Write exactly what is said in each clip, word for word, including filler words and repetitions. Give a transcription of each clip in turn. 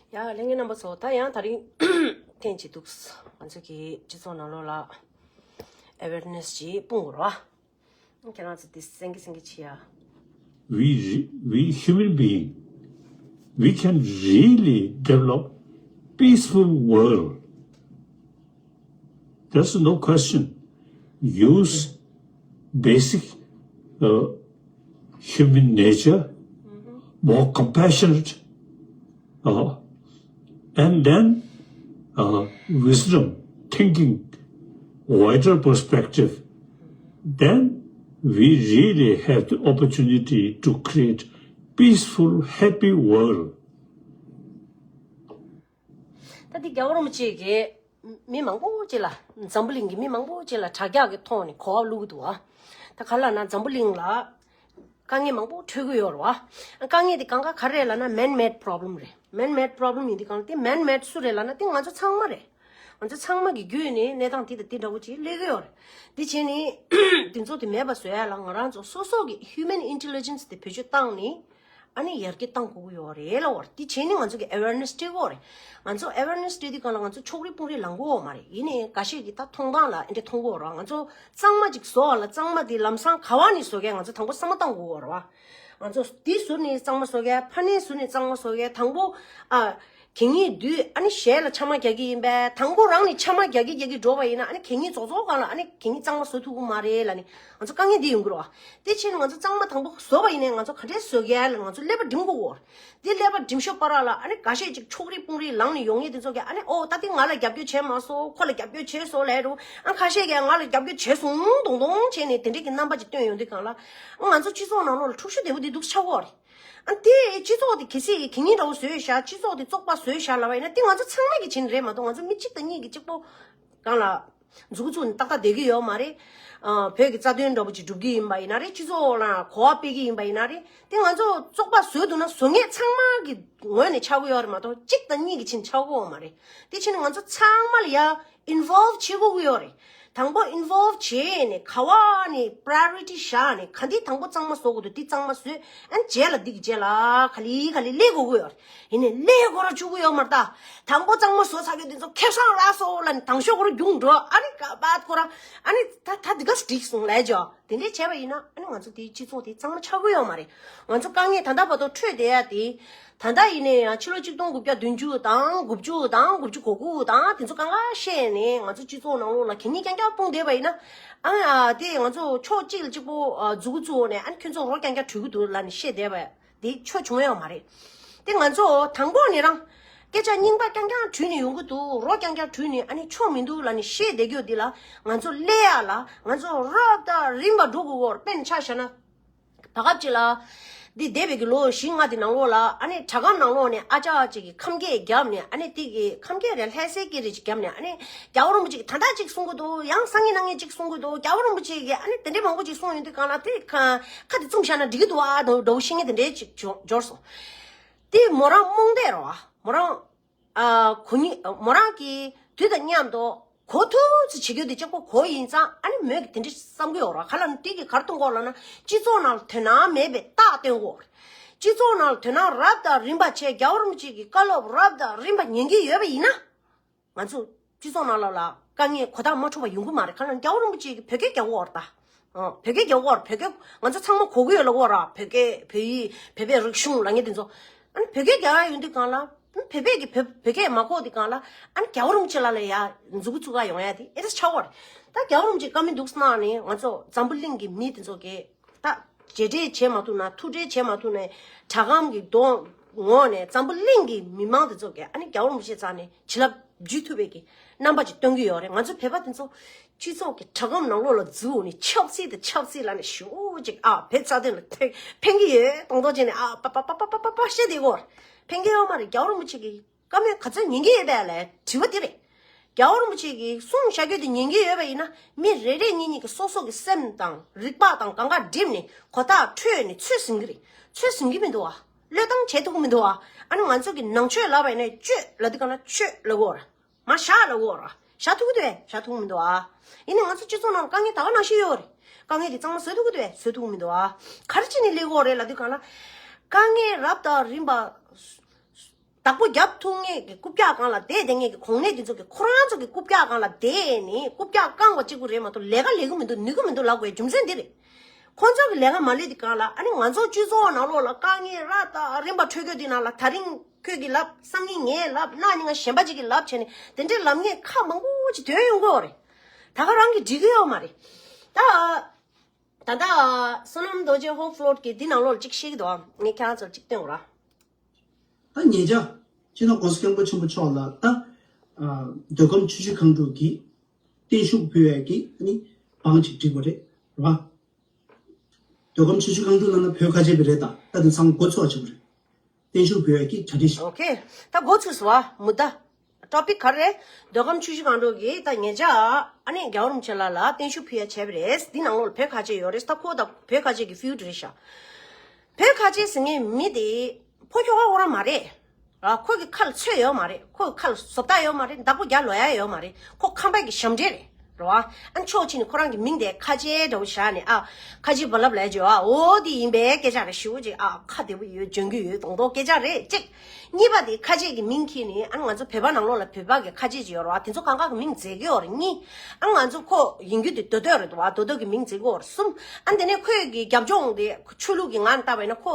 ཡ་ལྷན་རྒྱས་རྣམ་པ་ཚོ། ད་ཡང་དེ་རིང་ཐེངས་གཅིག་འདུག་ང་ཚོ་གི་སྤྱི་ཚོགས་ནང་ལོགས་ལ་ཨེ་ཝེར་ནེ་སི་ཅིག་སྤུངས་དགོས་རེད་བ། ཁྱེད་རང་ཚོ་འདི་གསན་གི་གསན་གི་བྱེད་ཡ། We, re- we human being, we can really develop peaceful world. There's no question. Use basic uh, human nature, more compassionate, uh, and then uh, wisdom, thinking, wider perspective. Then we really have the opportunity to create peaceful, happy world. ད་འདི་རྒྱལ་བ་རིན་པོ་ཆེ་གིས་མི་མང་པོ་ཅིག་ལ། འཛམ་བུ་གླིང་གི་མི་མང་པོ་ཅིག་ལ་དྲ་རྒྱ་གི་ཐོག་ནས་གོ་བ་བླུག་གི་འདུག་བ། ད་ག་ལབ་ན་འཛམ་བུ་གླིང་ལ་དཀའ་ངལ་མང་པོ་འཕྲད་ཀྱི་ཡོད་རེད་བ། དཀའ་ངལ་དེ་གང་ག་ག་རེ་རེད་ལབ་ན་man-made problem རེད། Man-made problem ཡིན་དུས་གང་ལ་དེ་man-made སུ་རེད་ལབ་ན་དེ་ང་ཚོ་ཚང་མ་རེད། ང་ཚོ་ཚང་མ་གི་བརྒྱུད་ནས་གནས་སྟངས་དེ་དང་དེ་འདྲ་བོ་ཅིག་སླེབས་ཀྱི་ཡོད་རེད། དེ་བྱས་ནས་དེ་ཚོ་དེ་མེད་པ་བཟོ་ཡ་ལ་ང་རང་ཚོ་སོ་སོ་གི་human intelligence དེ་བེད་སྤྱོད་བཏང་ནས། ཨ་ནི་ཡར་རྒྱས་གཏང་དགོས་ཀྱི་ཡོད་རེད་ལབ་པ་རེད། དེ་བྱས་ནས་ང་ཚོ་གི་ཨེ་ཝེར་ནེ་སི་སྤྲད་དགོས་རེད། ང་ཚོ་ཨེ་ཝེར་ནེ་སི་སྤྲད་དུས་གང་ལ་ང་ཚོ་ཕྱོགས་རིས་དཔུང་རིས་ལངས་དགོས་མ་རེད། ཡིན་ནའི་འགའ་ཤས་ཀྱིས་ད་མཐོང་སྟངས་ལ་ཨེ་འདྲ་མཐོང་གི་ཡོད་རེད་བ། ང་ཚོ་གཙང་མ་ཅིག་བཟོ་བ་ལ་གཙང་མ་དེ་ལམ་སང་ག་བ་ནས་བཟོ་གས་ང་ཚོ་དང་པོ་བསམ་བློ་བཏང་དགོས་ཀྱི་ཡོད་རེད་བ། ང་ཚོ་དེ་ཟུར་ནས་གཙང་མ་བཟོ་གས། ཕ་ནས་ཟུར་ནས་གཙང་མ་བཟོ་གས། དང་པོ་ཨ། གད་སྙིགས་དུས་ཨ་ནི་གཞས་ལ་ཆ་མ་རྒྱག་གི་ཡིན་པས། དང་པོ་རང་ནས་ཆ་མ་རྒྱག་གི་རྒྱག་གི་འགྲོ་བ་ཡིན་ན་ཨ་ནི་གད་སྙིགས་རྫོགས་རྫོགས་སྒང་ལ་ཨ་ནི་གད་སྙིགས་གཙང་མ་བཟོ་ཐུབ་ཀྱི་མ་རེད་ལབ་ནས་ང་ཚོ་དཀའ་ངལ་འདི་ཡོང་གི་རེད་བ། དེ་བྱས་ནས་ང་ཚོ་གཙང་མ་དང་པོ་བཟོ་བ་ཡིན་ནའི་ང་ཚོ་ག་འདྲས་བཟོ་གི་ཡ་ལ་ང་ཚོ་ཀླད་པ་འགྲིམ་དགོས་གོ། དེ་ཀླད་པ་འགྲིམ་ཤོག་བར་ལ་ཨ་ནི་འགའ་ཤས་ཅིག་ཕྱོགས་རིས་དཔུང་རིས་ལངས་ནས་ཡོང་ངེས་དེ་ཚོ་གིས་ཨ་ནི་ཨོ་ད་དེ་ང་ལ་རྒྱབ་སྐྱོར་བྱས་མ་སོང་། ཁོ་ལ་རྒྱབ་སྐྱོར་བྱས་སོང་ལབ་རུང་། ཨ་ཁ་ཤས་ཀྱིས་ང་ལ་རྒྱབ་སྐྱོར་བྱས་སོང་མདོང་མདོང་བྱས་ནས་དེ་འདྲས་ཀྱི་རྣམ་པ་ཅིག་སྟོན་ཡོང་དུས་གང་ལ་ང་ཚོ་སྤྱི་ཚོགས་ནང་ལོགས་ལ་འཁྲུག་ཤོར་བདེ་པོ་འདི་འདུག་ཆགས་གོ་རེད། ཨ་དེ་སྤྱི་ཚོགས་དེ་གལ་སྲིད་གད་སྙིགས་འདྲ་བོ་བཟོས་ཤག་སྤྱི་ཚོགས་དེ་བཙོག་པ་བཟོས་ཤག་ལབ་པ་ཡིན་ན་དེ་ང་ཚོ་ཚང་མས་ཀྱི་བྱེད་ནི་རེད་མ་གཏོགས་ང་ཚོ་མི་གཅིག་དང་གཉིས་ཀྱི་གཅིག་པོ་གང་ལ་མཛུབ་གུ་བཙུགས་ནས་ཏག་ཏག་བསྡད་ཀྱི་ཡོད་མ་རེད། ཨ་བོད་ཀྱི་རྩ་དོན་འདྲ་བོ་ཅིག་སྒྲུབ་ཀྱི་ཡིན་པ་ཡིན་ན་རེད། སྤྱི་ཚོགས་ལ་གོ་བ་སྤེལ་གྱི་ཡིན་པ་ཡིན་ན་རེད། དེ་ང་ཚོ་བཙོག་པ་བཟོས་འདུག་ན་བཟོ་མཁན་ཚང་མ་གི་ངོས་ནས་ཆགས་ཀྱི་ཡོད་རེད་མ་གཏོགས་གཅིག་དང་གཉིས་ཀྱི་ཕྱིན་ཆགས་ཀྱི་ཡོད་མ་རེད། དེ་ཕྱིན་ང་ཚོ་ཚང་མ་ལ་ཡ་involve བྱེད་དགོས་ཀྱི་ཡོད་རེད། དང་པོ་involve བྱས་ནས་ག་བ་ནས་priority བཞག་ནས་ག་འདི་དང་པོ་གཙང་མ་བཟོ་དགོས་འདུག་འདི་གཙང་མ་བཟོས། ཨ་ནི་རྗེས་ལ་འདི་གི་རྗེས་ལ་ག་ལེ་ག་ལེ་སླེབས་དགོས་ཀྱི་ཡོད་རེད། ཡིན་ནའི་སླེབས་དགོས་ར་བཅུག་གི་ཡོད་མ་རེད་ད། དང་པོ་གཙང་མ་བཟོ་ཚར་གྱི་འདི་ཚོ་ཁེ་བཟང་རག་སོང་ལབ་ནས་དང་ཤོག་ཁོ་ར་རྒྱུགས་འགྲོ། ཨ་ནི་ག་པ་ཁོ་ར་ཨ་ནི་ད་ད་འདི་ག་འགྲིག་སོང་ལབ་ཅོ། དེ་འདྲས་བྱས་པ་ཡིན་ན་ཨ་ནི་ང་ཚོ་དེའི་སྤྱི་ཚོགས་དེ་གཙང་མ་ཆགས་ཀྱི་ཡོད་མ་རེད། ང་ཚོ་དཀའ་ངལ་ད་ལྟ་བར་དུ་འཕྲོད་བསྡད་ཡ་དེ། ད་ལྟ་ཡིན་ནའི་ཡང་ཕྱི་ལོ་ཆིག་སྟོང་དགུ་བརྒྱ་བདུན་ཅུ་དང་དགུ་བཅུ་དང་དགུ་བཅུ་གོ་དགུ་དང་དེ་ཚོ་གང་ག་བཤད་ནས་ང་ཚོ་སྤྱི་ཚོགས་ནང་ལོགས་ལ་གད་སྙིགས་རྐྱང་རྐྱང་སྤུངས་བསྡད་པ་ཡིན་ན། ཨ་ཨ་དེ་ང་ཚོ་ཕྱོགས་གཅིག་ལ་གཅིག་པོ་ཨ་མཛུབ་གུ་བཙུགས་ནས་ཨ་ནི་ཁྱོད་ཚོ་རོ་རྐྱང་རྐྱང་བྲུས་ཀྱི་འདུག་ལབ་ནས་བཤད་བསྡད་པ་དེ་ཆོ་བྱུང་ཡོད་མ་རེད། དེ་ང་ཚོ་དང་པོ་ནས་རང་སྐད་ཆ་རྙིང་པ་རྐྱང་རྐྱང་བྲུས་ནས་ཡོང་གི་འདུག་རོ་རྐྱང་རྐྱང་བྲུས་ནས་ཨ་ནི་ཆོ་མི་འདུག་ལབ་ནས་བཤད་བསྡད་རྒྱུ་འདི་ལ་ང་ཚོ་སླེབས་ཡ་ལ་ང་ཚོ་རབ་དང་རིམ་པ་འགྲོ་དགོས་གོ། དཔེར་ན་ཆ་བཞག་ན། ད་སྐབས་ཅིག་ལ། འདི་འདས་པའི་གི་ལོ་བཞི་ལྔ་དེ་ནང་ལོགས་ལ་ཨ་ནི་དྲ་སྒམ་ནང་ལོགས་ནས་ཨ་ཅག་ཅིག་གིས་ཁམས་སྐད་བརྒྱབ་ནས་ཨ་ནི་དེ་གི་ཁམས་སྐད་རེད་ལྷ་སའི་སྐད་རེད་ཅིག་བརྒྱབ་ནས་ཨ་ནི་རྒྱལ་བ་རིན་པོ་ཆེ་གིས་ད་ལྟ་ཅིག་གསུང་གི་འདུག་ཡང་སང་ཉིན་གནངས་ཉིན་ཅིག་གསུང་གི་འདུག་རྒྱལ་བ་རིན་པོ་ཆེ་གིས་ཨ་ནི་དེ་འདྲའི་མང་པོ་ཅིག་གསུང་ཡོང་དུས་གང་ལ་དེ་ཁ་ཁ་དེ་བཙུམ་བཞག་ན་འགྲིག་གི་འདུག་ཨ་འདྲ་བོ་ཤེས་མཁན་དེ་འདྲའི་ཅིག་འབྱོར་འབྱོར་སོང་། དེ་མོ་རང་རྨོངས་དད་རེད་བ། མོ་རང་། ཨ་གོ་ཉིད་མོ་རང་གིས་དུས་དང་མཉམ་དུ་གོ་ཐུབ་ཚོད་བྱེད་རྒྱུ་དེ་གཅིག་པོ་གོ་ཡིན་ཙང་ཨ་ནི་མོས་ཀྱི་དེ་འདྲ་བསམ་གི་ཡོད་རེད། ག་ལ་ནི་དེ་གི་གར་གཏོང་གོ་ལ་ན་སྤྱི་ཚོགས་ནང་ལ་དོན་སྣང་མེད་པའི་རྟགས་སྟོན་གོ་རེད། སྤྱི་ཚོགས་ནང་ལ་དོན་སྣང་རབ་དང་རིམ་པ་བྱས་རྒྱལ་བ་རིན་པོ་ཆེ་གི་བཀའ་སློབ་རབ་དང་རིམ་པ་ཉན་གི་ཡོད་པ་ཡིན་ན། ང་ཚོ་སྤྱི་ཚོགས་ནང་ལ་ལ་དཀའ་ངལ་གོ་ཐག་མ་ཆོད་པ་ཡོང་གི་མ་རེད། ག་ལ་རྒྱལ་བ་རིན་པོ་ཆེ་གིས་བོད་སྐད་རྒྱག་གི་ཡོད་རེད་ད། ཨ་བོད་སྐད་རྒྱག་གི་ཡོད་རེད། བོད་སྐད་ང་ཚོ་ཚང་མ་གོ་གི་ཡོད་ལབ་ཀྱི་ཡོད་རེད། བོད་སྐད་བོད་ཡིག་བོད་པའི་རིག་གཞུང་ལབ་མཁན་དེ་ཚོ། ཨ་ནི་བོད་སྐད་རྒྱག་ཡ་ཡོང་དུས་གང་ལ་ཨ་ནི་བོད་པས་ཀྱིས་བོད་བོད་སྐད་མ་གོ་དུས་གང་ལ་ཨ་ནི་རྒྱལ་བ་རིན་པོ་ཆེ་ལ་ལ་ཡ་མཛུབ་གུ་བཙུགས་ག་ཡོང་ཡ་དེ་ཨེ་འདྲ་ཆགས་ཀྱི་ཡོད་རེད། ད་རྒྱལ་བ་རིན་པོ་ཆེ་བཀའ་མོལ་འདུག་སེ་གནང་ནས་ང་ཚོ་འཛམ་བུ་གླིང་གི་མི་དེ་ཚོ་གིས། ད་རྗེས་དྲན་བྱེད་མ་ཐུབ་ན་ཐུགས་ཁྲལ་བྱེད་མ་ཐུབ་ན་དྲ་སྒམ་གྱི་གདོང་ངོས་ནས་འཛམ་བུ་གླིང་གི་མི་མང་དེ་ཚོ་གིས་ཨ་ནི་རྒྱལ་བ་རིན་པོ་ཆེ་རྩ་ནས་བྱིན་རླབས་འཇུ་ཐུབ་པའི་གི་རྣམ་པ་ཅིག་སྟོན་གྱི་ཡོད་རེད། ང་ཚོ་བོད་པ་དེ་ཚོ་སྤྱི་ཚོགས་ཀྱི་དྲ་སྒམ་ནང་ལོགས་ལ་འཛུལ་ནས་ཆབ་སྲིད་དང་ཆབ་སྲིད་ལབ་ནས་ཞེ་པོ་ཅིག་ཨ་བོད་རྩ་དོན་ལ་ཕན་ཕན་གྱི་ཡོད་མདོག་མདོག་བྱས་ནས་ཨ་པ་པ་པ་པ་བཤད་བསྡད་ཀྱི་ཡོད་རེད། ཕན་གྱི་ཡོད་མ་རེད། རྒྱལ་བ་རིན་པོ་ཆེ་གི་བཀའ་མོལ་ག་ཚོད་ཉན་གྱི་ཡོད་པས་ལབ་དྲི་བ་དེ་རེད། རྒྱལ་བ་རིན་པོ་ཆེ་གིས་གསུངས་བཞག་རྒྱུ་དེ་ཉན་གྱི་ཡོད་པ་ཡིན་ན་མི་རེ་རེ་གཉིས་གཉིས་ཀྱི་སོ་སོ་གི་སེམས་དང་རིག་པ་དང་གང་ག་བསྒྲིམས་ནས་གོ་ཐག་ཆོད་ནས་ཚོད་ཟིན་གྱི་རེད། ཚོད་ཟིན་གྱི་མི་འདུག་བ། བློས་བཏང་བྱེད་ཐུབ་ཀྱི་མི་འདུག་བ། ཨ་ནི་ང་ཚོ་གི་ནང་ཆོས་ལབ་པ་ཡིན་ན་ཆོས་ལབ་དུས་གང་ལ་ཆོས་ལབ་ཀྱི་ཡོད་རེད། མར་བཞག་ལབ་ཀྱི་ཡོད་རེད། བཞག་ཐུབ་ཀྱི་འདུག་གས། བཞག་ཐུབ་ཀྱི་མི་འདུག་བ། ཡིན་ནའི་ང་ཚོ་སྤྱི་ཚོགས་ནང་ལ་དཀའ་ངལ་ད་ག་ནང་བཞིན་ཡོད་རེད། དཀའ་ངལ་དེ་གཙང་མ་བཟོ་ཐུབ་ཀྱི་འདུག་གས། བཟོ་ཐུབ་ཀྱི་མི་འདུག་བ། ག་རེ་བྱས་ནས་སླེབས་ཀྱི་ཡོད་རེད་ལབ་དུས་གང་ལ། དཀའ་ངལ་རབ་དང་རིམ་པ། བདག་པོ་རྒྱབ་ཐུབ་མཁན་གྱི་རྐུབ་བཀྱག་སྒང་ལ་བསྡད་བསྡད་མཁན་གྱི་གོང་ནས་དེ་ཚོ་གི་ཁོ་རང་ཚོ་གི་རྐུབ་བཀྱག་སྒང་ལ་བསྡད་ནས་རྐུབ་བཀྱག་བཀང་བ་གཅིག་པུ་རེད་མ་གཏོགས་ལས་ཀ་ལས་ཀྱི་མི་འདུག་ནུས་ཀྱི་མི་འདུག་ལབ་དགོས་རྒྱུ་མཚན་འདི་རེད། ཁོང་ཚོ་གི་ལས་ཀ་མ་ལས་དེ་སྒང་ལ་ཨ་ནི་ང་ཚོ་སྤྱི་ཚོགས་ནང་ལོགས་ལ་དཀའ་ངལ་ར་ད་རིམ་པ་འཕྲོད་རྒྱུ་དེ་ནང་ལ་ད་རིང་ཁྱོད་ཀྱིས་ལབ། སང་ཉིན་ངས་ལབ། གནངས་ཉིན་ང་གཞན་པ་ཅིག་གིས་ལབ་བྱས་ནས་དེ་འདྲའི་ལབ་མཁན་ཁག་མང་པོ་ཅིག་ཐོན་ཡོང་གི་ཡོད་རེད། ད་ག་རང་གིས་འགྲིག་གི་ཡོད་མ་རེད། ད་ད་ལྟ་བསོད་ནམས་རྡོ་རྗེ་ཧོབ་ཕློད་ཀྱི་འདི་ནང་ལོགས་ལ་ཅིག་བཤད་ཀྱི་འདུག་ངས་ཁྱེད་རང་ཚོར་ཅིག་སྟོན་དགོས་ར། ད་ཉེ་ཆར་སྤྱི་ནོར་༸གོང་ས་༸སྐྱབས་མགོན་ཆེན་པོ་མཆོག་ལ་ད་ཨ་མདོ་ཁམས་ཆུ་བཞི་སྒང་དྲུག་གི་བརྟན་བཞུགས་ཕུལ་ཡས་ཀྱི་ཨ་ནི་བང་ཅིག་བསྒྲིགས་པ་རེད་ར། མདོ་ཁམས་ཆུ་བཞི་སྒང་དྲུག་ནང་ན་བོད་ཁ་ཆེ་བ་རེད། ད་ད་དེང་སང་འགོ་ཚུགས་པ་བྱས་པ་རེད། བརྟན་བཞུགས་ཕུལ་ཡས་ཀྱི་གྲ་སྒྲིག་ཞིག་ཨོ་ཁེ། ད་འགོ་ཚུགས་སོང་ཨ་མུ་ད། ཊོ་པིག་ག་རེ་རེད། མདོ་ཁམས་ཆུ་བཞི་སྒང་དྲུག་གིས་ད་ཉེ་ཆར་ཨ་ནི་རྒྱལ་བ་རིན་པོ་ཆེ་ལགས་ལ་བརྟན་བཞུགས་ཕུལ་ཡ་བྱས་པ་རེད། འདི་ནང་ལོགས་ལ་བོད་ཁ་ཆེ་ཡོད་རེད། ད་ཁོ་ད་བོད་ཁ་ཆེ་གི་ཕིའུཌ་རེད་ཤག་བོད་ཁ་ཆེ་ཟེར་མཁན་མི་དེ་ཕོ་ཁྱོ་ག་ཁོ་རང་མ་རེད། ར་ཁོ་གི་ཁ་ལ་ཚོད་ཡོད་མ་རེད། ཁོ་གི་ཁ་ལ་བཟོ་ལྟ་ཡོད་མ་རེད། བདག་པོ་རྒྱག་ལོ་ཡ་ཡོད་མ་རེད། ཁོ་ཁམས་པ་གི་ཞབས་འདྲེན་རེད། རེད་བ། ཨ་ཕྱོགས་གཅིག་ནས་ཁོ་རང་གི་མིང་དེ་ཁ་ཆེ་འདྲ་བོ་བཞག་ནས་ཨ་ཁ་ཆེ་བ་ལབ་ལབ་བྱས་ཨ་འོ་དེ་ཡིན་པའི་སྐད་ཆ་རེད། ཞེ་པོ་ཅིག་ཨ་ཁ་བདེ་པོ་ཡོད་འཇོན་གི་ཡོད་མདོག་མདོག་སྐད་ཆ་རེད་གཅིག་གཉིས་པ་དེ་ཁ་ཆེ་གི་མིང་ཁྱེར་ནས་ཨ་ང་ཚོ་བོད་པ་ནང་ལོགས་ལ་བོད་པ་གི་ཁ་ཆེ་ཅིག་ཡོད་རེད་བ། དེ་ཚོ་གང་ག་གི་མིང་བརྗེ་གི་ཡོད་རེད། གཉིས་ཨ་ང་ཚོ་ཁོ་ཡིན་རྒྱུ་དེ་རྡོ་རྡོ་རེད་འདུག་བ། རྡོ་རྡོ་གི་མིང་བརྗེ་གི་ཡོད་རེད། གསུམ་ཨ་དེ་ནས་ཁོས་གི་རྒྱབ་ལྗོངས་དེ་ཆོས་ལུགས་ཀྱི་ངང་ནས་བལྟས་པ་ཡིན་ན་ཁོ་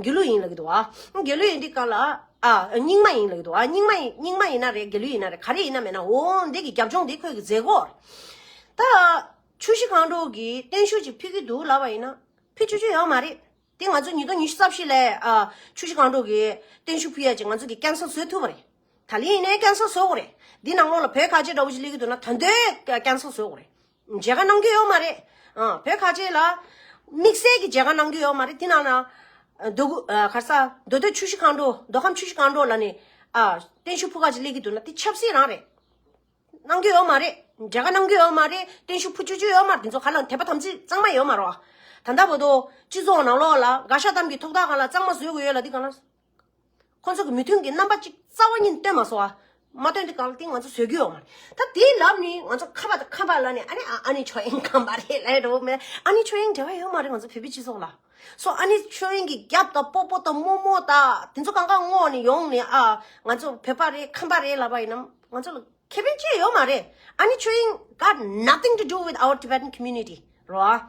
དགེ་ལུགས་ཡིན་ལབ་གི་འདུག་བ། དགེ་ལུགས་ཡིན་དུས་སྒང་ལ་ཨ་རྙིང་མ་ཡིན་ལབ་ཀྱི་འདུག་ཨ་རྙིང་མ་ཡིན། རྙིང་མ་ཡིན་ན་རེད། དགེ་ལུགས་ཡིན་ན་རེད། ག་རེ་ཡིན་ན་མེད་ན་འོ་འདི་གི་རྒྱབ་ལྗོངས་འདི་ཁོས་གི་མཛད་སྒོར། ད་ཆུ་བཞི་སྒང་དྲུག་གི་བརྟན་བཞུགས་ཅིག་ཕུལ་གི་འདུག་ལབ་པ་ཡིན་ན་ཕུལ་ཆོག་ཆོག་ཡོད་མ་རེད། དེ་ང་ཚོ་ཉིས་སྟོང་ཉི་ཤུ་རྩ་བཞི་ལ་ཨ་ཆུ་བཞི་སྒང་དྲུག་གི་བརྟན་བཞུགས་ཕུལ་ཡ་ཅིག་ང་ཚོ་གི་ཀན་སལ་བཟོ་ཐུབ་པ་རེད། ད་ལན་ཡིན་ནའི་ཀན་སལ་བཟོ་དགོས་རེད། འདི་ནང་ལོགས་ལ་བོད་ཁ་ཆེ་འདྲ་བོ་ཅིག་སླེབས་ཀྱི་འདུག་ན་ད་དུང་ཀན་སལ་བཟོ་དགོས་རེད། མཇལ་ཁ་གནང་རྒྱུ་ཡོད་མ་རེད། ཨ་བོད་ཁ་ཆེ་ལ་དམིགས་བསལ་གྱི་མཇལ་ཁ་གནང་རྒྱུ་ཡོད་མ་རེད། དེ་ནང་ན་ཨ་མདོ་དགོན་ཨ་ག་རེ་ཟེར་མདོ་སྟོད་ཆུ་བཞི་སྒང་དྲུག་མདོ་ཁམས་ཆུ་བཞི་སྒང་དྲུག་ལ་ནི་ཨ་བརྟན་བཞུགས་ཕུལ་ཁ་ཅིག་སླེབས་ཀྱི་འདུག་ན་དེ་ཆབ་སྲིད་རང་རེད། གནང་རྒྱུ་ཡོད་མ་རེད། མཇལ་ཁ་གནང་རྒྱུ་ཡོད་མ་རེད། བརྟན་བཞུགས་ཕུལ་ཆོག་ཆོག་ཡོད་མ་རེད། དེ་ཚོ་ཁ་ལ་དད་པ་དམ་ཚིག་གཙང་མ་ཡོད་མ་རེད་བ། ད་ལྟ་བར་དུ་སྤྱི་ཚོགས་ནང་ལོགས་ལ་དགའ་ཤོས་གཏམ་གྱི་ཐོག་ཐག་སྒང་ལ་གཙང་མ་བཟོ་དགོས་ཡོད་ལབ་དུས་སྒང་ལ། ཁོང་ཚོ་གི་མོས་མཐུན་གྱི་རྣམ་པ་གཅིག་རྩ་བ་ཉིད་སྟོན་མ་སོང་ཨ། མ་སྟོན་དེ་གང་ལ་དེ་ང་ཚོ་བཟོ་རྒྱུ་ཡོད་མ་རེད། ད་དེའི་ལམ་ནི་ང་ཚོ་ཁམས་པ་དང་ཁམས་པ་ལ་ནི་ཨ་ནི་ཨ་ཨ་ནི་ཆོས་དབྱིངས་ཁམས་པ་རེད་ལབ་འགྲོ་མེད། ཨ་ནི་ཆོས་དབྱིངས་འབྲེལ་བ་ཡོད་མ་རེད་ང་ཚོ་བོད་པའི་སྤྱི་ཚོགས་ལ། སོ་ཨ་ནི་ཆོས་དབྱིངས་ཀྱི་རྒྱབ་དང་སྤོ་བོ་དང་རྨོ་མོ་དང་དེ་ཚོ་གང་ག་བསྔོགས་ནས་ཡོང་ནས་ཨ་ང་ཚོ་བོད་པ་རེད་ཁམས་པ་རེད་ལབ་པ་ཡིན་ན་ང་ཚོ་ལ་ཁེ་ཕན་ཅི་ཡོད་མ་རེད། ཨ་ནི་ཆོས་དབྱིངས་got nothing to do with our Tibetan community རོ།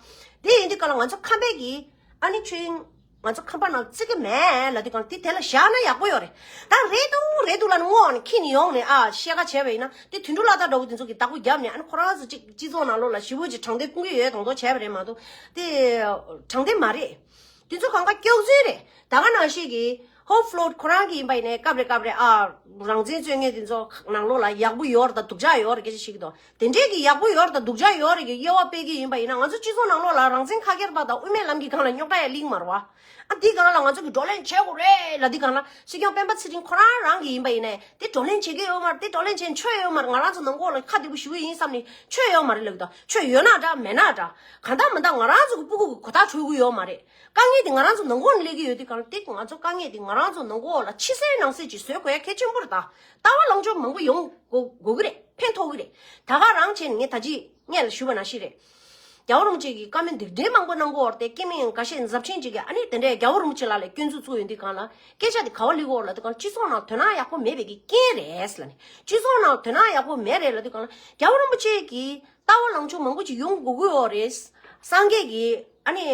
དེ་ཡིན་དུས་ག་ལ་ང་ཚོ་ཁམས་པའི་གི་ཨ་ནི་ཆོས་དབྱིངས་ང་ཚོ་ཁམས་པ་ནང་བརྩི་གི་མེད་ལབ་དུས་ག་ལ་དེ་དེ་ལ་བཞག་ན་ཡག་པོ་ཡོད་རེད། ད་རེད་འདུག་རེད་འདུག་ལབ་ནས་བསྔོགས་ནས་ཁྱེར་ནས་ཡོང་ནས་ཨ་བཤད་ཁ་བྱས་པ་ཡིན་ན་དེ་དོན་གྲུབ་ལྷ་དར་འདྲ་བོ་དེ་ཚོ་གི་བདག་པོ་བརྒྱབ་ནས་ཨ་ནི་ཁོ་རང་ཚོ་གཅིག་སྤྱི་ཚོགས་ནང་ལོགས་ལ་ཞེ་པོ་ཅིག་དྲང་བདེན་ཕུང་གི་ཡོད་དང་དོ་བྱས་པ་རེད་མ་གཏོགས་དེ་དྲང་བདེན་མ་རེད། དེ་ཚོ་གང་ག་སྐྱག་རྫུན་རེད། ད་ག་ནང་བཞིན་གྱི་ཧོབ་ཕློད་ཁོ་རང་གི་ཡིན་པ་ཡིན་ནའི་སྐབས་རེ་སྐབས་རེ་ཨ་རང་བཙན་རྩོད་མཁན་དེ་ཚོ་ནང་ལོགས་ལ་ཡག་པོ་ཡོད་རེད་ད་སྡུག་ཅག་ཡོད་རེད་སྐད་ཆ་བཤད་ཀྱི་འདུག་དེ་འདྲས་ཀྱི་ཡག་པོ་ཡོད་རེད་ད་སྡུག་ཅག་ཡོད་རེད་ཀྱི་དབྱེ་བ་སྤེལ་གྱི་ཡིན་པ་ཡིན་ན་ང་ཚོ་སྤྱི་ཚོགས་ནང་ལོགས་ལ་རང་བཙན་ཁ་ཁྱེར་པ་དང་དབུ་མའི་ལམ་གྱི་སྒང་ལ་རྙོག་དྲ་ཡང་སླེབས་ཀྱི་མ་རེད་བ། ཨ་འདི་སྒང་ལ་ང་ཚོ་གི་བགྲོ་གླེང་བྱེད་དགོས་རེད་ལབ་འདི་སྒང་ལ་སྲིད་སྐྱོང་སྤེན་པ་ཚེ་རིང་ཁོ་རང་རང་གི་ཡིན་པ་ཡིན་ནའི་དེ་བགྲོ་གླེང་བྱེད་ཀྱི་ཡོད་མ་རེད། དེ་བགྲོ་གླེང་བྱེད་ཆོས་ཡོད་མ་རེད། ང་རང་ཚོ་ནང་ཁོག་ལ་ཁ་བདེ་པོ་ཞུ་གི་ཡིན་བསམ་ནས་ཆོས་ཡོད་མ་རེད་ལབ་ཀྱི་འདུག་ཆོས་ཡོད་ན་འདྲ་མེད་ན་འདྲ་གང་ལྟར་མི་འདྲ་ང་རང་ཚོ་གི་སྤུ་གུ་གི་གོ་བརྡ་འཕྲོད་ཀྱི་ཡོད་མ་རེད། དཀའ་ངལ་དེ་ང་རང་ཚོ་ནང་ཁོག་ནས་སླེབས་ཀྱི་ཡོད་དུས་གང་ལ་དེ་ང་ཚོ་དཀའ་ངལ་དེ་ང་རང་ཚོ་ནང་ཁོག་ལ་ཕྱི་གསལ་ནང་གསལ་ཅིག་བཟོ་དགོས་ཡ་གལ་ཆེན་པོ་རེད་ད། ལྟ་བ་ལངས་ཕྱོགས་མང་པོ་ཡོང་དགོས་དགོས་ཀྱི་རེད། ཕན་ཐོགས་ཀྱི་རེད། ད་ག་རང་བྱས་ནས་ངས་ད་ཅི་སྔས་ལ་ཞུས་པ་ནང་བཞིན་རེད། རྒྱལ་བ་རིན་པོ་ཆེ་གིས་བཀའ་མོལ་འདི་འདྲའི་མང་པོ་གནང་གི་ཡོད་རེད་དེ་སྐྱེ་དམན་འགའ་ཤས་འཛབ་ཆེན་ཅིག་གིས་ཨ་ནི་དེ་འདྲའི་རྒྱལ་བ་རིན་པོ་ཆེ་ལགས་ལ་སྐྱོན་འཛུགས་བཙུགས་ཡོང་དུས་གང་ལ་སྐད་ཆ་དེ་ག་པར་སླེབས་ཀྱི་ཡོད་རེད་ལབ་དུས་གང་ལ་སྤྱི་ཚོགས་ནང་དོ་སྣང་ཡག་པོ་མེད་པའི་གི་རྐྱེན་རེད་ལབ་ནས་སྤྱི་ཚོགས་ནང་དོ་སྣང་ཡག་པོ་མེད་རེད་ལབ་དུས་གང་ལ་རྒྱལ་བ་རིན་པོ་ཆེ་གིས་ལྟ་བ་ལངས་ཕྱོགས་མང་པོ་ཅིག་ཡོང་དགོས་ཀྱི་ཡོད་རེད། སངས་རྒྱས་ཀྱིས་ཨ་ནི་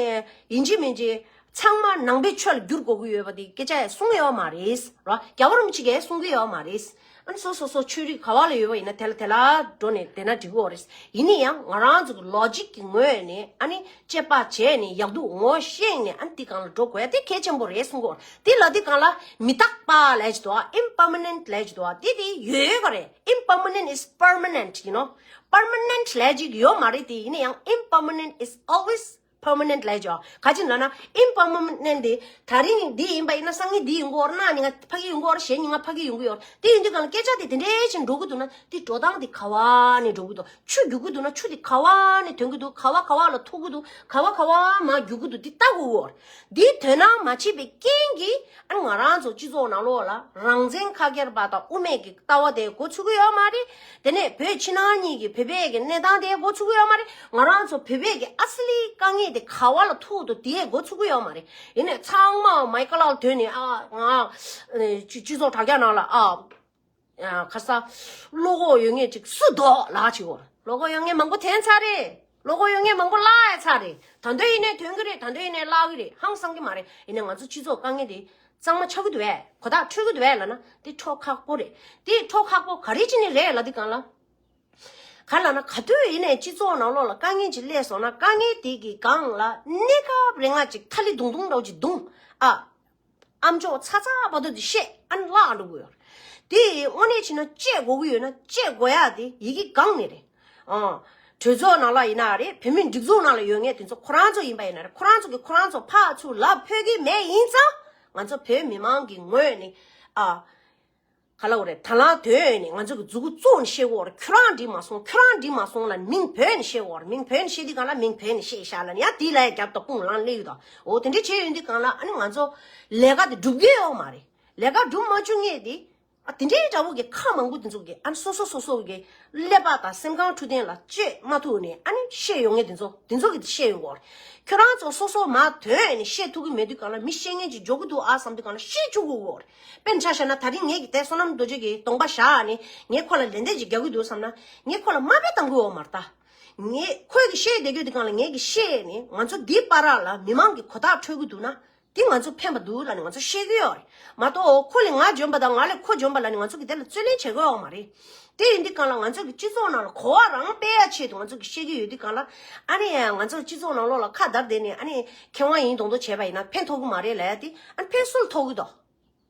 ཡིན་གཅིག་མིན་གཅིག་ཚང་མ་ནང་པའི་ཆོས་ལ་བསྒྱུར་དགོས་ཀྱི་ཡོད་པ་དེ་སྐད་ཆ་ཡང་གསུངས་ཡོད་མ་རེད་ར། རྒྱལ་བ་རིན་པོ་ཆེ་གིས་གསུང་གི་ཡོད་མ་རེད། ཨ་ནི་སོ་སོ་སོ་ཆོས་རིག་ག་བ་ལ་ཡོད་པ་ཡིན་ན་དེ་ལ་དེ་ལ་འགྲོ་ནས་བསྡད་ན་འགྲིག་གི་ཡོད་རེད། ཡིན་ན་ཡང་ང་རང་ཚོ་གི་ལོ་ཇིག་གི་ངོས་ནས་ཨ་ནི་དཔྱད་པ་བྱས་ནས་ཡག་སྡུག་ངོ་ཤེས་ནས་ཨ་ནི་དེ་སྒང་ལ་འགྲོ་དགོས་ཡ་དེ་གལ་ཆེན་པོ་རེད་གསུང་གི་ཡོད་རེད། དེ་ལ་དེ་སྒང་ལ་མི་རྟག་པ་ལབ་ཀྱི་འདུག་ཨ། impermanent ལབ་ཀྱི་འདུག་ཨ། དེ་དེ་ཡོད་ཡོད་ག་རེད། Impermanent is permanent, you know. Permanent ལབ་ཀྱི་ཡོད་མ་རེད་དེ། ཡིན་ན་ཡང་impermanent is always permanent ལབ་ཀྱི་འདུག་ག་ཅི་ལབ་ན་impermanent དེ་ད་རིང་འདི་ཡིན་པ་ཡིན་ན་སང་ཉིན་འདི་ཡོང་གི་ཡོད་རེད། གནངས་ཉིན་ང་ཕ་གི་ཡོང་གི་ཡོད་རེད། གཞན་ཉིན་ང་ཕ་གི་ཡོང་གི་ཡོད་རེད། དེ་ཡིན་དུས་གང་ལ་སྐད་ཆ་དེ་དེ་འདྲའི་ཕྱིན་འགྲོ་གི་འདུག་ན་དེ་འགྲོ་སྟངས་དེ་ག་བ་ནས་འགྲོ་གི་འདུག་ཆུ་རྒྱུག་གི་འདུག་ན་ཆུ་དེ་ག་བ་ནས་ཐོན་གི་འདུག་ག་བ་ག་བ་ལ་ཐུག་གི་འདུག་ག་བ་ག་བ་མར་རྒྱུག་གི་འདུག་དེ་ལྟ་དགོས་ཀྱི་ཡོད་རེད། འདི་དོ་སྣང་མ་བྱེད་པའི་རྐྱེན་གྱིས་ཨ་ནི་ང་རང་ཚོ་སྤྱི་ཚོགས་ནང་ལོགས་ལ་རང་བཙན་ཁ་ཁྱེར་པ་དང་དབུ་མེད་ཀྱི་ལྟ་བ་དེ་འགོ་ཚུགས་ཀྱི་ཡོད་མ་རེད། དེ་ནས་བོད་ཕྱི་ནང་གཉིས་ཀྱི་བོད་པའི་གི་གནས་སྟངས་དེ་འགོ་ཚུགས་ཀྱི་ཡོད་མ་རེད། ང་རང་ཚོ་བོད་པའི་གི་ཨ་སི་ལི་དཀའ་ངལ་ དེ་ག་བ་ལ་ཐུག་འདུག་དེ་ཡས་འགོ་ཚུགས་ཀྱི་ཡོད་མ་རེད། ཡིན་ནའི་ཚང་མ་མའི་ཀ་ལག་དོན་ནས་ཨ་ང་སྤྱི་སྤྱི་ཚོགས་དྲ་རྒྱ་ནང་ལ་ཨ་ཁ་ས་བློ་ཁོག་ཡོད་མཁན་ཅིག་སུ་འདུག་ལབ་བྱེད་དགོས། བློ་ཁོག་ཡོད་མཁན་མང་པོ་ཐོན་ཚར་རེད། བློ་ཁོག་ཡོད་མཁན་མང་པོ་བརླག་ཡ་ཚར་རེད། ད་དུང་ཡིན་ནའི་ཐོན་གྱི་རེད། ད་དུང་ཡིན་ནའི་བརླག་གི་རེད། ཧང་སང་གི་མ་རེད། ཡིན་ནའི་ང་ཚོ་སྤྱི་ཚོགས་དཀའ་ངལ་དེ་གཙང་མ་ཆགས་ཀྱི་འདུག་བས། གོ་ཐག་ཆོད་ཀྱི་འདུག་བས་ལབ་ན་དེ་འཕྲོ་ཁག་པོ་རེད། དེ་འཕྲོ་ཁག་པོ་ག་རེ་བྱས་ནས་རེད་ལབ་དུས་སྒང་ལ། ག་ལབ་ན་ག་དུས་ཡིན་ནའི་སྤྱི་ཚོགས་ནང་ལོགས་ལ་དཀའ་ངལ་ཅིག་སླེབས་སོང་ན་དཀའ་ངལ་དེ་གི་སྒང་ལ་གནས་སྐབས་རིང་ང་ཅིག་ཐ་ལི་དུང་དུང་འདྲ་བོ་ཅིག་བརྡུང་ཨ། ཨམ་ཅོག་ཚ་ཚ་བར་དུ་དེ་བཤད་ཨ་ནི་བརླག་འགྲོ་གི་ཡོད་རེད། དེ་དངོས་གནས་བྱས་ན་བཅད་དགོས་ཀྱི་ཡོད་ན་བཅད་དགོས་ཡ་དེ་ཡི་གེ་སྒང་ནས་རེད། ཨང་། གྲོས་ཚོགས་ནང་ལ་ཡིན་ན་རེད། བོད་མིའི་སྒྲིག་འཛུགས་ནང་ལ་ཡོད་མཁན་དེ་ཚོ་ཁོ་རང་ཚོ་ཡིན་པ་ཡིན་ན་རེད། ཁོ་རང་ཚོ་གིས་ཁོ་རང་ཚོ་ཕར་ཚུར་ལབ་ཕོད་ཀྱི་མེད། ཡིན་ཙང་ང་ཚོ་བོད་མི་མང་གི་ངོས་ནས་ཨ། ག་ལབ་དགོས་རེད། ད་ལམ་དོན་ནས་ང་ཚོ་གི་མཛུ་གུ་བཙུགས་ནས་བཤད་དགོས་རེད། ཁྱོད་རང་འགྲིག་མ་སོང་། ཁྱོད་རང་འགྲིག་མ་སོང་ལབ་མིང་བོས་ནས་བཤད་དགོས་རེད། མིང་བོས་ནས་བཤད་དུས་སྒང་ལ་མིང་བོས་ནས་བཤད་བཞག་ལབ་ནས་ཡ་དེ་ལ་ཡ་རྒྱབ་དང་དཔུང་ལངས་སླེབས་ཡོད་དོ། འོ་དེ་འདྲ་བྱས་ཡོང་དུས་སྒང་ལ་ཨ་ནི་ང་ཚོ་ལས་ཀ་དེ་སྒྲུབ་ཀྱི་ཡོད་མ་རེད། ལས་ཀ་སྒྲུབ་མ་བཅུག་མཁན་དེ་ཨ་དེ་འདྲའི་འདྲ་བོ་གི་ཁག་མང་པོ་དེ་ཚོ་གི་ཨ་ནི་སོ་སོ་སོ་སོ་གི་ཀླད་པ་དང་སེམས་ཁམས་འཕྲོད་བསྟེན་ལ་བཅོས་མ་ཐུབ་ནས་ཨ་ནི་བཤད་ཡོང་མཁན་དེ་ཚོ་དེ་ཚོ་གི་བཤད་ཡོང་གི་ཡོད་རེད། ཁྱོད་རང་ཚོ་སོ་སོ་མ་དོན་ནས་བཤད་ཐུབ་ཀྱི་མེད་དུས་སྒང་ལ་མི་བཤད་མཁན་ཅིག་འཇོག་གི་འདུག་ཨ་བསམ་དུས་སྒང་ལ་བཤད་བཅུག་དགོས་ཀྱི་ཡོད་རེད། དཔེར་ན་ཆ་བཞག་ན་ད་རིང་ངས་ཀྱི་དེ་བསོད་ནམས་རྡོ་རྗེ་གི་གདོང་པ་བཞག་ནས་ངས་ཁོ་ལ་ལན་འདེབས་ཅིག་རྒྱག་གི་འདུག་བསམ་ན་ངས་ཁོ་ལ་དམའ་འབེབས་གཏང་གི་ཡོད་མ་རེད་ད། ངས་ཁོས་ཀྱི་བཤད་བསྡད་རྒྱུ་དེ་སྒང་ལ་ངས་ཀྱི་བཤད་ནས་ང་ཚོ་འདིའི་བར་ལ་མི་མང་གི་གོ་ཐག་འཕྲོད་ཀྱི་འདུག་ན། དེ་ང་ཚོ་ཕན་པ་འདུག་ལབ་ནས་ང་ཚོ་བཤད་ཀྱི་ཡོད་རེད་མ་གཏོགས་ཁོ་ལས་ང་འཇོན་པ་དང་ང་ལས་ཁོ་འཇོན་པ་ལབ་ནས་ང་ཚོ་གི་དེ་ལ་རྩོད་ལེན་བྱེད་དགོས་ཡོད་མ་རེད། དེ་ཡིན་དུས་སྒང་ལ་ང་ཚོ་གི་སྤྱི་ཚོགས་ནང་ལ་གོ་བ་རང་སྤེལ་ཡ་ཆེད་དུ་ང་ཚོ་གི་བཤད་ཀྱི་ཡོད་དུས་སྒང་ལ་ཨ་ནི་ང་ཚོ་སྤྱི་ཚོགས་ནང་ལོགས་ལ་ཁ་བརྡར་བསྡད་ནས་ཨ་ནི་མཁས་དབང་ཡིན་མདོག་མདོག་བྱས་པ་ཡིན་ན་ཕན་ཐོགས་ཀྱི་མ་རེད་ལབ་ཡ་དེ་ཨ་ནི་ཕན་སུ་ལ་ཐོགས་ཀྱི་འདུག་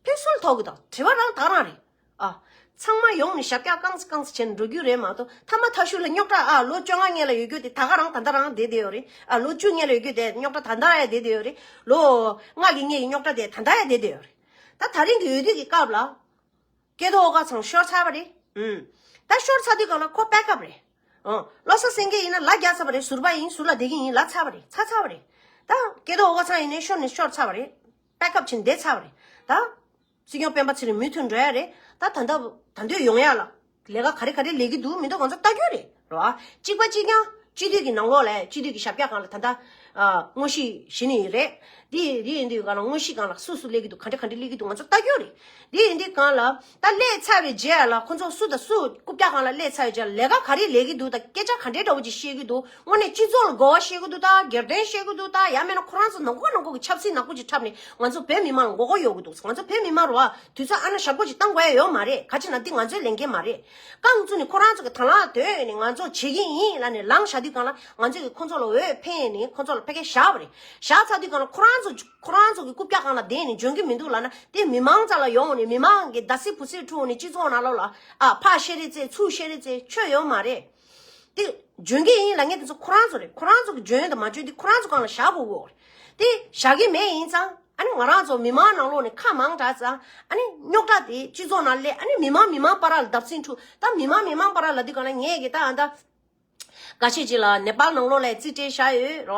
ཕན་སུ་ལ་ཐོགས་ཀྱི་འདུག་དྲི་བ་རང་ད་རང་རེད། ཨ། ཚང་མ་ཡོང་ནས་ཞབས་བཀྱག་རྐང་ཚ་རྐང་ཚ་བྱས་ནས་འགྲོ་རྒྱུ་རེད་མ་གཏོགས་ཐ་མ་ཐ་ཤུ་ལ་རྙོག་དྲ་ཨ་ལོ་བཅོ་ལྔ་སྔོན་ལ་ཡོད་རྒྱུ་དེ་ད་ག་རང་ད་ལྟ་རང་བསྡད་བསྡད་ཡོད་རེད། ཨ་ལོ་བཅུ་སྔོན་ལ་ཡོད་རྒྱུ་དེ་རྙོག་དྲ་ད་ལྟ་ཡང་བསྡད་བསྡད་ཡོད་རེད། ལོ་ལྔ་གི་སྔོན་གྱི་རྙོག་དྲ་དེ་ད་ལྟ་ཡང་བསྡད་བསྡད་ཡོད་རེད། ད་ད་རིང་གི་འོས་བསྡུ་གི་སྐབས་ལ་ཀེ་ཏོ་ཨོ་ཀ་ཚང་ཤོར་ཚར་བ་རེད། ཨུམ། ད་ཤོར་ཚར་དུས་སྒང་ལ་ཁོ་བེག་ཨབ་རེད། ཨོ། བློ་བཟང་སེང་གེ་ཡིན་ན་ལ་རྒྱག་ཚར་བ་རེད། ཟུར་པ་ཡིན་ཟུར་ལ་བསྡད་ཀྱི་ཡིན་ལབ་ཚར་བ་རེད། ཚར་ཚར་བ་རེད། ད་ཀེ་ཏོ་ཨོ་ཀ་ཚང་ཡིན་ནའི་ཤོར་ནས་ཤོར་ཚར་བ་རེད། བེག་ཨབ་བྱས་ནས་བསྡད་ཚར་བ་རེད། ད། སྲིད་སྐྱོང་སྤེན་པ་ཚེ་རིང་མུ་མཐུད་འགྲོ་ཡ་རེད། ད་ད་ལྟ་ད་འདོད་ཡོང་ཡ་ལ། ལས་ཀ་ག་རེ་ག་རེ་ལས་ཀྱི་འདུག་མི་འདུག་ང་ཚོ་ལྟ་རྒྱུ་རེད། རེད་བ། གཅིག་པ་གཅིག་རྐྱང་སྤྱི་འཐུས་ཀྱི་ནང་ལོགས་ལ་སྤྱི་འཐུས་ཀྱི་ཞབས་བཀྱག་སྒང་ལ་ད་ལྟ། ཨ། དངོས་གཞི་ཞི་ནི་ཡི་རེད། འདི་འདི་ཡིན་དུས་སྒང་ལ་དངོས་གཞི་སྒང་ལ་སུ་སུ་སླེབས་ཀྱི་འདུག་ག་འདྲ་ག་འདྲ་སླེབས་ཀྱི་འདུག་ང་ཚོ་ལྟ་རྒྱུ་རེད། འདི་ཡིན་དུས་སྒང་ལ་ད་སླེབས་ཚར་བའི་རྗེས་ལ་ཁོ་ཚོ་སུ་དང་སུ་རྐུབ་བཀྱག་སྒང་ལ་སླེབས་ཚར་བའི་རྗེས་ལ་ལས་ཀ་ག་རེ་ལས་ཀྱི་འདུག་ད་སྐད་ཆ་ག་འདྲའི་འདྲ་བོ་ཅིག་བཤད་ཀྱི་འདུག་དངོས་གནས་སྤྱི་ཚོགས་ལ་གོ་བ་བཤད་ཀྱི་འདུག་ད་སྒེར་དོན་བཤད་ཀྱི་འདུག་ད་ཡང་མིན་ན་ཁོ་རང་ཚོ་ནག་པོ་ནག་པོ་གི་ཆབ་སྲིད་ནག་པོ་ཅིག་འཁྲབ་ནས་ང་ཚོ་བོད་མི་མང་ལ་མགོ་སྐོར་གཡོག་གི་འདུག་ང་ཚོ་བོད་མི་མང་རེད་བ། དུས་ཚོད་ཨ་ན་ཞག་པོ་ཅིག་བཏང་དགོས་ཡ་ཡོད་མ་རེད། ག་ཅི་ན་འདི་ང་ཚོའི་ལས་འགན་མ་རེད། རྐང་བཙུགས་ནས་ཁོ་རང་ཚོ་གི་དང་བླངས་དོན་ནས་ང་ཚོ་བྱེད་ཀྱི་ཡིན་ལབ་ནས་ལངས་བཞག་དུས་སྒང་ལ་ང་ཚོ་གི་ཁོ་ཚོ་ལ་འོས་འཕེན་ནས་ཁོ་ཚོ་ལ་ཕ་གི་བཞག་པ་རེད། བཞག་ཚར་དུས་སྒང་ལ་ཁོ་རང་ཚོ་ཁོ་རང་ཚོ་གི་རྐུབ་བཀྱག་སྒང་ལ་བསྡད་ནས་འཇོན་གི་མི་འདུག་ལབ་ན་དེ་མི་མང་རྩ་ལ་ཡོང་ནས་མི་མང་གི་ད་སི་བུ་སི་འཁྲུག་ནས་སྤྱི་ཚོགས་ནང་ལོགས་ལ་ཨ་ཕར་བཤད་རེས་རྩེ་ཚུར་བཤད་རེས་རྩེ་ཆོ་ཡོད་མ་རེད། དེ་འཇོན་གྱི་ཡིན་ལབ་མཁན་དེ་ཚོ་ཁོ་རང་ཚོ་རེད། ཁོ་རང་ཚོ་གི་འཇོན་དང་མ་འཇོན་དེ་ཁོ་རང་ཚོ་སྒང་ལ་བཞག་དགོས་ཀྱི་ཡོད་རེད། དེ་བཞག་གི་མེད་ཡིན་ཙང་ཨ་ནི་ང་རང་ཚོ་མི་མང་ནང་ལོགས་ནས་ཁ་མང་དྲགས་ཙང་ཨ་ནི་རྙོག་དྲ་དེ་སྤྱི་ཚོགས་ནང་སླེབས། ཨ་ནི་མི་མང་མི་མང་བར་ལ་བརྡབ་གསིག་འཁྲུག་ད་མི་མང་མི་མང་བར་ལ་འདི་ག་ན་ངས་ཀྱི་ད་ཨ་ད་འགའ་ཤས་ཅིག་ལ་ནེ་པཱལ་ནང་ལོགས་ལ་རྩིས་སྤྲད་བཞག་ཡོད་རེད་བ།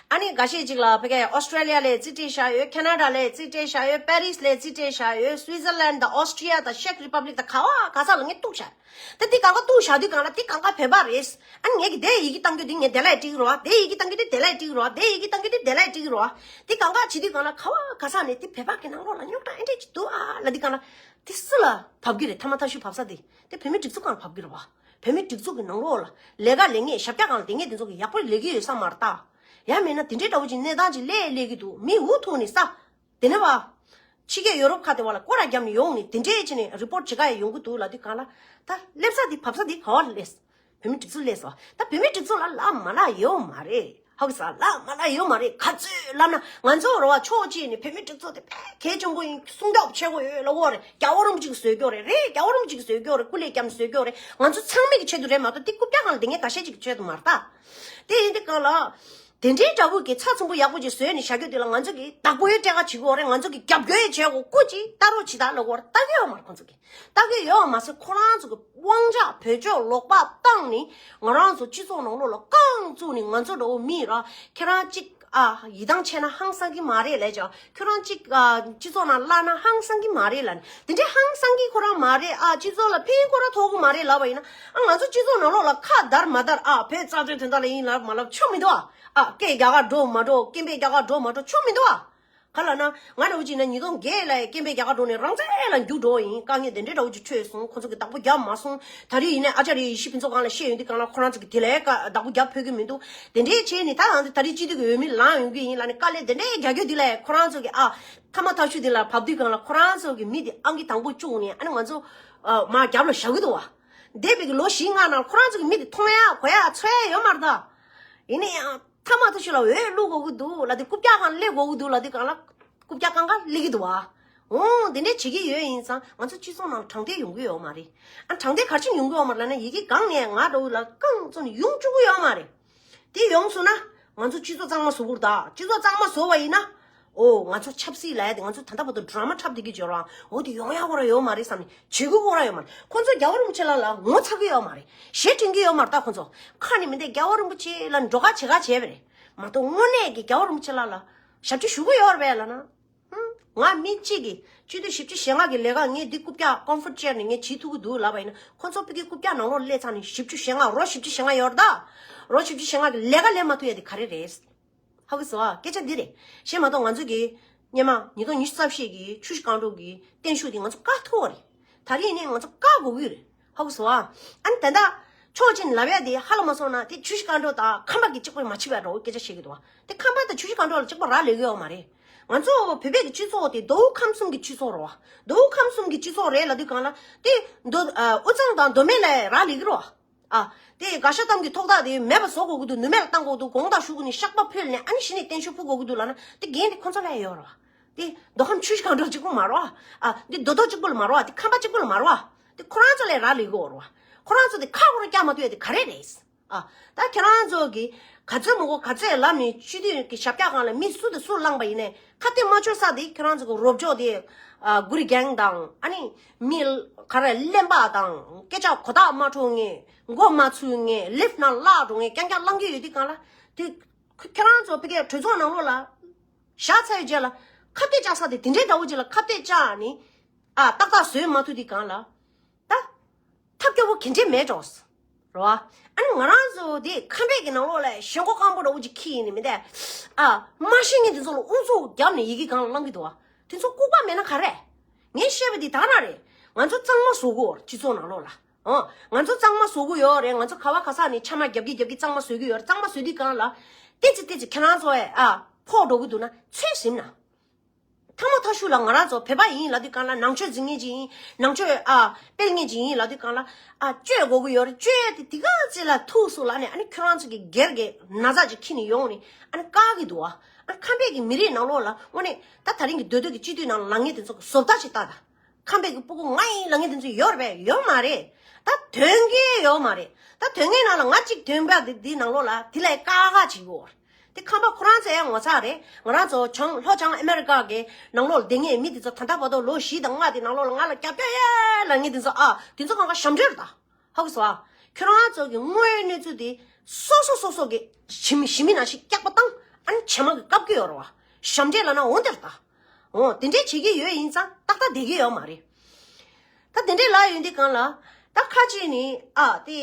ཨ་ནི་འགའ་ཤས་ཅིག་ལ་ཕ་གི་ཨོ་སི་ཀྲེ་ལི་ཡ་ལ་རྩིས་སྤྲད་བཞག་ཡོད། ཁེ་ན་ཌ་ལ་རྩིས་སྤྲད་བཞག་ཡོད། པེ་རིས་ལ་རྩིས་སྤྲད་བཞག་ཡོད། སུའི་ཛར་ལན་དང་ཨོ་སི་ཀྲི་ཡ་དང་ཤེག་རི་པབ་ལིག་དང་ག་བ་ག་ས་ལ་ངས་གཏུགས་བཞག་ད་འདི་གང་ག་གཏུགས་བཞག་དུས་གང་ལ་འདི་གང་ག་བོད་པ་རེད། ཨ་ནི་ངས་ཀྱི་དེ་ཡི་གེ་བཏང་རྒྱུ་འདི་ངས་དེ་ལ་ཡི་སྤྲད་ཀྱི་རེད་བ། དེ་ཡི་གེ་བཏང་རྒྱུ་འདི་དེ་ལ་ཡི་སྤྲད་ཀྱི་རེད་བ། དེ་ཡི་གེ་བཏང་རྒྱུ་འདི་དེ་ལ་ཡི་སྤྲད་ཀྱི་རེད་བ། འདི་གང་ག་བྱེད་དུས་གང་ལ་ག་བ་ག་ས་ནས་འདི་བོད་པ་གི་ནང་ལོགས་ལ་རྙོག་དྲ་ཨེ་འདྲས་ཅིག་འདུག་ཨ་ལ་འདི་གང་ལ། འདི་སུ་ལ་བབས་ཀྱི་རེད། ཐ་མ་ཐ་ཤུ་བབས་ས་འདི་འདི་བོད་མི་སྒྲིག་འཛུགས་སྒང་ལ་བབས་ཀྱི་རེད་བ། བོད་མི་སྒྲིག་འཛུགས་ཀྱི་ནང་ལོགས་ལ་ལས་ཀ་ལས་ངེས་ཞབས་བཀྱག་སྒང་ལ་བསྡད་མཁན་འདི་ཚོ་གི་ཡག་པོ་ལས་ཀྱི་ཡོད་ས་མ་རེད་ད། ཡང་མིན་ན་དེ་འདྲའི་འདྲ་བོ་ཅིག་གནས་སྟངས་ཅིག་སླེབས་སླེབས་ཀྱི་འདུག་མི་འུ་ཐུག་ནས་ས། དེ་ནས་བ། ཕྱི་རྒྱལ་ཡོ་རོབ་ཁག་དེ་བ་ལ་སྐོར་ར་བརྒྱབ་ནས་ཡོང་ནས་དེ་འདྲས་བྱས་ནས་རི་པོར་ཊི་བྱེད་ག་ཡ་ཡོང་གི་འདུག་ལབ་དུས་གང་ལ། ད་སླེབས་ས་དེ་བབས་ས་དེ་ག་བ་ལ་སླེབས། བོད་མི་སྒྲིག་འཛུགས་སླེབས་སོང་། ད་བོད་མི་སྒྲིག་འཛུགས་ལ་ལབ་མ་ལབ་ཡོད་མ་རེད། ཧ་གོ་སོང་། ལབ་མ་ལབ་ཡོད་མ་རེད། ག་ཚོད་ལབ་ན་ང་ཚོ་རེད་བ་ཕྱོགས་གཅིག་ནས་བོད་མི་སྒྲིག་འཛུགས་དེ་དཔེ་གལ་ཆེན་པོ་ཡིན། སྲུང་སྐྱོབ་བྱེད་དགོས་ཡོད་ལབ་ཀྱི་ཡོད་རེད། རྒྱལ་བ་རིན་པོ་ཆེ་གིས་བཟོས་ཀྱི་ཡོད་རེད། རེད། རྒྱལ་བ་རིན་པོ་ཆེ་གིས་བཟོས་ཀྱི་ཡོད་རེད། སྐུ་ལས་བསྐྱངས་ནས་བཟོས་ཀྱི་ཡོད་རེད། ང་ཚོ་ཚང་མས་ཀྱི་ཆེད་དུ་རེད་མ་གཏོགས་དེ་རྐུབ་བཀྱག་སྒང་ལ་བསྡད་མཁན་ཁ་ཤས་ཅིག་གི་ཆེད་དུ་མ་རེད་ད། དེ་ཡིན་དུས་གང་ལ། དེ་འདྲའི་འདྲ་བོ་གི་ཚགས་ཚུད་པོ་ཡག་པོ་ཅིག་བཟོས་ནས་བཞག་རྒྱུ་དེ་ལ་ང་ཚོ་གིས་བདག་པོའི་སྤྲད་ཁ་བྱེད་དགོས་རེད། ང་ཚོ་གིས་རྒྱབ་སྐྱོར་བྱེད་དགོས། སྐུ་མཁྱེན་ལྟ་རོགས་བྱེད་དང་ལབ་ཀྱི་ཡོད་རེད། ལྟ་གི་ཡོད་མ་རེད་ཁོང་ཚོ་གིས། ལྟ་གི་ཡོད་མ་ཟད་ཁོ་རང་ཚོ་གི་དབང་ཆ་བེད་སྤྱོད་ལོག་པ་བཏང་ནས་ང་རང་ཚོ་སྤྱི་ཚོགས་ནང་ལོགས་ལ་རྐང་བཙུགས་ནས་ང་ཚོ་འདྲ་བོ་མི་ར་ཁྱེད་རང་གཅིག་ ཨ་ཡིད་ཐང་ཆད་ན་ཧང་སང་གི་མ་རེད་ལབ་ཀྱང་ཁྱོད་རང་གཅིག་ཨ་སྤྱི་ཚོགས་ནང་བརླག་ན་ཧང་སང་གི་མ་རེད་ལབ་ནས། དེ་འདྲའི་ཧང་སང་གི་ཁོ་རང་མ་རེད། ཨ་སྤྱི་ཚོགས་ལ་ཕན་ཁོ་རང་ཐོགས་གི་མ་རེད་ལབ་པ་ཡིན་ན། ཨ་ང་ཚོ་སྤྱི་ཚོགས་ནང་ལོགས་ལ་ཁ་བརྡར་མ་བརྡར། ཨ་བོད་རྩ་དོན་དོན་དག་ལ་ཡིན་ལབ་མ་ལབ་ཆོ་མི་འདུག་ཨ། ཨ་སྐད་རྒྱ་གར་འགྲོ་མ་འགྲོ། སྐད་འབོད་རྒྱ་གར་འགྲོ་མ་འགྲོ་ཆོ་མི་འདུག་ཨ། ག་ལབ་ན་ང་འདྲ་བོ་ཅིག་ན་ཉིས་སྟོང་བརྒྱད་ལ་སྐད་འབོད་རྒྱ་གར་འགྲོ་ནས་རང་བཙན་ལ་རྒྱུག་འགྲོ་ཡིན། དཀའ་ངལ་དེ་འདྲའི་འདྲ་བོ་ཅིག་འཕྲད་སོང་། ཁོ་ཚོ་གི་བདག་པོ་རྒྱབ་མ་སོང་། ད་རེས་ཡིན་ནའི་ཨ་ཅག་རེ་ཡེ་ཤེས་ཕུན་ཚོགས་སྒང་ལ་བཤད་ཡོང་དུས་སྒང་ལ་ཁོ་རང་ཚོ་གི་དེ་ལས་ཀ་བདག་པོ་རྒྱབ་ཕོད་ཀྱི་མི་འདུག་དེ་འདྲའི་བྱས་ནས་ད་ང་ཚོ་ད་རེས་སྤྱི་འཐུས་ཀྱི་འོས་མི་ལངས་ཡོང་གི་ཡིན་ལབ་ནས་དཀའ་ལས་དེ་འདྲའི་རྒྱག་རྒྱུ་དེ་ལས་ཁོ་རང་ཚོ་གི་ཨ་ཐ་མ་ཐག་ཆོད་དེ་ལ་བབས་དུས་སྒང་ལ་ཁོ་རང་ཚོ་གི་མི་དེ་ཨང་ཀི་དང་པོ་བཅུག་ནས་ཨ་ནི་ང་ཚོ་མར་རྒྱབ་ལ་བཞག་གི་འདུག་བ། འདས་པའི་གི་ལོ་བཞི་ལྔ་ནང་ཁོ་རང་ཚོ་གི་མི་དེ་མཐོང་ཡ་གོ་ཡ་ཚོར་ཡ་ཡོད་མ་རེད་ད། ཡིན་ན་ཡང་། ཐ་མ་ཐུ་ཤུ་ལ་འོས་བླུག་དགོས་ཀྱི་འདུག་ལབ་དུས་རྐུབ་བཀྱག་སྒང་སླེབས་དགོས་ཀྱི་འདུག་ལབ་དུས་སྒང་ལ་རྐུབ་བཀྱག་སྒང་ག་སླེབས་ཀྱི་འདུག་བ། འོང་དེ་འདྲས་བྱེད་ཀྱི་ཡོད་ཡིན་ཙང་ང་ཚོ་སྤྱི་ཚོགས་ནང་དྲང་བདེན་ཡོང་གི་ཡོད་མ་རེད། ཨ་དྲང་བདེན་ག་རེ་བྱས་ནས་ཡོང་གི་ཡོད་མ་རེད་ལབ་ན། ཡི་གེ་སྒང་ནས་ང་འདྲ་བོ་ལ་རྐང་བཙུགས་ནས་ཡོང་བཅུག་གི་ཡོད་མ་རེད། དེ་ཡོང་སོང་ན་ང་ཚོ་སྤྱི་ཚོགས་གཙང་མ་བཟོ་དགོས་རེད་ད། སྤྱི་ཚོགས་གཙང་མ་བཟོ་བ་ཡིན་ན། ཨོ་ང་ཚོ་ཆབ་སྲིད་ལབ་ཡ་དེ་ང་ཚོ་ད་ལྟ་བར་དུ་ཌ་ར་མ་འཁྲབ་བསྡད་ཀྱི་ཡོད་རེད། འོ་དེ་ཡོང་ཡ་ཁོ་རང་ཡོད་མ་རེད་བསམ་ནས་བྱེད་དགོས་ཁོ་རང་ཡོད་མ་རེད། ཁོ་ཚོ་རྒྱལ་བ་རིན་པོ་ཆེ་ལགས་ལ་ངོ་ཚ་གི་ཡོད་མ་རེད། ཞེ་དྲན་གྱི་ཡོད་མ་རེད་ད། ཁོ་ཚོ་ཁ་ནས་མི་འདུག་རྒྱལ་བ་རིན་པོ་ཆེ་ལ་འགྲོ་ཁ་བྱེད་ཁ་བྱས་པ་རེད་མ་གཏོགས་དངོས་གནས་ཀྱི་རྒྱལ་བ་རིན་པོ་ཆེ་ལགས་ལ་ཞབས་ཕྱི་ཞུ་གི་ཡོད་རེད་པས་ལབ་ན། ཧུམ། ང་མི་གཅིག་གིས་སྤྱི་འཐུས་བཞི་བཅུ་ཞེ་ལྔ་གི་ལས་ཀ་ངས་འདི་རྐུབ་བཀྱག་ཀོམ་ཕོར་ཊི་ཅེར་ནས་ངས་བྱེད་ཐུབ་ཀྱི་འདུག་ལབ་པ་ཡིན་ན། ཁོ་ཚོ་ཕ་གི་རྐུབ་བཀྱག་ནང་ལོགས་སླེབས་ཚར་ནས་བཞི་བཅུ་ཞེ་ལྔ་རོ་བཞི་བཅུ་ཞེ་ལྔ་ཡོད་རེད་ད། རོ་བཞི་བཅུ་ཞེ་ལྔ་གི་ལས་ཀ་ལས་མ་ཐུབ་ཡ་དེ་ག་རེ་རེད། ཧ་གོ་སོང་ཨ། སྐད་ཆ་འདི་རེད། གཞན་མ་གཏོགས་ང་ཚོ་གི་སྔོན་མ་ཉིས་སྟོང་ཉི་ཤུ་རྩ་བཞི་གི་ཆུ་བཞི་སྒང་དྲུག་གི་བརྟན་བཞུགས་དེ་ང་ཚོ་བཀག་ཐུབ་པ་རེད། ད་རེས་ནས་ང་ཚོ་བཀག་དགོས་ཀྱི་རེད། ཧ་གོ་སོང་ཨ། ཨ་ནི་ད་ལྟ་ཕྱོགས་གཅིག་ནས་ལབ་ཡ་དེ་ཧ་ལ་མ་སོང་ན་དེ་ཆུ་བཞི་སྒང་དྲུག་དང་ཁམས་པ་གི་གཅིག་པོས་མ་བྱས་པ་འདྲ་བོ་སྐད་ཆ་བཤད་ཀྱི་འདུག་བ། དེ་ཁམས་པ་དང་ཆུ་བཞི་སྒང་དྲུག་ལ་གཅིག་པ་རག་ལས་ཀྱི་ཡོད་མ་རེད། ང་ཚོ་བོད་པའི་གི་སྤྱི་ཚོགས་དེ་མདོ་དབུས་ཁམས་གསུམ་གྱི་སྤྱི་ཚོགས་རེད་བ། མདོ་དབུས་ཁམས་གསུམ་གྱི་སྤྱི་ཚོགས་རེད་ལབ་དུས་སྒང་ལ་དེ་མདོ་ཨ་དབུས་གཙང་དང་མདོ་སྨད་ལ་རག་ལས་ཀྱི་རེད་བ། ཨ། དེ་དགའ་ཤོག་གཏམ་གྱི་ཐོག་ཐག་དེ་མེད་པ་བཟོ་དགོས་ཀྱི་འདུག་ནུབ་སྨད་ལ་བཏང་དགོས་འདུག་དགོངས་དག་ཞུ་དགོས་ནས་བཤགས་པ་ཕུལ་ནས་ཨ་ནི་གཞི་ནས་བརྟན་བཞུགས་ཕུལ་དགོས་ཀྱི་འདུག་ལབ་ན་དེ་འགན་དེ་ཁོ་ཚོ་ལ་ཡོད་རེད་བ། དེ་མདོ་ཁམས་ཆུ་བཞི་སྒང་དྲུག་གཅིག་པོ་མ་རེད་བ། ཨ། འདི་མདོ་སྟོད་གཅིག་པོ་ལ་མ་རེད་བ། དེ་ཁམས་པ་གཅིག་པོ་ལ་མ་རེད་བ། དེ་ཁོ་རང་ཚོ་ལ་རག་ལས་ཀྱི་ཡོད་རེད་བ། ཁོ་རང་ཚོ་དེ་ཁ་ཁོ་རང་བཀྱག་མ་ཐུབ་ཡ་དེ་ག་རེ་རེད། ཨ། ད་ཁྱེད་རང་ཚོ་གིས་ག་ཚོད་མི་དགོས་ག་ཚོད་ལབ་ནས་སྤྱི་འཐུས་ཀྱི་ཞབས་བཀྱག་སྒང་ལ་མི་སུ་དང་སུ་བླངས་པ་ཡིན་ནའི་ཁ་གཏད་མ་གཅོག་ས་དེ་ཁྱེད་རང་ཚོ་གི་རོབ་ཅོག་དེ། ཨ། གུ་རི་གེང་དང་ཨ་ནི་མི་ག་རེ་གླེན་པ་དང་སྐད་ཆ་གོ་ཐག་མ་འཁྲུག་མཁན་མགོ་མ་ཚོས་མཁན་ལིབ་ནང་བརླག་འགྲོ་མཁན་རྐྱང་རྐྱང་བླང་གི་ཡོད་དུས་སྒང་ལ་དེ་ཁྱེད་རང་ཚོ་ཕ་གིའི་གྲོས་ཚོགས་ནང་ལོགས་ལ་བཞག་ཚར་བའི་རྗེས་ལ་ཁ་གཏད་བཅག་ས་དེ་དེ་འདྲའི་འདྲ་བོ་ཅིག་ལ་ཁ་གཏད་བཅག་ནས་ཨ་ཏག་ཏག་བཟོས་མ་ཐུབ་དུས་སྒང་ལ། ད། ཐབས་སྐྱོ་བོ་ག་འདྲས་མེད་འགྲོ། རེད་བ། ཨ་ནི་ང་རང་ཚོ་དེ་ཁམས་པའི་གི་ནང་ལོགས་ལ་ཞེན་ཁོག་སྐམ་པོ་འདྲ་བོ་ཅིག་ཁྱེར་ཡིན་ནི་མི་འདུག་ཨ། མ་ཤེས་མཁན་དེ་ཚོ་ལ་ཨུ་ཚུགས་བརྒྱབ་ནས་ཡི་གེ་སྒང་ལ་བླང་གི་འདུག་བ། དེ་ཚོ་ལྐུགས་པ་མེད་ན་ག་རེ། ངས་བཤད་པ་འདི་དག་རང་རེད། ང་ཚོ་གཙང་མ་བཟོ་དགོས་སྤྱི་ཚོགས་ནང་ལོགས་ལ། ཨོ། ང་ཚོ་གཙང་མ་བཟོ་གི་ཡོད་རེད། ང་ཚོ་ག་བ་ག་ས་ནས་ཆ་མ་རྒྱབ་ཀྱི་རྒྱབ་ཀྱི་གཙང་མ་བཟོ་གི་ཡོད་རེད། གཙང་མ་བཟོ་དུས་སྒང་ལ། ཏེ་ཙི་ཏེ་ཙི་ཁྱེད་རང་ཚོ་ཨེ་ཨ་ཕོག་འགྲོ་གི་འདུག་ན་ཚོད་ཟིན་ན། ཐ་མ་ཐ་ཤུ་ལ་ང་རང་ཚོ་བོད་པ་ཡིན་ལབ་དུས་སྒང་ལ་ནང་ཆོས་འཛིན་མཁན་ཅིག་ཡིན། ནང་ཆོས་ཨ་སྤེལ་མཁན་ཅིག་ཡིན་ལབ་དུས་སྒང་ལ་ཨ་བཅོས་དགོས་ཀྱི་ཡོད་རེད། བཅོས་ཏེ་དེ་ག་ཅི་ལ་ཐུག་སོང་ལབ་ནས་ཨ་ནི་ཁྱོད་རང་ཚོ་གི་སྒེར་གྱི་ན་ཚ་ཅིག་ཁྱེར་ནས་ཡོང་ནས་ཨ་ནི་བཀག་གི་འདུག་ཨ། ཨ་ཁམས་པའི་གི་མི་རིགས་ནང་ལོགས་ལ་དངོས་གནས་ད་ད་རིང་གི་མདོ་སྟོད་ཀྱི་སྤྱི་འཐུས་ནང་ལ་ལངས་མཁན་དེ་ཚོ་གི་བཟོ་ལྟ་ཅིག་ལྟ་ད། ཁམས་པའི་གི་སྤུ་གུ་ང་ཡིན་ལབ་མཁན་དེ་ཚོ་ཡོད་རེད་པས། ཡོད་མ་རེད། ད་དོན་གྱི་ཡོད་མ་རེད། ད་དོན་གྱི་ནང་ལ་ང་གཅིག་དོན་པ་འདི་འདི་ནང་ལོགས་ལ་དེ་ལས་ཀ་ཁ་བྱེད་དགོས་རེད། དེ་ཁམས་པ་ཁོ་རང་ཚོ་ཡང་ངོ་ཚ་རེད། ང་རང་ཚོ་བྱང་ལྷོ་བྱང་ཨ་མེ་རི་ཀ་གི་ནང་ལོགས་ལ་བསྡད་མཁན་མི་དེ་ཚོ་ད་ལྟ་བར་དུ་ལོ་བཞི་དང་ལྔ་དེ་ནང་ལོགས་ལ་ང་ལ་རྒྱབ་སྐྱོར་ཡོད་ལབ་མཁན་དེ་ཚོ་ཨ་དེ་ཚོ་གང་ག་ཞབས་འདྲེན་རེད་ད། ཧ་གོ་སོང་ཨ། ཁྱོད་རང་ཚོ་གི་དངོས་ཡོད་གནས་ཚུལ་དེ་སོ་སོ་སོ་སོ་གི་ཞི་མི་ཞི་མི་ནང་བཞིན་སྐྱག་པ་བཏང་ཨ་ནི་བྱེ་མ་གི་བཀབ་ཀྱི་ཡོད་རེད་བ། ཞབས་འདྲེན་ལབ་ན་འོ་འདིར་ད། འོ་དེ་འདྲས་བྱེད་ཀྱི་ཡོད་ཡིན་ཙང་ཏག་ཏག་བསྡད་ཀྱི་ཡོད་མ་རེད། ད་དེ་འདྲས་ལབ་ཡོང་དུས་སྒང་ལ་ད་ཁ་ཅིག་ནི་ཨ་དེ།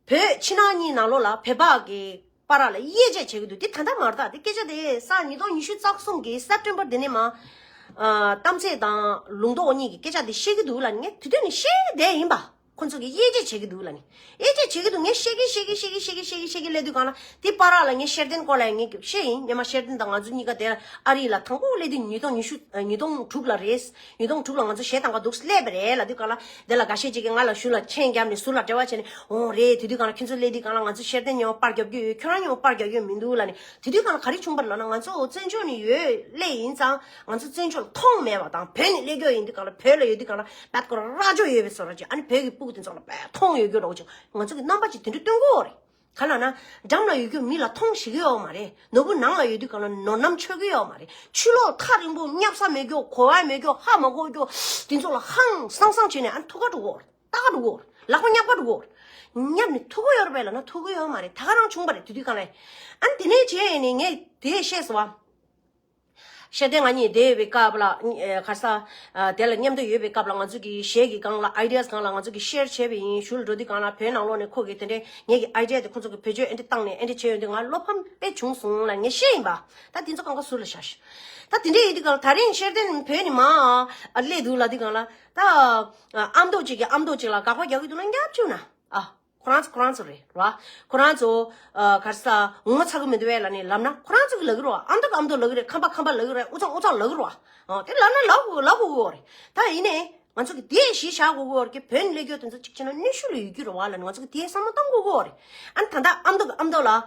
བོད་ཕྱི་ནང་གཉིས་ནང་ལོགས་ལ་བོད་པ་གི་བར་ལ་དབྱེ་འབྱེད་བྱེད་ཀྱི་འདུག་དེ་ད་ལྟ་མ་རེད་ད། དེ་སྐད་ཆ་དེ་ས་ཉིས་སྟོང་ཉི་ཤུ་རྩ་གསུམ་གི་སེབ་ཊེམ་བར་དེ་ནས་མ། ཨ་གཏམ་ཚེ་དང་ལུང་རྟོགས་གཉིས་ཀྱི་སྐད་ཆ་དེ་བཤད་ཀྱི་འདུག་ལབ་ནས་ངས་དེ་དུས་ནས་བཤད་བསྡད་ཡིན་པ། ཁོ་ཚོ་གི་དབྱེ་འབྱེད་བྱེད་ཀྱི་འདུག་ལབ་ནས། དབྱེ་འབྱེད་བྱེད་ཀྱི་འདུག་ངས་བཤད་ཀྱི་བཤད་ཀྱི་བཤད་ཀྱི་བཤད་ཀྱི་བཤད་ཀྱི་བཤད་ཀྱི་སླེབས་དུས་སྒང་ལ་དེ་བར་ལ་ངས་ཤེར་ལྡན་སྐོར་ལ་ངས་བཤད་ཡིན། སྔོན་མ་ཤེར་ལྡན་དང་ང་ཚོ་གཉིས་ཀ་དེ་ཨ་རི་ལ་དང་པོ་སླེབས་དུས་ཉིས་སྟོང་ཉི་ཤུ་ཉིས་སྟོང་དྲུག་ལ་རེད། ཉིས་སྟོང་དྲུག་ལ་ང་ཚོ་གཞས་གཏོང་ག་འདུག་སླེབས་པ་རེད་ལབ་དུས་སྒང་ལ། དེ་ལ་འགའ་ཤས་ཅིག་གིས་ང་ལ་གཞུག་ལ་མཆན་བརྒྱབ་ནས་ཟུར་ལ་འབྲེལ་བ་བྱས་ནས་འོང་རེད། དེ་དུས་སྒང་ལ་ཁྱོད་ཚོ་སླེབས་དུས་སྒང་ལ་ང་ཚོ་ཤེར་ལྡན་མཉམ་པར་རྒྱབ་ཀྱི་ཡོད། ཁྱོད་རང་མཉམ་པར་རྒྱབ་ཀྱི་ཡོད་མི་འདུག་ལབ་ནས། དེ་དུས་སྒང་ལ་ག་རེ་བྱུང་བ་རེད་ལབ་ན་ང་ཚོ་བཙན་བྱོལ་ནས་ཡོད་སླེབས་ཡིན་ཙང་ང་ཚོ་བཙན་བྱོལ་མཐོང་མེད་པ་དང་བོད་ནས་སླེབས་ཀྱི་ཡོད་ཡིན་དུས་སྒང་ལ་བོད་ལ་ཡོད་དུས་སྒང་ལ་བད་ཀོ་ར་ར་ཅོ་ཡོད་པའི་བཟོ་འདྲ་ཅིག་ཨ་ནི་བོད་ཀྱི་སྤུ་གུ་དེ་ཚོ་ལ་བད་མཐོང་ཡོད་རྒྱུ་འདྲ་བོ་ཅིག་ང་ཚོ་གི་རྣམ་པ་ཅིག་དེ་འདྲ་སྟོན་གྱི་ཡོད་རེད། ག་ལབ་ན། འགྲམ་ལ་ཡོད་རྒྱུ་མི་ལ་མཐོང་ཤེས་ཀྱི་ཡོད་མ་རེད། ནོར་བུ་ནང་ལ་ཡོད་དུས་སྒང་ལ་ནོར་རྣམ་ཆོད་ཀྱི་ཡོད་མ་རེད། ཆུ་ལོག་ཐག་རིང་པོ་བསྙབ་ས་མེད་རྒྱུ་གོ་བ་མེད་རྒྱུ་ཧ་མ་གོ་རྒྱུ་དེ་ཚོ་ལ་ཧང་སང་སང་བྱས་ནས་ཨ་ནི་ཐུག་ག་འགྲོ་གི་ཡོད་རེད། ལྟ་ག་འགྲོ་གོ། ལག་པ་བརྙབ་ག་འགྲོ་གོ། བརྙབ་ནས་ཐུག་གི་ཡོད་རེད་པས་ལབ་ན་ཐུག་གི་ཡོད་མ་རེད། ད་ག་རང་བྱུང་བ་རེད། དེ་དུས་གང་ལ། ཨ་ནི་དེ་ནས་བྱས་ནས་ངས་དེ་བཤད་སོང་བ། ཤེས་ལྡན་ང་གཉིས་བསྡད་པའི་སྐབས་ལ་ཨ་ག་རེ་ཟ། ཨ་དེ་ལ་མཉམ་དུ་ཡོད་པའི་སྐབས་ལ་ང་ཚོ་གི་གཞས་ཀྱི་སྒང་ལ་ཨའི་ཌི་ཡ་སྒང་ལ་ང་ཚོ་གི་ཤེར་བྱས་པ་ཡིན། ཞུ་ལ་འགྲོ་དུས་སྒང་ལ་བོད་ནང་ལོགས་ནས་ཁོ་གིས་དེ་འདྲའི་ངེད་ཀྱི་ཨའི་ཌི་ཡ་དེ་ཁོ་ཚོ་གི་བེད་སྤྱོད་ཨེ་འདྲ་བཏང་ནས་ཨེ་འདྲ་བྱས་ཡོང་དུས་ང་བློ་ཕམ་དཔེ་བྱུང་སོང་ལ་ངས་བཤད་ཡིན་པ། ད་དེ་ཚོ་གང་ག་ཟུར་ལ་བཞག་ཤག་ད་དེ་འདྲ་ཡིན་དུས་སྒང་ལ་ད་རིང་ཤེས་ལྡན་བོད་ནས་མར་ཨ་སླེབས་འདུག་ལབ་དུས་སྒང་ལ་ད་ཨ་ཨ་མདོ་གཅིག་གིས་ཨ་མདོ་གཅིག་ལ་དགག་པ་རྒྱག་གི་འདུག་ན་རྒྱབ་བཅུག་ན་ཨ། ཁོ་རང་ཚོ་ཁོ་རང་ཚོ་རེད་ར། ཁོ་རང་ཚོ་ཨ་ག་རེ་ཟ་ངོ་ཚ་གི་མི་འདུག་བས་ལབ་ནས་ལབ་ན་ཁོ་རང་ཚོ་གི་ལབ་གི་རེད་བ། ཨ་མདོ་གི་ཨ་མདོ་ལབ་གི་རེད། ཁམས་པ་ཁམས་པ་ལབ་གི་རེད། དབུས་གཙང་དབུས་གཙང་ལབ་གི་རེད་བ། ཨ་དེ་ལབ་ན་ལབ་དགོས་ལབ་དགོས་གི་རེད། ད་ཡིན་ནའི་ང་ཚོ་གི་དེ་གཞི་བཞག་དགོས་གི་རེད། བོད་ནས་སླེབས་རྒྱུ་དེ་ཚོ་གཅིག་བྱས་ན་གནོན་ཤུགས་ལ་ཡོད་རྒྱུ་རེད་བ་ལབ་ནས་ང་ཚོ་གི་དེ་བསམ་བློ་གཏོང་དགོས་གི་རེད། ཨ་ནི་ད་ལྟ་ཨ་མདོ་གི་ཨ་མདོ་ལ་ཨ་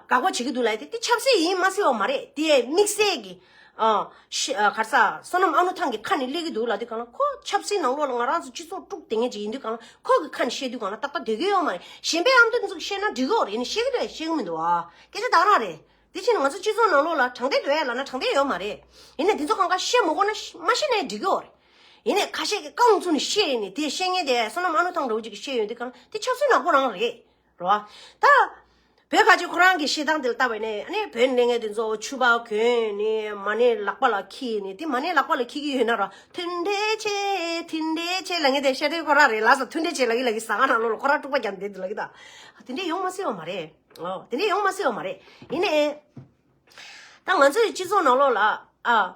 དགག་པ་བྱེད་ཀྱི་འདུག་ལབ་དེ་དེ་ཆབ་སྲིད་ཡིན་མ་སྲིད་བ་མ་རེད། དེ་དམིགས་བསལ་གི་ཨ་ཤི་ཨ་ག་རེ་ཟ་བསོད་ནམས་ཨ་ནུ་ཐང་གི་ཁ་ནས་སླེབས་ཀྱི་འདུག་ལབ་དུས་སྒང་ལ་ཁོ་ཆབ་སྲིད་ནང་ལོགས་ལ་ང་རང་ཚོ་སྤྱི་ཚོགས་དཀྲུག་བསྡད་མཁན་ཅིག་ཡིན་དུས་སྒང་ལ་ཁོ་གི་ཁ་ནས་བཤད་དུས་སྒང་ལ་ཏག་ཏག་བསྡད་ཀྱི་ཡོད་མ་རེད། གཞན་པའི་ཨ་མདོ་དེ་ཚོ་གིས་བཤད་ན་འགྲིག་གི་ཡོད་རེད། ཡིན་ནའི་བཤད་ཀྱི་འདུག་བཤད་ཀྱི་མི་འདུག་ཨ། སྐད་ཆ་དེ་ག་རང་རེད། དེ་ཕྱིན་ང་ཚོ་སྤྱི་ཚོགས་ནང་ལོགས་ལ་དྲང་བདེན་འདུག་ཨེ་ལབ་ན་དྲང་བདེན་ཡོད་མ་རེད། ཡིན་ནའི་དེ་ཚོ་གང་ག་བཤད་མི་དགོས་ན་མ་བཤད་ནའི་འགྲིག་གི་ཡོད་རེད། ཡིན་ནའི་ཁ་ཤས་ཀྱིས་རྐང་བཙུགས་ནས་བཤད་ཡིན་ནའི་དེ་བཤད་མཁན་དེ་བསོད་ནམས་ཨ་ནུ་ཐང་འདྲ་བོ་ཅིག་གིས་བཤད་ཡོང་དུས་སྒང་དེ་ཆབ་སྲིད་ནག་པོ་རང་རེད། རེད་བ། ད། བོད་ཁ་ཆེ་ཁོ་རང་གི་བཤད་སྟངས་དེ་ལ་བལྟས་པ་ཡིན་ནའི་ཨ་ནི་བོད་ནས་ངས་དེ་ཚོ་ཕྱུ་པ་གོན་ནས་མ་ཎི་ལག་པ་ལ་འཁྱེར་ནས་དེ་མ་ཎི་ལག་པ་ལ་འཁྱེར་གྱི་ཡོད་ན་ར་མཐུན་སྒྲིལ་ཆེ་མཐུན་སྒྲིལ་ཆེ་ལབ་མཁན་དེ་ཤེས་ལྡན་ཁོ་རང་རེད་ལབ་ས། མཐུན་སྒྲིལ་ཆེ་ལབ་ཀྱི་ལབ་ཀྱི་ཟ་ཁང་ནང་ལོགས་ལ་ཁོ་རང་དཀྲུག་པ་རྒྱབ་བསྡད་འདུག་ལབ་ཀྱི་ད། དེ་འདྲས་ཡོང་མ་སྲིད་པ་མ་རེད། ཨོ་དེ་འདྲས་ཡོང་མ་སྲིད་པ་མ་རེད། ཡིན་ནའི། ད་ང་ཚོའི་སྤྱི་ཚོགས་ནང་ལོགས་ལ་ཨ།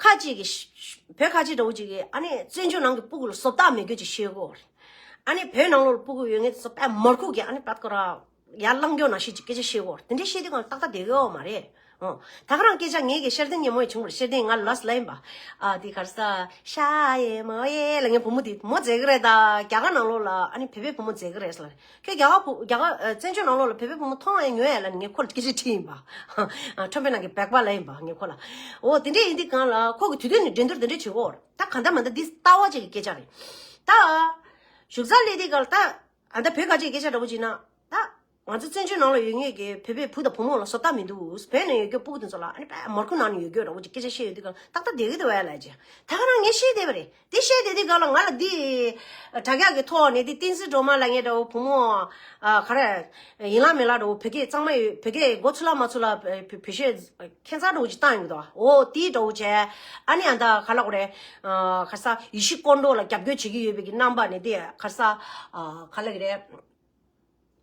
ཁ་ཅིག་གིས་ཤ་ཤ་བོད་ཁ་ཆེ་འདྲ་བོ་ཅིག་གིས་ཨ་ནི་བཙན་བྱོལ་ནང་གི་སྤུ་གུ་ལ་བཟོ་ལྟ་མེད་རྒྱུ་ཅིག་བཤད་གོ་རེད། ཨ་ནི་བོད་ནང་ལོགས་ལ་སྤུ་གུ་ཡོད་མཁན་དེ་ཚོ་དཔེ་མར་ཁུག་གིས་ཨ་ནི་བད་ཀོ་ར་ཡར་བསླང་རྒྱུ་ནང་བཞིན་གྱི་སྐད་ཆ་བཤད་གོ་རེད། དེ་འདྲའི་བཤད་དུས་གང་ཏག་ཏག་བསྡད་ཡོད་མ་རེད། ཨོ། ད་ག་རང་སྐད་ཆ་ངས་ཀྱི་ཤར་ལྡན་ཉེ་མོ་ཡི་བྱུང་བར་ཤར་ལྡན་ང་ལ་ལབ་ཡིན་པ། ཨ་དེ་ག་རེ་ཟ་ཤ་ཡེ་མོ་ཡེ་ལབ་མཁན་བུ་མོ་དེ་མོ་མཛད་གི་རེད་ད། རྒྱ་གར་ནང་ལོགས་ལ་ཨ་ནི་བོད་པའི་བུ་མོ་མཛད་གི་རེད་ཟེར་ལ། ཁྱོད་རྒྱ་གར་བུ་རྒྱ་གར་ཨ་བཙན་བྱོལ་ནང་ལོགས་ལ་བོད་པའི་བུ་མོ་མཐོང་ཡང་ཉོ་ཡ་ལ་ནི་ངས་ཁོ་ལ་སྐད་ཆ་དྲིས་ཡིན་པ། ཁྲོན་པའི་ནང་གི་སྦེག་པ་ལ་ཡིན་པ་ངས་ཁོ་ལ། འོ་དེ་འདྲས་ཡིན་དུས་གང་ལ་ཁོ་གི་དུས་དོན་ནི་འགྲན་བསྡུར་དེ་འདྲས་བྱེད་གོ། ད་གང་ལྟར་མ་ལྟར་འདི་ལྟ་བ་ཅིག་གི་སྐད་ཆ་རེད། ད་བཞུགས་ས་སླེབས་དུས་གང་ལ་ད་ཨ་ད་བོད་ཁ་ཆེའི་སྐད་ཆ་འདྲ་བོ་ཅིག་ན་ད་ང་ཚོ་བཙན་བྱོལ་ནང་ལ་ཡོད་མཁན་གྱི་བོད་པའི་བུ་དང་བུ་མོ་ལ་བཟོ་ལྟ་མི་འདུག་བོད་ནང་ཡོད་མཁན་སྤུ་གུ་དེ་ཚོ་ལ་ཨ་ནི་དཔེ་མར་ཁུ་ནང་ནས་ཡོད་རྒྱུ་འདྲ་བོ་ཅིག་སྐད་ཆ་བཤད་ཡོང་དུས་གང་ལ་ཏག་ཏག་བསྡད་ཀྱི་འདུག་བས་ལབ་ཅིག་ད་ག་རང་ངས་བཤད་བསྡད་པ་རེད། དེ་བཤད་བསྡད་དུས་གང་ལ་ང་ལ་འདི་དྲ་རྒྱ་གི་ཐོག་ནས་འདི་བསྟན་འཛིན་སྒྲོལ་མ་ལབ་མཁན་འདྲ་བོ་བུ་མོ་ཨ་ག་རེ་ཡིན་ལ་མིན་ལ་འདྲ་བོ་བོད་སྐད་གཙང་མ་ཡོད་བོད་སྐད་མགོ་ཚུགས་ལ་མ་ཚུགས་ལ་བེད་སྤྱོད་ཁྱད་མཚར་འདྲ་བོ་ཅིག་བཏང་ཡོང་གི་འདུག་འོ་དེའི་འདྲ་བོ་བྱས་ཨ་ནི་ཨ་ད་ག་ལ་གོ་རེད། ག་ས་ཡེ་ཤུ་ཀོང་ཀྲོའུ་ལ་རྒྱབ་སྐྱོར་བྱེད་ཀྱི་ཡོད་པའི་གི་རྣམ་པ་ནི་དེ་ག་ས་ག་ལ་གི་རེད།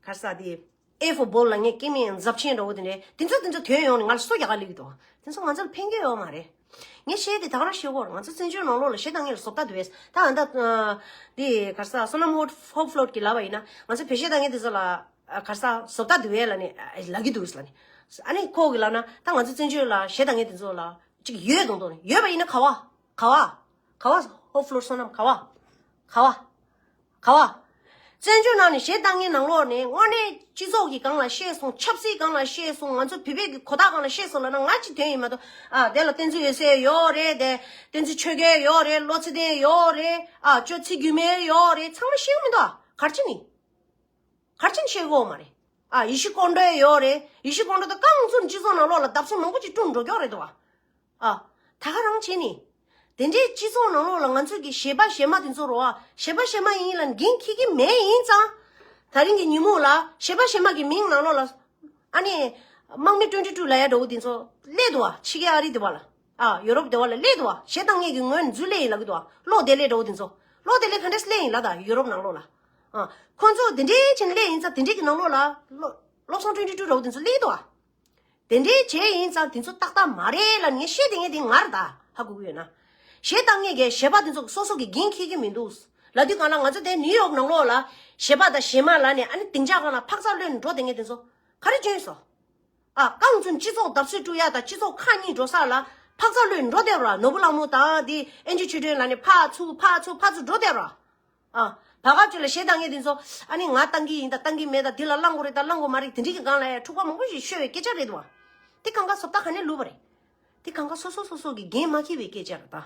ག་ས་དེ་ཨེ་ཧྥོ་བོལ་ལ་ངས་སྐྱེ་དམན་འཛབ་ཆེན་འདྲ་བོ་དེ་འདྲས་དེ་ཚོ་དེ་ཚོ་ཐོན་ཡོང་ནས་ང་ལ་སོ་རྒྱག་ག་སླེབས་ཀྱི་འདུག་དེ་ཚོ་ང་ཚོ་ལ་ཕན་གྱི་ཡོད་མ་རེད། ངས་བཤད་དེ་ད་ག་རང་བཤད་གོ་རེད། ང་ཚོ་བཙན་བྱོལ་ནང་ལོགས་ལ་གཞས་བཏང་མཁན་ལ་བཟོ་ལྟ་འདུག་བས་ད་ཨ་ད་དེ་ག་ས་བསོད་ནམས་ཧོབ་ཧོབ་ཕློད་ཀྱིས་ལབ་པ་ཡིན་ན་ང་ཚོ་བོད་གཞས་བཏང་མཁན་དེ་ཚོ་ལ་ག་ས་བཟོ་ལྟ་འདུག་བས་ལབ་ནས་ལབ་ཀྱི་འདུག་ལབ་ནས་ཨ་ནི་ཁོ་གིས་ལབ་ན་ད་ང་ཚོ་བཙན་བྱོལ་ལ་གཞས་བཏང་མཁན་དེ་ཚོ་ལ་ཅིག་ཡོད་དང་དོ་ཡོད་པ་ཡིན་ན་ག་བ་ག་བ་ག་བ་ཧོབ་ཕློད་བསོད་ནམས་ག་བ་ག་བ། ག་བ། བཙན་བྱོལ་ནང་ནས་གཞས་བཏང་མཁན་ནང་ལོགས་ནས་དངོས་གནས་སྤྱི་ཚོགས་ཀྱི་སྒང་ལ་བཤད་སོང་། ཆབ་སྲིད་སྒང་ལ་བཤད་སོང་། ང་ཚོ་བོད་པའི་གི་གོ་རྟོགས་སྒང་ལ་བཤད་སོང་ལབ་ན་ང་ཅི་དོན་ཡིན་མ་གཏོགས་ཨ་དེ་ལ་བསྟན་འཛིན་འོད་ཟེར་ཡོད་རེད། དེ་བསྟན་འཛིན་ཆོས་རྒྱལ་ཡོད་རེད། བློ་ཚེ་བརྟན་ཡོད་རེད། ཨ་ཅོ་ཚེ་རྒྱུད་སྨད་ཡོད་རེད། ཚང་མ་ཤེས་ཀྱི་མི་འདུག་ཨ། ག་རེ་བྱས་ནས། ག་རེ་བྱས་ནས་ཤེས་ཀྱི་ཡོད་མ་རེད། ཨ་ཡེ་ཤུ་ཀོང་ཀྲོའུ་ཡོད་རེད། ཡེ་ཤུ་ཀོང་ཀྲོའུ་དང་རྐང་བཙུགས་སྤྱི་ཚོགས་ནང་ལོགས་ལ་བརྡབ་གསིག་མང་པོ་ཅིག་བསྐྲུན་འགྲོ་གི་ཡོད་རེད་འདུག་ཨ། ཨ། ད་ག་རང་བྱས་ནས། དེ་འདྲའི་སྤྱི་ཚོགས་ནང་ལོགས་ལ་ང་ཚོ་གི་གཞས་པ་གཞས་མ་དེ་ཚོ་རོ་ཨ། གཞས་པ་གཞས་མ་ཡིན་ལ་འགན་འཁྱེར་གྱི་མེད་ཡིན་ཙང་། ད་རིང་གི་ཉིན་མོ་ལ་གཞས་པ་གཞས་མ་གི་མིང་ནང་ལོགས་ལ། ཨ་ནི། དམག་མི་ཊུ་ཝེན་ཊི་ཊུ་ལབ་ཡ་འདྲ་བོ་དེ་ཚོ་སླེབས་འདུག་ཨ། ཕྱི་རྒྱལ་ཨ་རི་དེ་བ་ལ། ཨ་ཡོ་རོབ་དེ་བ་ལ་སླེབས་འདུག་ཨ། གཞས་བཏང་མཁན་གྱི་ངོས་ནས་འཛུལ་སླེབས་ཡིན་ལབ་ཀྱི་འདུག་ཨ། གློག་བདེ་ལེགས་འདྲ་བོ་དེ་ཚོ། གློག་བདེ་ལེགས་ག་འདྲས་སླེབས་ཡིན་ལབ་ད་ཡོ་རོབ་ནང་ལོགས་ལ། ཨ། ཁོ་ཚོ་དེ་འདྲའི་ཆེན་སླེབས་ཡིན་ཙང་དེ་འདྲའི་གི་ནང་ལོགས་ལ། བློ་བློ་བཟང་ཊུ་ཝེན་ཊི་ཊུ་འདྲ་བོ་དེ་ཚོ་སླེབས་འདུག་ཨ། དེ་འདྲའི་བྱས་ཡིན་ཙང་དེ་ཚོ་ཏག་ཏག་མ་རེད་ལབ་ངས་བཤད་དེ་ངས་དེ་ངར་ད་ཧ་གོ་གི་ཡོད་ན། གཞས་བཏང་མཁན་གྱི་གཞས་པ་དེ་ཚོ་སོ་སོ་གི་འགན་འཁྱེར་གྱི་མི་འདུག་ལབ་དུས་གང་ལ་ང་ཚོ་དེ་ནིའུ་ཡོག་ནང་ལོགས་ལ་གཞས་པ་དང་གཞས་མ་ལབ་ནས་ཨ་ནི་སྡིངས་ཆ་སྒང་ལ་འཕག་འཚག་གློད་ནས་འགྲོ་བསྡད་མཁན་དེ་ཚོ་ག་རེ་བྱས་སོང་། ཨ་རྐང་བཙུགས་སྤྱི་ཚོགས་བརྡབ་གསིག་སྤྲོད་ཡ་དང་སྤྱི་ཚོགས་ཁ་གཉིས་འགྲོ་ས་ལ་འཕག་འཚག་གློད་ནས་འགྲོ་བསྡད་ར། ནོར་བུ་གླང་མོ་དང་དེ་ཨེན་ཅི་ཆོས་སྒྲོན་ལབ་ནས་ཕར་ཚུར་ཕར་ཚུར་ཕར་ཚུར་འགྲོ་བསྡད་ར། ཨ། བར་སྐབས་ཅིག་ལ་གཞས་བཏང་མཁན་དེ་ཚོ་ཨ་ནི་ང་བཏང་གི་ཡིན་ད་བཏང་གི་མེད་ད་འདི་ལ་བླང་དགོས་རེད་ད་བླང་དགོས་མ་རེད་དེ་འདྲའི་གི་སྒང་ལ་ཡ་འཁྲུག་པ་མང་པོ་ཞིག་ཤོར་བའི་སྐད་ཆ་རེད་འདུག་བ། དེ་གང་ག་བཟོ་ལྟ་ག་ནས་ལུས་པ་རེད། དེ་གང་ག་སོ་སོ་སོ་སོ་གི་འགན་མ་འཁྱེར་བའི་སྐད་ཆ་རེད་ད།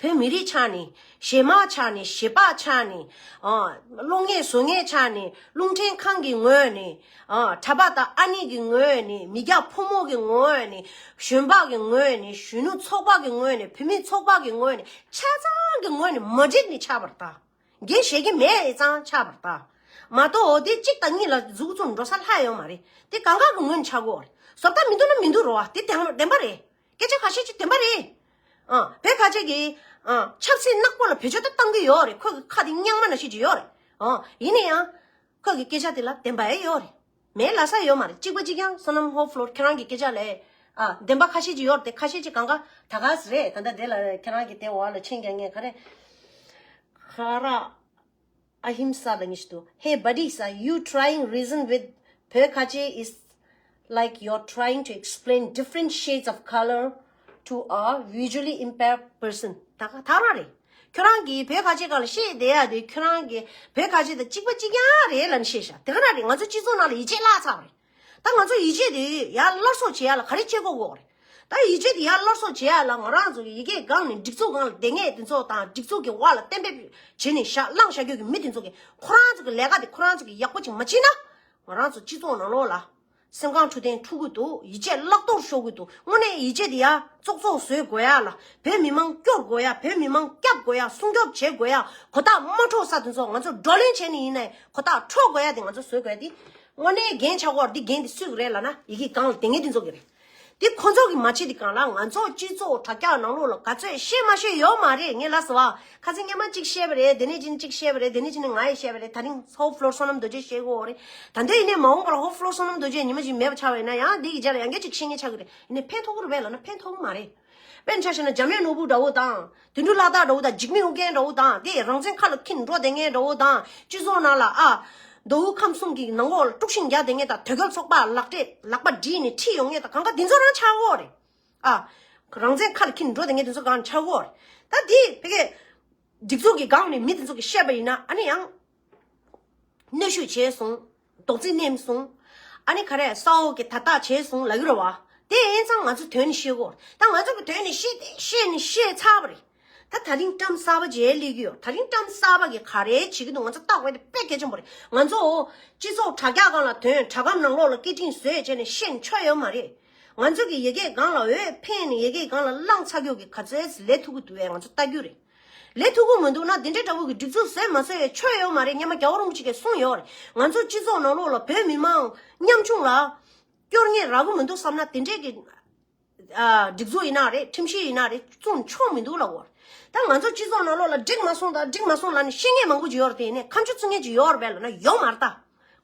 བོད་མི་རིགས་ཆ་ནས་གཞས་མ་ཆ་ནས་གཞས་པ་ཆ་ནས་ཨ། གློག་བརྙན་བཟོ་མཁན་ཆ་ནས་རླུང་འཕྲིན་ཁང་གི་ངོས་ནས་ཨ། གྲྭ་པ་དང་ཨ་ནེ་གི་ངོས་ནས་མི་སྐྱ་ཕོ་མོ་གི་ངོས་ནས་གཞོན་པ་གི་ངོས་ནས་གཞོན་ནུ་ཚོགས་པ་གི་ངོས་ནས་བུད་མེད་ཚོགས་པ་གི་ངོས་ནས་ཆ་ཚང་གི་ངོས་ནས་མ་འགྲིག་ནས་ཆགས་པ་རེད་ད། འགན་བཞེས་ཀྱི་མེད་ཙང་ཆགས་པར་ལྟ། མ་གཏོགས་དེ་གཅིག་དང་གཉིས་ལ་གཟུགས་ཚོ་འགྲོ་ས་ལྷག་ཡོད་མ་རེད། དེ་གང་ག་གི་སྔོན་ཆགས་དགོས་རེད། བཟོ་ལྟ་མི་འདུག་ན་མི་འདུག་རོ། དེ་བདེན་བདེན་པ་རེད། སྐད་ཆ་ཁ་ཤས་ཅིག་བདེན་པ་རེད། ཨ་བོད་ཁ་ཆེ་གི་ཨ་ཆབ་སྲིད་ནག་པོ་ལ་བེད་སྤྱོད་ད་བཏང་གི་ཡོད་རེད། ཁོ་གི་ཁ་དེ་རྙིང་མ་ནང་བཞིན་ཅིག་ཡོད་རེད། ཨ་ཡིན་ན་ཡང་ཁོ་གི་སྐད་ཆ་དེ་ལ་བདེན་པ་ཡང་ཡོད་རེད། མེད་ལབ་ས་ཡོད་མ་རེད། གཅིག་པ་གཅིག་རྐྱང་བསོད་ནམས་ཧོབ་ལོར་ཁྱེད་རང་གི་སྐད་ཆ་ལས་ཨ་བདེན་པ་ཁ་ཤས་ཅིག་ཡོད་རེད། དེ་ཁ་ཤས་ཅིག་གང་ག་ད་ག་ཟེ་རེད། ད་ལྟ་དེ་ལ་ཁྱེད་རང་གི་དེ་འོག་ལ་མཆན་རྒྱག་མཁན་ག་རེ། ཁ་ར་ཨ་ཧིམ་ས་ལ་ཉིས་དུ། Hey buddy, sir, you trying reason with བོད་ཁ་ཆེ is like you're trying to explain different shades of color to a visually impaired person. ད་ག་ད་རང་རེད། ཁྱོད་རང་གིས་བོད་ཁ་ཆེ་སྒང་ལ་བཤད་བསྡད་ཡ་དེ་ཁྱོད་རང་གིས་བོད་ཁ་ཆེ་དང་གཅིག་པ་གཅིག་རྐྱང་རེད་ལབ་ནས་བཤད་ཤག་དེ་ག་རང་རེད། ང་ཚོ་སྤྱི་ཚོགས་ནང་ལ་ཡིད་ཆེས་བརླག་ཚར་བ་རེད། ད་ང་ཚོ་ཡིད་ཆེས་དེ་ཡར་སླར་གསོ་བྱེད་ཡ་ལ་ག་རེ་བྱེད་དགོས་དགོས་རེད། ད་ཡིད་ཆེས་དེ་ཡར་སླར་གསོ་བྱེད་ཡ་ལ་ང་རང་ཚོ་གི་ཡི་གེ་སྒང་ནས་སྒྲིག་འཛུགས་སྒང་ལ་བསྡད་མཁན་དེ་ཚོ་དང་སྒྲིག་འཛུགས་ཀྱི་འོག་ལ་གཏན་འབེབས་བྱེད་ནས་བཞག་བླངས་བཞག་རྒྱུ་གི་མི་དེ་ཚོ་གི་ཁོ་རང་ཚོ་གི་ལས་ཀ་དེ་ཁོ་རང་ཚོ་གི་ཡག་པོ་ཅིག་མ་བྱེད་ན་ང་རང་ཚོ་སྤྱི་ཚོགས་ནང་ལོགས་ལ་སེམས་ཁམས་འཕྲོད་བསྟེན་འཁྲུག་གི་འདུག་ཡིད་ཆེས་བརླག་དོར་ཤོར་གི་འདུག་དངོས་གནས་ཡིད་ཆེས་དེ་ཡར་བཙོག་བཙོག་བཟོ་དགོས་ཡ་ལ་བོད་མི་མང་སྐྱོབ་དགོས་ཡ། བོད་མི་མང་སྐྱབས་དགོས་ཡ། སྲུང་སྐྱོབ་བྱེད་དགོས་ཡ། གོ་རྟགས་མ་འཕྲོག་ས་དེ་ཚོ་ང་ཚོ་བགྲོ་གླེང་བྱས་ནས་ཡིན་ནའི་གོ་རྟགས་འཕྲོག་དགོས་ཡ་དེ་ང་ཚོ་བཟོ་དགོས་ཡ་དེ་དངོས་གནས་འགན་ཆགས་ཀྱི་ཡོད་རེད། དེ་འགན་དེ་སུ་གི་རེད་ལབ་ན་ཡི་གེ་སྒང་ལ་བསྡད་མཁན་དེ་ཚོ་གི་རེད། དེ་ཁོ་ཚོ་གི་མ་བྱེད་དེ་གང་ལ་ང་ཚོ་སྤྱི་ཚོགས་དྲ་རྒྱ་ནང་ལོགས་ལ་ག་ཚོད་བཤད་མ་བཤད་ཡོད་མ་རེད། ངས་ལབ་སོང་བ། ཁ་སང་སྔོན་མ་གཅིག་བཤད་པ་རེད། དེ་ནས་ཅི་ནས་གཅིག་བཤད་པ་རེད། དེ་ནས་ཅི་ནས་ང་ཡི་བཤད་པ་རེད། ད་རིང་ཧོབ་ལོར་བསོད་ནམས་རྡོ་རྗེ་བཤད་དགོས་རེད། ད་འདི་ཡིན་ནས་མ་འོངས་པར་ཧོབ་ལོར་བསོད་ནམས་རྡོ་རྗེ་ཉི་མ་ཅིག་མེད་པ་ཆགས་པ་ཡིན་ན་ཡང་འདི་གི་རྗེས་ལ་ཡང་བསྐྱར་ཅིག་བཤད་མཁན་ཆགས་ཀྱི་རེད། ཡིན་ནས་ཕན་ཐོགས་ཀྱི་རེད་པས་ལབ་ན་ཕན་ཐོགས་ཀྱི་མ་རེད། དཔེར་ན་ཆ་བཞག་ན་འཇམ་དབྱངས་ནོར་བུ་འདྲ་བོ་དང་དོན་གྲུབ་ལྷ་བདག་འདྲ་བོ་དང་འཇིགས་མེད་ཨོ་རྒྱན་འདྲ་བོ་དང་དེ་རང་བཙན་ཁ་ལ་འཁྱེར་འགྲོ་བསྡད་མཁན་འདྲ་བོ་དང་སྤྱི་ཚོགས་ནང་ལ་ཨ། མདོ་དབུས་ཁམས་གསུམ་གྱི་ནང་ལོགས་ལ་དཀྲུག་ཤིང་རྒྱག་བསྡད་མཁན་དང་དོལ་རྒྱལ་ཚོགས་པ་ལག་སྤྲད་ལག་པ་བསྒྲིལ་ནས་ཁྲིད་ཡོང་མཁན་དང་གང་ག་འདི་ཚོ་རང་ཆགས་ཀྱི་ཡོད་རེད། ཨ། རང་བཙན་ཁ་ལ་འཁྱེར་འགྲོ་བསྡད་མཁན་འདི་ཚོ་གང་ཆགས་ཀྱི་ཡོད་རེད། ད་འདི་ཕ་གི་སྒྲིག་འཛུགས་ཀྱི་སྒང་ནས་མི་འདི་ཚོ་གིས་བཤད་པ་ཡིན་ན་ཨ་ནི་ཡང་གནོན་ཤུགས་བྱས་སོང་། རྡོག་རྫིས་མནན་སོང་། ཨ་ནི་ག་རེ་ས་འོག་གི་ད་ལྟ་བྱས་སོང་ལབ་ཀྱི་རེད་བ། དེ་ཡིན་ཙང་ང་ཚོ་དོན་ནི་ཤེས་དགོས། ད་ང་ཚོ་གི་དོན་ནི་ཤེས་ཏེ་ཤེས་ནི་ཤེས་ཚར་བ་རེད། ད་ད་རིང་བཀྲམ་གསར་པ་ཅིག་སླེབས་ཀྱི་ཡོད། ད་རིང་བཀྲམ་གསར་པ་གིས་ག་རེ་བྱེད་ཀྱི་འདུག་ང་ཚོ་བརྟག་དགོས་དེ་དཔེ་གལ་ཆེན་པོ་རེད། ང་ཚོ་སྤྱི་ཚོགས་དྲ་རྒྱ་སྒང་ལ་དོན་དྲ་སྒམ་ནང་ལོགས་ལ་སྐད་འཕྲིན་བཟོས་བྱས་ནས་བཤད་ཆོག་ཡོད་མ་རེད། ང་ཚོ་གི་ཡི་གེ་སྒང་ལ་འོས་འཕེན་ནས་ཡི་གེ་སྒང་ལ་བླངས་ཚར་རྒྱུ་གི་ག་ཚོད་ལས་ཐུབ་ཀྱི་འདུག་བས་ང་ཚོ་ལྟ་རྒྱུ་རེད། ལས་ཐུབ་ཀྱི་མི་འདུག་ན་དེ་འདྲའི་འདྲ་བོ་གི་སྒྲིག་འཛུགས་བཟོས་མ་བཟོས་ཆོག་ཡོད་མ་རེད། སྔོན་མ་རྒྱལ་བ་རིན་པོ་ཆེ་གིས་གསུངས་ཡོད་རེད། ང་ཚོ་སྤྱི་ཚོགས་ནང་ལོགས་ལ་བོད་མི་མང་ཉམ་ཆུང་ལ་སྐྱོར་ངེས་རག་གི་མི་འདུག་བསམ་ན་དེ་འདྲའི་གི་ཨ། སྒྲིག་འཛུགས་ཡིན་ན་རེད། ཁྲིམས་གཞི་ཡིན་ན་རེད། བཙུགས་ཆོག་མི་འདུག་ལབ་ཀྱི་ཡོད་རེད། ད་ང་ཚོ་སྤྱི་ཚོགས་ནང་ལོགས་ལ་འགྲིག་མ་སོང་དང་འགྲིག་མ་སོང་ལབ་ནས་བཤད་མཁན་མང་པོ་ཅིག་ཡོད་རེད། དེ་ནས་ཁ་མཆུ་བཙུགས་མཁན་ཅིག་ཡོད་རེད་པས་ལབ་ན་ཡོད་མ་རེད་ད།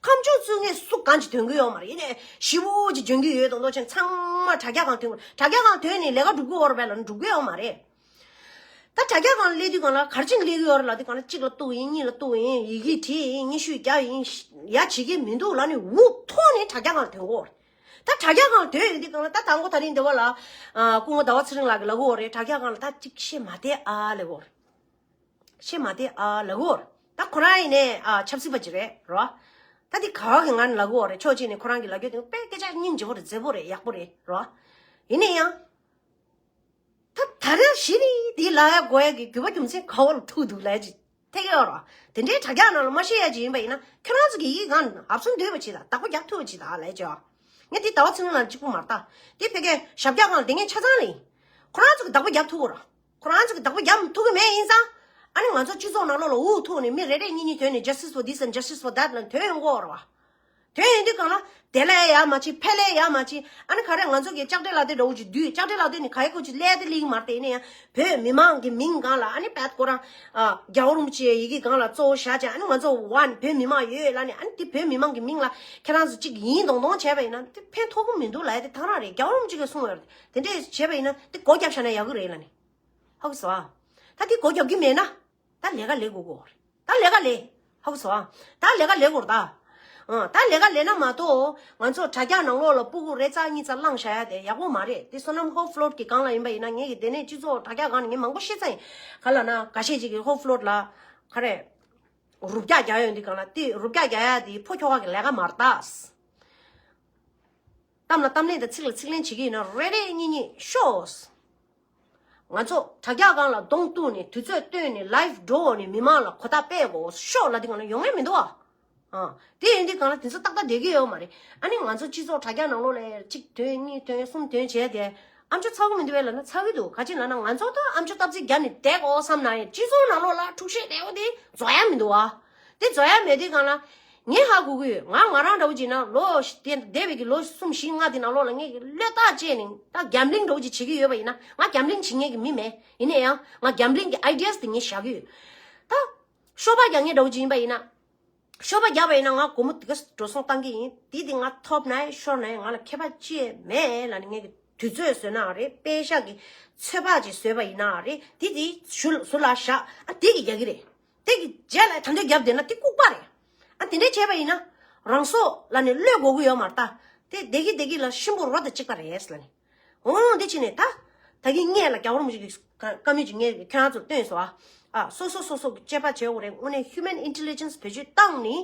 ཁ་མཆུ་བཙུགས་མཁན་སུ་གང་ཅིག་འདོན་གྱི་ཡོད་མ་རེད། ཡིན་ནའི་ཞེ་པོ་ཅིག་འཇོན་གྱི་ཡོད་དང་མདོག་ཅན་ཚང་མ་དྲ་རྒྱ་སྒང་འདོན་དགོས། དྲ་རྒྱ་སྒང་འདོན་ནས་ལས་ཀ་སྒྲུབ་ཀྱི་ཡོད་རེད་པས་ལབ་ན་སྒྲུབ་ཀྱི་ཡོད་མ་རེད། ད་དྲ་རྒྱ་སྒང་སླེབས་དུས་སྒང་ལ་ག་རེ་བྱས་ནས་སླེབས་ཀྱི་ཡོད་རེད་ལབ་དུས་སྒང་ལ་གཅིག་ལ་གཏུག་ཡིན། གཉིས་ལ་གཏུག་ཡིན། ཡི་གེ་བྲིས་ཡིན། སྙན་ཞུ་རྒྱག་ཡིན། ཡ་བྱེད་ཀྱི་མི་འདུག་ལབ་ནས་འུ་ཐུག་ནས་དྲ་རྒྱ་སྒང་ལ་འདོན་གྱི་ཡོད་རེད། ད་དྲ་རྒྱ་སྒང་ལ་འདོན་ཡོང་དུས་སྒང་ལ་ད་དང་པོ་ད་རིང་འདི་བ་ལ་ཨ། སྐུ་ངོ་ཟླ་བ་ཚེ་རིང་ལགས་ཀྱིས་ལབ་ཀྱི་ཡོད་རེད། དྲ་རྒྱ་སྒང་ལ་ད་གཅིག་བཤད་མ་བསྡད་ཨ་ལབ་ཀྱི་ཡོད་རེད། བཤད་མ་བསྡད་ཨ་ལབ་ཀྱི་ཡོད་རེད། ད་ཁོ་རང་ཡིན་ནའི་ཨ། ཆབ་སྲིད་པ་ཅིག་རེད་རོ། ད་འདི་ག་བ་གི་ངང་ནས་ལབ་ཀྱི་ཡོད་རེད། ཕྱོགས་གཅིག་ནས་ཁོ་རང་གི་ལབ་རྒྱུ་དེ་དཔེ་སྐད་ཆ་སྙིང་རྗེ་པོ་རེད། མཛེས་པོ་རེད། ཡག་པོ་རེད་རོ། ཡིན་ན་ཡང་། ད་ད་རེས་གཞི་ནས་འདི་ལབ་ཡ་དགོས་ཡ་གི་རྒྱུ་བ་རྒྱུ་མཚན་ག་བ་ལ་ཐུག་འདུག་ལབ་ཡ་ཅིག་ཐེག་ཡོད་རོ། དེ་འདྲའི་དྲ་རྒྱ་ནང་ལ་མ་བཤད་ཡ་ཅིག་ཡིན་པ་ཡིན་ན་ཁྱོད་རང་ཚོ་གི་ཡིག་སྒང་ལ་ཨབ་སུ་འདོད་པ་ཅིག་དང་བདག་པོ་རྒྱག་ཐུབ་པ་ཅིག་དང་ལབ་ཡ་ཅིག་ཡོད། ངས་འདི་ཟླ་བ་ཚེ་རིང་ལགས་གཅིག་པུ་མ་རེད་ད། འདི་ཕ་གིའི་ཞབས་བཀྱག་སྒང་ལ་བསྡད་མཁན་ཆ་ཚང་ལ་ཡིན། ཁོ་རང་ཚོ་གི་བདག་པོ་རྒྱག་ཐུབ་ཀྱི་རེད། ཁོ་རང་ཚོ་གི་བདག་པོ་རྒྱག་མི་ཐུབ་ཀྱི་མེད་ཡིན་ཙང་། ཨ་ནི་ང་ཚོ་སྤྱི་ཚོགས་ནང་ལོགས་ལ་འུ་ཐུག་ནས་མི་རེ་རེ་གཉིས་གཉིས་ཐོན་ནས་justice for this and justice for that ལབ་ཐོན་ཡོང་གི་ཡོད་རེད་བ། ཐོན་ཡོང་དུས་སྒང་ལ་དེ་ལས་ཡ་མ་བྱེད་ཕེ་ལས་ཡ་མ་བྱེད། ཨ་ནི་ག་རེ་ང་ཚོ་གི་ལྕགས་སྤྲེལ་ལག་དེ་འདྲ་བོ་ཅིག་བསྡུས། ལྕགས་སྤྲེལ་ལག་དེ་ནི་ག་ཡེ་ཁོ་ཅིག་ལས་དེ་ལིག་མར་དེ་ནས་ཡང་བོད་མི་མང་གི་མིང་སྒང་ལ་ཨ་ནི་བད་ཁོ་རང་ཨ། རྒྱལ་བ་རིན་པོ་ཆེ་ཡི་གེ་སྒང་ལ་གཙོ་བོ་བཞག་བྱས་ཨ་ནི་ང་ཚོ་one བོད་མི་མང་ཡོད་ལབ་ནས་ཨ་ནི་དེ་བོད་མི་མང་གི་མིང་ལ་ཁྱེད་རང་ཚོ་གཅིག་ཡིན་མདོག་མདོག་བྱས་པ་ཡིན་ན་དེ་ཕན་ཐོགས་ཀྱི་མི་འདུག་ལབ་ཡ་དེ་ཐག་རང་རེད། རྒྱལ་བ་རིན་པོ་ཆེ་གིས་གསུངས་ཡོད་རེད། དེ་འདྲས་བྱས་པ་ཡིན་ན་དེ་སྒོ་བརྒྱབ་བཞག་ན་ཡག་གི་རེད་ལབ་ནས། ཧ་གོ་སོང་ཨ། ད་དེ་སྒོ་བརྒྱབ་ཀྱི་མེད་ན། ད་ལས་ཀ་ལས་དགོས་ཀྱི་ཡོད་རེད། ད་ལས་ཀ་ལས། ཧ་གོ་སོང་ཨ། ད་ལས་ཀ་ལས་དགོས་རེད་ད། ཨ། ད་ལས་ཀ་ལས་ན་མ་གཏོགས་ང་ཚོ་དྲ་རྒྱ་ནང་ལོགས་ལ་སྤུ་གུ་རེ་ཙག་གཉིས་ཙག་བླངས་བཞག་ཡ་དེ་ཡག་པོ་མ་རེད། དེ་བསོད་ནམས་ཧོབ་ལོར་གྱི་སྒང་ལ་ཡིན་པ་ཡིན་ན་ངས་ཀྱི་དེ་ནས་སྤྱི་ཚོགས་དྲ་རྒྱ་སྒང་ནས་ངས་མང་པོ་བཤད་ཚར་ཡིན། ག་ལབ་ན་འགའ་ཤས་ཅིག་གིས་ཧོབ་ལོར་ལ་ག་རེ་རུབ་རྒྱག་རྒྱག་ཡོང་དུས་སྒང་ལ་དེ་རུབ་རྒྱག་རྒྱག་ཡ་དེ་ཕོ་ཁྱོ་ག་གི་ལས་ཀ་མ་རེད་ད། གཏམ་ལ་གཏམ་ལན་དང་ཚིག་ལ་ཚིག་ལན་བྱེད་ཀྱི་ཡིན་ན་རེ་རེ་གཉིས་གཉིས་ཤོག་ང་ཚོ་དྲ་རྒྱ་སྒང་ལ་གདོང་གཏུགས་ནས་དུས་ཚོད་བཏོན་ནས་live འགྲོ་འོང་ནས་མི་མང་ལ་གོ་བརྡ་སྤེལ་དགོས་ཤོག་ལབ་དུས་སྒང་ལ་ཡོང་ངེས་མི་འདུག་ཨ། ཨ། དེ་ཡིན་དུས་སྒང་ལ་དེ་ཚོ་ཏག་ཏག་བསྡད་ཀྱི་ཡོད་མ་རེད། ཨ་ནི་ང་ཚོ་སྤྱི་ཚོགས་དྲ་རྒྱ་ནང་ལོགས་ལ་གཅིག་ཐོན་གཉིས་ཐོན་གསུམ་ཐོན་བྱས་ཏེ་ ཨ་མཆོག་ཚ་གི་མི་འདུག་བས་ལབ་ན་ཚ་གི་འདུག་ག་ཅི་ལབ་ན་ང་ཚོ་ད་ཨ་མཆོག་སྟབས་ཚིག་རྒྱབ་ནས་བསྡད་དགོས་བསམ་ན་ཡང་སྤྱི་ཚོགས་ནང་ལོགས་ལ་འཁྲུག་ཤེད་དེ་འོ་དེ་རྫོགས་ཡ་མི་འདུག་བ། དེ་རྫོགས་ཡ་མེད་དུས་གང་ལ། ངས་ཧ་གོ་གི་ཡོད། ང་ང་རང་འདྲ་བོ་ཅིག་ན་ལོ་ཤ་དེ་འདས་པའི་གི་ལོ་གསུམ་བཞི་ལྔ་དེ་ནང་ལོགས་ལ་ངས་གི་བློས་བཏགས་བྱས་ནས་ད་གེམ་ལིང་འདྲ་བོ་ཅིག་བྱེད་ཀྱི་ཡོད་པ་ཡིན་ན། ང་གེམ་ལིང་བྱེད་མཁན་གི་མི་མེད། ཡིན་ན་ཡང་ང་གེམ་ལིང་གི་ཨའི་ཌི་ཡ་སི་དེ་ངས་བཞག་གི་ཡོད། ད་ཤོ་པ་རྒྱག་མཁན་འདྲ་བོ་ཅིག་ཡིན་པ་ཡིན་ན། ཤོ་པ་རྒྱག་པ་ཡིན་ན་ང་སྒོར་མོ་དེ་ག་འགྲོ་སོང་བཏང་གི་ཡིན། དེ་དེ་ང་ཐོབ་ན་ཡང་ཤོར་ན་ཡང་ང་ལ་ཁྱད་པར་ཅི་ཡང་མེད་ལབ་ནས་ངས་གི་དུས་ཚོད་བཟོས་ན་རེད། པེ་ཤག་གི་ཚོད་དཔག་ཅིག་བཟོས་པ་ཡིན་ན་རེད། དེ་དེ་ཞུ་ཟུར་ལ་བཞག་ཨ་དེ་གི་རྒྱག་གི་རེད། དེ་གི་རྗེས་ལ་ད་འདོད་རྒྱབ་བསྡད་ན་དེ་ལྐུགས་པ་རེད། ཨ་དེ་འདྲས་བྱས་པ་ཡིན་ན་རང་སྲོག་ལ་ནི་བློས་འགོག་གི་ཡོད་མ་རེད་ད། དེ་བསྡད་ཀྱི་བསྡད་ཀྱི་ལ་གཤིན་པོ་རོ་དང་གཅིག་པ་རེད་ལབ་ནི། འོང་འདི་ཕྱིན་ནས་ད། ད་གིན་ངས་ལ་རྒྱ་བོར་མོ་ཞིག་གི་བཀའ་མོལ་ཅིག་ངས་ཁྱོད་རང་ཚོར་བཏོན་སོང་ཨ། ཨ་སོ་སོ་སོ་སོ་གི་དཔྱད་པ་བྱེད་དགོས་རེད། དངོས་གནས་human intelligence་བེད་སྤྱོད་བཏང་ནི།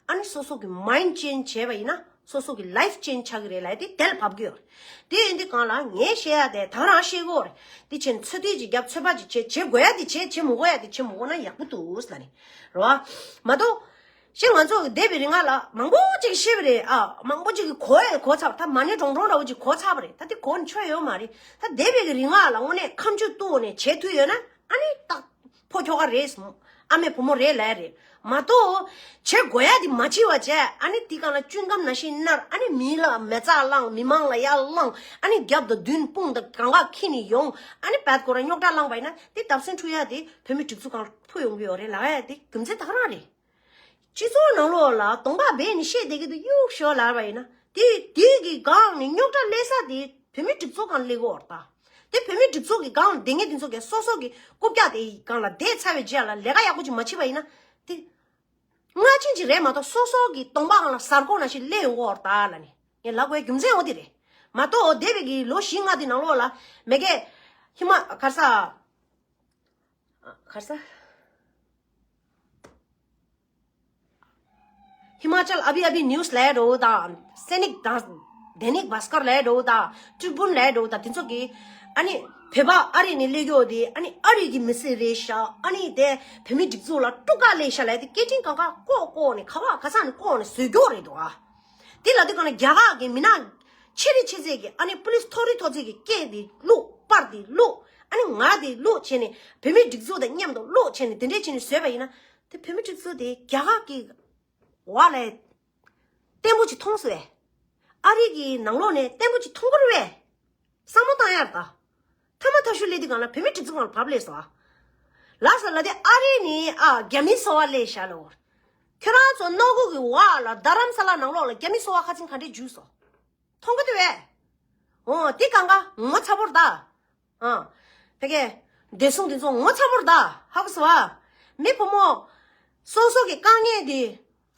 ཨ་ནི་སོ་སོ་གི་mind change་བྱས་པ་ཡིན་ན་སོ་སོ་གི་life change་ཆགས་ཀྱི་རེད་ལབ་དེ་དེ་ལ་བབ་ཀྱི་ཡོད་རེད། དེ་ཡིན་དུས་གང་ལ་ངས་བཤད་ཡ་དེ་ད་ག་རང་བཤད་དགོས་རེད། དེ་བྱས་ནས་ཚོད་ལྟ་ཅིག་རྒྱབ་ཚོད་དཔག་ཅིག་བྱེད་བྱེད་དགོས་ཡ་དེ་བྱེད་བྱེད་མི་དགོས་ཡ་དེ་བྱེད་མི་དགོས་ན་ཡག་པོ་འདུག་ཟེར་ལབ་ནི། རེད་བ། མ་གཏོགས། ཤེས་ང་ཚོ་འདས་པའི་རིང་ལ་མང་པོ་ཅིག་ཤེས་པ་རེད་ཨ། མང་པོ་ཅིག་གི་གོ་ཡ་གོ་ཚར། ད་མ་ཎི་གྲོང་གྲོང་འདྲ་བོ་ཅིག་གོ་ཚར་བ་རེད། ད་དེ་གོ་ནས་ཆོ་ཡོད་མ་རེད། ད་འདས་པའི་གི་རིང་ལ་ལ་དངོས་གནས་ཁ་མཆུ་གཏུགས་ནས་བྱེད་ཐུབ་ཡོད་ན་ཨ་ནི་ད་ཕོ་ཁྱོ་ག་རེད། ཨ་མའི་བུ་མོ་རེད་ལབ་ཡ་རེད། མ་གཏོགས་བྱེད་དགོས་ཡ་དེ་མ་བྱེད་པ་བྱས་ཨ་ནི་དེ་གང་ལ་ཅུན་ཀམ་ནང་བཞིན་མནར། ཨ་ནི་མི་ལ་མེ་བཙའ་བླངས། མི་མང་ལ་ཡར་བླངས། ཨ་ནི་རྒྱབ་དང་མདུན་དཔུང་དང་གང་ག་ཁྱེར་ནས་ཡོང་། ཨ་ནི་བད་ཀོ་ར་རྙོག་དྲ་བསླངས་པ་ཡིན་ན་དེ་བརྡབ་གསིག་འཁྲུག་ཡ་དེ་བོད་མི་སྒྲིག་འཛུགས་སྒང་ལ་འཕུར་ཡོང་གི་ཡོད་རེད་ལབ་ཡ་དེ་རྒྱུ་མཚན་ད་ག་རང་རེད། སྤྱི་ཚོགས་ནང་ལོགས་ལ་གདོང་པ་སྦས་ནས་བཤད་བསྡད་ཀྱི་འདུག་གཡུག་ཞོག་ལབ་པ་ཡིན་ན། དེ་དེ་གི་སྒང་ནས་རྙོག་དྲ་སླེབས་ས་དེ་བོད་མི་སྒྲིག་འཛུགས་སྒང་སླེབས་ཀྱི་ཡོད་རེད་ད། དེ་བོད་མི་སྒྲིག་འཛུགས་ཀྱི་སྒང་ལ་བསྡད་མཁན་དེ་ཚོ་གིས་སོ་སོ་གི་རྐུབ་བཀྱག་དེ་སྒང་ལ་བསྡད་ཚར་བའི་རྗེས་ལ་ལས་ཀ་ཡག་པོ་ཅིག་མ་བྱེད་པ་ཡིན་ན། དེ་སྔ་ཕྱི་ཅིག་རེད་མ་གཏོགས་སོ་སོ་གི་གདོང་པ་སྒང་ལ་གཟའ་འཁོར་ནང་བཞིན་སླེབས་ཡོང་གི་ཡོད་རེད་ད་ལབ་ནས་ངས་ལབ་དགོས་རྒྱུ་མཚན་འོ་དེ་རེད། མ་གཏོགས་འདས་པའི་གི་ལོ་བཞི་ལྔ་དེ་ནང་ལོགས་ལ་མེ་གེ་ཧི་མ་ག་རེ་ཟ། ག་རེ་ཟ། ཧི་མ་ཅལ་ཨ་བྷི་ཨ་བྷི་ནིའུ་སི་ལབ་འགྲོ་དང་སེ་ནིག་དང་དེ་ནིག་བྷ་སྐར་ལབ་འགྲོ་དང་ཀྲི་པུན་ལབ་འགྲོ་དང་དེ་ཚོ་གིས་ཨ་ནི་བོད་པ་ཨ་རི་ནས་སླེབས་ཡོད་དེ་ཨ་ནི་ཨ་རི་གི་མི་སེར་རེད་ཤག་ཨ་ནི་དེ་བོད་མི་སྒྲིག་འཛུགས་ལ་དཀྲུག་ག་སླེབས་ཤག་ལབ་དེ་སྐད་འཕྲིན་གང་ག་ཀོ་ཀོ་ནས་ག་བ་ག་ས་ནས་ཀོ་ནས་བཟོས་རྒྱུ་རེད་འདུག་ཨ། དེ་ལ་དུས་གང་ལ་རྒྱ་གར་གྱི་མི་ནག་ཆེ་རི་ཆེ་ཚད་ཀྱི་ཨ་ནི་པུ་ལིས་མཐོ་རི་མཐོ་ཚད་ཀྱི་སྐད་དེ་བླུགས་པར་དེ་བླུགས་ཨ་ནི་ང་དེ་བླུགས་བྱས་ནས་བོད་མི་སྒྲིག་འཛུགས་དང་མཉམ་དུ་བླུགས་བྱས་ནས་དེ་འདྲས་བྱས་ནས་བཟོས་པ་ཡིན་ན་དེ་བོད་མི་སྒྲིག་འཛུགས་དེ་རྒྱ་གར་གྱི་འོག་ལ་བརྟན་པོ་ཅིག་མཐོང་སོང་བས། ཨ་རི་གི་ནང་ལོགས་ནས་བརྟན་པོ་ཅིག་མཐོང་གི་རེད་བས། བསམ་བློ་བཏང་ཡར་ད། ཐ་མ་ཐ་ཤུ་ལས་དེ་གང་ལ་བོད་མི་སྒྲིག་འཛུགས་གང་ལ་བབས་ལས་སོ། ལ་ས་ལ་དེ་ཨ་རི་ནི་ཨ་རྒྱ་མི་སོ་བ་ལས་ཤ་ལོ། ཁྱོད་རང་ཚོ་ནོ་གུ་གི་བ་ལ་རྡ་རམ་ས་ལ་ནང་ལོགས་ལ་རྒྱ་མི་སོ་བ་ཁ་ཚིན་ག་འདྲས་འཇུས་སོ། མཐོང་གི་འདུག་བས། འོ་དེ་གང་ག་ངོ་ཚ་པོར་ད། ཨ། ཕ་གི། བདེ་སྲུང་དེ་ཚོ་ངོ་ཚ་པོར་ད། ཧ་གོ་སོང་བ། མི་བུ་མོ། སོ་སོ་གི་དཀའ་ངལ་དེ།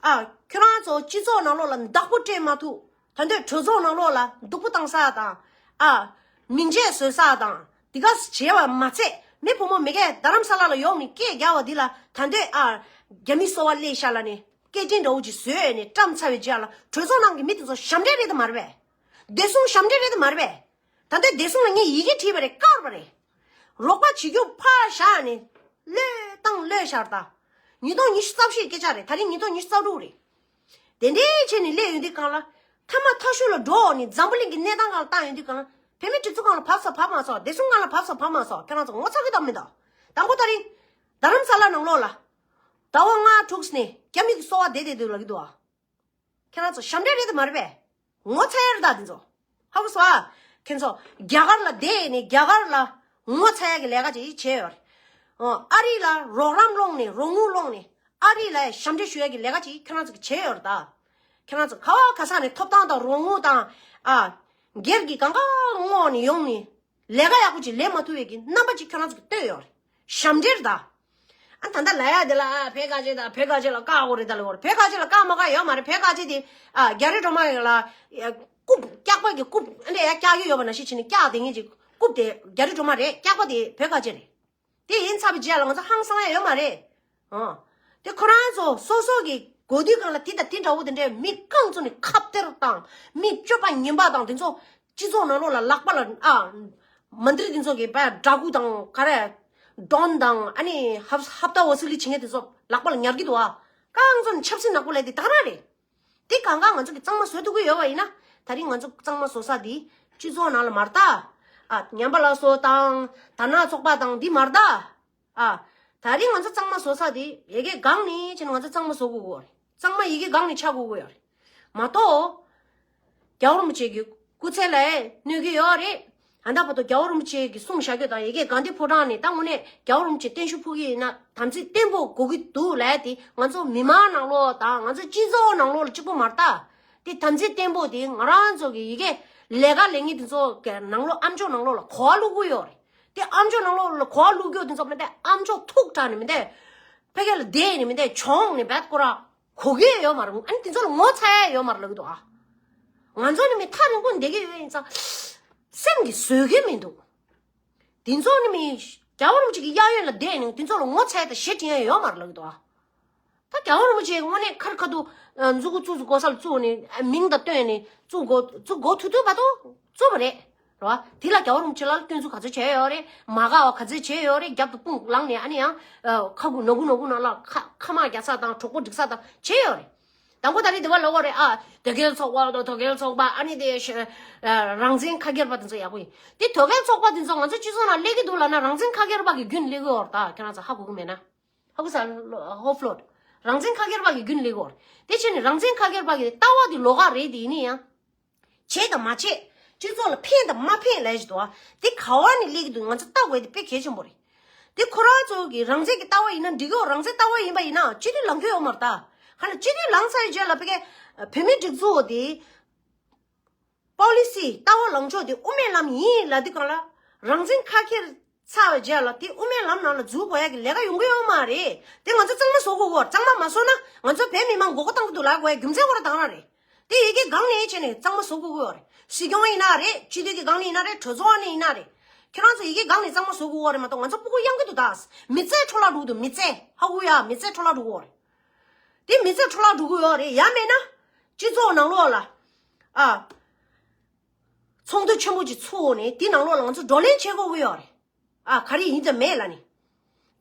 ཨ། ཁྱོད་རང་ཚོ་སྤྱི་ཚོགས་ནང་ལོགས་ལ་བདག་པོ་སྤྲད་མ་ཐུབ། ད་འདོད་གྲོས་ཚོགས་ནང་ལོགས་ལ་སྡུག་པོ་བཏང་ས་དང་། ཨ། མིང་ཆད་བཟོས་ས་དང་། དེ་ག་བྱས་པ་མ་ཚད་མི་བུ་མོ་མི་གས་རྡ་རམ་ས་ལ་ལ་ཡོང་ནས་སྐད་རྒྱག་པ་འདི་ལ་ད་འདོད་ཨ། རྒྱ་མི་སོ་བ་སླེབས་ཤག་ལ་ནས་སྐད་འཕྲིན་འདྲ་བོ་ཅིག་བཟོས་ནས་བཀྲམ་ཚར་བའི་རྗེས་ལ་གྲོས་ཚོགས་ནང་གི་མི་དེ་ཚོ་ཞབས་འདྲེན་རེད་དམ་མ་རེད་པས། བདེ་སྲུང་ཞབས་འདྲེན་རེད་དམ་མ་རེད་པས། ད་ལྟའི་བདེ་སྲུང་ལ་ངས་ཡི་གེ་བྲིས་པ་རེད། བཀར་བ་རེད། རོགས་པ་བྱེད་རྒྱུ་ཕར་བཞག་ནས་བློས་བཏང་བློས་བཞག་ད། ཉིས་སྟོང་ཉི་ཤུ་རྩ་བཞིའི་སྐད་ཆ་རེད། ད་རིང་ཉིས་སྟོང་ཉི་ཤུ་རྩ་དྲུག་རེད། དེ་འདྲའི་བྱས་ནས་སླེབས་ཡོང་དུས་གང་ལ། ཐ་མ་ཐ་ཤུ་ལ་འགྲོ་ནས་འཛམ་བུ་གླིང་གི་གནས་སྟངས་སྒང་ལ་བཏང་ཡོང་དུས་གང་ལ། བོད་མི་སྒྲིག་འཛུགས་སྒང་ལ་བབས་ས་བབས་མ་སོང་། བདེ་སྲུང་སྒང་ལ་བབས་ས་བབས་མ་སོང་། ཁྱེད་རང་ཚོ་ངོ་ཚ་གི་དང་མི་འདུག་དང་པོ་ད་རིང་། རྡ་རམ་ས་ལ་ནང་ལོགས་ལ། ཟླ་བ་ལྔ་དྲུག་ནས་རྒྱ་མི་གི་སོ་བ་བསྡད་བསྡད་འདུག་ལབ་ཀྱི་འདུག་ཨ། ཁྱེད་རང་ཚོ་ཞབས་འདྲེན་རེད་དམ་མ་རེད་པས། ངོ་ཚ་ཡ་རེད་ད་འདི་ཚོ། ཧ་གོ་སོང་ཨ། ཁྱེད་ཚོ་རྒྱ་གར་ལ་བསྡད་ནས་རྒྱ་གར་ལ་ངོ་ཚ་ཡ་གི་ལས་ཀ་ཅིག་བྱས་ཡོད་རེད། ཨོ་ཨ་རི་ལ་རོགས་རམ་སློང་ནས་རོགས་དངུལ་སློང་ནས་ཨ་རི་ལ་ཞབས་འདྲེན་ཞུ་ཡ་གི་ལས་ཀ་ཅིག་ཁྱེད་རང་ཚོ་གིས་བྱས་ཡོད་རེད་ད། ཁྱེད་རང་ཚོ་ག་བ་ག་ས་ནས་ཐོབ་ཐང་དང་རོགས་དངུལ་དང་ཨ། སྒེར་གྱི་གང་ག་བསྔོགས་ནས་ཡོང་ནས། ལས་ཀ་ཡག་པོ་ཅིག་ལས་མ་ཐུབ་པའི་གི་རྣམ་པ་ཅིག་ཁྱོད་རང་ཚོ་གིས་སྟོན་ཡོད་རེད། ཞབས་འདྲེན་རེད་ད། ཨ་ད་ལྟ་ལབ་ཡ་དེ་ལ་ཨ་བོད་ག་ཅི་དང་བོད་ག་ཅི་ལ་བཀག་དགོས་རེད་ད་ལབ་དགོས་རེད། བོད་ག་ཅི་ལ་བཀག་མ་བཀག་ཡོད་མ་རེད། བོད་ག་ཅི་དེ་ཨ་རྒྱ་རི་སྒྲོལ་མ་ཡིན་ལ་རྐུབ་སྐྱག་པ་གི་རྐུབ་ཨ་འདྲས་ཡ་བཀྱག་གི་ཡོད་པ་ནང་བཞིན་བྱས་ནས་བཀྱག་བསྡད་མཁན་ཅིག་རྐུབ་དེ་རྒྱ་རི་སྒྲོལ་མ་རེད། སྐྱག་པ་དེ་བོད་ག་ཅི་རེད། དེ་ཡིན་ཚར་བའི་རྗེས་ལ་ང་ཚོ་ཧང་སང་ཡ་ཡོད་མ་རེད། ཨ། དེ་ཁོ་རང་ཚོ་སོ་སོ་གི་གོ་དུས་སྒང་ལ་དེ་དང་དེ་འདྲ་བོ་དེ་འདྲའི་མི་རྐང་བཙུགས་ནས་ཁ་གཏད་དང་མི་སྤྱོད་པ་ངན་པ་དང་དེ་ཚོ་སྤྱི་ཚོགས་ནང་ལོགས་ལ་ལག་པ་ལ་ཨ། མནྟྲི་དེ་ཚོ་གི་བ་འདྲ་སྐུ་དང་ག་རེ་ཌོན་དང་ཨ་ནི་ཧབ་ཧབ་ཏ་ཝ་སུ་ལི་བྱེད་མཁན་དེ་ཚོ་ལག་པ་ལ་ཉར་གི་འདུག་ཨ། རྐང་བཙུགས་ནས་ཆབ་སྲིད་ནག་པོ་ལས་དེ་ད་ག་རང་རེད། དེ་གང་ག་ང་ཚོ་གི་གཙང་མ་བཟོ་ཐུབ་ཀྱི་ཡོད་པ་ཡིན་ན། ད་རིང་ང་ཚོ་གཙང་མ་བཟོ་ས་དེ་སྤྱི་ཚོགས་ནང་ལ་མ་རེད་ད། ཨ་ཉམས་པ་སླར་གསོ་དང་དར་ནག་ཚོགས་པ་དང་འདི་མ་རེད་ད། ཨ། ད་རིང་ང་ཚོ་གཙང་མ་བཟོ་ས་དེ་ཡ་གི་སྒང་ནས་བྱས་ན་ང་ཚོ་གཙང་མ་བཟོ་དགོས་ཀྱི་ཡོད་རེད། གཙང་མ་ཡ་གི་སྒང་ནས་ཆགས་དགོས་ཀྱི་ཡོད་རེད། མ་གཏོགས། རྒྱལ་བ་རིན་པོ་ཆེ་གི་སྐུ་ཚེ་ལ་གནོད་ཀྱི་ཡོད་རེད། ཨ་ད་བར་དུ་རྒྱལ་བ་རིན་པོ་ཆེ་གི་གསུང་བཞག་རྒྱུ་དང་ཡ་གི་དགའ་ལྡན་ཕོ་བྲང་ནས་ད་དངོས་གནས་རྒྱལ་བ་རིན་པོ་ཆེ་བརྟན་བཞུགས་ཕུལ་གྱི་ཡིན་ན་དམ་ཚིག་བརྟན་པོ་དགོས་ཀྱི་འདུག་ལབ་དེ་ང་ཚོ་མི་མང་ནང་ལོགས་དང་ང་ཚོ་སྤྱི་ཚོགས་ནང་ལོགས་ལ་གཅིག་པོ་མ་རེད་ད། དེ་དམ་ཚིག་བརྟན་པོ་དེ་ང་རང་ཚོ་གི་ཡ་གི་ལས་ཀ་ལས་ངན་དེ་ཚོ་གི་ནང་ལོགས་ཨ་མཆོག་ནང་ལོགས་ལ་གོ་བ་བླུག་གི་ཡོད་རེད། དེ་ཨ་མཆོག་ནང་ལོགས་ལ་གོ་བ་བླུག་རྒྱུ་དེ་ཚོ་མི་འདུག་ཨ་མཆོག་ཐུག་དྲགས་ནས་མི་འདུག་ཕ་གི་ལ་བསྡད་ནས་མི་འདུག་གྱོང་ནས་བད་ཁོ་ར་གོ་གི་ཡོད་མ་རེད། ཨ་ནི་དེ་ཚོ་ལ་ངོ་ཚ་ཡ་ཡོད་མ་རེད་ལབ་གི་འདུག་ཨ། ང་ཚོ་ནི་མི་ཐག་རིང་པོ་བསྡད་ཀྱི་ཡོད་ཡིན་ཙང་སེམས་ཀྱིས་བཟོད་ཀྱི་མི་འདུག་དེ་ཚོ་ནི་མི་རྒྱལ་བ་རིན་པོ་ཆེ་གི་གཡས་གཡོན་ལ་བསྡད་ནས་དེ་ཚོ་ལ་ངོ་ཚ་ཡ་དང་ཞེ་དྲན་ཡ་ཡོད་མ་རེད་ལབ་གི་འདུག་ཨ། ད་རྒྱལ་བ་རིན་པོ་ཆེ་དངོས་གནས་ཁར་ཁ་ཐུག་མཛུ་གུ་བཙུགས་སུ་གོ་ས་ལ་བཙུགས་ནས་མིང་དང་བཏོན་ནས་བཙུགས་འགོ་བཙུགས་འགོ་ཐུག་ཐུག་བར་དུ་བཙུགས་པ་རེད། རེད་བ། དེ་ལ་རྒྱལ་བ་རིན་པོ་ཆེ་ལ་སྐྱོན་འཛུགས་ག་ཚོད་བྱས་ཡོད་རེད། མ་དགའ་བ་ག་ཚོད་བྱས་ཡོད་རེད། རྒྱབ་ཏུ་དཔུང་ལངས་ནས་ཨ་ནི་ཡང་ཁ་ཁུ་ནོ་ཁུ་ནོ་ཁུ་ནང་ལ་ཁ་ཁ་དམག་རྒྱག་ས་དང་གྲོགས་པོ་སྒྲིག་ས་དང་བྱས་ཡོད་རེད། དང་པོ་ད་རེས་དེ་བ་ལོག་གོ་རེད་ཨ། དོལ་རྒྱལ་ཚོགས་པ་དང་དོལ་རྒྱལ་ཚོགས་པ་ཨ་ནི་དེ་ཤ་རང་བཙན་ཁ་སྒེར་པ་དེ་ཚོ་ཡག་པོ་ཡིན། དེ་དོལ་རྒྱལ་ཚོགས་པ་དེ་ཚོ་ང་ཚོ་སྤྱི་ཚོགས་ནང་སླེབས་ཀྱི་འདུག་ལབ་ན་རང་བཙན་ཁ་སྒེར་པ་གི་རྒྱུན་སླེབས་ཀྱི་ཡོད་རེད། ད་ཁྱེད་རང་ཚོ་ཧ་གོ་གི་མེད་ན། ཧ་གོ་ས། ཧོ་ཕློ་ཊི། རང་བཙན་ཁ་སྒེར་པ་གི་རྒྱུན་སླེབས་ཀྱི་ཡོད་རེད། དེ་བྱས་ནས་རང་བཙན་ཁ་སྒེར་པ་གི་ལྟ་བ་དེ་ལོགས་ཀ་རེད། དེ་ཡིན་ན་ཡང་། བྱས་དང་མ་བྱས། སྤྱི་ཚོགས་ལ་ཕན་དང་མ་ཕན་ལབ་ཡ་ཞིག་འདུག་ཨ། དེ་ག་བ་ནས་སླེབས་ཀྱི་འདུག་ང་ཚོ་ལྟ་དགོས་དེ་དཔེ་གལ་ཆེན་པོ་རེད། དེ་ཁོ་རང་ཚོ་གི་རང་བཙན་གྱི་ལྟ་བ་ཡིན་ན་འགྲིག་གི་ཡོད། རང་བཙན་ལྟ་བ་ཡིན་པ་ཡིན་ན་སྤྱི་འཐུས་ལངས་ཀྱི་ཡོད་མ་རེད་ད། ཁ་ན་སྤྱི་འཐུས་ལངས་ཚར་བའི་རྗེས་ལ་ཕ་གི་བོད་མིའི་སྒྲིག་འཛུགས་དེ་པོ་ལི་སི་ལྟ་བ་ལངས་ཕྱོགས་དེ་དབུ་མའི་ལམ་ཡིན་ལབ་དུས་སྒང་ལ་རང་བཙན་ཁ་ཁྱེར་ཚར་བའི་རྗེས་ལ་དེ་དབུ་མའི་ལམ་ནང་ལ་འཛུལ་དགོས་ཡ་གི་ལས་ཀ་ཡོང་གི་ཡོད་མ་རེད། དེ་ང་ཚོ་གཙང་མ་བཟོ་དགོས་གོ། གཙང་མ་མ་བཟོ་ན་ང་ཚོ་བོད་མི་མང་མགོ་སྐོར་གཏོང་གི་འདུག་ལབ་དགོས་ཡ་རྒྱུ་མཚན་ཁོ་རང་དེ་ག་རང་རེད། དེ་ཡ་གི་སྒང་ནས་བྱས་ནས་གཙང་མ་བཟོ་དགོས་ཀྱི་ཡོད་རེད། སྲིད་སྐྱོང་ཡིན་ན་རེད། སྤྱི་འཐུས་ཀྱི་སྒང་ནས་ཡིན་ན་རེད། གྲོས་ཚོགས་ནས་ཡིན་ན་རེད། ཁྱེད་རང་ཚོ་ཡ་གི་སྒང་ནས་གཙང་མ་བཟོ་དགོས་ཀྱི་ཡོད་རེད་མ་གཏོགས་ང་ཚོ་སྤུ་གུ་གཡང་གི་འདུག་ད། མི་ཚེ་འཕྲོ་བརླག་འགྲོ་གི་འདུག་མི་ཚེ་ཧ་གོ་ཡ། མི་ཚེ་འཕྲོ་བརླག་འགྲོ་གི་ཡོད་རེད། དེ་མི་ཚེ་འཕྲོ་བརླག་འགྲོ་གི་ཡོད་རེད། ཡང་མེད་ན། སྤྱི་ཚོགས་ནང་ལོགས་ལ། ཨ། ཚོགས་འདུ་ཆེན་པོ་ཅིག་ཚུགས་ནས་དེ་ནང་ལོགས་ལ་ང་ཚོ་བགྲོ་གླེང་བྱེད་དགོས་ཀྱི་ཡོད་རེད། ཨ། ག་རེ་ཡིན་དང་མེད་ལ་ནི།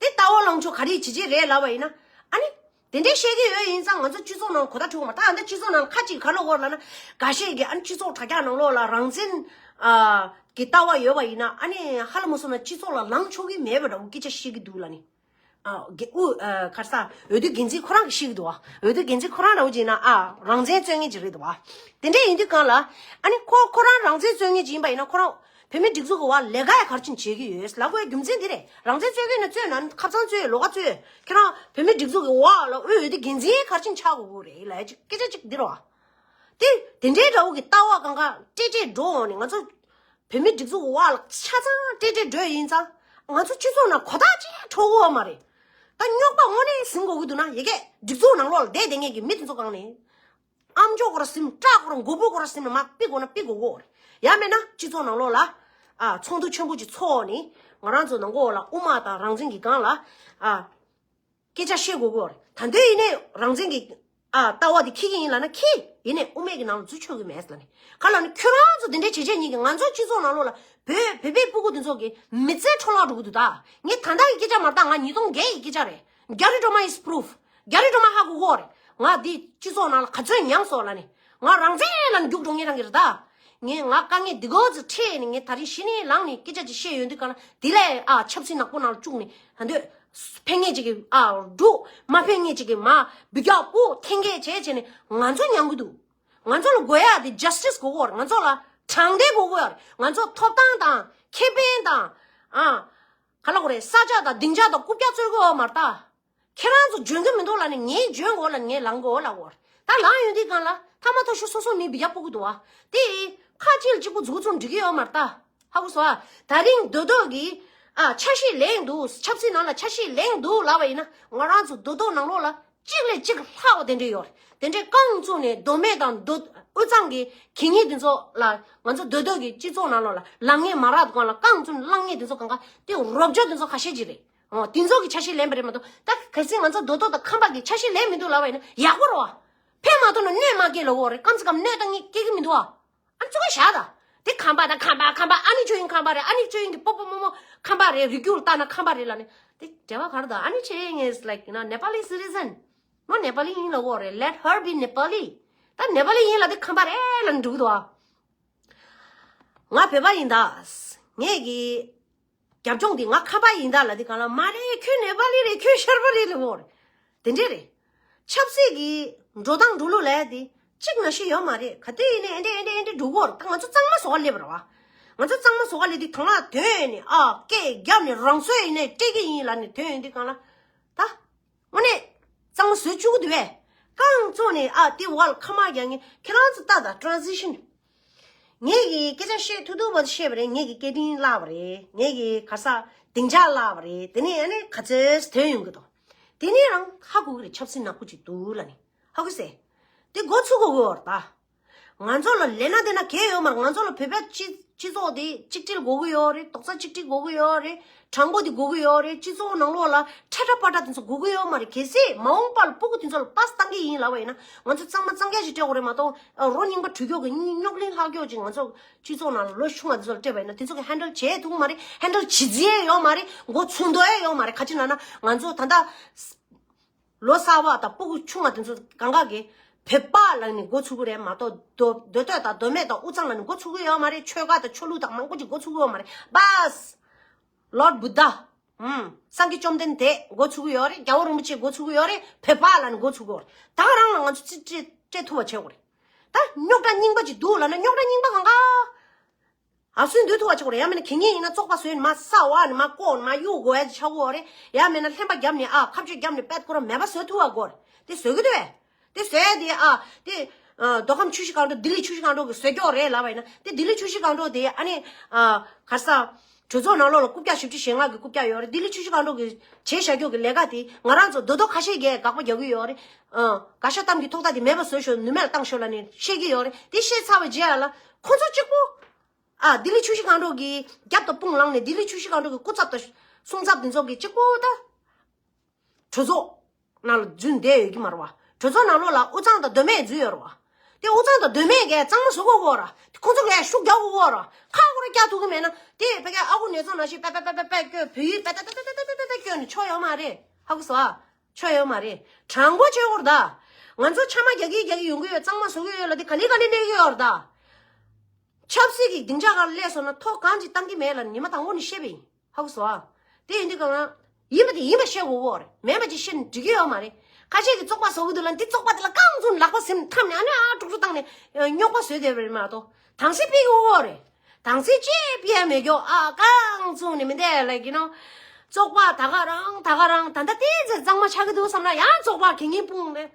དེ་ལྟ་བ་ལངས་ཕྱོགས་ག་རེ་བྱེད་ཀྱི་རེད་ལབ་པ་ཡིན་ན། ཨ་ནི། དེ་འདྲའི་བཤད་ཀྱི་ཡོད་ཡིན་ཙང་ང་ཚོ་སྤྱི་ཚོགས་ནང་གོ་བརྡ་འཕྲོད་ཀྱི་མ། ད་ཨ་འདི་སྤྱི་ཚོགས་ནང་ཁ་ཅིག་ག་ལབ་ཀྱི་ཡོད་ལབ་ན། འགའ་ཤས་ཀྱིས་ཨ་ནི་སྤྱི་ཚོགས་དྲ་རྒྱ་ནང་ལོགས་ལ་རང་བཙན། ཨ། གི་ལྟ་བ་ཡོད་པ་ཡིན་ན་ཨ་ནི་ཧ་ལམ་སོང་ན་སྤྱི་ཚོགས་ལ་ལངས་ཆོག་གི་མེད་པ་འདྲ་བོ་སྐད་ཆ་བཤད་ཀྱི་འདུག་ལབ་ནི། ཨ། དགེ་དབུ། ཨ། ག་རེ་ཟ། འོས་བསྡུ་འགན་འཛིན་ཁོ་རང་གིས་བཤད་ཀྱི་འདུག་ཨ། འོས་བསྡུ་འགན་འཛིན་ཁོ་རང་འདྲ་བོ་ཅིག་ཡིན་ན་ཨ། རང་བཙན་རྩོད་མཁན་ཅིག་རེད་འདུག་ཨ། དེ་འདྲ་ཡིན་དུས་སྒང་ལ། ཨ་ནི་ཁོ་ཁོ་རང་རང་བཙན་རྩོད་མཁན་ཅིག་ཡིན་པ་ཡིན་ན་ཁོ་རང་བོད་མིའི་སྒྲིག་འཛུགས་ཀྱི་འོག་ལས་ཀ་ཡང་ག་རེ་བྱས་ནས་བྱེད་ཀྱི་ཡོད་ལབ་དགོས་རྒྱུ་མཚན་འདི་རེད། རང་བཙན་རྩོད་མཁན་ནི་རྩོད་ན་ཁ་སང་རྩོད་ལོགས་ཀ་རྩོད། ཁྱེད་རང་བོད་མིའི་སྒྲིག་འཛུགས་ཀྱི་འོག་ལ་འོས་འོས་བསྡུ་འགན་འཛིན་ག་རེ་བྱས་ནས་ཆགས་དགོས་ཀྱི་རེད་ལབ་ཡ་ཅིག་སྐད་ཆ་ཅིག་འདི་རེད་བ། དེ་དེ་འདྲའི་འདྲ་བོ་གི་ལྟ་བ་གང་ག་ཏྲེ་ཏྲེ་འགྲོ་འོང་ནས་ང་ཚོ་བོད་མིའི་སྒྲིག་འཛུགས་འོག་ལ་ཆ་ཚང་ཏྲེ་ཏྲེ་འགྲོ་ཡིན་ཙང་ང་ཚོ་སྤྱི་ཚོགས་ནང་གོ་བརྡ་ཅིག་འཕྲོད་ཀྱི་ཡོད་མ་རེད། ད་རྙོག་པ་དངོས་གནས་ཟིན་དགོས་ཀྱི་འདུག་ན་ཡ་གི་སྒྲིག་འཛུགས་ནང་ལོགས་ལ་བསྡད་བསྡད་མཁན་གྱི་མི་དེ་ཚོ་སྒང་ནས་ཨ་མཆོག་སྐོར་ཟིན། སྐྲག་སྐོར། མགོ་བོ་སྐོར་ཟིན་ནས་མར་ཕུད་དགོས་ན་ཕུད་དགོས་ཀྱི་ཡོད་རེད། ཡང་མེད་ན་སྤྱི་ཚོགས་ནང་ལོགས་ལ་ཨ་ཚོགས་འདུ་ཆེན་པོ་ཅིག་ཚོགས་ནས་ང་རང་ཚོ་ནང་ལོགས་ལ་དབུ་མ་དང་རང་བཙན་གྱི་སྒང་ལ་ཨ། སྐད་ཆ་བཤད་དགོས་ཀྱི་ཡོད་རེད། ད་དུང་ཡིན་ནའི་རང་བཙན་གྱི་ཨ་ལྟ་བ་དེ་འཁྱེར་གྱི་ཡིན་ལབ་ན་འཁྱེར། ཡིན་ནའི་དབུ་མའི་གི་ནང་ལ་འཛུལ་ཆོག་གི་མེད་ལབ་ནས། ག་ལབ་ན་ཁྱོད་རང་ཚོ་དེ་འདྲའི་བྱས་བྱས་ཉིད་ཀྱིས་ང་ཚོ་སྤྱི་ཚོགས་ནང་ལོགས་ལ་བོད་བོད་པའི་སྤུ་གུ་དེ་ཚོ་གི་མི་ཚེ་འཕྲོ་བརླག་འགྲོ་གི་འདུག་ད་ངས་ད་ལྟ་གི་སྐད་ཆ་མ་རེད། ད་ང་ཉིས་སྟོང་བརྒྱད་ཀྱི་སྐད་ཆ་རེད། རྒྱ་རི་སྒྲོལ་མ་is proof། རྒྱ་རི་སྒྲོལ་མ་ཧ་གོ་གོ་རེད། ང་འདི་སྤྱི་ཚོགས་ནང་ལ་ག་ཚོད་མྱངས་སོང་ལབ་ནས། ང་རང་བཙན་ལབ་ནས་རྒྱུགས་འགྲོ་ངེས་རང་གི་རེད་ད། ངས་ང་དཀའ་ངལ་འདི་གོ་ཚོད་འཕྲད་ནས་ངས་ད་རིང་གཞི་ནས་ལངས་ནས་སྐད་ཆ་ཅིག་བཤད་ཡོང་དུས་ག་ལ་དེ་ལས་ཨ་ཆབ་སྲིད་ནག་པོ་ནང་ལ་བཅུག་ནས་ད་འདོད། ཕན་ངེས་ཅིག་གི་ཨ་འབྲུག་མ་ཕན་ངེས་ཅིག་གི་མ་འབུད་རྒྱག་པོ་འཐེན་འཁྱེར་བྱས་བྱས་ནས་ང་ཚོ་མྱང་གི་འདུག་ང་ཚོ་ལ་དགོས་ཡ་དེ་ཇ་སི་ཊི་སི་དགོས་ཀྱི་ཡོད་རེད། ང་ཚོ་ལ་དྲང་བདེན་དགོས་ཀྱི་ཡོད་རེད། ང་ཚོ་ཐོབ་ཐང་དང་ཁེ་ཕན་དང་ཨ་ག་ལ་དགོས་རེད། ས་ཆ་དང་སྡིངས་ཆ་དང་རྐུབ་བཀྱག་རྩོད་ཀྱི་ཡོད་མ་རེད་ད། ཁྱེད་རང་ཚོ་འཇོན་གྱི་མི་འདུག་ལབ་ནས་ངས་འཇོན་དགོས་ལབ་ནས་ངས་ལངས་དགོས་ལབ་ཀྱི་ཡོད་རེད། ད་ལངས་ཡོང་དུས་སྒང་ལ་ཐ་མ་ཐོ་ཤོ་སོ་སོ་མི་འབུད་རྒྱག་ཕོག་གི་འདུག་བ། དེ་ཁ་ཅིག་ལ་གཅིག་པུ་མཛུབ་གུ་བཙུགས་འགྲིག་གི་ཡོད་མ་རེད་ད། ཧ་གོ་སོང་ཨ། ད་རིང་རྡོ་རྡོ་གིས་ཨ་འཆར་གཞི་ལེན་འདུག་ཆབ་སྲིད་ནང་ལ་འཆར་གཞི་ལེན་འདུག་ལབ་པ་ཡིན་ན་ང་རང་ཚོ་རྡོ་རྡོ་ནང་ལོགས་ལ་གཅིག་ལས་གཅིག་ལྷག་པ་དེ་འདྲ་ཡོད་རེད། དེ་འདྲའི་རྐང་བཙུགས་ནས་མདོ་སྨད་དང་མདོ་དབུས་གཙང་གི་གད་སྙིགས་དེ་ཚོ་ལ་ང་ཚོ་རྡོ་རྡོ་གི་སྤྱི་ཚོགས་ནང་ལོགས་ལ་ལངས་ངེས་མ་རག་སྒང་ལ་རྐང་བཙུགས་ནས་ལངས་ངེས་དེ་ཚོ་གང་ག་དེ་རོབ་ཅོ་དེ་ཚོ་ཁ་ཤས་ཅིག་རེད། ཨོ་དེ་ཚོ་གི་འཆར་གཞི་ལེན་པ་རེད་མ་གཏོགས་ད་གལ་སྲིད་ང་ཚོ་རྡོ་རྡོ་དང་ཁམས་པ་གི་འཆར་གཞི་ལེན་མི་འདུག་ལབ་པ་ཡིན་ན་ཡག་པོ་རེད་བ། ཕན་མ་ཐོགས་ན་གནོད་མ་སྐྱེལ་ལབ་ཀྱི་ཡོད་རེད། སྐབས་སུ་སྐབས་གནོད་དང་གཉིས་སྐྱེལ་གྱི་མི་འདུག་བ། ཨ་ནི་ཚུགས་ཀ་བཞག་ད། དེ་ཁམས་པ་དང་ཁམས་པ་ཁམས་པ། ཨ་ནི་ཆོས་དབྱིངས་ཁམས་པ་རེད། ཨ་ནི་ཆོས་དབྱིངས་ཀྱི་སྤོ་སྤོ་རྨོ་རྨོ་ཁམས་པ་རེད། རིགས་རྒྱུད་ལ་བལྟས་ན་ཁམས་པ་རེད་ལབ་ནས་དེ་འབྲེལ་བ་ག་རེ་དང་། ཨ་ནི་ཆོས་དབྱིངས་is like, you know, Nepali citizen. མོ་ནེ་པ་ལི་ཡིན་ལབ་ཀྱི་ཡོད་རེད། Let her be Nepali. ད་ནེ་པ་ལི་ཡིན་ལབ་དེ་ཁམས་པ་རེད་ལབ་ནས་འགྲོ་གི་འདུག་བ། ང་བོད་པ་ཡིན་ད། ངས་ཀྱི་རྒྱབ་ལྗོངས་འདི་ང་ཁམས་པ་ཡིན་ད་ལབ་དུས་སྒང་ལ། མ་རེད། ཁྱོད་ནེ་པ་ལི་རེད། ཁྱོད་ཤར་པ་རེད་ལབ་ཡོད་རེད། དེ་འདྲས་རེད། ཆབ་སྲིད་ཀྱི་འགྲོ་སྟངས་འགྲོ་ལུགས་ལབ་ཡ་དེ་གཅིག་ནང་བཞིན་ཡོད་མ་རེད། ག་དུས་ཡིན་ནའི་ཨེ་འདྲས་ཨེ་འདྲས་ཨེ་འདྲས་འགྲོ་གི་ཡོད་རེད། ད་ང་ཚོ་གཙང་མ་བཟོ་ག་སླེབས་པ་རེད་བ། ང་ཚོ་གཙང་མ་བཟོ་ག་སླེབས་དུས་དང་བླངས་ཐོན་ནས་ཨ་སྐད་བརྒྱབ་ནས་རང་སྲོལ་ཡིན་ནའི་སྤྲད་ཀྱི་ཡིན་ལབ་ནས་ཐོན་ཡོང་དུས་སྒང་ལ། ད་དངོས་གནས་གཙང་མ་བཟོས་བཅུག་གི་འདུག་བས། རྐང་བཙུགས་ནས་ཨ་དེ་བར་ཁ་མ་རྒྱག་ངས་ཁྱེད་རང་ཚོ་ལྟ་ད་transition། ངས་ཀྱི་སྐད་ཆ་བཤད་ཐུབ་ཐུབ་པ་བཤད་པ་རེད། ངས་ཀྱི་སྐད་འཕྲིན་བརླག་པ་རེད། ངས་ཀྱི་ག་ས་སྡིངས་ཆ་བརླག་པ་རེད། དེ་ནས་ཨ་ནི་ག་ཚོད་ཐོན་ཡོང་གི་འདུག་དེ་ནས་རང་ཧ་གོ་གི་རེད། ཆབ་སྲིད་ནག་པོ་ཅིག་འདུག་ལབ་ནས་ཧ་གོ་སེ། དེ་འགོ་ཚུགས་དགོས་ཀྱི་ཡོད་རེད་ད། ང་ཚོ་ལ་ལས་ན་དེ་ན་གལ་ཡོད་མ་རེད། ང་ཚོ་ལ་བོད་པའི་སྤྱི་སྤྱི་ཚོགས་དེ་གཅིག་སྒྲིལ་དགོས་ཀྱི་ཡོད་རེད། རྡོག་རྩ་གཅིག་སྒྲིལ་དགོས་ཀྱི་ཡོད་རེད། དྲང་པོ་དེ་དགོས་ཀྱི་ཡོད་རེད། སྤྱི་ཚོགས་ནང་ལོགས་ལ་ཁྲ་ཁྲ་པ་ཏྲ་དེ་ཚོ་དགོས་ཀྱི་ཡོད་མ་རེད། གལ་སྲིད་མ་འོངས་པ་ལ་སྤུ་གུ་དེ་ཚོ་ལ་པཱས་བཏང་གི་ཡིན་ལབ་པ་ཡིན་ན། ང་ཚོ་གཙང་མ་གཙང་རྐྱང་ཞིག་སྤྲད་དགོས་རེད་མ་གཏོགས། རོ་རྙིང་པ་འགྲོས་མགྱོགས་ཀྱི་རྙོག་གླེང་ལྷག་མགྱོགས་ཅིག་ང་ཚོ་སྤྱི་ཚོགས་ནང་ལ་ལོ་ཆུང་བ་དེ་ཚོ་ལ་སྤྲད་པ་ཡིན་ན། དེ་ཚོ་གི་ཧེན་ཌལ་བྱེད་ཐུབ་ཀྱི་མ་རེད། ཧེན་ཌལ་བྱེད་རྩིས་ཡོད་མ་རེད། འགོ་ཚུགས་འདོད་ཡོད་མ་རེད། ག་ཅི་ལབ་ན་ང་ཚོ་ད་ལྟ་ལོ་གསར་པ་དང་སྤུ་གུ་ཆུང་བ་དེ་ཚོ་གང་ག་གིས་བོད་པ་ལབ་ནས་འགོ་ཚུགས་ཀྱི་རེད་མ་གཏོགས། མདོ་མདོ་སྟོད་དང་མདོ་སྨད་དང་དབུས་གཙང་ལབ་ནས་འགོ་ཚུགས་ཀྱི་ཡོད་མ་རེད། ཆོལ་ཁ་དང་ཆོས་ལུགས་དང་མང་པོ་ཅིག་འགོ་ཚུགས་ཀྱི་ཡོད་མ་རེད། པཱས། Lord Buddha། ཨུམ། སངས་རྒྱས་བཅོམ་ལྡན་འདས་འགོ་ཚུགས་ཀྱི་ཡོད་རེད། རྒྱལ་བ་རིན་པོ་ཆེ་འགོ་ཚུགས་ཀྱི་ཡོད་རེད། བོད་པ་ལབ་ནས་འགོ་ཚུགས་ཀྱི་ཡོད་རེད། ད་ག་རང་ལ་ང་ཚོ་རྩིས་སྤྲད་སྤྲད་ཐུབ་པ་བྱེད་དགོས་རེད། ད་རྙོག་དྲ་རྙིང་པ་ཅིག་འདུག་ལབ་ན་རྙོག་དྲ་རྙིང་པ་གང་ག་ཨ་སུན་འདུལ་ཐུབ་པ་བྱེད་དགོས་རེད། ཡང་མིན་ན་གད་སྙིགས་ཡིན་ན་བཙོག་པ་བཟོས་ནས་མར་ས་འོག་ནས་མར་བཀོག་ནས་མར་གཡུག་དགོས་ཡ་ཅིག་ཆགས་ཀྱི་ཡོད་རེད། ཡང་མིན་ན་ལྷན་པ་བརྒྱབ་ནས་ཨ་ཁ་གཅོད་བརྒྱབ་ནས་པད་ཁོ་རང་མེད་པ་བཟོ་ཐུབ་པ་དགོས་རེད། དེ་བཟོ་གི་འདུག་བས། དེ་བཟོས་དེ་ཨ་དེ་ཨ་མདོ་ཁམས་ཆུ་བཞི་སྒང་དྲུག་ལྡི་ལི་ཆུ་བཞི་སྒང་དྲུག་གིས་བཟོས་ཀྱོག་རེད་ལབ་པ་ཡིན་ན། དེ་ལྡི་ལི་ཆུ་བཞི་སྒང་དྲུག་དེ་ཨ་ནི་ཨ་ག་རེ་ཟ། གྲོས་ཚོགས་ནང་ལོགས་ལ་རྐུབ་བཀྱག་བཞི་བཅུ་ཞེ་ལྔ་གི་རྐུབ་བཀྱག་ཡོད་རེད། ལྡི་ལི་ཆུ་བཞི་སྒང་དྲུག་གིས་བྱས་བཞག་ཀྱོག་གི་ལས་ཀ་དེ་ང་རང་ཚོ་རྡོག་རྡོག་ཁ་ཤས་ཀྱིས་དགག་པ་རྒྱག་གི་ཡོད་རེད། ཨ་ག་ཤ་གཏམ་གྱི་ཐོག་ཐག་དེ་མེད་པ་བཟོས་ཤོག་ནུས་མེད་ལ་བཏང་ཤོག་ལབ་ནས་བཤད་ཀྱི་ཡོད་རེད། དེ་བཤད་ཚར་བའི་རྗེས་ལ་ཁོ་ཚོ་གཅིག་པོ། ཨ་ལྡི་ལི་ཆུ་བཞི་སྒང་དྲུག་གི་རྒྱབ་དང་དཔུང་བླངས་ནས་ལྡི་ལི་ཆུ་བཞི་སྒང་དྲུག་གི་སྐུ་ཚབ་དང་སྲུང་ཚབ་དེ་ཚོ་གིས་གཅིག་པོ་ད། གྲོས་ཚོགས་ནང་ལ་འཛུལ་བསྡད་ཡོད་ཀྱི་མ་རེད་བ། གྲོས་ཚོགས་ནང་ལོགས་ལ་དབུས་གཙང་དང་མདོ་སྨད་འཛུལ་ཡོད་རེད་བ། དེ་དབུས་གཙང་དང་མདོ་སྨད་ཀྱིས་གཙང་མ་བཟོ་དགོས་ཀྱི་ཡོད་རེད། དེ་ཁོ་ཚོ་གིས་ཤུགས་རྒྱག་དགོས་ཀྱི་ཡོད་རེད། ཁག་ཁོ་རང་རྒྱག་ཐུབ་ཀྱི་མེད་ན། དེ་ཕ་གིའི་ཨ་ཁུ་ནེ་ཙོ་ནང་བཞིན་པད་པད་པད་པད་པད་སྐྱོན། བོད་ཡིག་པད་པད་པད་པད་པད་པད་སྐྱོན་ནས་ཆོ་ཡོད་མ་རེད། ཧ་གོ་སོང་ཨ། ཆོ་ཡོད་མ་རེད། དྲང་པོ་བྱེད་དགོས་རེད་ད། ང་ཚོ་ཆ་མ་རྒྱག་གི་རྒྱག་གི་ཡོང་གི་ཡོད། གཙང་མ་བཟོ་གི་ཡོད་ལབ་དེ་ག་ལེ་ག་ལེ་གནས་ཀྱི་ཡོད་རེད་ད། ཆབ་སྲིད་ཀྱི་སྡིངས་ཆ་སྒང་སླེབས་སོང་ན་ཐོ་གང་ཅིག་བཏང་གི་མེད་ལབ་ཉི་མ་དང་པོ་ནས་བཤད་པ་ཡིན། ཧ་གོ་སོང་ཨ། དེ་ཡིན་དུས་གང་ཡིན་པ་དེ་ཡིན་པ་བཤད་དགོས་ཀྱི་ཡོད་རེད། མེད་པ་ཅིག་བཤད་ན་འགྲིག་གི་ཡོད་མ་རེད། ཁ་ཤས་ཀྱིས་བཙོག་པ་བཟོ་གི་འདུག་ལབ་ན་དེ་བཙོག་པ་དེ་ལ་རྐང་བཙུགས་ནས་ལག་པ་ཟིན་འཐམས་ནས་ཨ་ནི་ཨ་དཀྲུག་དཀྲུག་བཏང་ནས་རྙོག་པ་བཟོས་བསྡད་པ་རེད་མ་གཏོགས། དྭངས་གསལ་སྤེལ་གྱི་ཡོད་རེད། དྭངས་གསལ་ཅིག་སྤེལ་ཡ་མེད་ཀྱོག་ཨ་རྐང་བཙུགས་ནས་མི་འདས་ལབ་ཀྱི་ནོ། བཙོག་པ་ད་ག་རང་ད་ག་རང་ད་ལྟ་དེ་ཚོ་གཙང་མ་ཆགས་ཀྱི་འདུག་བསམ་ན་ཡང་བཙོག་པ་གད་སྙིགས་སྤུངས་ནས།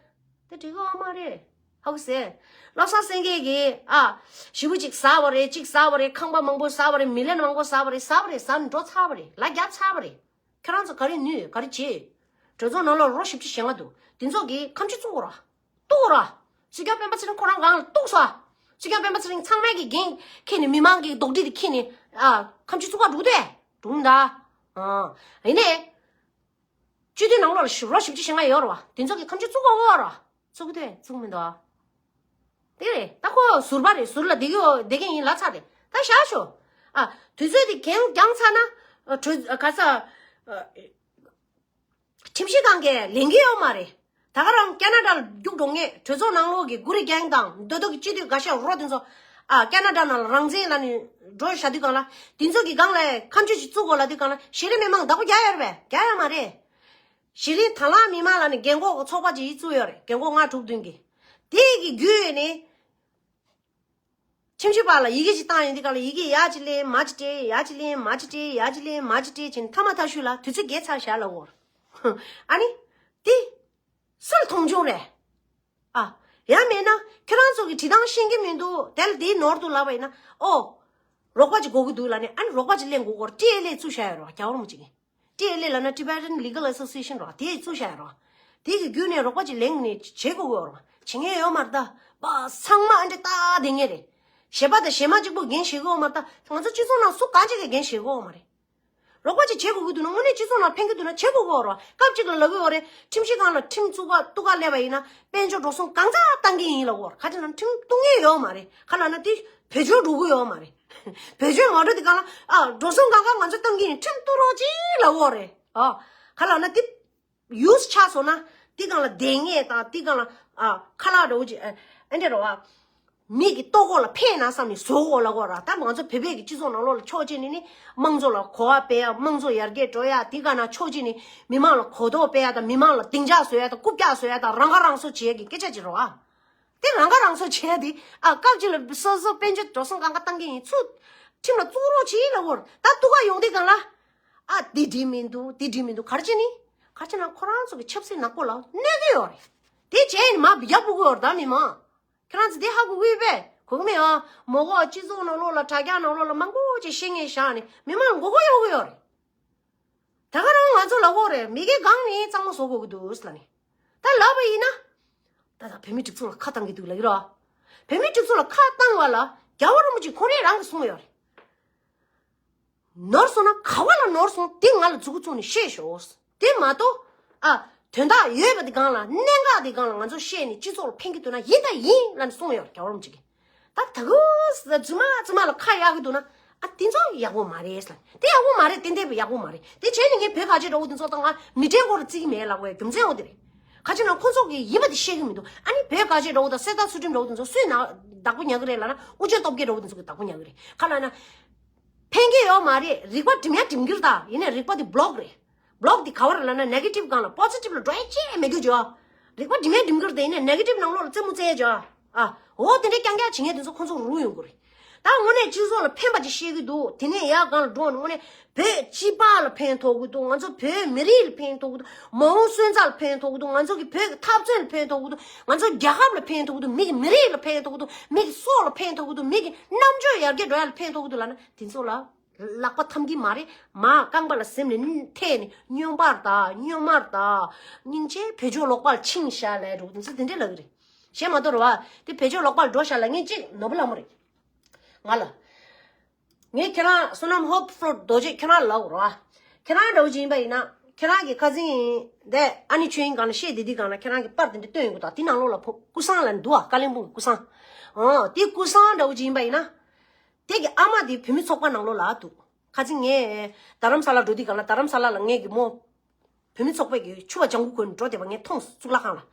དེ་འགྲིག་གི་ཡོད་མ་རེད། ཧ་གོ་སོང་། བློ་བཟང་སེང་གེ་གིས་ཨ་ཞེ་པོ་ཅིག་ཟ་བ་རེད། གཅིག་ཟ་བ་རེད། ཁང་པ་མང་པོ་ཟ་བ་རེད། མི་ལན་མང་པོ་ཟ་བ་རེད། ཟ་བ་རེད། ཟ་ནས་འགྲོ་ཚར་བ་རེད། ལ་རྒྱབ་ཚར་བ་རེད། ཁྱེད་རང་ཚོ་ག་རེ་ནུས་ག་རེ་བྱེད། གྲོས་ཚོགས་ནང་ལོགས་རོ་བཞི་བཅུ་ཞེ་ལྔ་འདུག་དེ་ཚོ་གིས་ཁ་མཆུ་བཙུགས་ར། གཏུག་ར། སྲིད་སྐྱོང་སྤེན་པ་ཚེ་རིང་ཁོ་རང་སྒང་ལ་གཏུགས་སོ། སྲིད་སྐྱོང་སྤེན་པ་ཚེ་རིང་ཚང་མས་ཀྱི་འགན་འཁྱེར་ནས་མི་མང་གི་རྡོག་ཁྲེས་དེ་འཁྱེར་ནས་ཨ་ཁ་མཆུ་བཙུགས་པ་འགྲོ་དེ་འགྲོ་ད། ཨ་ཡིན་ནའི། སྤྱི་འཐུས་ནང་ལོགས་ལ་ཞི་རོ་བཞི་བཅུ་ཞེ་ལྔ་ཡོད་རེད་བ། དེ་ཚོ་གིས་ཁ་མཆུ་བཙུགས་གོ་གོ་ར། བཙུགས་དེ་བཙུགས་མི་འདུག་དེ་རེད། ད་ཁོ་ཟུར་པ་རེད། ཟུར་ལ་བསྡད་ཀྱི་ཡོད། བསྡད་མཁན་ཡིན་ལབ་ཚར་རེད། ད་བཞག་ཤོག་ཨ་དུས་ཚོད་དེ་གན་འགྱངས་ཚར་ན་ཨ་གྲོས་ཨ་ག་ས་ཨ་ཁྲིམས་ཞིབ་ཁང་གིས་ལེན་གྱི་ཡོད་མ་རེད། ད་ག་རང་ཁེ་ན་ཌ་ལ་རྒྱུགས་འགྲོ་ངེས། གྲོས་ཚོགས་ནང་ལོགས་ཀྱི་གུ་རི་གེང་དང་མདོ་སྟོད་ཀྱི་སྤྱི་འཐུས་འགའ་ཤས་རོ་དེ་ཚོ་ཨ་ཁེ་ན་ཌ་ནང་ལ་རང་བཙན་ལབ་ནས་འགྲོ་བཞག་དུས་སྒང་ལ། དེ་ཚོ་གི་སྒང་ལ་ཁ་མཆུ་ཞིག་བཙུགས་དགོས་ལབ་དུས་སྒང་ལ་གཞི་རིམ་མི་མང་བདག་པོ་རྒྱག་ཡོད་རེད་པས། རྒྱག་ཡོད་མ་རེད། གཞི་རིམ་དང་བླངས་མི་མང་ལབ་ནས་རྒན་འཁོགས་ཚོགས་པ་ཅིག་བཙུགས་ཡོད་རེད། རྒན་འཁོགས་ལྔ་དྲུག་བདུན་གྱིས། དེ་གི་བརྒྱུད་ནས་ཁྲིམས་ཞིབ་པ་ལ་ཡི་གེ་ཅིག་བཏང་ཡོང་དུས་སྒང་ལ་ཡི་གེ་ཡ་གཅིག་ལེན་མ་གཅིག་སྤྲད། ཡ་གཅིག་ལེན་མ་གཅིག་སྤྲད། ཡ་གཅིག་ལེན་མ་གཅིག་སྤྲད་བྱས་ནས་མཐའ་མ་མཐའ་གཞུག་ལ་དུས་ཚོད་བརྒལ་ཚར་བཞག་ལབ་ཡོད་རེད། ཨ་ནི། དེ། སུ་ལ་མཐོང་ཆུང་རེད། ཨ། ཡང་མེད་ན་ཁྱེད་རང་ཚོ་གི་བྲིས་ཐང་ཤེས་ཀྱི་མི་འདུག་དེ་ལ་དེའི་ནོར་འདུག་ལབ་པ་ཡིན་ན། ཨོ། རོགས་པ་ཅིག་དགོས་ཀྱི་འདུག་ལབ་ནས་ཨ་ནི་རོགས་པ་ཅིག་ལེན་དགོས་ཀྱི་ཡོད་རེད། ཊི་ཨེལ་ཨེ་བཙུགས་བཞག་ཡོད་རེད་བ། རྒྱལ་བ་རིན་པོ་ཆེ་གིས། ཊི་ཨེལ་ཨེ་ལབ་ན་Tibetan Legal Association རེད་བ། དེ་བཙུགས་བཞག་ཡོད་རེད་བ། དེ་གི་བརྒྱུད་ནས་རོགས་པ་ཅིག་ལེན་ནས་བྱེད་དགོས་ཀྱི་ཡོད་རེད་བ། བྱེད་མཁན་ཡོད་མ་རེད་ད། པ་ཚང་མ་ཨ་འདྲས་ལྟ་བསྡད་མཁན་རེད། གཞས་པ་དང་གཞས་མ་གཅིག་པོ་འགན་བཞེས་ཀྱི་ཡོད་མ་རེད་ད། ང་ཚོ་སྤྱི་ཚོགས་ནང་སུ་གང་ཅིག་གིས་འགན་བཞེས་ཀྱི་ཡོད་མ་རེད། རོགས་པ་ཅིག་བྱེད་དགོས་ཀྱི་འདུག་ན་དངོས་གནས་སྤྱི་ཚོགས་ནང་ཕན་གྱི་འདུག་ན་བྱེད་དགོས་ཀྱི་ཡོད་རེད་བ། སྐབས་གཅིག་ལ་ལབ་ཀྱི་ཡོད་རེད། ཁྲིམས་ཞིབ་ཁང་ལ་ཁྲིམས་བཙུགས་པ་གཏུག་ག་སླེབས་པ་ཡིན་ན་དཔལ་འབྱོར་འགྲོ་སོང་གང་ཙམ་བཏང་གི་ཡིན་ལབ་ཀྱི་ཡོད་རེད། ག་ཅི་ལབ་ན་ཁྲིམས་གཏུག་མཁན་ཡོད་མ་རེད། ག་ལབ་ན་དེ་བེད་སྤྱོད་འགྲོ་གི་ཡོད་མ་རེད། བེད་སྤྱོད་མ་འགྲོ་དུས་སྒང་ལ་ཨ་འགྲོ་སོང་གང་ག་ང་ཚོ་བཏང་གི་ཡིན། ཁྲིམས་གཏུག་རོགས་གྱིས་ལབ་ཀྱི་ཡོད་རེད། ཨ་ག་ལབ་ན་དེ་ཡུས་ཆགས་སོང་ན་དེ་སྒང་ལ་བསྡད་མཁན་དང་དེ་སྒང་ལ་ཨ་ཁ་ལག་འདྲ་བོ་ཅིག་ཨ་ཨེ་འདྲས་རེད་བ། མི་གི་ལྟོ་གོས་ལ་ཕན་ན་བསམ་ནས་བཟོ་དགོས་ལབ་དགོས་ར། ད་ང་ཚོ་བོད་པའི་གི་སྤྱི་ཚོགས་ནང་ལོགས་ལ་ཕྱོགས་གཅིག་ནས་ནི་དམངས་གཙོ་ལ་གོ་བ་སྤེལ་ཡ། དམངས་གཙོ་ཡར་རྒྱས་འགྲོ་ཡ། དེ་ག་ན་ཕྱོགས་གཅིག་ནས་མི་མང་ལ་གོ་རྟོགས་སྤེལ་ཡ་དང་མི་མང་ལ་སྡིངས་ཆ་བཟོ་ཡ་དང་རྐུབ་བཀྱག་བཟོ་ཡ་དང་རང་ཁ་རང་གསོ་བྱེད་ཡ་གི་སྐད་ཆ་ཅིག་རེད་བ། དེ་རང་ཁ་རང་གསོ་བྱེད་ཡ་དེ་ཨ་སྐབས་གཅིག་ལ་སོ་སོ་དཔལ་འབྱོར་འགྲོ་སོང་གང་ག་བཏང་གི་ཡིན་ཚུལ་ཁྲིམས་ལ་བཙུགས་རོགས་བྱེད་ལབ་དགོས་ར། ད་ཐུག་ག་ཡོང་དུས་གང་ལ་ཨ་དེ་འགྲིག་མི་འདུག་དེ་འགྲིག་མི་འདུག་ག་རེ་བྱེད་ནི། ག་རེ་བྱེད་ན་ཁོ་རང་ཚོ་གི་ཆབ་སྲིད་ནག་པོ་ལ་གནོད་ཀྱི་ཡོད་རེད། དེ་བྱས་ནས་མར་ཡར་འབུད་དགོས་ཡོད་རེད། ད་མི་མང་། ཁྱེད་རང་ཚོ་དེ་ཧ་གོ་གི་ཡོད་པས། གོ་གི་མེད་ཨ། མོ་གོ་སྤྱི་ཚོགས་ནང་ལོགས་ལ་དྲ་རྒྱ་ནང་ལོགས་ལ་མང་པོ་ཅིག་བཤད་མཁན་བཞག་ནས་མི་མང་མགོ་སྐོར་གཡོག་གི་ཡོད་རེད། ད་ག་རང་ང་ཚོ་ལབ་དགོས་རེད། མི་སྒེར་སྒང་ནས་གཙང་མ་བཟོ་དགོས་ཀྱི་འདུག་ཟེར་ལབ་ནས། ད་ལབ་པ་ཡིན་ན། ད་ད་བོད་མིའི་སྒྲིག་འཛུགས་ལ་ཁ་བཏང་གི་འདུག་ལབ་ཀྱི་རེད། བོད་མིའི་སྒྲིག་འཛུགས་ལ་ཁ་བཏང་བ་ལ་རྒྱལ་བ་རིན་པོ་ཆེ་ཁོང་རང་རང་གིས་གསུངས་ཡོད་རེད། ནོར་སོང་ན་ག་བ་ལ་ནོར་སོང་དེ་ང་ལ་མཛུབ་གུ་བཙུགས་ནས་བཤད་ཤོག་དེ་མ་གཏོགས་ཨ་དོན་དག་ཡོད་པ་དེ་སྒང་ལ་གནད་འགག་དེ་སྒང་ལ་ང་ཚོ་བཤད་ནས་སྤྱི་ཚོགས་ལ་ཕན་གྱི་འདུག་ན་ཡིན་ད་ཡིན་ལབ་ནས་གསུངས་ཡོད་རེད། རྒྱལ་བ་རིན་པོ་ཆེ་གིས། ད་ད་གུ་རྫུན་མ་རྫུན་མ་ལ་ཁ་གཡར་གྱི་འདུག་ན་ཨ་དེ་ཚོ་ཡག་པོ་མ་རེད་ལབ། དེ་ཡག་པོ་མ་རེད། ཏན་ཏན་ཡག་པོ་མ་རེད། དེ་བྱས་ནས་ངས་བོད་ག་ཅེ་འདྲ་བོ་དེ་ཚོ་ད་ང་མི་གྲལ་སྐོར་ལ་བརྩི་གི་མེད་ལབ་པའི་རྒྱུ་མཚན་འོ་དེ་རེད། ག་ཅེ་ན་ཁོ་ཚོ་གིས་ཡིན་པ་དེ་བཤད་གི་མི་འདུག་ཨ་ནི་བོད་ག་ཅེ་འདྲ་བོ་དང་གསེར་རྟ་ཚུལ་ཁྲིམས་འདྲ་བོ་དེ་ཚོ་སུས་ན་བདག་པོ་ཉར་གི་རེད་ལབ་ན་ཨུ་ཅག་སྟོབས་རྒྱལ་འདྲ་བོ་དེ་ཚོ་གིས་བདག་པོ་ཉར་གི་རེད། ག་ལབ་ན། ཕན་གྱི་ཡོད་མ་རེད། རིག་པ་སྒྲིམ་ཡ་སྒྲིམ་གྱི་རེད། ད་ཡིན་ནའི་རིག་པ་དེ་བྷི་ལོག་རེད། བྷི་ལོག་དེ་ག་བ་རེད་ལབ་ན་ནེ་གེ་ཊིབ་སྒང་ལ་པོ་ཛི་ཊིབ་ལ་འགྲོ་ཡ་ཅི་ཡང་མེད་རྒྱུ་བྱོས། རིག་པ་སྒྲིམ་ཡ་སྒྲིམ་གྱི་རེད། དེ་ཡིན་ནའི་ནེ་གེ་ཊིབ་ནང་ལོགས་ལ་རྩེད་མོ་རྩེ་ཡ་བྱོས། ཨ། འོ་དེ་འདྲའི་རྐྱང་རྐྱང་བྱེད་མཁན་དེ་ཚོ་ཁོང་ཚོ་རུལ་ཡོང་གི་རེད། ད་དངོས་གནས་སྤྱི་ཚོགས་ལ་ཕན་པ་ཅིག་བཤད་ཀྱི་འདུག་དེ་ནས་ཡར་སྒང་ལ་འགྲོ་ནས་དངོས་གནས་བོད་སྤྱི་པ་ལ་ཕན་ཐོགས་ཀྱི་འདུག་ང་ཚོ་བོད་མི་རིགས་ལ་ཕན་ཐོགས་ཀྱི་འདུག་མ་འོངས་སོན་རྩ་ལ་ཕན་ཐོགས་ཀྱི་འདུག་ང་ཚོ་གི་བོད་ཀྱི་འཐབ་རྩོད་ལ་ཕན་ཐོགས་ཀྱི་འདུག་ང་ཚོ་རྒྱལ་ཁབ་ལ་ཕན་ཐོགས་ཀྱི་འདུག་མི་གི་མི་རིགས་ལ་ཕན་ཐོགས་ཀྱི་འདུག་མི་གི་སྲོག་ལ་ཕན་ཐོགས་ཀྱི་འདུག་མི་གི་རྣམ་དཔྱོད་ཡར་རྒྱས་འགྲོ་ཡ་ལ་ཕན་ཐོགས་ཀྱི་འདུག་ལབ་ན་དེ་ཚོ་ལ་ལག་པ་འཐམ་གྱི་མ་རེད། མ་རྐང་པ་ལ་གཟེམ་ནས་འཐད་ནས་སྨྱོན་པར་གདའ། སྨྱོན་མར་གདའ། སྙིང་རྗེ་བེད་སྤྱོད་ལོག་པར་ཕྱིན་ཤག་ལབ་འདུག་དེ་ཚོ་དེ་འདྲས་ལབ་ཀྱི་རེད། གཞན་མ་གཏོགས་རེད་བ། དེ་བེད་སྤྱོད་ལོག་པར་འགྲོ་ཤག་ལབ་མཁན་གཅིག་ནོར་བུ་ལྷ་མོ་རེད། ང་ལ། ངས་ཁྱེད་རང་བསོད་ནམས་ཧོབ་ཕོ་རྡོ་རྗེ་ཁྱེད་རང་ལབ་རོགས། ཁྱེད་རང་འདྲ་བོ་ཅིག་ཡིན་པ་ཡིན་ན་ཁྱེད་རང་གི་ཁ་སང་དེ་ཨ་ནེ་ཆོས་དབྱིངས་སྒང་ལ་བཤད་བསྡད་དུས་སྒང་ལ་ཁྱེད་རང་གི་པར་དེ་འདྲ་བཏོན་ཡོང་གི་འདུག་དེ་ནང་ལོགས་ལ་ཕོ་ཀུ་སང་ལབ་འདུག་ཨ། ཀ་ལིམ་པོང་གི་ཀུ་སང་། ཨོ་དེ་ཀུ་སང་འདྲ་བོ་ཅིག་ཡིན་པ་ཡིན་ན། དེ་གི་ཨ་མ་དེ་བུད་མེད་ཚོགས་པ་ནང་ལོགས་ལ་འདུག་ཁ་སང་ངས་རྡ་རམ་ས་ལ་འགྲོ་དུས་སྒང་ལ་རྡ་རམ་ས་ལ་ལ་ངས་གི་མོ། བུད་མེད་ཚོགས་པའི་གི་ཕྱུ་པ་ལྗང་གུ་གོན་འགྲོ་བསྡད་པ་ངས་མཐོང་སོང་། གཙུག་ལག་ཁང་ལ།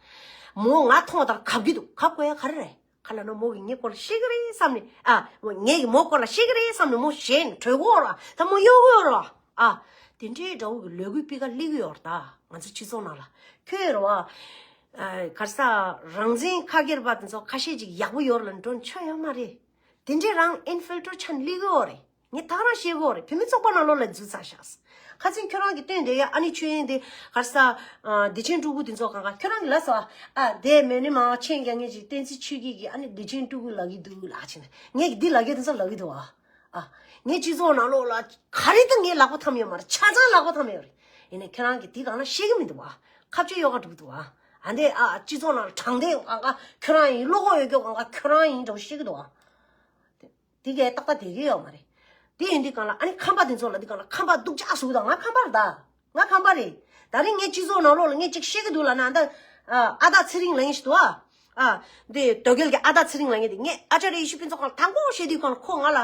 མོ་ང་མཐོང་བ་ལྟར་གབ་ཀྱི་འདུག་གབ་དགོས་ཡ་ག་རེ་རེད། ག་ལབ་ན་མོ་གིས་ངའི་སྐོར་ལ་བཤད་གི་རེད་བསམ་ནས། ཨ། ངས་གི་མོ་སྐོར་ལ་བཤད་གི་རེད་བསམ་ནས་མོ་ཞེད་ནས་བྲོས་གོ་ར། ད་མོ་གཡོལ་གོ་ར། ཨ། དེ་འདྲའི་འདྲ་བོ་གི་ལས་འགུལ་སྤུས་ཀ་སླེབས་ཀྱི་ཡོད་རེད། ད་ང་ཚོ་སྤྱི་ཚོགས་ནང་ལ་ཁྱོད་རེད་བ། ཨ། ག་རེ་ཟ། རང་བཙན་ཁ་སྒེར་པ་དེ་ཚོ་ཁ་ཤས་ཅིག་ཡག་པོ་ཡོད་རེད་ལབ་འགྲོ་ན་ཆོ་ཡོད་མ་རེད། དེ་འདྲའི་རང་ཨིན་ཕིལ་ཊྲེ་ཤན་སླེབས་ཀྱི་ཡོད་རེད། ངས་ད་ག་རང་བཤད་ཀྱི་ཡོད་རེད། བུད་མེད་ཚོགས་པ་ནང་ལོགས་ལ་འཛུལ་ཚར་ཤག་ཁ་སང་ཁྱོད་རང་གིས་བཏོན་བསྡད་ཡ་ཨ་ནེ་ཆོས་དབྱིངས་དེ་ག་རེ་ཟ། ཨ། བདེ་ཆེན་སྤྲུལ་སྐུ་དེ་ཚོ་གང་ག་ཁྱོད་རང་གིས་ལབ་སོང་ཨ། ཨ། དེ་མེ་ནི་མ་མཆན་རྒྱག་མཁན་ཅིག་བསྟན་འཛིན་ཆོས་སྐྱིད་ཀྱིས་ཨ་ནེ་བདེ་ཆེན་སྤྲུལ་སྐུ་ལབ་ཀྱི་འདུག་ལབ་བྱས་ནས་ངས་ཀྱིས་འདི་ལབ་ཀྱི་དེ་ཚོ་ལབ་ཀྱི་འདུག་ཨ། ཨ། ངས་སྤྱི་ཚོགས་ནང་ལོགས་ལ་ག་རེ་དང་ངས་ལག་པ་འཐམ་ཡོད་མ་རེད། ཆ་ཚང་ལག་པ་འཐམ་ཡོད་རེད། ཡིན་ནའི་ཁྱེད་རང་གིས་འདི་སྒང་ལ་བཤད་ཀྱི་མི་འདུག་ཨ། ཁ་བཅད་གཡོག་ག་འགྲོ་གི་འདུག་ཨ། ཨ་འདི་ཨ་སྤྱི་ཚོགས་ནང་ལ་དྲང་བདེན་གང་ག་ཁྱོད་རང་ཡིན། བློ་ཁོག་ཡོད་རྒྱུ་གང་ག་ཁྱོད་རང་ཡིན་འདྲ་བོ་བཤད་ཀྱི་འདུག་ཨ། དེ་གའི་ཏག་ཏག་དེ་གི་ཡོད་མ་རེད། དེ་ཡིན་དུས་སྒང་ལ་ཨ་ནི་ཁམས་པ་དེ་ཚོ་ལ་འདི་སྒང་ལ་ཁམས་པ་སྡུག་ཅག་བཟོ་གི་འདུག་ང་ཁམས་པ་རེད་ད། ང་ཁམས་པ་རེད། ད་རིང་ངས་སྤྱི་ཚོགས་ནང་ལོགས་ལ་ངས་ཅིག་བཤད་ཀྱི་འདུག་ལབ་ན་ད། ཨ་ཨ་སྟག་ཚེ་རིང་ལབ་མཁན་ཞིག་འདུག་ཨ། ཨ། འདི་དོལ་རྒྱལ་གྱི་ཨ་སྟག་ཚེ་རིང་ལབ་མཁན་དེ་ངས་ཨ་ཅཱརྱ་ཡེ་ཤེས་ཕུན་ཚོགས་ཁང་ལ་དང་པོ་བཤད་དུས་སྒང་ལ་ཁོ་ང་ལ།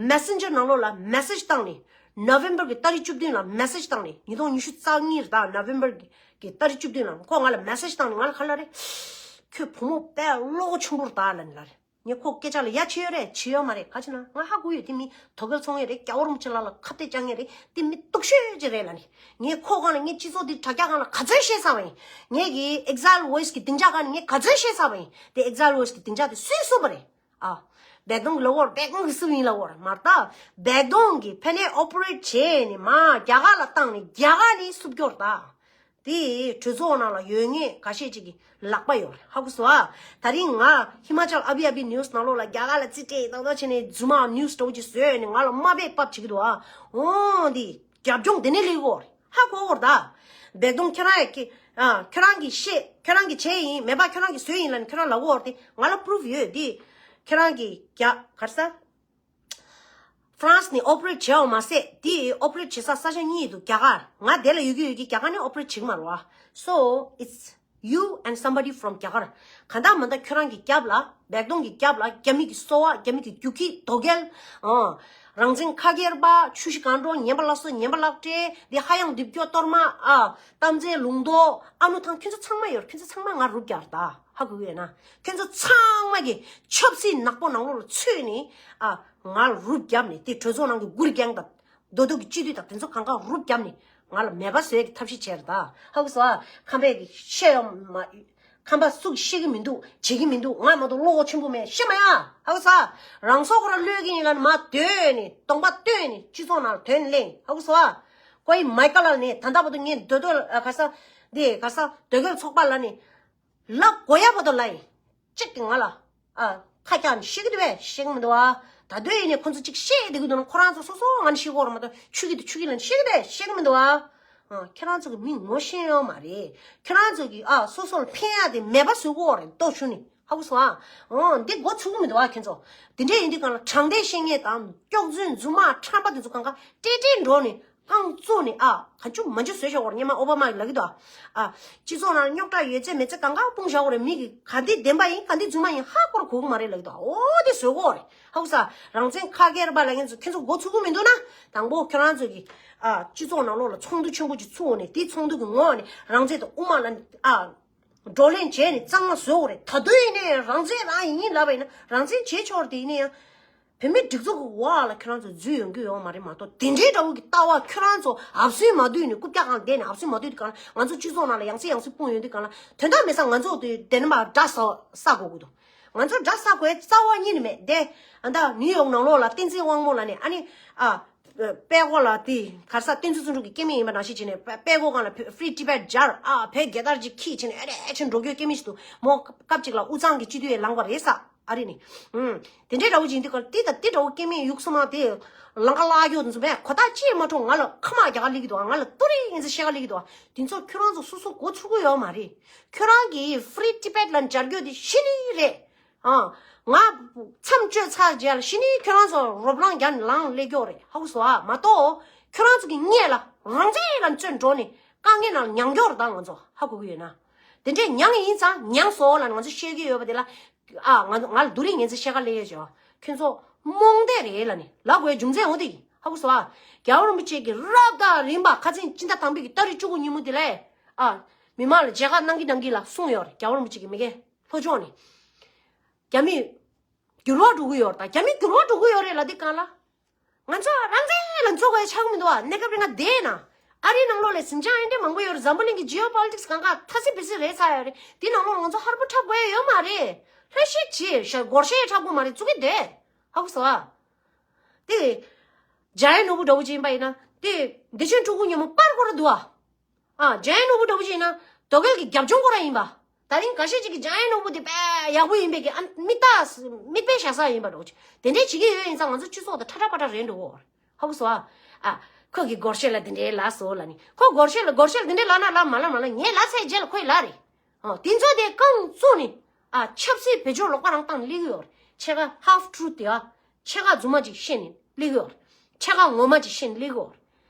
མེ་སེན་ཇར་ནང་ལོགས་ལ་མེ་སེཇ་བཏང་ནས། ནོ་ཝེམ་བར་གྱི་ཏ་རིག་བཅུ་བདུན་ལ་མེ་སེཇ་བཏང་ནས། ཉིས་སྟོང་ཉི་ཤུ་རྩ་གཉིས་རེད་ད། ནོ་ཝེམ་བར་གྱི་ཏ་རིག་བཅུ་བདུན་ལ་ཁོ་ང་ལ་མེ་སེཇ་བཏང་ནས་ང་ལ་ག་ལབ་རེད། ཁྱོད་བུ་མོ་དཔེ་བློ་ཁོག་ཆེན་པོ་རེད་ད་ལབ་ནས་ལབ་རེད། ངས་ཁོ་སྐད་ཆ་ལ་ཡ་བྱེད་ཡོད་རེད། བྱེད་ཡོད་མ་རེད། ག་ཅི་ན་ང་ཧ་གོ་ཡོད། དེ་མི་དོལ་རྒྱལ་ཚོང་ཡོད་རེད། རྒྱལ་བ་རིན་པོ་ཆེ་ལགས་ལ་ཁ་གཏད་བཅག་མཁན་རེད། དེ་མི་སྡུག་ཤོས་ཅིག་རེད་ལབ་ནས། ངས་ཁོ་སྒང་ལ་ངས་སྤྱི་ཚོགས་འདི་དྲ་རྒྱ་སྒང་ལ་ག་ཚོད་བཤད་ཚར་བ་ཡིན། ངས་ཀྱི་ཨེག་ཛའིལ་ཝོ་ཡིས་ཀྱི་སྡིངས་ཆ་སྒང་ནས་ངས་ག་ཚོད་བཤད་ཚར་བ་ཡིན། དེ་ཨེག་ཛའིལ་ཝོ་ཡིས་ཀྱི་སྡིངས་ཆ་དེ་སུས་བཟུང་བ་རེད། ཨ། བེག་དོང་གི་ལ་བོར། བེག་དོང་གི་སུ་ཡིན་ལ་བོར་མ་རེད་ད། བེག་དོང་གི་ཕ་ནས་ཨོ་པ་རེཊ་བྱས་ནས་མ་རྒྱ་གར་ལ་བཏང་ནས་རྒྱ་གར་ནས་སུབ་སྐྱོར་ད། དེ་གྲོས་ཚོགས་ནང་ལ་ཡོད་མཁན་ཁ་ཤས་ཅིག་གི་ལག་པ་ཡོད་རེད། ཧ་གོ་སོང་ཨ། ད་རིང་ང་ཧི་མ་ཅལ་ཨ་བི་ཨ་བི་ནིའུ་སི་ནང་ལོགས་ལ་རྒྱ་གར་ལ་རྩིས་སྤྲད་ཏག་ཏག་བྱས་ནས་རྫུན་མ་ནིའུ་སི་འདྲ་བོ་ཅིག་བཟོས་ནས་ང་ལ་དམའ་འབེབས་ཕབ་བྱེད་ཀྱི་འདུག་ཨ། འོ་འདི་རྒྱབ་ལྗོངས་དེ་ནས་སླེབས་ཀྱི་ཡོད་རེད། ཧ་གོ་གོ་རེད་ད། བེག་དོང་ཁྱེད་རང་ཡ་ཁྱེད་ཨ་ཁྱེད་རང་གིས་བཤད། ཁྱེད་རང་གིས་བྱས་ཡིན། མེད་པ་ཁྱེད་རང་གིས་བཟོས་ཡིན་ལབ་ནས་ཁྱེད་རང་ལབ་ཀྱི་ཡོད་རེད་དེ། ང་ལ་པུ་རུབ་ཡོད་དེ། ཁྱེད་རང་གིས་རྒྱ་གར་ས་ཧྥ་རན་སི་ནས་ཨོ་པ་རེཊ་བྱས་པ་མ་ཟད་དེ་ཨོ་པ་རེཊ་བྱེད་ས་ས་ཆ་གཉིས་འདུག་རྒྱ་གར། ང་དེ་ལ་ཡོད་ཀྱི་ཡོད་ཀྱི་རྒྱ་གར་ནས་ཨོ་པ་རེཊ་བྱེད་ཀྱི་མ་རེད་བ། So it's you and somebody from རྒྱ་གར། གང་ལྟར་མ་ལྟར་ཁྱོད་རང་གི་རྒྱབ་ལ་བེག་དོང་གི་རྒྱབ་ལ་རྒྱ་མི་གི་སོ་པ། རྒྱ་མི་གི་རྒྱུག་ཁྱི། དོལ་རྒྱལ། ཨ། རང་བཙན་ཁ་སྒེར་པ། ཆུ་བཞི་སྒང་དྲུག་ཉན་པ་སླར་གསོ། ཉན་པ་ལག་སྤྲད་དེ། ཧ་ཡང་རྡིབ་སྐྱོ་གཏོར་མ། ཨ། གཏམ་ཚན་ལུང་རྟོགས། ཨ་ནུ་ཐང་། ཁྱོད་ཚོ་ཚང་མ་ཡོད། ཁྱོད་ཚོ་ཚང་མ་ང་རུབ་རྒྱག་རེད་ད། ཧ་གོ་གི་ཡོད་ན། ཁྱོད་ཚོ་ཚང་མ་གི་ཆབ་སྲིད་ནག་པོ་ནང་ལོགས་ལ་ཚུད་ནས། ཨ། ང་རུབ་བརྒྱབ་ནས། དེ་གྲོས་ཚོགས་ནང་གི་གུར་རྒྱང་དང་། མདོ་སྟོད་ཀྱི་སྤྱི་འཐུས་དང་དེ་ཚོ་གང་ག་རུབ་བརྒྱབ་ནས། ང་ལ་མེད་པ་བཟོ་ཡས་ཀྱི་ཐབས་ཤེས་བྱས་རེད་ད། ཧ་གོ་སོང་ཨ། ཁམས་པས་ཀྱི་བཤད་ཡོང་མ། ཁམས་པ་སུ་གིས་ཤེས་ཀྱི་མི་འདུག། བྱེད་ཀྱི་མི་འདུག། ང་མ་གཏོགས་བློ་ཁོག་ཆེན་པོ་མེད། ཤེས་མ་ཡ། ཧ་གོ་སོང་ཨ། རང་སྲོག་ཁོ་རང་གློད་ཀྱི་ཡིན་ལབ་ནས་མར་བཏོན་ནས། གདོང་པ་བཏོན་ནས་སྤྱི་ཚོགས་ནང་ལ་དོན་གླེང་། ཧ་གོ་སོང་ཨ། ཀོ་ཡི་མའི་ཀ་ལ་ནས། ད་ལྟ་བར་དུ་ངས་མདོ་སྟོད། ཨ། ག་ས། འདི་ག་ས། འདོད་རྒུ་ཚོགས་པ་ལ་ནས་ལབ་དགོས་ཡ་བར་དུ་ལབ་ཡིན། གཅིག་གིས་ང་ལ། ཨ། ཁ་བཀྱག་ནས་བཤད་ཀྱི་འདུག་པས། བཤད་ཀྱི་མི་འདུག་ཨ། ད་དུང་ཡིན་ནའི་ཁོ་ཚོ་གཅིག་བཤད་བསྡད་ཀྱི་འདུག་ན། ཁོ་རང་ཚོ་སོ་སོ་ང་ནས་བཤད་ཀྱི་ཡོད་རེད་མ་གཏོགས། ཆོས་སྐྱིད་དང་ཆོས་སྐྱིད་ལ་བཤད་ཀྱི་འདུག་པས། བཤད་ཀྱི་མི་འདུག་ཨ། ཨ། ཁྱེད་རང་ཚོ་གི་མི་ངོ་ཤེས་ཡོད་མ་རེད། ཁྱེད་རང་ཚོ་གི། ཨ། སོ་སོ་ལ་ཕན་ཡ་དེ་མེད་པ་བཟོ་གི་ཡོད་རེད། ལྟོ་ཆུ་ནི། ཧ་གོ་སོང་ཨ། འོ། འདི་མགོ་ཚོས་ཀྱི་མི་འདུག་ཨ། ཁྱེད་ཚོ། དེ་འདྲས་ཡིན་དུས་གང་ལ་དྲང་བདེན་བཤད་མཁན་དང་སྐྱག་རྫུན་རྫུན་མ་ཁྲམ་པ་དེ་ཚོ་གང་ག་ཏྲེ་ཏྲེ་འགྲོ་ནས། རྐང་བཙུགས་ནས། ཨ། ག་ཅུ་མ་ཅུ་བཟོས་བཞག་པ་རེད། སྔོན་མ་ཨོ་བྷ་མ་ལབ་ཀྱི་འདུག་ཨ། སྤྱི་ཚོགས་ནང་རྙོག་དྲ་ཡོད་ཚད་མེད་ཚད་གང་ག་སྤུངས་བཞག་པ་རེད། མི་གིས་ག་འདི་བདེན་པ་ཡིན། ག་འདི་རྫུན་མ་ཡིན། ཧ་གོ་ར་གོ་གི་མ་རེད་ལབ་ཀྱི་འདུག་ཨ། འོ། དེ་བཟོ་གི་ཡོད་རེད། ཧ་གོ་སོང་ཨ། རང་བཙན་ཁ་སྒེར་པ་ལབ་མཁན་ཚོ། ཁྱེད་ཚོ་མགོ་ཚོས་ཀྱི་མི་འདུག་ན། དང་པོ་ཁྱེད་རང་ཚོ་གིས། ཨ། སྤྱི་ཚོགས་ནང་ལོགས་ལ་ཚོགས་འདུ་ཆེན་པོ་ཅིག་ཚུགས་ནས། དེའི་ཚོགས་འདུ་གི་ངོས་ནས་རང་བཙན་དང་དབུ་མ་ལ། ཨ། བགྲོ་གླེང་བྱས་ནས་གཙང་མ་བཟོ་དགོས་རེད། ད་དུང་ཡིན་ནའི་རང་བཙན་རང་ཡིན་ལབ་པ་ཡིན་ན། རང་བཙན་བྱེད་ཆོག་རེད། དེ་ཡིན་ན་ཡང་བོད་མིའི་སྒྲིག་འཛུགས་ཀྱི་འོག་ལ་ཁྱེད་རང་ཚོ་འཛུལ་ཡོང་རྒྱུ་ཡོད་མ་རེད་མ་གཏོགས། དེ་འདྲའི་འདྲ་བོ་གི་ལྟ་བ། ཁྱེད་རང་ཚོ་ཨབ་སུའི་མ་བསྡུས་ནས། རྐུབ་བཀྱག་སྒང་བསྡད་ནས་ཨབ་སུའི་མ་བསྡུས་དུས་གང་ལ། ང་ཚོ་སྤྱི་ཚོགས་ནང་ལ་ཡང་སེ་ཡང་སེ་སྤུངས་ཡོང་དུས་གང་ལ། དོན་དག་མེད་ས། ང་ཚོ་དེ་དེ་ནས་མར་དགྲ་ཟ་ཟ་དགོས་ཀྱི་འདུག། ང་ཚོ་དགྲ་ཟ་དགོས་རྩ་བ་ཉིད་ནས་མེད་དེ། ཨ། ད་ནིའུ་ཡོག་ནང་ལོགས་ལ་བསྟན་འཛིན་དབང་མོ་ལབ་ནས། ཨ་ནི། ཨ། དཔྲལ་མགོ་ལ་དེ་ག་རེ་ཟ། བསྟན་འཛིན་བརྩོན་འགྲུས་ཀྱི་སྐྱེ་དམན་ཡིན་པ་ནང་བཞིན་བྱས་ནས། དཔྲལ་མགོ་སྒང་ལ་Free Tibet སྦྱར། ཨ། བོད་རྒྱལ་དར་ཅིག་འཁྱེར་བྱས་ནས། ཨེ་རེད་ཅེས་འགྲོ་རྒྱུའི་སྐྱེ་དམན་ཞིག་འདུག། མོ་སྐབས་གཅིག་ལ་དབུས་གཙང་གི་སྤྱི་འཐུས་ལངས་པ་རེད་ཟེར། ཨ་རི་ནས། ཨུམ། དེ་འདྲའི་འདྲ་བོ་ཅིག་ཡིན་དུས་གང་ལ། དེ་དང་དེ་འདྲ་བོ་སྐྱེ་དམན་ཡུགས་སོ་མ་དེ་ལང་ཀ་ལ་ཡོད་ཚོ་མེད། གོ་ཐག་ཅིག་མ་འཕྲོད། ང་ལ་ཁ་མ་རྒྱག་ག་སླེབས་ཀྱི་འདུག། ང་ལ་ཏུ་རི་ངན་ཚ་བཤད་ག་སླེབས་ཀྱི་འདུག། དེ་ཚོ་ཁྱོད་རང་ཚོ་སོ་སོ་མགོ་ཚོས་ཀྱི་ཡོད་མ་རེད། ཁྱོད་རང་གིས་Free Tibet ལབ་སྦྱར་རྒྱུ་དེ་གཞི་ནས་རེད། ཨ། ང་མཚམས་གཅོད་ཚར་རྗེས་ལ་གཞི་ནས་ཁྱོད་རང་ཚོ་རོབ་ལངས་རྒྱག་ནས་ལངས་སླེབས་ཀྱི་ཡོད་རེད། ཧ་གོ་སོང་ཨ། མ་གཏོགས་ཁྱོད་རང་ཚོ་གི་སྔོན་ལ་རང་བཙན་ལ་བརྩོན་འགྲོ་ནས་དཀའ་ངལ་ནང་མྱངས་ཀྱི་ཡོད་རེད། ད་ང་ཚོ་ཧ་གོ་གི་ཡོད་ན། དེ་འདྲས་མྱངས་ཡིན་ཙང་། མྱངས་སོང་ལབ་ནས་ང་ཚོ་བཤད་ཀྱི་ཡོད་པ་དེ་ལ། ཨ། ང་ང་ལ་ཏུ་རི་ངན་ཚ་བཤད་ག་སླེབས་ཡོད་ཅོ། ཁྱོད་ཚོ་རྨོངས་དད་རེད་ལབ་ནས་ལབ་དགོས་རྒྱུ་མཚན་འོ་དེ་ཡིན། ཧ་གོ་སོང་ཨ། རྒྱལ་བ་རིན་པོ་ཆེ་གིས་རབ་དང་རིམ་པ་ཁ་སང་སྤྱི་ཟླ་དང་པོའི་གི་ཏ་རིག་བཅུ་དགུ་ཉིན་མོ་དེ་ལ། ཨ། མི་མང་ལ་མཇལ་ཁ་གནང་གི་གནང་གི་ལ་གསུངས་ཡོད་རེད། རྒྱལ་བ་རིན་པོ་ཆེ་གིས་མི་སྒེར་ལྷོ་ཕྱོགས་ནས། རྒྱ་མི་འགྱུར་བ་འགྲོ་གི་ཡོད་རེད། ད་རྒྱ་མི་འགྱུར་བ་འགྲོ་གི་ཡོད་རེད་ལབ་དུས་གང་ལ། ང་ཚོ་རང་བཙན་ལ་འཛུལ་དགོས་ཆགས་མི་འདུག་བ། གནས་སྐབས་རིང་ང་བསྡད་ན། ཨ་རིའི་ནང་ལོགས་ལ་ཟིང་ཆ་ཨེ་འདྲ་མང་པོ་ཡོད་རེད། འཛམ་བུ་གླིང་གི་Geopolitics གང་ག་ཐ་སི་པི་སི་རེད་ཚར་ཡོད་རེད། དེ་ནང་ལོགས་ང་ཚོ་ཧར་པོ་འཁྲབ་དགོས་ཡ་ཡོད་མ་རེད། ལྷོད་ཤིག་བྱེད། ཤ་སྒོར་གཞས་འཁྲབ་དགོས་མ་རེད། བཙུགས་གི་བསྡད། ཧ་གོ་སོང་ཨ། དེ་འཇམ་དབྱངས་ནོར་བུ་འདྲ་བོ་ཅིག་ཡིན་པ་ཡིན་ན། དེ་བདེ་ཆེན་སྤྲུལ་སྐུ་ཉིན་མོ་པར་སྐོར་འདུག་ཨ། ཨ། འཇམ་དབྱངས་ནོར་བུ་འདྲ་བོ་ཅིག་ཡིན་ན་དོ་གལ་གྱི་རྒྱབ་ལྗོངས་སྐོར་ཡིན་པ། ད་རིང་འགའ་ཤས་ཅིག་གིས་འཇམ་དབྱངས་ནོར་བུ་དེ་དཔེ་ཡག་པོ་ཡིན་པའི་གི། ཨ། མིག་ལྟ། མིག་དཔེ་བཞག་ས་ཡིན་པ་འདྲ་བོ་ཅིག། དེ་འདྲས་བྱེད་ཀྱི་ཡོད་ཡིན་ཙང་ང་ཚོ་སྤྱི་ཚོགས་དང་ཁྲ་ཁྲ་པ་ཁྲ་རེད་འགྲོ་གི་ཡོད་རེད། ཧ་གོ་སོང་ཨ། ཨ། ཁོ་གིས་སྒོར་གཞས་ལ་དེ་འདྲས་ལབ་སོང་ལབ་ནས། ཁོ་སྒོར་གཞས་ལ་སྒོར་གཞས་ལ་དེ་འདྲས་ལབ་ན་ལབ། མ་ལབ་མ་ལབ། ངས་ལབ་ཚར་རྗེས་ལ་ཁོས་ལབ་རེད། ཨ། དེ་ཚོ་དེ་རྐང་བཙུགས་ནས། ཨ། ཆབ་སྲིད་བེད་སྤྱོད་ལོག་པ་རང་བཏང་ནས་སླེབས་ཀྱི་ཡོད་རེད། ཕྱེད་ཀ་half truth དེ། ཨ། ཕྱེད་ཀ་རྫུན་མ་ཅིག་བཤད་ནས་སླེབས་ཀྱི་ཡོད་རེད། ཕྱེད་ཀ་ངོ་མ་ཅིག་བཤད་ནས་སླེབས་ཀྱི་ཡོད་རེད།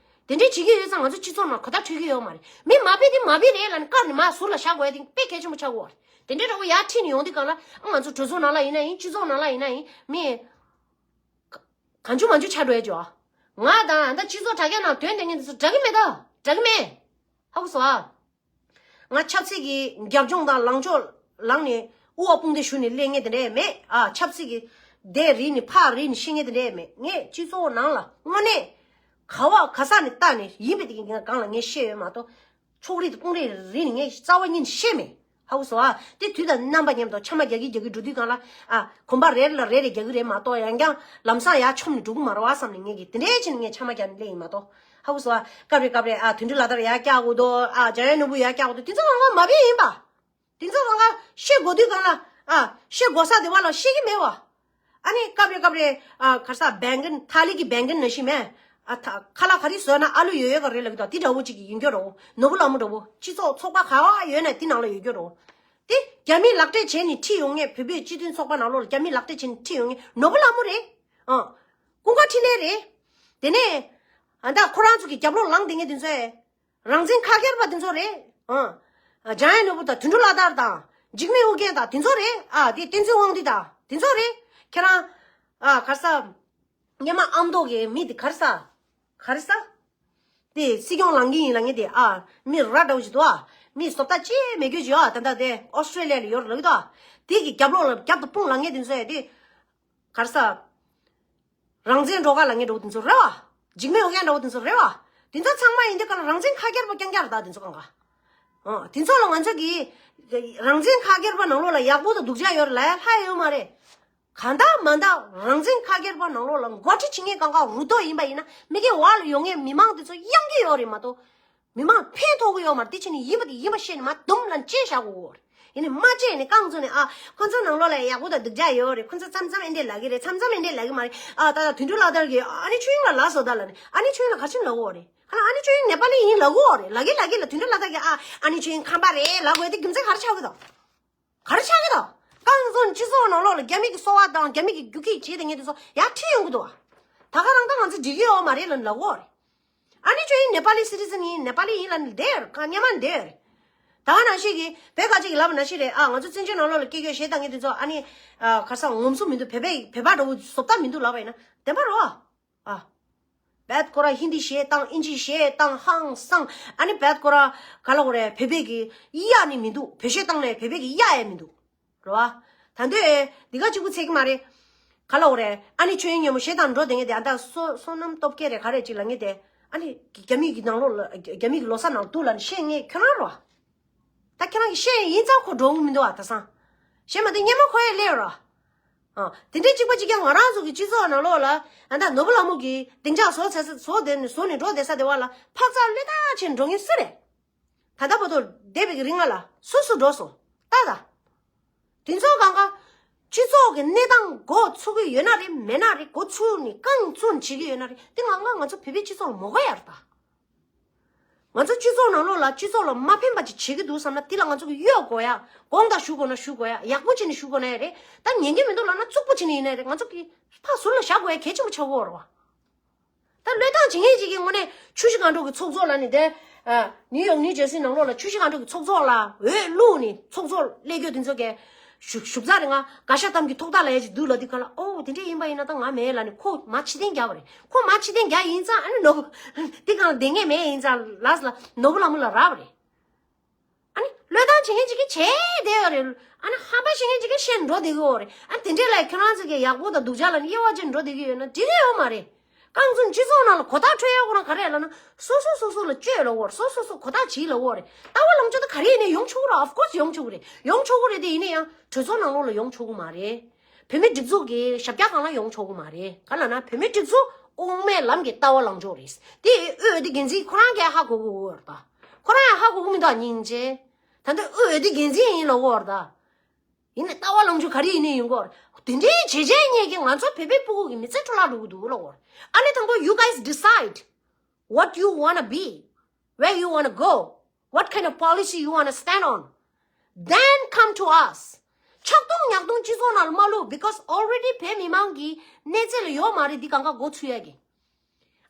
དེ་འདྲས་བྱེད་ཀྱི་ཡོད་ཙང་ང་ཚོ་སྤྱི་ཚོགས་ནང་གོ་བརྡ་འཕྲོད་ཀྱི་ཡོད་མ་རེད། མི་མ་བུ་དེ་མ་བུ་རེད་ལབ་ནས་བཀར་ནས་མར་ཟུར་ལ་བཞག་དགོས་ཡ་དེ་དཔེ་གལ་ཆེན་པོ་ཆགས་ཀྱི་ཡོད་རེད། དེ་འདྲས་འདྲ་བོ་ཡར་ཁྲིད་ནས་ཡོང་དུས་གང་ལ། ཨ། ང་ཚོ་གྲོས་ཚོགས་ནང་ལ་ཡིན་ན་ཡིན། སྤྱི་ཚོགས་ནང་ལ་ཡིན་ན་ཡིན། མི་གང་བྱུང་མང་བྱུང་ཆགས་འགྲོ་ཡ་ཅོ། ང་དང་ད་སྤྱི་ཚོགས་དྲ་རྒྱ་ནང་དོན་དེ་ངས་འདི་ཚོ་འདྲ་གི་མེད་ད། འདྲ་གི་མེད། ཧ་གོ་སོང་ཨ། ང་ཆབ་སྲིད་ཀྱི་རྒྱབ་ལྗོངས་དང་ལངས་ཕྱོགས་ལངས་ནས་དབུ་བ་དཔུང་འདེགས་ཞུ་ནས་སླེབས་མཁན་དེ་འདྲས་མེད། ཨ། ཆབ་སྲིད་ཀྱི་འདིར་རིལ་ནས་ཕར་རིལ་ནས་བཤད་མཁན་དེ་འདྲས་མེད། ངས་སྤྱི་ཚོགས་ནང་ལ་དངོས་གནས་ག་བ་ག་ས་ནས་བལྟས་ནས་ཡིན་པའི་དེ་གི་སྒང་ལ་ངས་བཤད་ཡོད་མ་གཏོགས། ཕྱོགས་རིས་དང་དཔུང་རིས་རིལ་ནས་ངས་རྩ་བ་ཉིད་ནས་བཤད་མེད། ཧ་གོ་སོང་ཨ། དེ་དུས་དང་རྣམ་པ་མཉམ་དུ་ཆ་མ་རྒྱག་གི་རྒྱག་གི་འགྲོ་དུས་གང་ལ། ཨ། གོམ་པ་རེ་ལ་རེ་རེ་རྒྱག་གི་རེད་མ་གཏོགས། ཡང་བསྐྱར་ལམ་སང་ཡར་མཆོངས་ནས་འགྲོ་གི་མ་རེད་བ་བསམ་ནས་ངས་ཀྱིས་དེ་འདྲས་བྱས་ནས་ངས་ཆ་མ་རྒྱག་ནས་སླེབས་ཡིན་མ་གཏོགས། ཧ་གོ་སོང་ཨ། སྐབས་རེ་སྐབས་རེ། ཨ། དོན་གྲུབ་ལགས་དར་ཡར་བཀྱག་དགོས་འདུག། ཨ། འཇམ་དབྱངས་ནོར་བུ་ཡར་བཀྱག་དགོས་འདུག། དེ་ཚོ་གང་ག་མ་བུ་ཡིན་པ། དེ་ཚོ་གང་ག་བཤད་དགོས་དུས་གང་ལ། ཨ། བཤད་དགོས་ས་དེ་བ་ལ་བཤད་ཀྱི་མེད་བ། ཨ་ནི་སྐབས་རེ་སྐབས་རེ། ཨ། ག་རེ་ཟ། བེང་གིན། ཐ་ལི་གི་བེང་གིན་ནང་བཞིན་མེད། ཨ། ཐ། ཁ་ལག་ག་རེ་བཟོས་ན་ཨ་ལུ་ཡོད་ཡོད་ག་རེ་ལབ་ཀྱི་འདུག། དེ་འདྲ་བོ་ཅིག་ཡིན་རྒྱུ་རེད། ནོར་བུ་ལྷ་མོ་འདྲ་བོ། སྤྱི་ཚོགས་ཚོགས་པ་ག་བ་ཡོད་ན་དེ་ནང་ལ་ཡོད་རྒྱུ་རེད། དེ་རྒྱ་མིས་ལག་འབྲེལ་བྱས་ནས་ཁྲིད་ཡོང་མཁན། བོད་པའི་སྤྱི་མཐུན་ཚོགས་པ་ནང་ལོགས་ལ་རྒྱ་མིས་ལག་འབྲེལ་བྱས་ནས་ཁྲིད་ཡོང་མཁན་ནོར་བུ་ལྷ་མོ་རེད། ཨ། ཀུན་དགའ་འཕྲིན་ལས་རེད། དེ་ནས། ཨ། ད་ཁོ་རང་ཚོ་གི་རྒྱབ་ལོགས་ལངས་བསྡད་མཁན་དེ་ཚོ། རང་བཙན་ཁ་སྒེར་པ་དེ་ཚོ་རེད། ཨ། འཇམ་དབྱངས་ནོར་བུ་དང་། དོན་གྲུབ་ལགས་དར་དང་། འཇིགས་མེད་ཨོ་རྒྱན་དང་དེ་ཚོ་རེད། ཨ། དེ་བསྟན་འཛིན་དབང་འདུས་དང་དེ་ཚོ་རེད། ཁྱེད་རང་། ཨ། ག་རེ་ཟ། སྔོན་མ་ཨ་མདོ་གི་མི་དེ་ག་རེ་ཟ། ག་རེ་ཟ། དེ་སྲིད་སྐྱོང་ལངས་ཀྱི་ཡིན་ལབ་མཁན་དེ་ཨ། མི་ར་འདྲ་བོ་ཞིག་འདུག་ཨ། མི་བཟོ་ལྟ་ཅི་མེད་རྒྱུ་ཅིག་ཨ། ད་ལྟ་དེ་ཨོ་སི་ཊྲེ་ལི་ཡ་ལ་ཡོད་རེད་ལབ་ཀྱི་འདུག་ཨ། དེ་གི་རྒྱབ་ལོགས་ལ་རྒྱབ་ཏུ་དཔུང་ལངས་མཁན་དེ་ཚོ་ཡ་དེ། ག་རེ་ཟ། རང་བཙན་སྒྲོལ་དཀར་ལབ་མཁན་འདྲ་བོ་དེ་ཚོ་རེད་བ། འཇིགས་མེད་ཨོ་རྒྱན་འདྲ་བོ་དེ་ཚོ་རེད་བ། དེ་ཚོ་ཚང་མ་ཡིན་དུས་ག་ལ་རང་བཙན་ཁ་སྐྱེར་པ་རྐྱང་རྐྱང་རེད་ད་དེ་ཚོ་གང་ག་ཨ། དེ་ཚོ་ལ་ང་ཚོ་གིས་རང་བཙན་ཁ་སྐྱེར་པ་ནང་ལོགས་ལ་ཡག་པོ་དང་སྡུག་ཅག་ཡོད་རེད་ལབ་ཡ་ལྷག་ཡོད་མ་རེད། གང་ལྟར་མ་ལྟར་རང་བཙན་ཁ་སྐྱེར་པ་ནང་ལོགས་ལ་འགོ་ཁྲིད་བྱེད་མཁན་གང་ག་རུ་ཏོ་ཡིན་པ་ཡིན་ན་མི་སྒེར་བར་ལ་ཡོང་མཁན་མི་མང་དེ་ཚོ་གཡང་གི་ཡོད་རེད་མ་གཏོགས། མི་མང་ཕན་ཐོགས་ཀྱི་ཡོད་མ་རེད། དེ་བྱས་ནས་ཡིན་པ་དེ་ཡིན་པ་བཤད་ནས་མ་དུམ་ལ་བཅད་བཞག་དགོས་ཀྱི་ཡོད་རེད། ཡིན་ནས་མ་བཅད་ནས་རྐང་བཙུགས་ནས་ཨ། ཁོ་ཚོ་ནང་ལོགས་ལ་ཡག་པོ་དང་སྡུག་ཅག་ཡོད་རེད། ཁོ་ཚོ་མཚམས་མཚམས་ཨེ་འདྲས་ལབ་ཀྱི་རེད། མཚམས་མཚམས་ཨེ་འདྲས་ལབ་ཀྱི་མ་རེད། ཨ་ད་ད་དོན་གྲུབ་ལགས་དར་གྱིས་ཨ་ནེ་ཆོས་དབྱིངས་ལ་ལབ་སོང་ད་ལབ་ནས་ཨ་ནེ་ཆོས་དབྱིངས་ལ་ག་རེ་བྱས་ནས་ལབ་ཀྱི་ཡོད་རེད། ཨ་ལ་ཨ་ནེ་ཆོས་དབྱིངས་ནེ་པ་ལི་ཡིན་ལབ་ཀྱི་ཡོད་རེད། ལབ་ཀྱི་ལབ་ཀྱི་ལ་དོན་གྲུབ་ལགས་དར་གྱིས་ཨ་ཨ་ནེ་ཆོས་དབྱིངས་ཁམས་པ་རེད་ལབ་དགོས་དེ་རྒྱུ་མཚན་ག་རེ་ཆགས་ཀྱི་འདུག་ག་རེ་ཆགས་ཀྱི་འདུག་རྐང་བཙུགས་ནས་སྤྱི་ཚོགས་ནང་ལོགས་ལ་རྒྱ་མི་གི་གསོ་བ་དང་རྒྱ་མི་གི་རྒྱུག་ཁྱི་བྱེད་དེ་ངས་དེ་ཚོ་ཡར་ཁྲིད་ཡོང་གི་འདུག་བ། ད་ག་རང་ད་ང་ཚོ་འགྲིག་གི་ཡོད་མ་རེད་ལབ་ལབ་གོ་རེད། ཨ་ནི་ཁྱོད་ཡིན་ནེ་པ་ལི་སི་ཊི་ཛན་ཡིན། ནེ་པ་ལི་ཡིན་ལབ་ནས་བསྡད་ཡོད་རེད། གང་སྙན་མ་བསྡད་ཡོད་རེད། ད་ག་ནང་བཞིན་གྱི་བོད་ཁ་ཅིག་གི་ལབ་ནང་བཞིན་རེད། ཨ་ང་ཚོ་བཙན་བྱོལ་ནང་ལོགས་ལ་སྐད་སྐྱོ་བཤད་སྟངས་ངས་དེ་ཚོ་ཨ་ནི་ཨ་ག་རེ་ཟ་ངོམ་སོ་མི་འདུག་བོད་པའི་བོད་པ་འདྲ་བོ་བཟོ་ལྟ་མི་འདུག་ལབ་པ་ཡིན་ན་བདེན་པ་རེད་བ། ཨ། བད་ཁོ་ར་ཧིན་དི་བཤད་སྟངས་ཨིན་ཇི་བཤད་སྟངས་ཧང་སང་། ཨ་ནི་བད་ཁོ་ར་ག་ལ་འོ་རེད། བོད་པའི་གི་གཡག་ནི་མི་འདུག་བོད་བཤད་སྟངས་ནས་བོད་པའི་གི་གཡག་ཡང་མི་འདུག་རེད་བ། ད་འདོད་འདི་ག་གཅིག་པུ་ཚད་ཀྱི་མ་རེད། ག་ལ་འོ་རེད། ཨ་ནི་ཆོས་དབྱིངས་ཉིན་མོ་བཤད་སྟངས་འགྲོ་དེ་ངས་དེ་ཨ་ད་བསོད་བསོད་ནམས་སྟོབས་རྒྱལ་རེད་ག་རེ་ཅིག་ལབ་ངས་དེ་ཨ་ནི་རྒྱ་མི་གི་ནང་ལོགས་ལ་རྒྱ་མི་གི་ལོ་གསར་ནང་དུ་ལ་ནི་བཤད་ངས་ཁྱོད་རང་རེད་བ། ད་ཁྱེད་རང་གིས་བཤད་ཡིན་ཙང་ཁོ་འགྲོ་གི་མི་འདུག་ཨ། ད་སང་། གཞན་མ་དེ་སྙན་མོ་ཁོ་ཡས་སླེབས་ར། ཨ། དེ་འདྲའི་གཅིག་པ་གཅིག་རྐྱང་ང་རང་ཚོ་གི་སྤྱི་ཚོགས་ནང་ལོགས་ལ་ཨ་ད་ནོར་བུ་ལྷ་མོ་གིས་སྡིངས་ཆ་བཟོ་ཚར་ས་བཟོ་དེ་ནས་བཟོ་ནས་འགྲོ་བསྡད་ས་དེ་བ་ལ་འཕག་འཚག་བློས་བཏང་བྱས་འགྲོ་མཁན་སུ་རེད། ད་ལྟ་བར་དུ་འདས་པའི་རིང་ལ་སུ་སུ་འགྲོ་སོང་ལྟ་ད། དེ་ཚོ་གང་ག་སྤྱི་ཚོགས་ཀྱི་གནས་སྟངས་འགོ་ཚུགས་ཀྱི་ཡོད་ན་རེད་མེད་ན་རེད། འགོ་ཚུགས་ནས་རྐང་བཙུགས་ནས་བྱེད་ཀྱི་ཡོད་ན་རེད། དེ་ང་ང་ང་ཚོ་བོད་པའི་སྤྱི་ཚོགས་མོ་ག་ཡར་ད། ང་ཚོ་སྤྱི་ཚོགས་ནང་ལོགས་ལ་སྤྱི་ཚོགས་ལ་མ་ཕན་པ་ཅིག་བྱེད་ཀྱི་འདུག་བསམ་ན་དེ་ལ་ང་ཚོ་གི་གཡོལ་དགོས་ཡ། དགོངས་དག་ཞུ་དགོས་ན་ཞུ་དགོས་ཡ། ཡག་པོ་བྱས་ནས་ཞུ་དགོས་ན་ཡ་རེད། ད་ཉན་གྱི་མི་འདུག་ལབ་ན་རྩུབ་པོ་བྱས་ནས་ཡིན་ན་རེད། ང་ཚོ་གི་ཕར་ཟུར་ལ་བཞག་དགོས་ཡ་གལ་ཆེན་པོ་ཆགས་ཀྱི་ཡོད་རེད་བ། ད་བློས་བཏང་བྱེད་མཁན་ཅིག་གིས་དངོས་གནས་ཆུ་བཞི་སྒང་དྲུག་གི་ཚོགས་གཙོ་ལ་ནི་དེ་ཨ་ནིའུ་ཡོག་ནིའུ་ཇར་སི་ནང་ལོགས་ལ་ཆུ་བཞི་སྒང་དྲུག་གི་ཚོགས་གཙོ་ལ་འོས་བླུགས་ནས་ཚོགས་གཙོ་སླེབས་རྒྱུ་དེ་ཚོ་གས་བཞུགས་བཞུགས་ཚར་རེད། ང་དགའ་ཤ་གཏམ་གྱི་ཐོག་ཐག་ལ་ཡ་ཅིག་འདུག་ལ་དེ་ག་ལ་ཨོ་དེ་འདྲས་ཡིན་པ་ཡིན་ན་ད་ང་མེད་ལ་ནི་ཁོ་མ་ཕྱི་རྟེན་རྒྱག་པ་རེད། ཁོ་མ་ཕྱི་རྟེན་རྒྱག་ཡིན་ཙང་ཨ་ནི་ནོར་བུ་དེ་གང་ལ་བསྡད་ངེས་མེད་ཡིན་ཙང་ལ་ལ་ནོར་བུ་ལྷ་མོ་ལ་རག་པ་རེད། ཨ་ནི་བློས་བཏང་བྱེད་མཁན་ཅིག་གིས་བྱས་བསྡད་ཡོད་རེད། ཨ་ནི་ཧམ་པ་བྱེད་མཁན་ཅིག་གིས་བཤད་འགྲོ་བསྡད་ཀྱི་ཡོད་རེད། ཨ་ནི་དེ་འདྲས་ལ་ཁྱོད་རང་ཚོ་གིས་ཡག་པོ་དང་སྡུག་ཅག་ལ་ནི་དབྱེ་བ་ཕྱེ་འགྲོ་བསྡད་ཀྱི་ཡོད་ན་འགྲིག་གི་ཡོད་མ་རེད། རྐང་བཙུགས་སྤྱི་ཚོགས་ནང་ལ་གོ་བརྡ་འཕྲོད་ཡག་ཁོ་རང་ག་རེ་ལབ་ན་སོ་སོ་སོ་སོ་ལ་བཅོས་ལབ་ཡོད་རེད། སོ་སོ་སོ་གོ་བརྡ་བྱེད་ལབ་ཡོད་རེད། ལྟ་བ་ལངས་ཕྱོགས་དེ་ག་རེ་ཡིན་ནའི་ཡོང་ཆོག་གི་རེད། Of course ཡོང་ཆོག་གི་རེད། ཡོང་ཆོག་གི་རེད་དེ་ཡིན་ན་ཡང་གྲོས་ཚོགས་ནང་ལོགས་ལ་ཡོང་ཆོག་གི་མ་རེད། བོད་མིའི་སྒྲིག་འཛུགས་ཀྱི་ཞབས་བཀྱག་སྒང་ལ་ཡོང་ཆོག་གི་མ་རེད། ག་ལབ་ན་བོད་མིའི་སྒྲིག་འཛུགས་དབུ་མའི་ལམ་གྱི་ལྟ་བ་ལངས་ཕྱོགས་རེད། དེ་དབུས་འོས་བསྡུ་འགན་འཛིན་ཁོ་རང་གིས་ཧ་གོ་གི་ཡོད་རེད་ད། ཁོ་རང་ཡང་ཧ་གོ་གི་མི་འདུག་སྙིང་རྗེ། ད་ལྟ་དབུས་འོས་བསྡུ་འགན་འཛིན་ཡིན་ལབ་ཡོད་རེད་ད། ཡིན་ནའི་ལྟ་བ་ལངས་ཕྱོགས་ག་རེ་ཡིན་ནའི་ཡོང་གི་ཡོད་རེད། དེ་འདྲའི་བྱས་རྗེས་བརྙེས་ཀྱི་ང་ཚོ་བོད་པའི་ཕྲུ་གུ་གི་མི་ཚེ་འཕྲོ་བརླག་འགྲོ་གི་འདུག་ལབ་ཡོད་རེད། ཨ་ནི་དང་པོ་you guys decide what you wanna be, where you wanna go, what kind of policy you wanna stand on. Then come to us. ཆག་སྡང་ཉག་སྡང་སྤྱི་ཚོགས་ནང་ལ་མ་བླུག because already བོད་མི་མང་གི་གནས་ཚད་ལ་ཡོད་མ་རེད། འདི་གང་ག་འགོ་ཚུགས་ཡ་གི།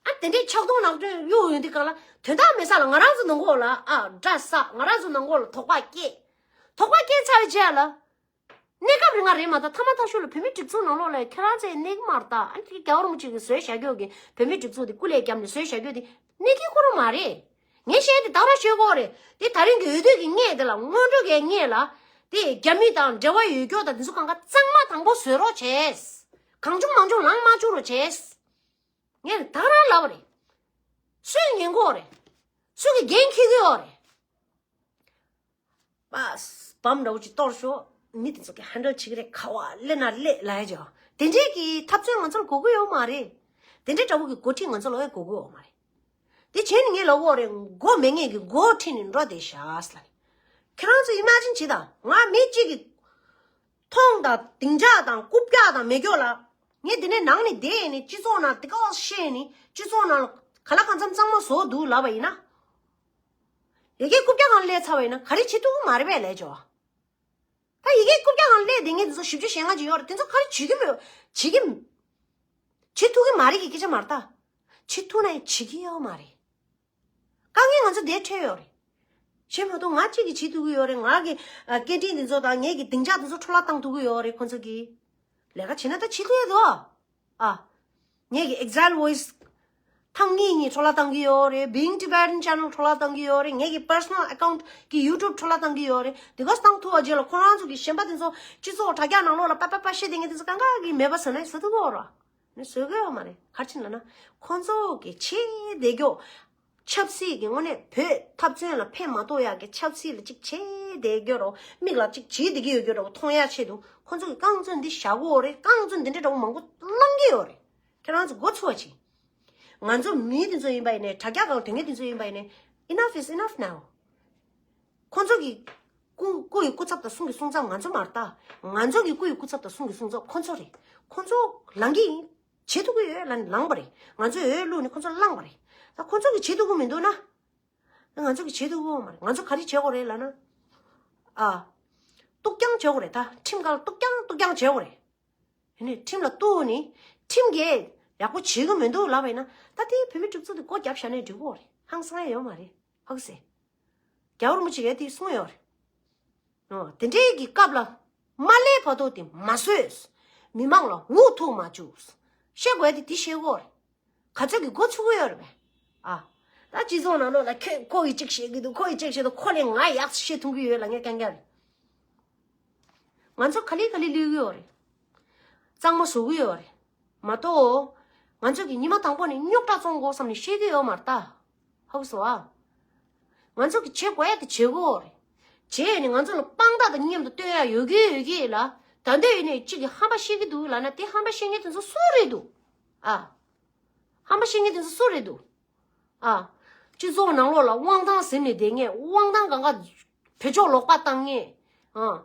ཨ་དེ་འདྲའི་ཆག་སྡང་ནང་དོན་གཡུག་ཡོང་དུས་གང་ལ་དོན་དག་མེད་ས་ལ་ང་རང་ཚོ་ནང་ལོགས་ལ་ཨ་དགྲ་ཟ། ང་རང་ཚོ་ནང་ལོགས་ལ་དོགས་པ་སྐྱེས། དོགས་པ་སྐྱེས་ཚར་བའི་རྗེས་ལ། གནས་སྐབས་རིང་ང་རེད་མ་གཏོགས་ཐ་མ་ཐག་ཤོས་ལ་བོད་མིའི་སྒྲིག་འཛུགས་ནང་ལོགས་ལ་ཁྱེད་རང་ཚོས་གནས་ཀྱི་མ་རེད་ད། ཨ་ནི་རྒྱལ་བ་རིན་པོ་ཆེ་གིས་བཟོས་བཞག་རྒྱུ་གི་བོད་མིའི་སྒྲིག་འཛུགས་དེ་སྐུ་ལས་བརྒྱབ་ནས་བཟོས་བཞག་རྒྱུ་དེ་གནས་ཀྱི་ཁོ་རང་མ་རེད། ངས་བཤད་དེ་ད་ག་རང་ཤོད་ཀྱི་ཡོད་རེད། དེ་ད་རིང་གི་འོས་བསྡུ་གི་སྔོན་དེ་ལ་སྔོན་འགྲོ་གི་སྔོན་ལ་དེ་རྒྱ་མི་དང་འབྲེལ་བ་ཡོད་རྒྱུ་དང་དེ་ཚོ་གང་ག་གཙང་མ་དང་པོ་བཟོ་རོགས་བྱས། གང་བྱུང་མང་བྱུང་ལངས་མ་བཅུག་རོགས་བྱས། ངས་ད་ག་རང་ལབ་པ་རེད། སུས་ཉན་གྱི་ཡོད་རེད། སུ་གིས་འགན་འཁྱེར་གྱི་ཡོད་རེད། པ། བམ་འདྲ་བོ་ཅིག་གཏོར་ཤོག་མི་དེ་ཚོ་གིས་ཧན་ཌལ་བྱེད་ཀྱི་རེད། ག་བ་སླེབས་ན་སླེབས་ལབ་ཡ་ཅིག་དེ་འདྲས་ཀྱི་འཐབ་རྩོད་ང་ཚོ་ལ་དགོས་ཀྱི་ཡོད་མ་རེད། དེ་འདྲས་འདྲ་བོ་གི་འགོ་ཁྲིད་ང་ཚོ་ལ་ཡང་དགོས་ཀྱི་ཡོད་མ་རེད། དེ་བྱས་ནས་ངས་ལབ་ཀྱི་ཡོད་རེད། མགོ་མེད་མཁན་གྱི་མགོ་ཁྲིད་ནས་འགྲོ་བསྡད་ཤག་ཟེར་ལབ་ནས། ཁྱེད་རང་ཚོ་ཨི་མེ་ཇིན་བྱེད་དང་། ང་མི་གཅིག་གི་མཐོང་དང་སྡིངས་ཆ་དང་རྐུབ་བཀྱག་དང་མེ་སྒྱོགས་ལ། ངས་འདི་ནས་ནང་ནས་བསྡད་ནས་སྤྱི་ཚོགས་ནང་དེ་ག་བ་བཤད་ནས་སྤྱི་ཚོགས་ནང་ལ་ག་ལ་གང་འཚམ་གཙང་མ་བཟོ་འདུག་ལབ་པ་ཡིན་ན། ཡ་གིའི་རྐུབ་བཀྱག་སྒང་སླེབས་ཚར་བ་ཡིན་ན་ག་རེ་བྱེད་ཐུབ་ཀྱི་མ་རེད་པས་ལབ་ཅོ། ད་ཡ་གིའི་རྐུབ་བཀྱག་སྒང་སླེབས་བསྡད་མཁན་དེ་ཚོ་བཞི་བཅུ་ཞེ་ལྔ་ཅིག་ཡོད་རེད། དེ་ཚོ་ག་རེ་བྱེད་ཀྱི་མེད། བྱེད་ཀྱི། བྱེད་ཐུབ་ཀྱི་མ་རེད་ཀྱི་སྐད་ཆ་མ་རེད་ད། བྱེད་ཐུབ་ན་ཡང་བྱེད་ཀྱི་ཡོད་མ་རེད། དཀའ་ངལ་ང་ཚོ་འདིར་འཕྲད་ཡོད་རེད། བྱས་མ་གཏོགས་ང་གཅིག་གིས་བྱེད་ཐུབ་ཀྱི་ཡོད་རེད། ང་གི་ཨ་སྐད་འཕྲིན་དེ་ཚོ་དང་ངེད་ཀྱི་སྡིངས་ཆ་དེ་ཚོ་འཕྲོ་བརླག་བཏང་ཐུབ་ཀྱི་ཡོད་རེད། ཁོ་ཚོ་གིས་ལས་ཀ་བྱེད་ན་ད་བྱེད་ཐུབ་ཡོད་དོ། ཨ། ངེད་ཀྱི་Exile Voice ཐེངས་གཉིས་གཉིས་འཕྲོ་བརླག་བཏང་གི་ཡོད་རེད། Being Tibetan Channel འཕྲོ་བརླག་བཏང་གི་ཡོད་རེད། ངེད་ཀྱི་Personal Account གི་YouTube འཕྲོ་བརླག་བཏང་གི་ཡོད་རེད། དེ་ག་བཏང་ཐུབ་པ་བྱས་ལ་ཁོ་རང་ཚོ་གི་གཞན་པ་དེ་ཚོ་སྤྱི་ཚོགས་དྲ་རྒྱ་ནང་ལོགས་ལ་པ་པ་པ་བཤད་དེ་ངེད་དེ་ཚོ་གང་ག་གི་མེད་པ་ཟེར་ན་བཟོ་ཐུབ་ཀྱི་ཡོད་རེད། ནི་བཟོ་གི་ཡོད་མ་རེད། ག་རེ་བྱས་ལབ་ན་ཁོ་ཚོ་གི་ཆེས་བདེ་མགྱོགས་ཆབ་སྲིད་ཀྱི་དངོས་གནས་བོད་འཐབ་རྩོད་ལ་ཕན་མ་ཐོགས་ཡག་གི་ཆབ་སྲིད་ལ་ཅིག་བྱེད་བསྡད་ཡོད་རོ། མིག་ལ་ཅིག་བྱེད་བསྡད་ཀྱི་ཡོད་ཀྱི་རོ། མཐོང་ཡག་ཆེད་དུ་ཁོ་ཚོ་གི་རྐང་བཙོན་འདི་བཞག་གི་ཡོད་རེད། རྐང་བཙོན་འདི་འདྲའི་འདྲ་བོ་མང་པོ་བླང་གི་ཡོད་རེད། ཁྱེད་རང་ཚོ་མགོ་ཚོས་པ་བྱེད། ང་ཚོ་མི་དེ་ཚོ་ཡིན་པ་ཡིན་ནའི་དྲ་རྒྱ་སྒང་དེ་ངེད་དེ་ཚོ་ཡིན་པ་ཡིན་ནའི་enough is enough now. ཁོ་ཚོ་གི་སྐུ་སྐུ་ཡི་སྐུ་ཚབ་དང་གསུང་གི་གསུང་ཚབ་ང་ཚོ་མ་རེད་ད། ང་ཚོ་གི་སྐུ་ཡི་སྐུ་ཚབ་དང་གསུང་གི་གསུང་ཚབ་ཁོ་ཚོ་རེད། ཁོ་ཚོ་ལང་གི་ཡིན། བྱེད་ཐུབ་ཀྱི་ཡོད་ལ་ནི་ལངས་པ་རེད། ང་ཚོས་འོས་བླུགས་ནས་ཁོ་ཚོ་བླངས་པ་རེད། ད་ཁོ་ཚོ་གིས་བྱེད་ཐུབ་ཀྱི་མི་འདུག་ན། ང་ཚོ་གིས་བྱེད་ཐུབ་ཀྱི་ཡོད་མ་རེད། ང་ཚོ་ག་རེ་བྱེད་དགོས་རེད་ལབ་ན། ཨ། གཏུག་རྐྱང་བྱེད་དགོས་རེད་ད། ཁྲིམས་ཁང་གཏུག་རྐྱང་གཏུག་རྐྱང་བྱེད་དགོས་རེད། ཡིན་ནའི་ཁྲིམས་ལ་གཏུག་ནི། ཁྲིམས་ཀྱིས་ཡག་པོ་བྱེད་ཀྱི་མི་འདུག་ལབ་པ་ཡིན་ན། ད་དེ་བོད་མི་སྒྲིག་འཛུགས་དེ་སྒོ་བརྒྱབ་བཞག་ནས་འགྲིག་གི་རེད། ཧང་སང་ཡ་ཡོད་མ་རེད། ཧ་གོ་སོང་། རྒྱལ་བ་རིན་པོ་ཆེ་གིས་དེ་གསུངས་ཡོད་རེད། ཨོ། དེ་འདྲའི་གི་སྐབས་ལ་མ་སླེབས་བར་དུ་དེ་མ་བཟོས། མི་མང་ལ་འུ་ཐུག་མ་བཅུག། བཤད་དགོས་དེ་དེ་བཤད་དགོས་རེད། ག་ཚོད་ཀྱི་མགོ་ཚོས་ཀྱི་ཡོད་རེད་པས། ཨ། ད་སྤྱི་ཚོགས་ནང་ལོགས་ལ་ཁྱོད་ཁོ་ཡིས་གཅིག་བཤད་ཀྱི་འདུག་ཁོ་ཡིས་གཅིག་བཤད་འདུག་ཁོ་ལས་ང་ཡག་བཤད་ཐུབ་ཀྱི་ཡོད་ལབ་མཁན་རྐྱང་རྐྱང་རེད། ང་ཚོ་ག་ལེ་ག་ལེ་བསླུས་ཀྱི་ཡོད་རེད། གཙང་མ་བཟོ་གི་ཡོད་རེད། མ་གཏོགས། ང་ཚོ་གི་ཉི་མ་དང་པོ་ནས་རྙོག་དྲ་བཙོང་དགོས་བསམ་ནས་བཤད་ཀྱི་ཡོད་མ་རེད་ད། ཧ་གོ་སོང་ཨ། ང་ཚོ་གི་བྱེད་དགོས་ཡ་དེ་བྱེད་དགོས་རེད། བྱས་ནས་ང་ཚོ་ལ་དཔང་རྟགས་དང་མཉམ་དུ་སྟོན་ཡ་ཡོད་ཀྱི་ཡོད་ཀྱི་ལ། ད་འདོད་ཡོད་ནས་གཅིག་གིས་ཧམ་པ་བཤད་ཀྱི་འདུག་ལབ་ན་དེ་ཧམ་པ་བཤད་མཁན་དེ་ཚོ་སུ་རེད་འདུག་ཨ། ཧམ་པ་བཤད་མཁན་དེ་ཚོ་སུ་རེད་འདུག་ཨ། སྤྱི་ཚོགས་ནང་ལོགས་ལ་དབང་ཐང་ཟིན་ནས་བསྡད་མཁན། དབང་ཐང་གང་ག་བེད་སྤྱོད་ལོག་པ་བཏང་མཁན། ཨ།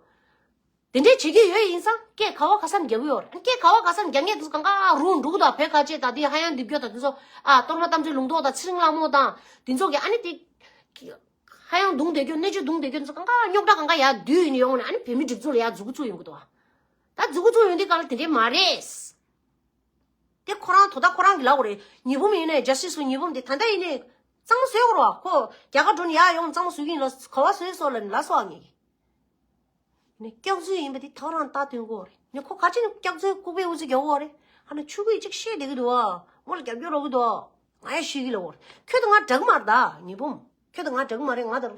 དེ་འདྲས་བྱེད་ཀྱི་ཡོད་ཡིན་ཙང་སྐད་ག་བ་ག་ས་ནས་རྒྱག་གི་ཡོད་རེད། སྐད་ག་བ་ག་ས་ནས་རྒྱག་མཁན་དེ་ཚོ་གང་ག་རུ་འགྲོ་གི་འདུག་བོད་ཁ་ཆེ་དང་དེ་ཧ་ཡང་རྡིབ་སྐྱོ་དང་དེ་ཚོ། ཨ། གཏོར་མ་རྟ་མགྲིན་ལུང་རྟོགས་དང་ཚེ་རིང་ལྷ་མོ་དང་དེ་ཚོ་གི་ཨ་ནི་དེ། ཧ་ཡང་རྡུང་བསྡད་རྒྱུ་གནས་ཚུལ་རྡུང་བསྡད་རྒྱུ་དེ་ཚོ་གང་ག་རྙོག་དྲ་གང་ག་ཡར་བསྡུས་ནས་ཡོང་ནས་ཨ་ནི་བོད་མི་སྒྲིག་འཛུགས་ལ་ཡར་འཛུགས་འགོ་ཚུགས་ཡོང་གི་འདུག་ད་འཛུགས་འགོ་ཚུགས་ཡོང་དུས་གང་ལ་དེ་འདྲས་མ་རེད། དེ་ཁོ་རང་དོ་བདག་ཁོ་རང་གིས་ལབ་དགོས་རེད། ཉི་འབུམ་ཡིན་ནའི་ཇ་སི་སུ་ཉི་འབུམ་དེ་ད་ལྟ་ཡིན་ནའི་གཙང་མ་བཟོས་དགོས་རེད་བ། ཁོ་རྒྱ་གར་འགྲོ་ནས་ཡར་ཡོང་གཙང་མ་བཟོས་ཀྱི་ཡིན་ལ། ག་བ་བཟོས་སོང་ལབ་ནས་ལབ་སོང་ཨ། ངས་ནས་སྐྱག་རྫུན་ཡིན་པ་དེ་ཐག་རང་བལྟ་སྟོན་དགོས་རེད། ནས་ཁོ་ག་ཅི་ནས་སྐྱག་རྫུན་ལྐུགས་པའི་འུ་ཚུགས་རྒྱག་དགོས་རེད། ཧ་ན་ཆོས་སྐུ་ཡིས་ཅིག་བཤད་བསྡད་ཀྱི་འདུག་ཨ། མོ་ལ་རྒྱབ་སྐྱོར་རོགས་ཀྱི་འདུག་ཨ། ང་ཡང་ཤེས་ཀྱི་ལ་འོར། ཁྱོད་དང་ང་འདྲ་གི་མ་རེད་ད་ཉི་འབུམ། ཁྱོད་དང་ང་འདྲ་གི་མ་རེད། ང་དང་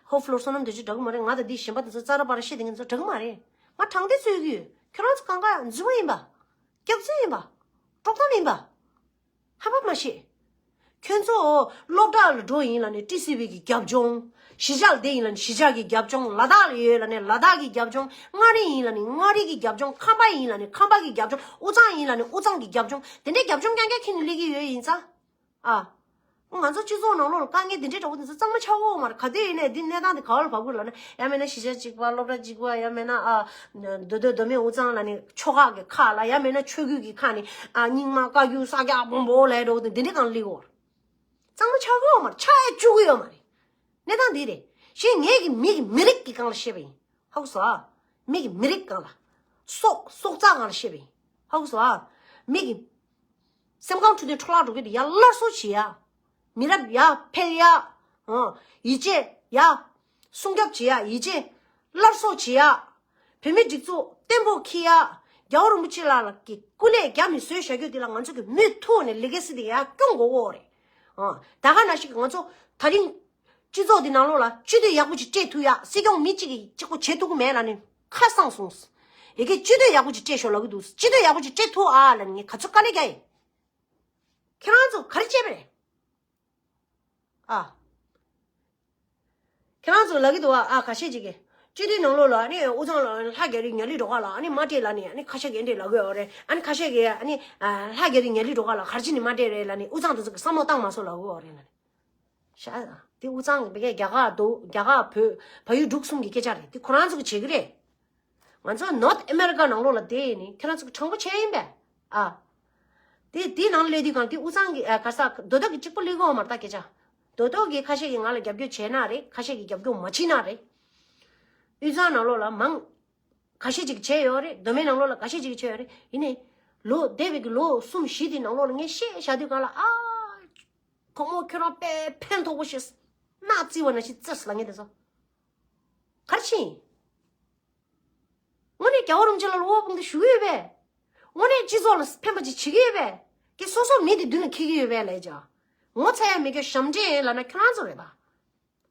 ཧོ་ཕློར་བསོད་ནམས་དོན་ཆོས་འདྲ་གི་མ་རེད། ང་དང་འདི་གཞན་པ་དེ་ཚོ་རྩ་ར་པ་ར་བཤད་དེ་ངེད་ཚོ་འདྲ་གི་མ་རེད། ང་དྲང་བདེན་རྩོད་ཀྱི་ཡོད། ཁྱོད་རང་ཚོ་གང་ག་རྫུན་མ་ཡིན་པ། སྐྱག་རྫུན་ཡིན་པ། དཀྲོག་གཏམ་ཡིན་པ། ཧམ་པ་མ་བཤད། ཁྱོད་ཚོ་སློབ་གྲྭ་ལ་འགྲོ་ཡིན་ལ་ནི་ཊི་སི་ཝི་གི་རྒྱབ་ལྗོངས། གཞིས་ཆགས་ལ་བསྡད་ཡིན་ལ་ནི་གཞིས་ཆགས་ཀྱི་རྒྱབ་ལྗོངས། ལ་དྭགས་ལ་ཡོད་ལ་ནི་ལ་དྭགས་ཀྱི་རྒྱབ་ལྗོངས། མངའ་རིས་ཡིན་ལ་ནི་མངའ་རིས་ཀྱི་རྒྱབ་ལྗོངས། ཁམས་པ་ཡིན་ལ་ནི་ཁམས་པ་གི་རྒྱབ་ལྗོངས། དབུས་གཙང་ཡིན་ལ་ནི་དབུས་གཙང་གི་རྒྱབ་ལྗོངས། དེ་འདྲའི་རྒྱབ་ལྗོངས་རྐྱང་རྐྱང་ཁྱེར་ནས་སླེབས་ཀྱི་ཡོད་ཡིན་ཙང་། ཨ། ང་ཚོ་སྤྱི་ཚོགས་ནང་ལོགས་ལ་དཀའ་ངལ་འདི་འདྲའི་འདྲ་བོ་དེ་ཚོ་གཙང་མ་ཆགས་ཀྱི་ཡོད་མ་རེད། ག་དུས་ཡིན་ནའི་འདི་གནས་སྟངས་འདི་ག་བ་ལ་བབས་ཀྱི་ལབ་ན། ཡང་མིན་ན་གཞིས་ཆགས་གཅིག་པ། སློབ་གྲྭ་གཅིག་པ། ཡང་མིན་ན་ཨ། མདོ་སྟོད་མདོ་སྨད་དབུས་གཙང་ལ་ནི་ཆོལ་ཁ་གི་ཁ་ལ། ཡང་མིན་ན་ཆོས་བརྒྱུད་ཀྱི་ཁ་ནི་ཨ། རྙིང་མ་བཀའ་བརྒྱུད་ས་སྐྱ་སྦོམ་པོ་ལབ་འདྲ་བོ་དེ་འདི་འདྲའི་སྒང་སླེབས་ཀྱི་ཡོད་རེད། གཙང་མ་ཆགས་ཀྱི་ཡོད་མ་རེད། ཆགས་ཡ་བཅུག་གི་ཡོད་མ་རེད། གནས་སྟངས་འདི་རེད། གཞན་ངེད་ཀྱི་མི་གི་མི་རིགས་ཀྱི་སྒང་ལ་བཤད་པ་ཡིན། ཧ་གོ་སོང་ཨ། མི་གི་མི་རིགས་སྒང་ལ། སྲོག་སྲོག་རྩ་སྒང་ལ་བཤད་པ་ཡིན། ཧ་གོ་སོང་ཨ། མི་གི་སེམས་ཁམས་འཕྲོད་བསྟེན་འཕྲོ་བརླག་འགྲོ་གི་དེ་ཡར་སླར་གསོ་བྱེད་ཡ། མི་རབས་ཡར་འཕེལ་ཡ། ཨོ། ཡིད་ཆེས་ཡར་སྲུང་སྐྱོབ་བྱེད་ཡ། ཡིད་ཆེས་སླར་གསོ་བྱེད་ཡ། བོད་མི་སྒྲིག་འཛུགས་བརྟན་པོ་འཁྱེར་ཡ། རྒྱལ་བ་རིན་པོ་ཆེ་ལགས་ལ་གི་སྐུ་ལས་བརྒྱབ་ནས་བཟོས་བཞག་རྒྱུ་དེ་ལ་ང་ཚོ་གི་མུ་མཐུད་ནས་ལི་གེ་སི་དེ་ཡར་སྐྱོང་དགོས་ཀྱི་ཡོད་རེད། ཨོ། ད་ག་ནང་བཞིན་གྱི་ང་ཚོ་ད་རིང་སྤྱི་ཚོགས་འདི་ནང་ལོགས་ལ་སྤྱི་འཐུས་ཡག་པོ་ཅིག་སྤྲད་ཐུབ་ཡ། སྲིད་སྐྱོང་མི་གཅིག་གིས་གཅིག་པོ་བྱེད་ཐུབ་ཀྱི་མེད་ལབ་ནས་ཁ་གསང་སོང་། ཡ་གི་སྤྱི་འཐུས་ཡག་པོ་ཅིག་སྤྲད་ཤོག་ལབ་ཀྱི་འདུག་སྤྱི་འཐུས་ཡག་པོ་ཅིག་སྤྲད་ཐུབ་ཨ་ལབ་ནས་ངས་ག་ཚོད་དཀའ་ལས་རྒྱག་ཡིན། ཁྱེད་རང་ཚོ་ག་རེ་བྱས་པ་རེད། ཨ། ཁྱེད་རང་ཚོ་ལབ་ཀྱི་འདུག་ཨ། ཨ། ཁ་ཤས་ཅིག་གིས་སྤྱི་འཐུས་ནང་ལོགས་ལ་ཨ་ནི་དབུས་གཙང་ལ་ལྷ་རྒྱ་རི་ཉ་ལི་སྒྲོལ་དཀར་ལ་ཨ་ནི་མ་སྤྲད་ལབ་ནས་ཨ་ནི་ཁ་ཤས་ཀྱིས་འདི་འདྲས་ལབ་ཀྱི་ཡོད་རེད། ཨ་ནི་ཁ་ཤས་ཀྱིས་ཨ་ནི་ཨ། ལྷ་རྒྱ་རི་ཉ་ལི་སྒྲོལ་དཀར་ལ་ག་རེ་བྱས་ནས་མ་སྤྲད་རེད་ལབ་ནས་དབུས་གཙང་དེ་ཚོ་གིས་བསམ་བློ་བཏང་མ་སོང་ལབ་ཀྱི་ཡོད་རེད་ལབ་ནས། ཤ། དེ་དབུས་གཙང་གི་རྒྱ་གར་འདུག་རྒྱ་གར་བོད་བལ་ཡུལ་འབྲུག་གསུམ་གྱི་སྐད་ཆ་རེད། དེ་ཁོ་རང་ཚོ་གིས་བྱེད་ཀྱི་རེད། ང་ཚོ་North America ནང་ལོགས་ལ་བསྡད་ཡིན་ནི་ཁྱེད་རང་ཚོ་གིས་དྲང་པོ་བྱས་ཡིན་པས། ཨ། དེ་དེའི་ནང་སླེབས་དུས་གང་དེ་དབུས་གཙང་གི་ཨ། ག་ས་རྡོ་ཐོག་གི་གཅིག་པོ་སླེབས་ཀྱི་ཡོད་མ་རེད་ད་སྐད་ཆ། རྡོ་ཐོག་གི་ཁ་ཤས་ཀྱིས་ང་ལ་རྒྱབ་སྐྱོར་བྱས་ན་རེད། ཁ་ཤས་ཀྱིས་རྒྱབ་སྐྱོར་མ་བྱས་ན་རེད། དབུས་གཙང་ནང་ལོགས་ལ་མང་ཁ་ཤས་ཅིག་བྱས་ཡོད་རེད། མདོ་སྨད་ནང་ལོགས་ལ་ཁ་ཤས་ཅིག་བྱས་ཡོད་རེད། ཡིན་ནའི་ལོ་འདས་པའི་གི་ལོ་གསུམ་བཞི་དེ་ནང་ལོགས་ལ་ངས་བཤད་བཞག་དུས་གང་ལ་ཨ། ཁོ་མོ་ཁྱོད་རང་དཔེ་ཕན་ཐོགས་པོ་ཞིག་སྣ་རྩིས་པ་ནང་བཞིན་རྩིས་ལབ་མཁན་དེ་ཚོ་ག་རེ་བྱས་ཡིན། དངོས་གནས་རྒྱལ་བ་རིན་པོ་ཆེ་ལ་བློ་ཕམ་དེ་ཞུ་གི་ཡོད་པས། དངོས་གནས་སྤྱི་ཚོགས་ལ་ཕན་པ་ཅིག་བྱེད་ཀྱི་ཡོད་པས། སོ་སོ་མི་དེ་མདུན་ལ་འཁྱེར་གྱི་ཡོད་པས་ལས་ཀྱང་། ངོ་ཚ་ཡ་མེད་ཀྱང་ཞབས་འདྲེན་ལབ་ན་ཁྱོད་རང་ཚོ་རེད་ད།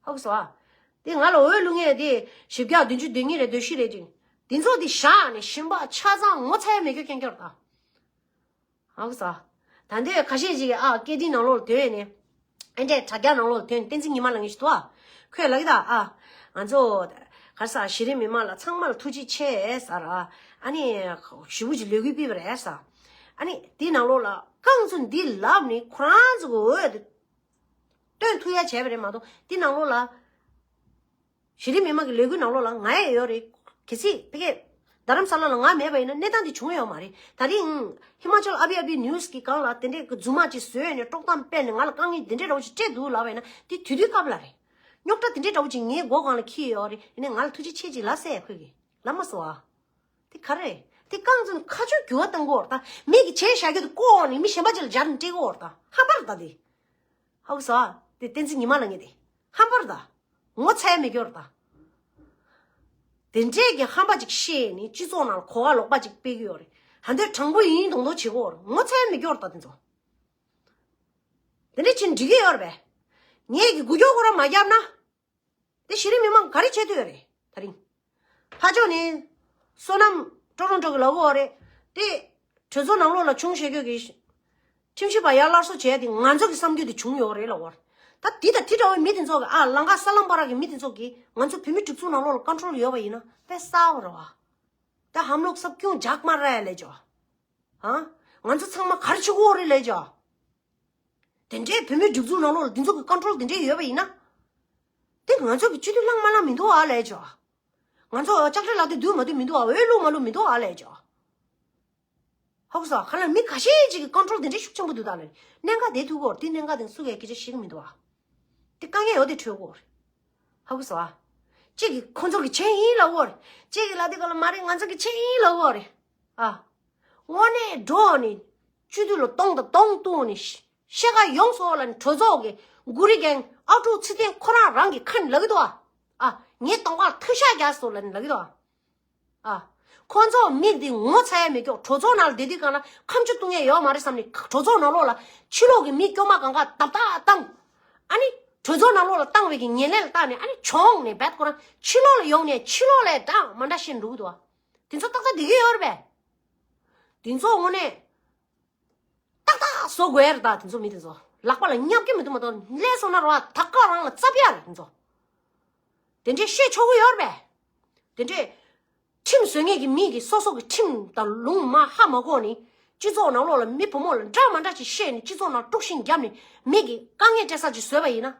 ཧ་གོ་སོང་ཨ། དེ་ང་ལ་འོས་བླུག་མཁན་དེ་བཞི་བརྒྱ་བདུན་ཅུ་དོན་གཉིས་རེད། དོན་བཞི་རེད་ཅིང་། དེ་ཚོ་དེ་བཞག་ནས་གཞན་པ་ཆ་ཚང་ངོ་ཚ་ཡ་མེད་ཀྱང་སྐྱོན་སྐྱོར་ད། ཧ་གོ་སོང་ཨ། ད་འདོད་ཁ་ཤས་ཅིག་གིས་ཨ་སྐད་འདི་ནང་ལོགས་ལ་དོན་ནས། ཨེ་འདྲས་དྲ་རྒྱ་ནང་ལོགས་ལ་དོན་བསྟན་འཛིན་ཉི་མ་ལ་ངེས་ཤི་ཏོ་ཨ། ཁོས་ལབ་ཀྱི་ད་ཨ། ང་ཚོ་ག་རེ་ཟ་གཞི་རིམ་མི་མང་ལ་ཚང་མ་ལ་ཐུགས་རྗེ་ཆེ་ཟེར་ཨ། ཨ་ནི་ཞེ་པོ་ཅིག་ལས་འགུལ་སྤེལ་བ་རེད་ཟེར། ཨ་ནི་དེའི་ནང་ལོགས་ལ་རྐང་ཚོ་འདི་ལབ་ནི་ཁོ་རང་ཚོ་གི་འོས་དེ་སྟོན་ཐུབ་ཡ་བྱས་པ་རེད་མ་གཏོགས་དེའི་ནང་ལོགས་ལ། གཞི་རིམ་མི་མང་གི་ལས་འགུལ་ནང་ལོགས་ལ་ང་ཡང་ཡོད་རེད། གལ་སྲིད་ཕ་གིར་རྡ་རམ་ས་ལ་ལ་ང་མེད་པ་ཡིན་ན་གནས་སྟངས་འདི་བྱུང་ཡོད་མ་རེད། ད་རིང་ཧི་མ་ཅལ་ཨ་བི་ཨ་བི་ནིའུ་སི་གི་སྒང་ལ་དེ་འདྲའི་གི་རྫུན་མ་ཅིག་བཟོས་ནས་དཀྲོག་གཏམ་སྤེལ་ནས་ང་ལ་དཀའ་ངལ་འདི་འདྲའི་འདྲ་བོ་ཅིག་སྤྲད་འདུག་ལབ་པ་ཡིན་ན་དེ་དུས་དུས་སྐབས་ལ་རེད། རྙོག་དྲ་དེ་འདྲའི་འདྲ་བོ་ཅིག་ངའི་མགོ་སྒང་ལ་འཁྱེར་ཡོད་རེད། ཡིན་ནའི་ང་ལ་ཐུགས་རྗེ་ཆེ་ཅིག་ལབ་ཟེར་ཁོས་གི་ལབ་མ་སོང་ཨ། དེ་ག་རེད། དེ་རྐང་ཚོ་ཁ་ཆུ་རྒྱུ་བ་བཏང་གོ་ད། མི་གི་བྱས་བཞག་རྒྱུ་དེ་བཀོག་ནས་མི་གཞན་པ་ཅིག་ལ་སྦྱར་ནས་སྤྲད་གོ་ད། ཧམ་པར་ད་དེ། ཧ་གོ་སོང་ཨ། དེ་བསྟན་འཛིན་ཉི་མ་ལ་ངེས་དེ། ཧམ་པར་ད། ངོ་ཚ་ཡ་མེད་སྐྱོར་ད། དེ་འདྲས་ཀྱི་ཧམ་པ་ཅིག་བཤད་ནས་སྤྱི་ཚོགས་ནང་ལ་གོ་བ་ལོག་པ་ཅིག་སྤེལ་གི་ཡོད་རེད། ཧ་འདོད་དྲང་པོ་ཡིན་མདོག་མདོག་བྱེད་གོ་རེད། ངོ་ཚ་ཡ་མེད་སྐྱོར་ད་དེ་ཚོ། དེ་འདྲས་ཕྱིན་འགྲིག་གི་ཡོད་རེད་པས། ངས་ཀྱི་འགུལ་སྐྱོད་ཁོ་རང་མ་བརྒྱབ་ན། དེ་གཞི་རིམ་མི་མང་ག་རེ་བྱེད་འདོད་རེད་ད་རིང་། ཕ་ཕྱོགས་ནས་བསོད་ནམས་ཀྲོ་རོང་ཀྲོ་གི་ལབ་གོ་རེད་དེ། གྲོས་ཚོགས་ནང་ལོགས་ལ་བྱུང་ཞེས་གྱོད་ཀྱི། ཁྲིམས་ཞིབ་པ་ཡར་སླར་གསོ་བྱས་ཏེ་ང་ཚོ་གི་བསམ་རྒྱུ་དེ་བྱུང་ཡོད་རེད་ལབ་བར། ད་དེ་དང་དེ་འདྲ་བའི་མི་དེ་ཚོ་གི་ཨ་ལང་ཀ་ས་ལམ་བར་གི་མི་དེ་ཚོ་གི་ང་ཚོ་བོད་མི་སྒྲིག་འཛུགས་ནང་ལོགས་ལ་ཀོན་ཊོལ་ཡོད་པ་ཡིན་ན་དཔེ་གསར་པ་རེད་བ། ད་ཧམ་ལོག་སབ་ཀྱུང་ཇག་མ་ར་ལས་ཇོ། ཧ། ང་ཚོ་ཚང་མ་གར་ཆུ་གོ་རེད་ལས་ཇོ། དེ་འདྲའི་བོད་མི་སྒྲིག་འཛུགས་ནང་ལོགས་ལ་དེ་ཚོ་གི་ཀོན་ཊོལ་དེ་འདྲའི་ཡོད་པ་ཡིན་ན། དེ་ང་ཚོ་གི་སྤྱི་འཐུས་ལངས་མ་ལངས་མི་འདུག་ཨ་ལས་ཇོ། ང་ཚོ་ལྕགས་སྤྲེལ་ལག་དེ་བསྡུས་མ་བསྡུས་མི་འདུག་ཨ། འོས་བླུགས་མ་བླུགས་མི་འདུག་ཨ་ལས་ཇོ། ཧ་གོ་སོང་། ཁ་ལ་མི་ཁ་ཤས་ཅིག་གིས་ཀོན་ཊོལ་དེ་འདྲའི་ཤུགས་ཆེན་པོ་འདུག་ད་ལ་ནི་གནད་འགག་དེ་ཐུག་གོ་རེད། དེ་གནད་འགག་དེ་སུ་གས་སྐད་ཆ་བཤད་ཀྱི་མི་འདུག་ཨ། དེ་དཀའ་ངལ་ཡོད་དེ་འཕྲོད་གོ་རེད། ཧ་གོ་སོང་ཨ། གཅིག་གིས་ཁོ་ཚོ་གི་བྱས་ཡིན་ལབ་གོ་རེད། གཅིག་གིས་ལབ་དེ་ག་ལ་མ་རེད། ང་ཚོ་གི་བྱས་ཡིན་ལབ་གོ་རེད། ཨ། དངོས་གནས་འགྲོ་ནས་སྤྱི་འཐུས་ལ་སྟོང་དང་སྟོང་བཏུང་ནས་ཤ་ཁ་ཡོངས་སོ་ལ་ནི་གྲོས་ཚོགས་ཀྱི་གུ་རི་རྒན་ཨ་ཀྲུག་ཚེ་བརྟན་ཁོ་རང་རང་གི་ཁ་ནས་ལབ་གི་འདུག་ཨ། ཨ། ངའི་གདོང་པར་ཐུག་ཤ་རྒྱག་སོ་ལ་ནི་ལབ་གི་འདུག་ཨ། ཨ། ཁོ་ཚོ་མི་འདི་ངོ་ཚ་ཡ་མེད་ཀྱོག་གྲོས་ཚོགས་ནང་ལ་བསྡད་དུས་གང་ལ་ཁ་མཆུ་བཏུང་ཡ་ཡོད་མ་རེད་བསམ་ནས་གྲོས་ཚོགས་ནང་ལོགས་ལ་ཕྱི་ལོགས་ཀྱི་མི་སྐྱོ་མ་གང་ག་བརྡབ་བརྡབ་བཏང་། ཨ་ནི་གྲོས་ཚོགས་ནང་ལོགས་ལ་བཏང་བའི་གི་ཉེས་ལས་ལ་བཏང་ནས་ཨ་ནི་གྱོང་ནས་བད་ཁོ་རང་ཕྱི་ལོགས་ལ་ཡོང་ནས་ཕྱི་ལོགས་ལ་འདྲ་མ་འདྲ་བཤད་འགྲོ་གི་འདུག་བ། དེ་ཚོ་ཏག་ཏག་བསྡད་ཀྱི་ཡོད་རེད་པས། དེ་ཚོ་དངོས་གནས། ཏག་ཏག་བཟོ་དགོས་རེད་ད། དེ་ཚོ་མི་དེ་ཚོ་ལག་པ་ལ་བརྙབ་ཀྱི་མི་འདུག་མ་གཏོགས་ལས་སོང་ན་ར་བ་ད་ཀ་རང་ལ་རྩབ་ཡ་རེད་དེ་ཚོ། དེ་འདྲས་བཤད་ཆོག་གི་ཡོད་རེད་པས། དེ་འདྲས་ཁྲིམས་བཟོ་མཁན་གྱི་མི་གིས་སོ་སོ་གི་ཁྲིམས་དང་ལུང་མ་ཧ་མ་གོ་ནི་སྤྱི་ཚོགས་ནང་ལོགས་ལ་མི་བུ་མོ་ལ་འདྲ་མ་འདྲ་ཅིག་བཤད་ནས་སྤྱི་ཚོགས་ནང་དཀྲུག་ཤིང་བརྒྱབ་ནས་མི་གི་དཀའ་ངལ་སྤྲད་ས་ཅིག་བཟོས་པ་ཡིན་ན།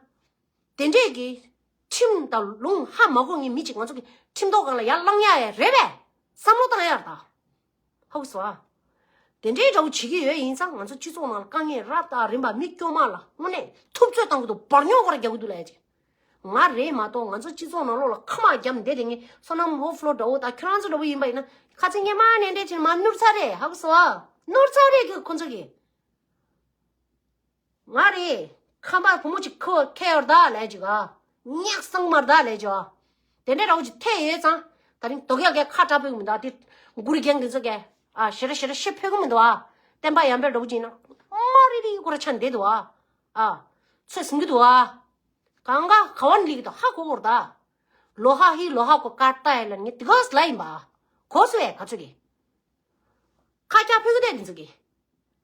དེ་འདྲས་ཀྱི་ཁྲིམས་དང་ལུང་ཧ་མ་གོ་མཁན་མི་གཅིག་ང་ཚོ་གི་ཁྲིམས་ཐོག་སྒང་ལ་ཡར་ལངས་ཡ་ཡ་རེད་པས། བསམ་བློ་བཏང་ཡ་རེད་ད། ཧ་གོ་སོང་ཨ། དེ་འདྲའི་འདྲ་བོ་བྱེད་ཀྱི་ཡོད་ཡིན་ཙང་ང་ཚོ་སྤྱི་ཚོགས་ནང་ལ་དཀའ་ངལ་རབ་དང་རིམ་པ་མི་སྐྱོ་མ་ལ་དངོས་གནས་ཐུབ་ཚོད་བཏང་གི་འདུག་འབར་ཉོག་གོ་ར་རྒྱག་གི་འདུག་ལབ་ཡ་ཅིག་ང་རེད་མ་གཏོགས་ང་ཚོ་སྤྱི་ཚོགས་ནང་ལོགས་ལ་ཁ་མ་བརྒྱབ་བསྡད་དེ་ངས་བསོད་ནམས་ཧོ་ཕློ་འདྲ་བོ་དང་ཁྱོད་རང་ཚོ་འདྲ་བོ་ཡིན་པ་ཡིན་ན་ཁ་ཚིག་སྙན་མ་ནན་ཏན་བྱས་ནས་མར་ནུར་ཚར་རེད། ཧ་གོ་སོང་ཨ། ནུར་ཚར་རེད་ཁོ་ཁོ་ཚོ་གིས། ང་རེད། ཁམས་པ་བུ་མོ་གཅིག་ཁོ་ཁེ་ཡོར་ད་ལས་ཅིག་ཨ། ཉག་སང་མར་ད་ལས་ཅིག་ཨ། དེ་འདྲའི་ར་བོ་ཅིག་ཐེ་ཡོད་ཙང་། ད་རིང་དོ་གལ་གལ་ཁ་གྲག་ཕོད་གི་མི་འདུག་ཨ། དེ་གུ་རི་རྒན་གི་ཚོ་གས་ཨ་ཞེ་ར་ཞེ་ར་ཤི་ཕོད་གི་མི་འདུག་ཨ། བསྟན་པ་ཡར་འཕེལ་འདྲ་བོ་ཅིག་ཡིན་ན་མ་རི་རི་ཁོ་ར་ཆ་འདེད་འདུག་ཨ། ཨ། ཚོད་ཟིན་གི་འདུག་ཨ། གང་ག་ག་བ་ནི་ལི་གི་དོ་ཧ་གོ་གོར་ད། ལོ་ཧ་ཧི་ལོ་ཧ་གོ་ཀ་ཏ་ཡ་ལ་ངས་དེ་ག་ལ་ཡིན་པ། གོ་སོ་ཡ་ག་ཚོད་གི། ཁ་རྒྱག་ཕོད་གི་དེ་འདི་ཚོ་གི།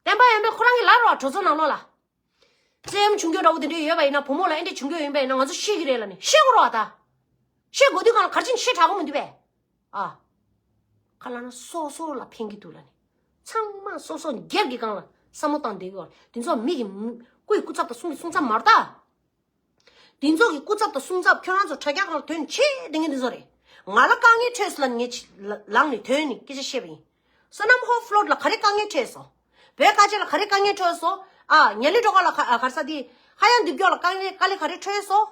བསྟན་པ་ཡར་འཕེལ་ཁོ་རང་གི་ལབ་རོགས་གྲོས་ཚོགས་ནང་ལོགས་ལ། བཙན་གཡེམ་བྱུང་རྒྱུ་འདྲ་བོ་དེ་འདྲ་ཡོད་པ་ཡིན་ན་བུ་མོ་ལ་ཨེ་འདྲ་བྱུང་རྒྱུ་ཡིན་པ་ཡིན་ན་ང་ཚོ་ཤེས་ཀྱི་རེད་ལ་ནི་ཤེས་དགོས་རོགས་ད། ཤེས་དགོས་དུས་གང་ལ་ག་རེ་བྱས་ནས་ཤེས་དྲག་གི་མི་འདུག་པས། ཨ། ཁ་ལ་ན་སོ་སོ་ལ་ཕན་གྱི་འདུག་ལ་ནི། ཚང་མ་སོ་སོ་སྒེར་གྱི་སྒང་ལ་བསམ་བློ་བཏང་བསྡད་ཀྱི་ཡོད་རེད། དེ་ཚོ་མི་གི་སྐུའི་སྐུ་ཚབ་དང་གསུང་གི་གསུང་ཚབ་མ་རེད་ད། དེ་ཚོ་གི་སྐུ་ཚབ་དང་གསུང་ཚབ་ཁྱོད་རང་ཚོ་དྲ་རྒྱ་སྒང་ལ་ཐོན་ཆེ་དེ་ངས་འདི་ཚོ་རེད། ང་ལ་དཀའ་ངལ་འཕྲད་སོང་ལ་ངས་ལངས་ནས་ཐོན་ནས་སྐད་ཆ་བཤད་པ་ཡིན། བསོད་ནམས་ཧོ་ཕློ་ལ་ག་རེ་དཀའ་ངལ་འཕྲད་སོང་། བོད་ཁ་ཆེ་ལ་ག་རེ་དཀའ་ངལ་འཕྲད་སོང་། ཨ། ཉ་ལི་སྒྲོལ་དཀར་ལ་ག་ཨ་ག་རེ་ཟ་དེ། ཧ་ཡང་འདི་མགྱོགས་ལ་དཀའ་ངལ་དཀའ་ལས་ག་རེ་འཕྲད་སོང་།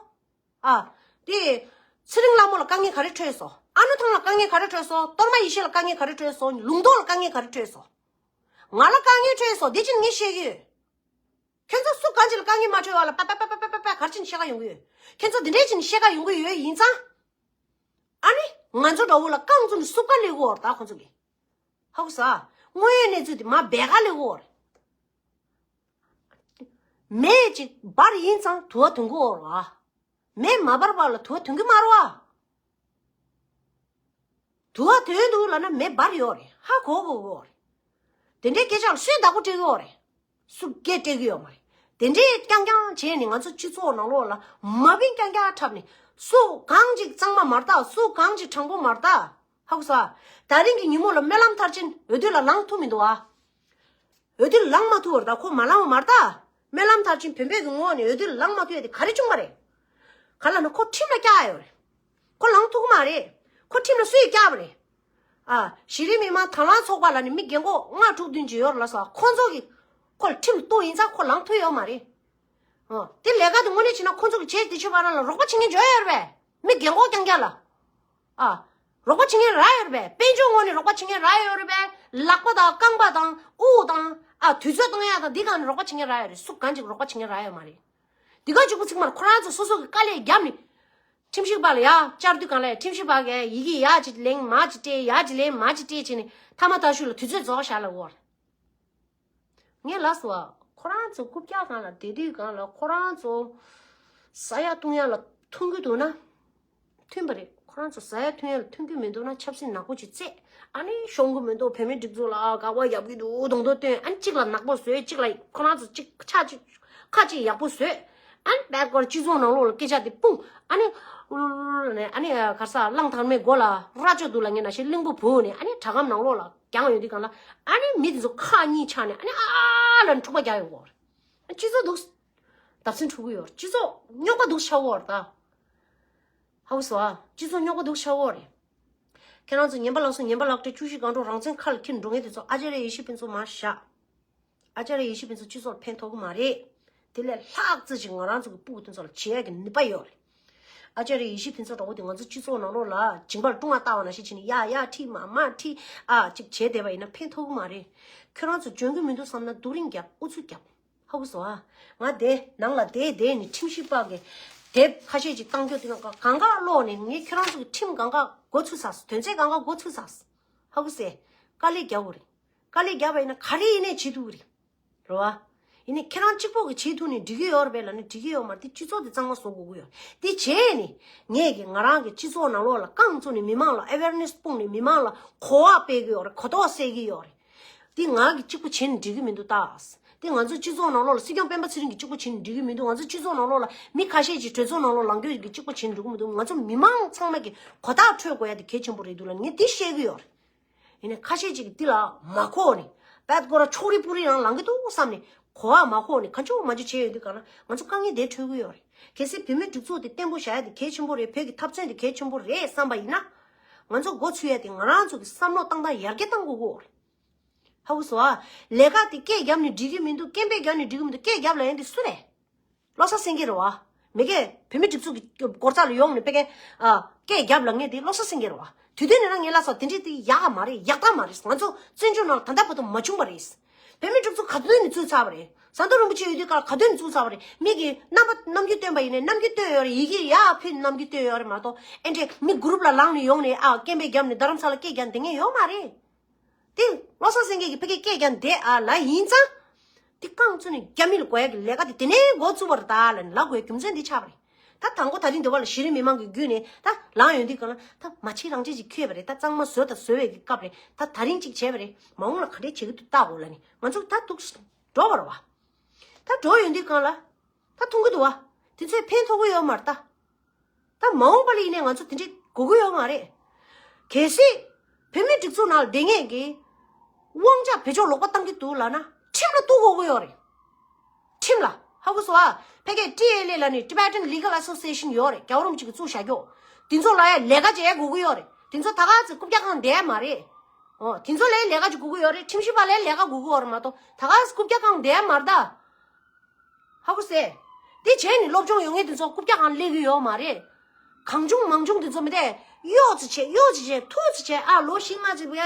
ཨ། དེ། ཚེ་རིང་ལྷ་མོ་ལ་དཀའ་ངལ་ག་རེ་འཕྲད་སོང་། ཨ་ནུ་ཐང་ལ་དཀའ་ངལ་ག་རེ་འཕྲད་སོང་། གཏོར་མ་ཡེ་ཤེས་ལ་དཀའ་ངལ་ག་རེ་འཕྲད་སོང་། ལུང་རྟོགས་ལ་དཀའ་ངལ་ག་རེ་འཕྲད་སོང་། ང་ལ་དཀའ་ངལ་འཕྲད་སོང་། དེ་ཕྱིན་ངས་བཤད་ཀྱི་ཡོད། ཁྱེད་ཚོ་སུ་གང་ཅིག་ལ་དཀའ་ངལ་མ་འཕྲད་པ་ལ་པ་པ་པ་གར་ཕྱིན་བཤད་ག་ཡོང་གི་ཡོད། ཁྱེད་ཚོ་འདི་འདྲས་ཕྱིན་བཤད་ག་ཡོང་གི་ཡོད་ཡིན་ཙང་། ཨ་ནི་ང་ཚོ་འདྲ་བོ་ལ་རྐང་བཙུགས་ནས་སུབ་ག་ལས་གོ་བར་ད་ཁོ་ཚོ་གི། ཧ་གོ་ས། དངོས་ཡོད་གནས་ཚུལ་དེ་མ་སྦས་ག་ལས་གོ་བར། མེ་ཅིག་འབར་ཡིན་ཙང་དུ་བ་ཐོན་གི་ཡོད་རེད་བ། མེ་མ་འབར་བ་ལ་དུ་བ་ཐོན་གི་མ་རེད་བ། དུ་བ་ཐོན་འདུག་ལབ་ན་མེ་འབར་ཡོད་རེད། ཧ་གོ་གོ་གོ་རེད། དེ་འདྲའི་སྐད་ཆ་ལ་སུས་བདག་པོ་སྤྲད་གི་ཡོད་རེད། སུ་སྐད་སྤྲད་གི་ཡོད་མ་རེད། དེ་འདྲའི་རྐྱང་རྐྱང་བྱས་ནས་ང་ཚོ་སྤྱི་ཚོགས་ནང་ལོགས་ལ་མ་བིན་རྐྱང་རྐྱང་འཁྲབ་ནས་སུ་གང་ཅིག་གཙང་མ་མ་རེད་ད། སུ་གང་ཅིག་དྲང་པོ་མ་རེད་ད། ཧ་གོ་སོང་ཨ། ད་རིང་གི་ཉིན་མོ་ལ་སྨོན་ལམ་མཐར་ཕྱིན་འོས་བསྡུ་ལ་ལངས་ཐུབ་མི་འདུག་ཨ། འོས་བསྡུ་ལངས་མ་ཐུབ་པར་ད་ཁོ་མ་ལངས་པ་མ་རེད་ད། སྨོན་ལམ་མཐར་ཕྱིན་བོད་པའི་གི་ངོས་ནས་འོས་བསྡུ་ལངས་མ་ཐུབ་ཡ་དེ་ག་རེ་བྱུང་བ་རེད། ག་ལ་ན་ཁོ་ཁྲིམས་ལ་བཀྱག་ཡོད་རེད། ཁོ་ལངས་ཐུབ་ཀྱི་མ་རེད། ཁོ་ཁྲིམས་ལ་སུས་བཀྱག་པ་རེད། ཨ། གཞི་རིམ་མི་མང་དང་བླངས་ཚོགས་པ་ལ་ནི་མི་རྒན་གོག་ལྔ་དྲུག་བདུན་ཅིག་ཡོད་རེད་ལ་སོགས་ཁོ་ཚོ་གི་ཁོ་ལ་ཁྲིམས་གཏུག་ཡིན་ཙང་ཁོ་ལངས་ཐུབ་ཡོད་མ་རེད། ཨ། དེ་ལས་ཀ་དེ་དངོས་གནས་བྱས་ན་ཁོ་ཚོ་གི་བྱས་དེ་ཆོས་པ་རང་ལ་རོགས་པ་བྱེད་མཁན་འཇོག་ཡོད་རེད་པས། མི་རྒན་གོག་རྐྱང་རྐྱང་ལ། ཨ། རོགས་པ་བྱེད་མཁན་རག་ཡོད་རེད་པས། དཔལ་འབྱོར་ངོས་ནས་རོགས་པ་བྱེད་མཁན་རག་ཡོད་རེད་པས། ལག་པ་དང་རྐང་པ་དང་དབུགས་དང་། ཨ། དུས་ཚོད་བཏང་ཡག་དང་འདི་གང་ནས་རོགས་པ་བྱེད་མཁན་རག་ཡོད་རེད། སུ་གང་ཅིག་རོགས་པ་བྱེད་མཁན་རག་ཡོད་མ་རེད། འདི་ག་གཅིག་པུ་ཚིག་མར་ཁོ་རང་ཚོ་སོ་སོ་གི་དཀའ་ལས་བརྒྱབ་ནས། ཁྲིམས་ཞིབ་པ་ལ་ཡ་བཅར་དུས་གང་ལ་ཡ་ཁྲིམས་ཞིབ་པ་གིས་ཡི་གེ་ཡ་ཅིག་ལེན་མ་ཅིག་སྤྲད། ཡ་ཅིག་ལེན་མ་ཅིག་སྤྲད་བྱས་ནས་མཐའ་མ་ད་ཤུལ་ལ་དུས་ཚོད་རྫོགས་བཞག་ལ་འོར། ངས་ལབ་སོང་བ། ཁོ་རང་ཚོ་རྐུབ་བཀྱག་སྒང་ལ་བསྡད་དུས་སྒང་ལ་ཁོ་རང་ཚོ་ཟ་ཡ་བཏུང་ཡ་ལ་མཐུན་གྱི་འདུག་ན། མཐུན་པ་རེད། ཁོ་རང་ཚོ་ཟ་ཡ་འཐུང་ཡ་ལ་མཐུན་གྱི་མི་འདུག་ན་ཆབ་སྲིད་ནག་པོ་ཅིག་རྩེད། ཨ་ནི་ཤོང་གི་མི་འདུག་བོད་མི་སྒྲིག་འཛུགས་ལ་ཨ་དགག་པ་རྒྱབ་ཀྱི་འདུག་གདོང་གདོང་སྟོན། ཨ་ནི་གཅིག་ལ་ནག་པོ་བཟོས། གཅིག་ལ་ཁོ་རང་ཚོ་གཅིག་ཆ་གཅིག་ཁ་གཅིག་ཡག་པོ་བཟོས། ཨ་ནི་བད་ཀོར་སྤྱི་ཚོགས་ནང་ལོགས་ལ་སྐད་ཆ་དེ་སྤུངས། ཨ་ནི་ཨུ་ལུ་ལུ་ལུ་ནས་ཨ་ནི་གར་ས་གླང་དར་མའི་མགོ་ལ་རྭ་ཅོ་འདུག་ལབ་མཁན་ནང་བཞིན་གླིང་བུ་བུ་ནས་ཨ་ནི་དྲ་སྒམ་ནང་ལོགས་ལ་རྒྱང་ཡོང་དུས་སྒང་ལ་ཨ་ནི་མི་དེ་ཚོ་ཁ་གཉིས་ཆགས་ནས་ཨ་ནི་ཨ་ལ་འཁྲུག་པ་རྒྱག་ཡོང་གི་ཡོད་རེད། སྤྱི་ཚོགས་འདུག་བརྡབ་གསིག་འཁྲུག་གི་ཡོད་རེད། སྤྱི་ཚོགས་རྙོག་པ་འདུག་ཆགས་ཡོད་རེད་ད། ཧ་གོ་སོང་ཨ། སྤྱི་ཚོགས་རྙོག་པ་འདུག་ཆགས་ཡོད་རེད། ཁྱེད་རང་ཚོ་ཉན་པ་ལགས་སོ། ཉན་པ་ལག་སྤྲད། བཅུ་བཞི་སྒང་དྲུག་རང་བཙན་ཁ་ལ་འཁྱེར་འགྲོ་མཁན་དེ་ཚོ་ཨ་ཅཱརྱ་ཡེ་ཤེས་ཕུན་ཚོགས་མར་བཞག་ཨ་ཅཱརྱ་ཡེ་ཤེས་ཕུན་ཚོགས་སྤྱི་ཚོགས་ལ་ཕན་ཐོགས་ཀྱི་མ་རེད། དེ་ལས་ལྷག་ཙམ་ཞིག་ང་རང་ཚོ་གི་སྤུ་གུ་དེ་ཚོ་ལ་བྱེད་ཡ་གི་ནུས་པ་ཡོད་རེད། ཨ་ཅཱརྱ་ཡེ་ཤེས་ཕུན་ཚོགས་འདྲ་བོ་དེ་ང་ཚོ་སྤྱི་ཚོགས་ནང་ལོགས་ལ་སྦྱིན་པ་ལ་ཀྲུང་ང་བཏགས་པ་ནང་བཞིན་བྱས་ནས་ཡ་ཡ་ཁྲིད་མ་མ་ཁྲིད་ཨ་ཅིག་བྱས་བསྡད་པ་ཡིན་ན་ཕན་ཐོགས་ཀྱི་མ་རེད། ཁྱོད་རང་ཚོ་འཇོན་གྱི་མི་འདུག་བསམ་ན་སྡུག་རུས་རྒྱབ། ཨུ་ཚུགས་རྒྱབ། ཧ་གོ་སོང་ཨ། ང་དེ་ནང་ལ་བསྡད་བསྡད་ནས་ཁྲིམས་ཞིབ་པ་གི་དེབ་ཁ་ཤས་ཅིག་བཏང་རྒྱུ་དེ་ནང་གང་ག་ཀློག་ནས་ངས་ཁྱོད་རང་ཚོ་གི་ཁྲིམས་གང་ག་མགོ་ཚོས་ཚར། དོན་ཚན་གང་ག་མགོ་ཚོས་ཚར། ཧ་གོ་སོང་། དཀའ་ལས་རྒྱག་དགོས་རེད། དཀའ་ལས་བརྒྱབ་པ་ཡིན་ན་ག་རེ་ཡིན་ནའི་བྱེད་ཐུབ་ཀྱི་རེད། རེད་བ། ཡིན་ནའི་ཁྱེད་རང་གཅིག་པོ་གིས་བྱེད་ཐུབ་ནས་འགྲིག་གི་ཡོད་རེད་པས་ལབ་ན་འགྲིག་གི་ཡོད་མ་རེད། དེ་སྤྱི་ཚོགས་དེ་གཙང་མ་བཟོ་དགོས་ཀྱི་ཡོད་རེད། དེ་བྱས་ནས་ངས་ཀྱི་ང་རང་གི་སྤྱི་ཚོགས་ནང་ལོགས་ལ་རྐང་བཙུགས་ནས་མི་མང་ལ་ཨེ་ཝེར་ནེ་སི་སྤུངས་ནས་མི་མང་ལ་གོ་བ་སྤེལ་གྱི་ཡོད་རེད། གོ་རྟོགས་སད་ཀྱི་ཡོད་རེད། དེ་ང་གིས་གཅིག་པུ་བྱས་ནས་འགྲིག་གི་མི་འདུག་ད། དེ་ང་ཚོ་སྤྱི་ཚོགས་ནང་ལོགས་ལ་སྲིད་སྐྱོང་སྤེན་པ་ཚེ་རིང་གིས་གཅིག་པུ་བྱས་ནས་འགྲིག་གི་མི་འདུག་ང་ཚོ་སྤྱི་ཚོགས་ནང་ལོགས་ལ་མི་ཁ་ཤས་ཀྱིས་གྲོས་ཚོགས་ནང་ལོགས་ལངས་རྒྱུ་གིས་གཅིག་པུ་བྱས་ནས་འགྲིག་གི་མི་འདུག་ང་ཚོ་མི་མང་ཚང་མ་གིས་གོ་བརྡ་འཕྲོད་དགོས་ཡ་དེ་གལ་ཆེན་པོ་རེད་འདུག་ལབ་ངས་དེ་བཤད་གི་ཡོད་རེད། ཡིན་ནའི་ཁ་ཤས་ཅིག་གིས་འདི་ལ་མ་གོ་ནས་བད་ཀོ་ར་ཕྱོགས་རིས་པུ་རིས་རང་ལངས་གི་འདུག་བསམ་ནས་གོ་བ་མ་གོ་ནས་གང་བྱུང་མང་བྱུང་བྱས་ཡོད་དུས་གང་ལ་ང་ཚོ་དཀའ་ངལ་དེ་འཕྲད་གི་ཡོད་རེད། གལ་སྲིད་བོད་མིའི་སྒྲིག་འཛུགས་དེ་བརྟན་པོ་བཞག་ཡ་དེ་གལ་ཆེན་པོ་རེད། བོད་ཀྱི་འཐབ་རྩོད་དེ་གལ་ཆེན་པོ་རེད་བསམ་པ་ཡིན་ན། ང་ཚོ་འགོ་ཚུགས་ཡ་དེ་ང་རང་ཚོ་གི་བསམ་བློ་བཏང་སྟངས་ཡར་རྒྱས་གཏང་དགོས་ཀྱི་ཡོད་རེད། ཧ་གོ་སོང་ཨ། ལས་ཀ་དེ་སྐད་བརྒྱབ་ནས་འགྲིག་གི་མི་འདུག་སྐད་འབོད་བརྒྱབ་ནས་འགྲིག་གི་མི་འདུག་སྐད་བརྒྱབ་ལབ་ཡ་དེ་སུ་རེད། བློ་གསལ་སེང་གེ་རེད་བ། མི་སྐད་བོད་མི་སྒྲིག་འཛུགས་ཀྱི་སྒོ་རྩ་ལ་ཡོང་ནས་ཕ་གིའི་ཨ་སྐད་རྒྱབ་ལབ་མཁན་དེ་བློ་གསལ་སེང་གེ་རེད་བ། དུས་དེ་ནས་རང་ངས་ལབ་སོང་། དེ་འདྲས་དེ་ཡག་ག་མ་རེད། ཡག་རྟགས་མ་རེད། ང་ཚོ་བཙན་བྱོལ་ནང་ལ་ད་ལྟ་བར་དུ་མ་བྱུང་བ་རེད། བོད་མི་སྒྲིག་འཛུགས་ག་དུས་ནས་བཙུགས་ཚར་བ་རེད། ཟམ་གདོང་རིན་པོ་ཆེ་ཡོད་དུས་སྐབས་ལ་ག་དུས་ནས་བཙུགས་ཚར་བ་རེད། མིག་གིས་རྣམ་པ་རྣམ་འགྱུར་སྟོན་པ་ཡིན་ནའི་རྣམ་འགྱུར་སྟོན་ཡོད་རེད། ཡི་གེ་ཡར་ཕུལ་ནས་རྣམ་འགྱུར་སྟོན་ཡོད་རེད་མ་གཏོགས། ཨེ་འདྲས་མི་གུ་རུབ་ལ་ལངས་ནས་ཡོང་ནས་ཨ་སྐད་འབོད་བརྒྱབ་ནས་རྡ་རམ་ས་ལ་སྐད་རྒྱག་འདི་ངས་ཡོད་མ་རེད། དེ་བློ་བཟང་སེང་གེ་གིས་ཕ་གིར་སྐད་རྒྱག་འདི་ཨ་ལ་ཡིན་ཙང་། དེ་རྐང་བཙུགས་ནས་རྒྱ་མི་ལ་དགོས་ཡ་གི་ལས་ཀ་དེ་དེ་ནས་འགོ་བཙུགས་པ་རེད་ད་ལབ་ནས་ལབ་དགོས་རྒྱུ་མཚན་འདི་ཆགས་པ་རེད། ད་དང་པོ་ད་རིང་འདི་བ་ལ་གཞི་རིམ་མི་མང་གི་བརྒྱུད་ནས་ད་ལངས་ཡོང་དུས་གང་ལ་ད་མ་བྱེད་རང་བྱེད་ཅིག་ཁྱོད་པ་རེད། ད་གཙང་མ་བཟོ་དང་བཟོ་བའི་གི་སྐབས་རེད། ད་ད་རིང་ཅིག་བྱས་པ་རེད། མ་འོངས་ལ་ག་འདྲས་བྱེད་ཀྱི་འདུག་ལྟ་དགོས་ལབ་ནས་ང་ཚོ་ད་འདུག་འགྲོ་བ་རེད་བ། ད་འགྲོ་ཡོང་དུས་གང་ལ་ད་མཐོང་གི་འདུག་བ། དེ་ཚོས་ཕན་ཐོགས་ཀྱི་ཡོད་མ་རེད་ད། ད་མ་འོངས་པ་ལ་ཡིན་ནའི་ང་ཚོ་དེ་འདྲས་དགོས་ཀྱི་ཡོད་མ་རེད། གལ་སྲིད་བོད་མིའི་སྒྲིག་འཛུགས་ནང་ལ་བསྡད་མཁན་གྱི་དབང་ཆ་བེད་སྤྱོད་ལོག་པ་བཏང་གི་འདུག་ལབ་ན་ཁྲིམས་ལ་གཏུག་དགོས་ཀྱི་ཡོད་རེད། ཁྲིམས་ལ་ཧ་གོ་སོང་ཨ། ཕ་གིའི་ཊི་ཨེལ་ཨེ་ལབ་ནས་Tibetan Legal Association ཡོད་རེད། རྒྱལ་བ་རིན་པོ་ཆེ་གིས་བཙུགས་བཞག་རྒྱུ། དེ་ཚོ་ལ་ཡ་ལས་ཀ་བྱེད་ཡ་དགོས་ཀྱི་ཡོད་རེད། དེ་ཚོ་ད་ག་ཚོད་རྐུབ་བཀྱག་སྒང་བསྡད་ཡ་མ་རེད། ཨོ་དེ་ཚོ་ལ་ཡ་ལས་ཀ་ཅིག་དགོས་ཀྱི་ཡོད་རེད། ཁྲིམས་ཞིབ་པ་ལ་ཡ་ལས་ཀ་དགོས་ཀྱི་ཡོད་རེད་མ་གཏོགས་ད་ག་ཚོད་རྐུབ་བཀྱག་སྒང་བསྡད་ཡ་མ་རེད་ད། ཧ་གོ་སོང་། དེ་བྱས་ནས་སློབ་སྦྱོང་ཡོད་མཁན་དེ་ཚོ་རྐུབ་བཀྱག་སྒང་སླེབས་ཀྱི་ཡོད་མ་རེད། གང་བྱུང་མང་བྱུང་དེ་ཚོ་མི་དེ་གཡོག་ཙི་བྱས་གཡོག་ཙི་བྱས་ཐུག་ཙི་བྱས་ཨ་ལོ་བཞི་ལྔ་ཙི་བས་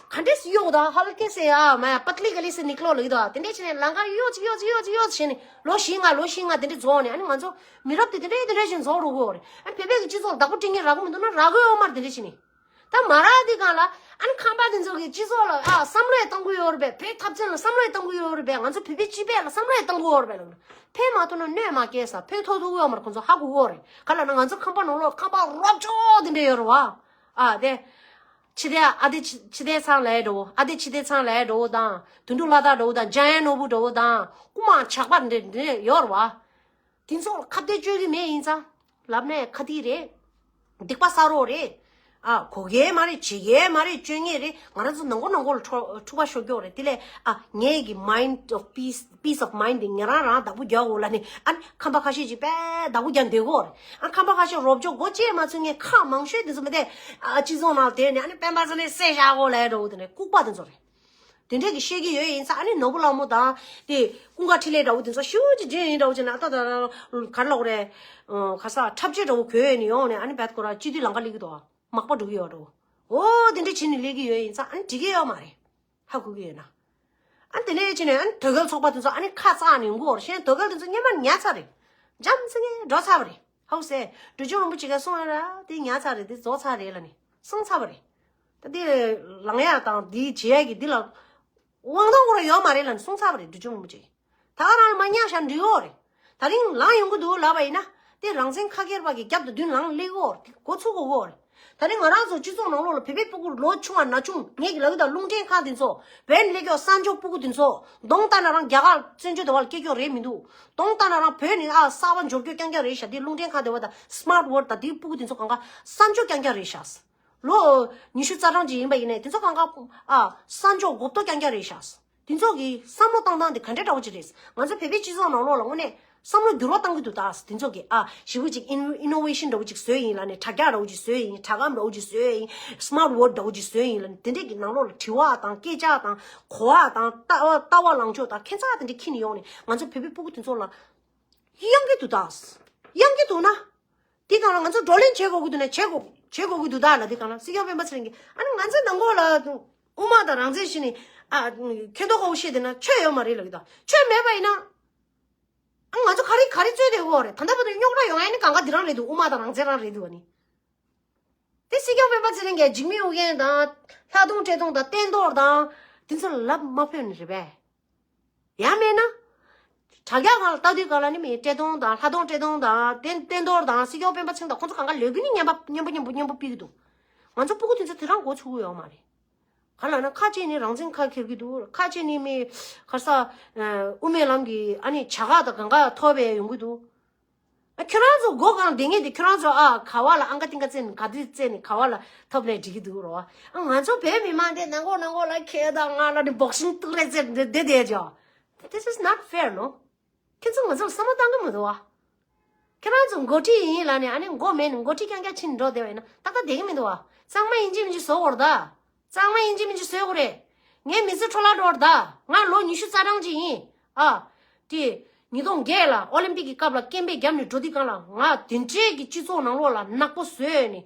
ག་འདྲས་སེ་གཡོག་དང་ཧལ་ཀེ་སེ་ཨ་མ་ཡ་པཏ་ལི་ག་ལི་སེ་ནིག་ལོ་ལ་ཡོད་དོ། དེ་འདྲས་བྱས་ནས་ལང་ཀར་གཡོག་ཙི་གཡོག་ཙི་གཡོག་ཙི་གཡོག་ཙི་བྱས་ནས་ལོ་བཞི་ལྔ་ལོ་བཞི་ལྔ་དེ་འདྲས་རྫོགས་ནས་ཨ་ནི་ང་ཚོ་མི་རབས་དེ་དེ་འདྲས་དེ་འདྲས་བྱས་ནས་རྫོགས་འགྲོ་གི་ཡོད་རེད། ཨ་ནི་བོད་པའི་གི་སྤྱི་ཚོགས་ལ་བདག་པོ་སྤྲད་མཁན་རག་གི་མི་འདུག་ན་རག་གི་ཡོད་མ་རེད། དེ་འདྲས་བྱས་ནས། ད་མ་རག་དེ་གང་ལ་ཨ་ནི་ཁང་པ་དེ་ཚོ་གི་སྤྱི་ཚོགས་ལ་ཨ་བསམ་བློ་ཡང་གཏོང་གི་ཡོད་རེད་པས། བོད་འཐབ་རྩོད་ལ་བསམ་བློ་ཡང་གཏོང་གི་ཡོད་རེད་པས། ང་ཚོ་བོད་པའི་སྤྱི་པའི་ལ་བསམ་བློ་ཡང་གཏོང་གི་ཡོད་རེད་པས། ལབ་ན་ཕན་མ་ཐོགས་ན་གནོད་མ་སྐྱེལ་ས། ཕན་ཐོགས་ཐུབ་ཀྱི་ཡོད་མ་རེད། ཁོང་ཚོ་ཧ་གོ་གི་ཡོད་རེད། ག་ལབ་ན་ང་ཚོ་ཁང་པ་ནང་ལོགས་ཁང་པ་རོབ་ཅོག་དེ་འདྲ་ཡོད་རེད་བ། ཨ་དེ། ཕྱི་དེ་ཨ་དེ་ཕྱི་ཕྱི་དེ་ཚང་ལ་འགྲོ་བོ། ཨ་དེ་ཕྱི་དེ་ཚང་ལ་འགྲོ་བོ་དང་། དུད་འགྲོ་ལ་དྭགས་འགྲོ་བོ་དང་། འཇམ་དབྱངས་ནོར་བུ་འགྲོ་བོ་དང་། རྐུ་མ་ཇག་པ་འདྲ་འདྲ་ཡོད་རེད་བ། དེ་ཚོ་ལ་ཁ་གཏད་གཅོག་གི་མེད་ཡིན་ཙང་། ལབ་ནས་ཁ་གཏད་རེད། སྡིག་པ་བསགས་རོགས་རེད། ཨ་གོ་གི་མ་རེད། བྱེད་ཀྱི་མ་རེད། སྤྱོད་ངེས་རེད། ང་རང་ཚོ་ནང་ཁོ་ནང་ཁོ་ལ་འཁྲུག་འཁྲུག་པ་ཤོར་རྒྱུ་རེད། དེ་ལས་ཨ་ངའི་གི་mind of peace, peace of mind དེ་ང་རང་རང་བདག་པོ་རྒྱག་དགོས་ལབ་ནས། ཨ་ནི་ཁང་པ་ཁ་ཤས་ཅིག་དཔེ་བདག་པོ་རྒྱག་བསྡད་ཀྱི་ཡོད་རེད། ཨ་ཁང་པ་ཁ་ཤས་རོབ་ཅོག་སྒོ་ཕྱེ་མ་ཚུགས་མཁན་ཁག་མང་ཤོས་དེ་ཚོ་མི་དེ་ཨ་སྤྱི་ཚོགས་ནང་བསྡད་ནས། ཨ་ནི་སྤེན་པ་ཚོ་ནས་བསད་བཞག་གོ་ལབ་འགྲོ་བོ་དེ་འདྲ་ལྐུགས་པ་དེ་ཚོ་རེད། དེ་འདྲས་ཀྱི་བཤད་ཀྱི་ཡོད་ཡིན་ཙང་། ཨ་ནི་ནོར་བུ་ལྷ་མོ་དང་དེ་ཀུན་དགའ་འཕྲིན་ལས་འདྲ་བོ་དེ་ཚོ་ཞེ་པོ་ཅིག་འདྲེས་ཡིན་འདྲ་བོ་བྱས་ན། ཨ་ད་ད་ག་རེ་ལབ་དགོས་རེད། ཨ་ག་ས་འཁྲབ་ཆས་འདྲ་བོ་གོན་ནས་ཡོང་ནས། ཨ་ནི་བད་ཁོ་ར་སྤྱི་འཐུས་ལམ་ཁ་སླེབས་ཀྱི་འདུག་མག་པ་འགྲོ་གི་ཡོད་འདྲ་བོ། འོ་དེ་འདྲས་བྱས་ནས་སླེབས་ཀྱི་ཡོད་ཡིན་ཙང་། ཨ་ནི་འགྲིག་གི་ཡོད་མ་རེད། ཧ་གོ་གི་ཡོད་ན། ཨ་ནི་དེ་ནས་བྱས་ནས་ཨ་ནི་དོལ་རྒྱལ་ཚོགས་པ་དེ་ཚོ་ཨ་ནི་ཁ་གཙང་ནས་ཡོང་གི་ཡོད་རེད། གཞན་དོལ་རྒྱལ་དེ་ཚོ་སྔོན་མ་ཉར་ཚར་རེད། འཇམ་སེ་ངས་འགྲོ་ཚར་བ་རེད། ཧའུ་སེ། འབྲི་ཆུ་རིན་པོ་ཆེ་ག་གསུང་ཡ་ར་དེ་ཉར་ཚར་རེད། དེ་རྫོགས་ཚར་རེད་ལབ་ནས་གསུངས་ཚར་བ་རེད། ད་དེ་ལངས་ཡ་དང་དེ་བྱེད་ཡ་གི་འདི་ལ་དབང་ཐང་ཁོ་རང་ཡོད་མ་རེད་ལབ་ནས་གསུངས་ཚར་བ་རེད། འབྲི་ཆུ་རིན་པོ་ཆེ། ད་ག་རང་ལ་མ་ཉར་ཤག་འགྲིག་གོ་རེད། ད་རིང་ལངས་ཡོང་གི་འདུག་ལབ་པ་ཡིན་ན། དེ་རང་བཙན་ཁ་སྒེར་པ་གི་རྒྱབ་ཏུ་མདུན་ལངས་སླེབས་གོ་རེད། འགོ་ཚུགས་གོ་གོ་རེད། ད་རིང་ང་རང་ཚོ་སྤྱི་ཚོགས་ནང་ལོགས་ལ་བོད་པའི་སྤུ་གུ་ལོ་ཆུང་བ་ན་ཆུང་། ངས་ཀྱི་ལབ་ཀྱི་ད་རླུང་འཕྲིན་ཁང་དེ་ཚོ། བོད་ནས་སླེབས་ཀྱོག་གསར་འབྱོར་སྤུ་གུ་དེ་ཚོ། གདོང་ལྟ་ན་རང་རྒྱ་གར་བཙན་བྱོལ་དུ་བ་ལ་སྐྱེ་ཀྱོག་རེད་མི་འདུག་གདོང་ལྟ་ན་རང་བོད་ནས་ཨ་གསར་པ་འབྱོར་སྐྱོད་རྐྱང་རྐྱང་རེད་ཤག་དེ་རླུང་འཕྲིན་ཁང་དེ་བ་དང་སི་མཱར་ཊི་ཝོར་ཌི་དང་དེའི་སྤུ་གུ་དེ་ཚོ་གང་ག་གསར་འབྱོར་རྐྱང་རྐྱང་རེད་ཤག་ལོ་ཉི་ཤུ་རྩ་གྲངས་ཅིག་ཡིན་པ་ཡིན་ནའི་དེ་ཚོ་གང་ག་ཨ་གསར་འབྱོར་མགོ་བཏོག་རྐྱང་རྐྱང་རེད་ཤག་དེ་ཚོ་གི་བསམ་བློ་བཏང་སྟངས་དེ་ག་འདྲ་འདྲ་བོ་ཅིག་རེད། ང་ཚོ་བོད་པའི་སྤྱི་ཚོགས་ནང་ལོགས་ལ་དངོས་གནས་བསམ་བློ་འགྱུར་བ་བཏང་གི་འདུག་ད་དེ་ཚོ་གི་ཨ་ཞེ་པོ་ཅིག་ཨིན་ཨི་ནོ་ཝེ་ཤན་འདྲ་བོ་ཅིག་བཟོས་ཡིན་ལབ་ནས། དྲ་རྒྱ་འདྲ་བོ་ཅིག་བཟོས་ཡིན། དྲ་སྒམ་འདྲ་བོ་ཅིག་བཟོས་ཡིན། སི་མཱར་ཊི་ཝོར་ཌི་འདྲ་བོ་ཅིག་བཟོས་ཡིན་ལབ་ནས། དེ་འདྲས་ཀྱི་ནང་ལོགས་ལ་དྲི་བ་དང་སྐད་ཆ་དང་གོ་བ་དང་ལྟ་བ་ལྟ་བ་ལངས་ཕྱོགས་དང་ཁྱད་མཚར་དེ་འདྲས་འཁྱེར་ནས་ཡོང་ནས་ང་ཚོ་བོད་པའི་སྤུ་གུ་དེ་ཚོ་ལ་གཡང་གི་འདུག་ད། གཡང་གི་འདུག་ན། དེ་གང་ལ་ང་ཚོ་བགྲོ་གླེང་བྱེད་དགོས་ཀྱི་འདུག་ན། བྱེད་དགོས་བྱེད་དགོས་ཀྱི་འདུག་ད་ལ། དེ་གང་ལ་སྲིད་སྐྱོང་སྤེན་པ་ཚེ་རིང་གིས་ཨ་ནི་ང་ཚོའི་ནང་ཁོག་ལ་དབུ་མ་དང་རང་བཙན་ཞུས་ནས་ཨ་མཁྱེན་རྟོགས་དགའ་བོ་བཤད་བསྡད་ན་ཆོས་ཡོད་མ་རེད་ལབ་ཀྱི་འདུག་ཆོས་མེད་པ་ཡིན་ན་ཨ་ང་ཚོ་ག་རེ་ག་རེ་རྩོད་བསྡད་ཡོད་རེད། ད་ལྟ་བར་དུ་རྙོག་དྲ་ཡོང་ཡ་ནི་གང་ག་འདི་རང་རེད་འདུག་དབུ་མ་དང་རང་བཙན་རང་རེད་འདུག་ཨ་ནི། དེ་སྲིད་སྐྱོང་སྤེན་པ་ཚེ་རིང་གིས་འཇིགས་མེད་ཨོ་རྒྱན་དང་ལྷག་རྡུང་བཀྲས་མཐོང་དང་བསྟན་རྡོར་དང་དེ་ཚོ་ལ་ལབ་མ་ཕོད་ནི་རེད་པས། ཡང་མིན་ན། དྲ་རྒྱ་སྒང་ལ་ལྟ་དུས་སྒང་ལ་ནི་མི་བཀྲས་མཐོང་དང་ལྷག་རྡུང་བཀྲས་མཐོང་དང་བསྟན་བསྟན་རྡོར་དང་སྲིད་སྐྱོང་སྤེན་པ་ཚེ་རིང་དང་ཁོང་ཚོ་གང་ག་ལབ་ཀྱི་ནི་སྙན་པ་སྙན་པོ་སྙན་པོ་སྙན་པོ་སྤེལ་གྱི་འདུག་ང་ཚོ་སྤུ་གུ་དེ་ཚོ་དེ་རང་མགོ་ཚོད་ཀྱི་ཡོད་མ་རེད། ག་ལབ་ན་ཁ་ཅིག་ནི་རང་བཙན་ཁ་འཁྱེར་གྱི་འདུག་ཁ་ཅིག་ནི་མི་ག་ས་ཨ་དབུ་མའི་ལམ་གྱི་ཨ་ནི་བྱ་དགའ་དང་གང་ག་ཐོབ་པའི་ཡོང་གི་འདུག་ཨ་ཁྱོད་རང་ཚོ་སྒོ་གང་བསྡད་མཁན་དེ་ཁྱོད་རང་ཚོ་ཨ་ག་བ་ལ་ཨང་ཀ་ཏིང་ཀ་བཙལ་ནས་ག་དུས་བཙལ་ནས་ག་བ་ལ་ཐོབ་ནས་འགྲིག་གི་འདུག་རོ། ཨ་ང་ཚོ་བོད་མི་མང་དེ་ནང་ཁོག་ནང་ཁོག་ལ་ཁྱེད་དང་ང་ལ་ནི་བོག་སིང་ཏུ་རེ་ཙེ་བསྡད་བསྡད་བསྡད་ཅོ། This is not fair, no? ཁྱེད་ཚོ་ང་ཚོ་ལ་བསམ་བློ་བཏང་གི་མི་འདུག་བ། ཁྱེད་རང་ཚོ་འགོ་ཁྲིད་ཡིན་ལབ་ནས་ཨ་ནི་མགོ་མེད་ནས་འགོ་ཁྲིད་རྐྱང་རྐྱང་ཕྱིན་འགྲོ་བསྡད་པ་ཡིན་ན་ཏག་ཏག་བསྡད་ཀྱི་མི་འདུག་བ། གཙང་མ་ཡིན་གཅིག་མིན་གཅིག་བཟོ་དགོས་རེད་ད། གཙང་མ་ཡིན་གཅིག་མིན་གཅིག་བཟོ་དགོས་རེད། ངའི་མི་ཚེ་འཕྲོ་བརླག་འགྲོ་བ་རེད་ད། ང་ལོ་ཉི་ཤུ་རྩ་གྲངས་ཅིག་ཡིན། ཨ། དེ། ཉིས་སྟོང་བརྒྱད་ལ་ཨོ་ལིམ་པིག་གི་སྐབས་ལ་སྐད་འབོད་བརྒྱབ་ནས་འགྲོ་དུས་སྒང་ལ་ང་དེ་འདྲའི་གི་སྤྱི་ཚོགས་ནང་ལོགས་ལ་ནག་པོ་བཟོས་ནས།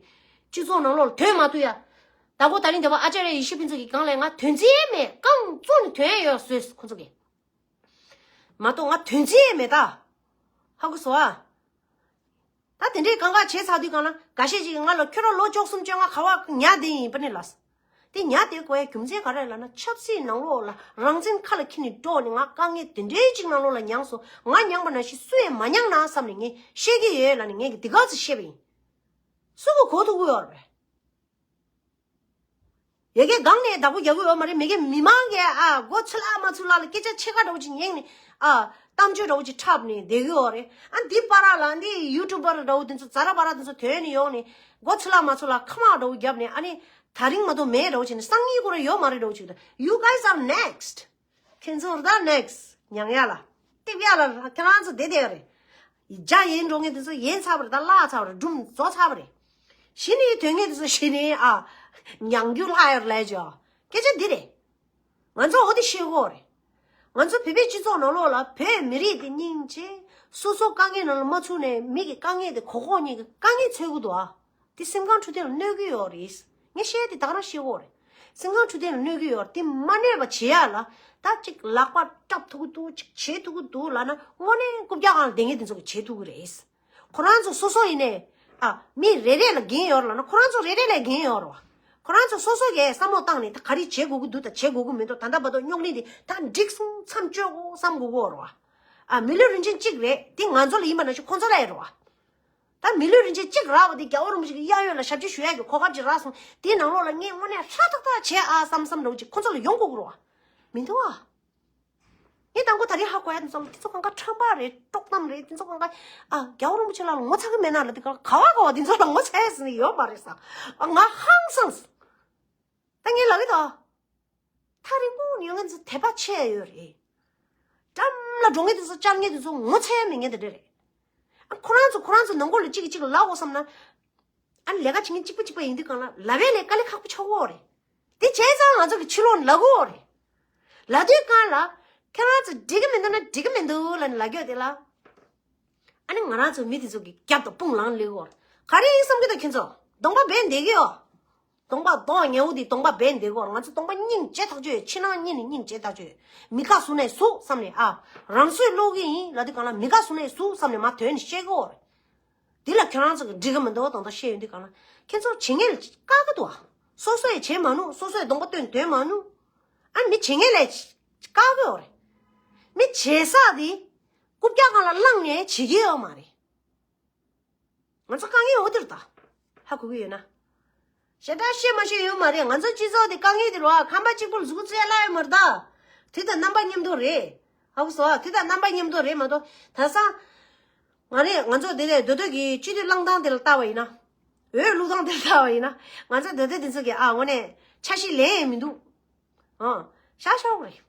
སྤྱི་ཚོགས་ནང་ལོགས་ལ་དོན་མ་ཐུབ་ཡ། ད་གོ་ད་རིང་འདི་བ་ཨ་ཅར་ཡ་ཡེ་ཤེས་ཕུན་ཚོགས་ཀྱི་སྒང་ལ་ང་དོན་རྩིས་མེད། རྐང་བཙུགས་ནས་དོན་ཡོད་བཟོས་ཁོ་ཚོ་གིས། མ་གཏོགས་ང་དོན་རྩིས་མེད་ད། ཧ་གོ་སོང་ཨ། ད་དེ་འདྲའི་གང་ག་བྱས་ཚར་དུས་སྒང་ལ་འགའ་ཤས་ཅིག་གིས་ང་ལ་ཁྱོད་རང་ལོ་བཅུ་གསུམ་བཅོ་ལྔ་ག་བ་ཉར་བསྡད་ཡིན་པ་ནི་ལབ། དེ་ཉར་བསྡད་དགོས་ཡ་རྒྱུ་མཚན་ག་རེ་ལབ་ན་ཆབ་སྲིད་ནང་ལོགས་ལ་རང་བཙན་ཁ་ལ་འཁྱེར་ནས་འགྲོ་ནས་ང་དཀའ་ངལ་དེ་འདྲའི་ཅིག་ནང་ལོགས་ལ་མྱངས་སོང་། ང་མྱངས་པ་ནང་བཞིན་སུ་ཡང་མ་མྱངས་ན་བསམ་ནས་ངས་བཤད་ཀྱི་ཡོད་ལབ་ནས་ངས་ཀྱི་འདི་ག་ཚོད་བཤད་པ་ཡིན། སུ་གིས་གོ་ཐུབ་ཀྱི་ཡོད་རེད། ཡ་གི་སྒང་ནས་བདག་པོ་རྒྱག་གི་ཡོད་མ་རེད། མི་གི་མི་མང་གིས་ཨ་མགོ་ཚི་ལ་མ་ཚུ་ལ་ལ་སྐད་ཆ་ཕྱེད་ཀ་འདྲ་བོ་ཅིག་ཉན་ནས་ཨ་གཏམ་བརྗོད་འདྲ་བོ་ཅིག་འཁྲབ་ནས་བསྡད་གི་ཡོད་རེད། ཨ་འདི་པ་ར་ལ་འདི་ཡུ་ཊུབ་པར་འདྲ་བོ་དེ་ཚོ་ཛ་ར་པ་ར་དེ་ཚོ་ཐོན་ནས་ཡོང་ནས་མགོ་ཚི་ལ་མ་ཚུ་ལ་ཁ་མག་འདྲ་བོ་བརྒྱབ་ནས་ཨ་ནི་ད་རིང་མ་གཏོགས་མེད་འདྲ་བོ་བྱས་ནས་སང་ཉིན་ཁོ་རང་ཡོད་མ་རེད་འདྲ་བོ་ཅིག་ད། You guys are next. ཁྱེད་ཚོ་ད་ནེག་སི་མྱང་ཡ་ལ། ཏིབ་ཡ་ལ་ཁྱེད་རང་ཚོ་བསྡད་བསྡད་ཡ་རེད། རྒྱ་ཡན་འགྲོ་མཁན་དེ་ཚོ་ཡན་ཚར་བ་རེད། ད་བརླག་ཚར་བ་རེད། སྒྲུང་རྫོགས་ཚར་བ་རེད། གཞི་ནས་དོན་མཁན་དེ་ཚོ་གཞི་ནས་ཨ་མྱང་རྒྱུ་ལྷག་ཡོད་རེད་ལས་ཅོ། སྐད་ཆ་འདི་རེད། ང་ཚོ་འོ་དེ་ཤེས་དགོས་རེད། ང་ཚོ་བོད་པའི་སྤྱི་ཚོགས་ནང་ལོགས་ལ་བོད་མི་རིགས་དེ་སྙིང་རྗེ། སོ་སོ་དཀའ་ངལ་ནང་ལ་མ་ཚུད་ནས་མི་གི་དཀའ་ངལ་དེ་གོ་གོ་གཉིས་ཀྱི་དཀའ་ངལ་འཚོལ་གི་འདུག་ཨ། དེ་སེམས་ཁམས་འཕྲོད་བསྟེན་ལ་གནོད་ཀྱི་ཡོད་རེད། ངས་བཤད་དེ་ད་ག་རང་ཤེས་དགོས་རེད། སེམས་ཁམས་འཕྲོད་བསྟེན་ལ་གནོད་ཀྱི་ཡོད་རེད། དེ་མ་གནོད་པ་བྱེད་ཡ་ལ་ད་ཅིག་ལག་པ་བཀྲབ་ཐུབ་ཀྱི་འདུག་ཅིག་བྱེད་ཐུབ་ཀྱི་འདུག་ལབ་ན་དངོས་གནས་རྐུབ་བཀྱག་སྒང་ལ་བསྡད་མཁན་དེ་ཚོ་གིས་བྱེད་ཐུབ་ཀྱི་རེད། ཁོ་རང་ཚོ་སོ་སོ་ཡིན་ནའི་ཨ་མི་རེ་རེ་ལ་འགན་ཡོད་རེད་ལབ་ན་ཁོ་རང་ཚོ་རེ་རེ་ལ་འགན་ཡོད་རེད་བ། ཁོ་རང་ཚོ་སོ་སོ་གས་བསམ་བློ་བཏང་ནས་ད་ག་རེ་བྱེད་དགོས་ཀྱི་འདུག་ད་བྱེད་དགོས་ཀྱི་མི་འདུག་ད་ལྟ་བར་དུ་རྙོག་གླེང་འདི་ད་འགྲིག་སོང་མཚམས་གཅོད་དགོས་བསམ་དགོས་ཀྱི་ཡོད་རེད་བ། ཨ། མི་ལུས་རིན་ཆེན་གཅིག་རེད། འདི་ང་ཚོ་ལ་ཡིན་པ་ནང་བཞིན་ཁོ་ཚོ་ལ་ཡོད་རེད་བ། ད་མི་ལུས་རིན་ཆེན་གཅིག་རག་པ་དེ་རྒྱལ་བ་རིན་པོ་ཆེ་གི་གཡས་གཡོན་ལ་ཞབས་ཕྱི་ཞུ་ཡག་གི་གོ་སྐབས་ཅིག་རག་སོང་། དེའི་ནང་ལོགས་ལ་ངས་དངོས་གནས་ཧྲག་ཐག་ཐག་བྱས་ཨ་བསམ་བསམ་འདྲ་བོ་ཅིག་ཁོ་ཚོ་ལ་ཡོང་དགོས་ཀྱི་རེད་བ། མི་འདུག་ཨ། ངས་དང་པོ་ད་རེས་ཧ་གོ་ཡ་དེ་ཚོ་ལ་དེ་ཚོ་གང་ག་ཁྲམ་པ་རེད། དཀྲོག་གཏམ་རེད། དེ་ཚོ་གང་ག་ཨ་རྒྱལ་བ་རིན་པོ་ཆེ་ལ་ངོ་ཚ་གི་མེད་ན་ལ། དེ་ག་ག་བ་ག་བ་དེ་ཚོ་ལ་ངོ་ཚ་ཡ་ཟེར་ནི་ཡོད་མ་རེད་ས། ཨ། ང་ཧང་སངས། ད་ངས་ལབ་གི་ད། ཐག་རིང་པོ་ནས་ཡོང་མཁན་ཚོ་དད་པ་ཆེ་ཡ་ཡོད་རེད། འགྲམ་ལ་འགྲོ་མཁན་དེ་ཚོ་བཅར་མཁན་དེ་ཚོ་ངོ་ཚ་ཡ་མེད་མཁན་དེ་འདྲ་རེད། ཨ། ཁོ་རང་ཚོ་ཁོ་རང་ཚོ་ནང་ཁུལ་ལ་གཅིག་གིས་གཅིག་ལ་ལབ་དགོས་བསམ་ན། ཨ་ནི་ལས་ཀ་བྱེད་མཁན་གཅིག་པ་གཅིག་པ་ཡིན་དུས་སྒང་ལ་ལབ་པའི་ལས་དཀའ་ལས་ཁག་པོ་ཆགས་ཀྱི་ཡོད་རེད། དེ་བྱས་ཙང་ང་ཚོ་གི་ཕྱི་ལོགས་ལབ་ཀྱི་ཡོད་རེད། ལབ་དུས་སྒང་ལ་ཁྱེད་རང་ཚོ་འགྲིག་གི་མི་འདུག་ན་འགྲིག་གི་མི་འདུག་ལབ་ནས་ལབ་ཀྱི་ཡོད་དེ་ལ། ཨ་ནི་ང་རང་ཚོ་མི་དེ་ཚོ་གི་རྒྱབ་དང་དཔུང་ལངས་སླེབས་ཀྱི་ཡོད་རེད། ག་རེ་ཡིན་བསམ་གྱི་འདུག་ཁྱེད་ཚོ། གདོང་པ་སྦས་བསྡད་ཀྱི་ཡོད། གདོང་པ་གདོང་ཉེ་བོ་དེ་གདོང་པ་སྦས་བསྡད་ཀྱི་ཡོད་རེད། ང་ཚོ་གདོང་པ་སྙིང་རྗེ་ཐག་ཆོད་ཡོད། ཕྱི་ནང་གཉིས་ནས་སྙིང་རྗེ་ཐག་ཆོད་ཡོད། མི་དགའ་བཟོ་ནས་བཟོ་བསམ་ནས་ཨ། རང་སྲོག་བློས་ཀྱི་ཡིན་ལབ་དུས་སྒང་ལ་མི་དགའ་བཟོ་ནས་བཟོ་བསམ་ནས་མར་དོན་ནས་བཤད་ཀྱི་ཡོད་རེད། འདི་ལ་ཁྱོད་རང་ཚོ་གི་འགྲིག་གི་མི་འདུག་དང་དང་བཤད་ཡོང་དུས་སྒང་ལ། ཁྱེད་ཚོ་བྱེད་མཁན་ལ་བཀག་གི་འདུག་ཨ། སོ་སོས་བྱེད་མ་ནུས། སོ་སོས་གདོང་པ་སྟོན་འདོད་མ་ནུས། ཨ་ནི་མི་བྱེད་མཁན་ལ་བཀག་གི་ཡོད་རེད། མི་བྱེད་ས་དེ་རྐུབ་བཀྱག་སྒང་ལ་བླངས་ནས་བྱེད་ཀྱི་ཡོད་མ་རེད། ང་ཚོ་དཀའ་ངལ་འོ་དེར་ད། ཧ་གོ་གི་ཡོད་ན། ཞེ་དྲག་བཤད་མ་ཤེས་ཡོད་མ་རེད། ང་ཚོ་སྤྱི་ཚོགས་དེ་དཀའ་ངལ་དེ་རེད་བ། ཁང་པ་གཅིག་པོ་ལ་མཛུབ་གུ་བཙུགས་ཡ་ལ་ཡོད་མ་རེད་ད། དུས་དང་རྣམ་པ་མཉམ་དུ་རེད། ཧ་གོ་སོང་ཨ། དུས་དང་རྣམ་པ་མཉམ་དུ་རེད་མ་གཏོགས། ད་སང་། ང་རེད། ང་ཚོ་དེ་ནས་མདོ་སྟོད་ཀྱི་སྤྱི་འཐུས་བླངས་སྟངས་དེ་ལ་ལྟ་བ་ཡིན་ན། འོས་བླུག་སྟངས་དེ་ལ་ལྟ་བ་ཡིན་ན། ང་ཚོ་མདོ་སྟོད་དེ་ཚོ་གི་ཨ་དངོས་གནས་འཆར་གཞི་ལེན་ཡས་མི་འདུག་ཨ། ཤག་ཤག་རེད།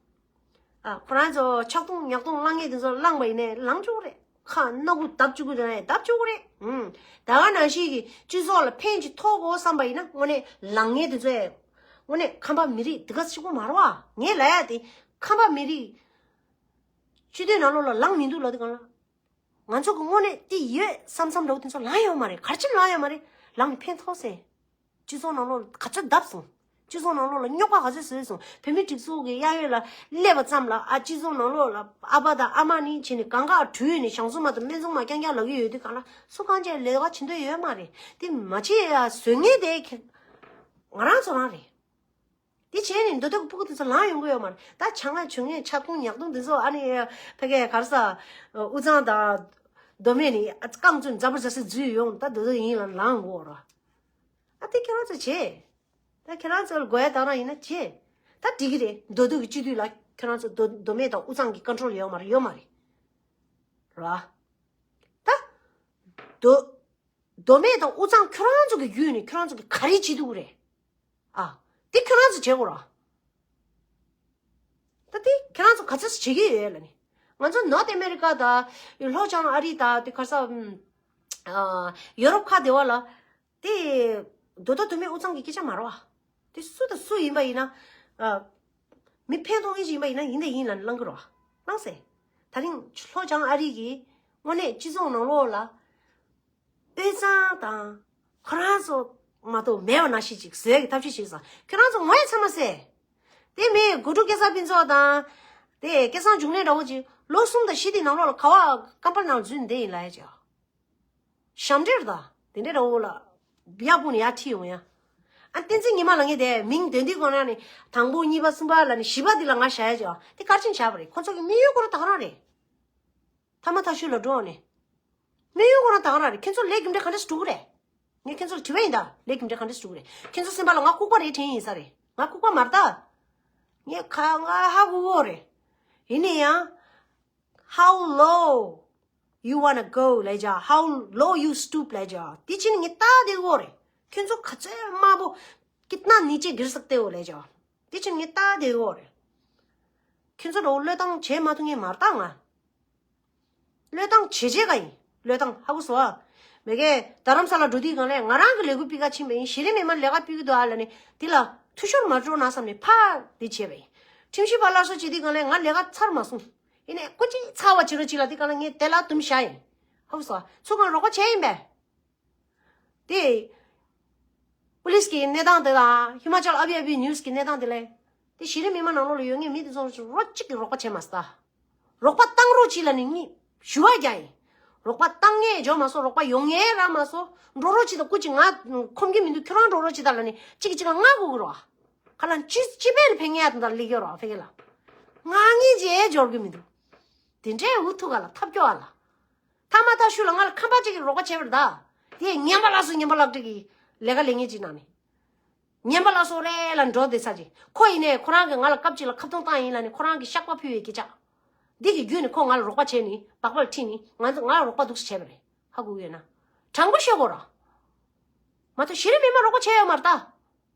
ཨ། ཁོ་རང་ཚོ་ཆག་ཐུང་ཉག་ཐུང་བླངས་ངེས་དེ་ཚོ་བླངས་པ་ཡིན་ནའི་ལངས་བཅུག་རེད། ཁ་སྣ་ཁུག་བརྡབ་བཅུག་གི་རེད་ནའི་བརྡབ་བཅུག་རེད། ཨུམ། ད་ག་ནང་བཞིན་གྱི་སྤྱི་ཚོགས་ལ་ཕན་ཅིག་ཐོགས་དགོས་བསམ་པ་ཡིན་ན་དངོས་གནས་ལངས་ངེས་དེ་ཚོས། དངོས་གནས་ཁམས་པ་མི་རིགས་འདི་ག་གཅིག་པོ་མ་རེད་བ། ངས་ལབ་ཡ་དེ་ཁམས་པ་མི་རིགས་སྤྱི་འཐུས་ནང་ལོགས་ལ་ལངས་མི་འདུག་ལབ་དུས་སྒང་ལ། ང་ཚོ་གི་དངོས་གནས་དེ་ཡོད་བསམ་བསམ་འདྲ་བོ་དེ་ཚོ་ལངས་ཡོད་མ་རེད། ག་རེ་བྱས་ལངས་ཡོད་མ་རེད། ལངས་ནས་ཕན་ཐོགས་སེ། སྤྱི་ཚོགས་ནང་ལོགས་ལ་ག་ཚོད་བརྡབས་སོང་། སྤྱི་ཚོགས་ནང་ལོགས་ལ་རྙོག་པ་ག་ཚོད་བཟོས་སོང་། བོད་མི་སྒྲིག་འཛུགས་ཀྱི་གཡས་གཡོན་ལ་སླེབས་པ་ཙམ་ལ་ཨ་སྤྱི་ཚོགས་ནང་ལོགས་ལ་ཨ་ཕ་དང་ཨ་མ་ནས་བྱས་ནས་གང་ག་བྲོས་ནས་ཞང་བཙུན་མ་དང་སྨན་བཙུན་མ་རྐྱང་རྐྱང་ལབ་ཀྱི་ཡོད་དུས་སྒང་ལ་སུ་གང་ཅིག་ལས་ཀ་བྱེད་འདོད་ཡོད་མ་རེད། དེ་མ་བྱེད་ཡ་བཟོ་མཁན་དེ་ཁྱེད་ང་རང་ཚོ་རང་རེད། དེ་བྱས་ནས་མདོ་སྟོད་ཀྱི་ཕྲུ་གུ་དེ་ཚོ་ལངས་ཡོང་གི་ཡོད་མ་རེད། ད་བྱ་ངན་བྱུང་ངན་ཆག་ཐུང་ཉག་ཐུང་དེ་ཚོ་ཨ་ནི་ཕ་གིའི་ག་རེ་ཟ། དབུས་གཙང་དང་མདོ་སྨད་ནས་ཨ་རྐང་བཙུགས་འཛམ་བུ་གླིང་ཟེར་འཛུལ་ཡོང་། ད་མདོ་སྟོད་ཡིན་ལ་ལངས་དགོས་ར། ཨ་དེ་ཁྱེད་རང་ཚོ་བྱེད། ད་ཁྱེད་རང་ཚོ་ལ་དགོས་ཡ་དག་རང་ཡིན་ན་བྱེད། ད་འགྲིག་གི་རེད། མདོ་སྟོད་ཀྱི་སྤྱི་འཐུས་ལ་ཁྱེད་རང་ཚོ་མདོ་མདོ་སྨད་དང་དབུས་གཙང་གི་ཀོན་ཊོལ་ཡོད་མ་རེད། ཡོད་མ་རེད། ར། ད། མདོ། མདོ་སྨད་དང་དབུས་གཙང་ཁྱོད་རང་ཚོ་གི་བརྒྱུད་ནས་ཁྱོད་རང་ཚོ་གི་ག་རེ་བྱེད་ཐུབ་ཀྱི་རེད། ཨ། དེ་ཁྱོད་རང་ཚོ་བྱེད་དགོས་ར། ད་དེ་ཁྱེད་རང་ཚོ་ག་ཚོད་བྱེད་ཀྱི་ཡོད་ལ་ནི། ང་ཚོ་ནོར་ཐ་ཨ་མེ་རི་ཀ་དང་ལྷོ་བྱང་ཨ་རི་དང་དེ་ག་རེ་ཟ། ཨ། ཡོ་རོབ་ཁག་དེ་བ་ལ། དེ། མདོ་སྟོད་མདོ་སྨད་དབུས་གཙང་གི་སྐད་ཆ་མ་རེད་བ། དེ་སུ་དང་སུ་ཡིན་པ་ཡིན་ན། ཨ། མི་ཕན་ཐོགས་ངེས་ཅིག་ཡིན་པ་ཡིན་ན་ཡིན་དང་ཡིན་ལ་ནི་གླེང་གི་རེད་བ། གླེང་སེ། ད་རིང་ལྷོ་བྱང་ཨ་རི་གི་དངོས་གནས་སྤྱི་ཚོགས་ནང་ལོགས་ལ། དབུས་གཙང་དང་ཁོ་རང་ཚོ་མ་གཏོགས་མེད་པ་ནང་བཞིན་ཅིག་བཟོ་ཡ་གི་ཐབས་ཤེས་བྱེད་ས། ཁྱོད་རང་ཚོ་ངོ་ཡ་ཚ་མ་སེ། དེ་མིན་དགོ་ཕྲུག་སྐལ་བཟང་ཕུན་ཚོགས་དང་། དེ་སྐལ་བཟང་འབྱུང་གནས་འདྲ་བོ་ཅིག་ལོ་གསུམ་དང་བཞི་དེའི་ནང་ལོགས་ལ་ག་བ་ཀམ་པལ་ནང་འཛུལ་བསྡད་ཡིན་ལབ་ཡ་ཅིག་ཞབས་འདྲེན་རེད་ད། དེ་འདྲའི་འདྲ་བོ་ལ། ཡག་པོ་ནས་ཡར་ཁྲིད་ཡོང་ཡ། ཨ་བསྟན་འཛིན་ཉི་མ་ལབ་མཁན་དེ་མིང་འདོན་དུས་གོང་ན་ནི་དང་པོ་གཉིས་པ་གསུམ་པ་ལབ་ནས་བཞི་པ་འདི་ལ་ང་བཞག་ཡ་ཅིག་དེ་ག་རེ་བྱས་བཞག་པ་རེད། ཁོ་ཚོ་གི་དམིགས་ཡུལ་ཁོ་རང་ད་ག་རང་རེད། ཐ་མ་ཐག་ཆོད་ལ་འགྲོ་ནས། དམིགས་ཡུལ་ཁོ་རང་ད་ག་རང་རེད། ཁྱེད་ཚོ་ལས་རྒྱུ་འབྲས་ག་འདྲས་སུ་འགྲོ་གི་རེད། ངས་ཁྱེད་ཚོ་ལ་དྲི་བ་ཡིན་ད། ལས་རྒྱུ་འབྲས་ག་འདྲས་སུ་འགྲོ་གི་རེད། ཁྱེད་ཚོ་སེམས་པ་ལ་ང་ལྐུགས་པ་རེད་དྲན་ཡིན་ས་རེད། ང་ལྐུགས་པ་མ་རེད་ད། ངས་ཁ་ང་ཧ་གོ་གི་རེད། ཡིན་ན་ཡང་། How low you wanna go ལབ་ཡ་ཅིག How low you stoop ལབ་ཡ་ཅིག་དེ་ཕྱིན་ངས་ལྟ་བསྡད་ཡོད་རེད། ཁྱོད་ཚོ་ག་ཚོད་དམའ་པོ། कितना नीचे गिर सकते हो ལབ་ཡ་ཅིག་དེ་ཕྱིན་ངས་ལྟ་བསྡད་ཡོད་རེད། ཁྱོད་ཚོ་འདྲ་བོ་བློས་བཏང་བྱེད་མ་ཐུབ་མཁན་མ་རེད་ད་ང་། བློས་བཏང་བྱེད་བྱེད་ག་ཡིན། བློས་བཏང་ཧ་གོ་སོང་ཨ། མེ་གེ་རྡ་རམ་ས་ལ་འགྲོ་དུས་སྒང་ལས་ང་རང་གི་ལས་འགུལ་སྤེལ་ག་ཕྱིན་པ་ཡིན། གཞི་རིམ་མི་མང་ལས་ཀ་སྤེལ་གི་འདུག་ཨ་ལབ་ནས་དེ་ལ་འཐུས་ཤོར་མ་འགྲོ་ན་བསམ་ནས་ཕར་འདི་བྱས་པ་ཡིན། ཁྲིམས་ཞིབ་པ་སླར་གསོ་བྱེད་དུས་སྒང་ལས་ང་ལས་ཀ་ཚར་མ་སོང་། ཡིན་ནའི་སྐུ་མཁྱེན་ཚར་བ་བྱེད་རོགས་བྱེད་ལབ་དུས་སྒང་ལ་ངས་དེ་ལ་དུམ་བཞག་ཡིན། ཧ་གོ་སོང་ཨ། ཚུར་ཁང་རོགས་པ་བྱས་ཡིན་པས། དེ། པུ་ལིས་ཀྱི་གནས་སྟངས་དེ་དང་ཧི་མ་ཅལ་ཨ་བི་ཨ་བི་ནིའུ་སི་གི་གནས་སྟངས་དེ་ལས། དེ་གཞི་རིམ་མི་མང་ནང་ལོགས་ལ་ཡོད་མཁན་མི་དེ་ཚོ་རོ་གཅིག་གིས་རོགས་པ་བྱས་མ་སོང་ད། རོགས་པ་བཏང་རོགས་གྱིས་ལབ་ནས་ངས་ཞུ་བ་རྒྱག་ཡིན། རོགས་པ་བཏང་ངེས་འཇོག་མ་སོང་། རོགས་པ་ཡོང་ངེས་རག་མ་སོང་། འགྲོ་རོགས་ཅི་དང་སྐུ་ཅི་ང་ཁོམ་གི་མི་འདུག་ཁྱོད་རང་འགྲོ་རོགས་ཅི་དང་ལ་ནི་གཅིག་གིས་གཅིག་ལ་ང་གུ་གུ་རོགས། ཁ་ལ་ཅི་ཅི་པས་ལ་ཕན་ངེས་དང་ལི་གི་རོགས་ཕ་གི་ལ། ང་ངེས་ཅི་འཇོག་གི་མི་འདུག་དེ་འདྲའི་འུ་ཐུག་ག་ལ་ཐབས་སྐྱོ་བ་ལ། ཐ་མ་ཐ་ཤུ་ལ་ང་ལ་ཁམས་པ་ཅིག་གིས་རོགས་པ་བྱས་པར་ད། དེ་ངན་པ་ལ་སུ་ངན་པ་ལག་ཅིག་གིས་ལས་ཀ་ལས་ངེས་ཅི་ན་ནི། ངན་པ་ལ་སོ་རེ་ལ་འགྲོ་བསྡད་ས་ཅིག་ཁོ་ཡིན་ནས་ཁོ་རང་གིས་ང་ལ་སྐབས་ཅིག་ལ་ཁ་བཏང་བཏང་ཡིན་ལ་ནི་ཁོ་རང་གིས་བཤགས་པ་ཕུལ་བའི་སྐད་ཆ། འདི་གི་བརྒྱུད་ནས་ཁོ་ང་ལ་རོགས་པ་བྱས་ནི་སྦག་སྦག་ཁྲིད་ནི་ང་ཚོ་ང་ལ་རོགས་པ་འདུག་སེ་བྱས་པ་རེད། ཧ་གོ་གི་ཡོད་ན། དྲང་པོ་བཤད་དགོས་ར། མ་གཏོགས་གཞི་རིམ་མི་མང་རོགས་པ་བྱས་ཡོད་མ་རེད་ད།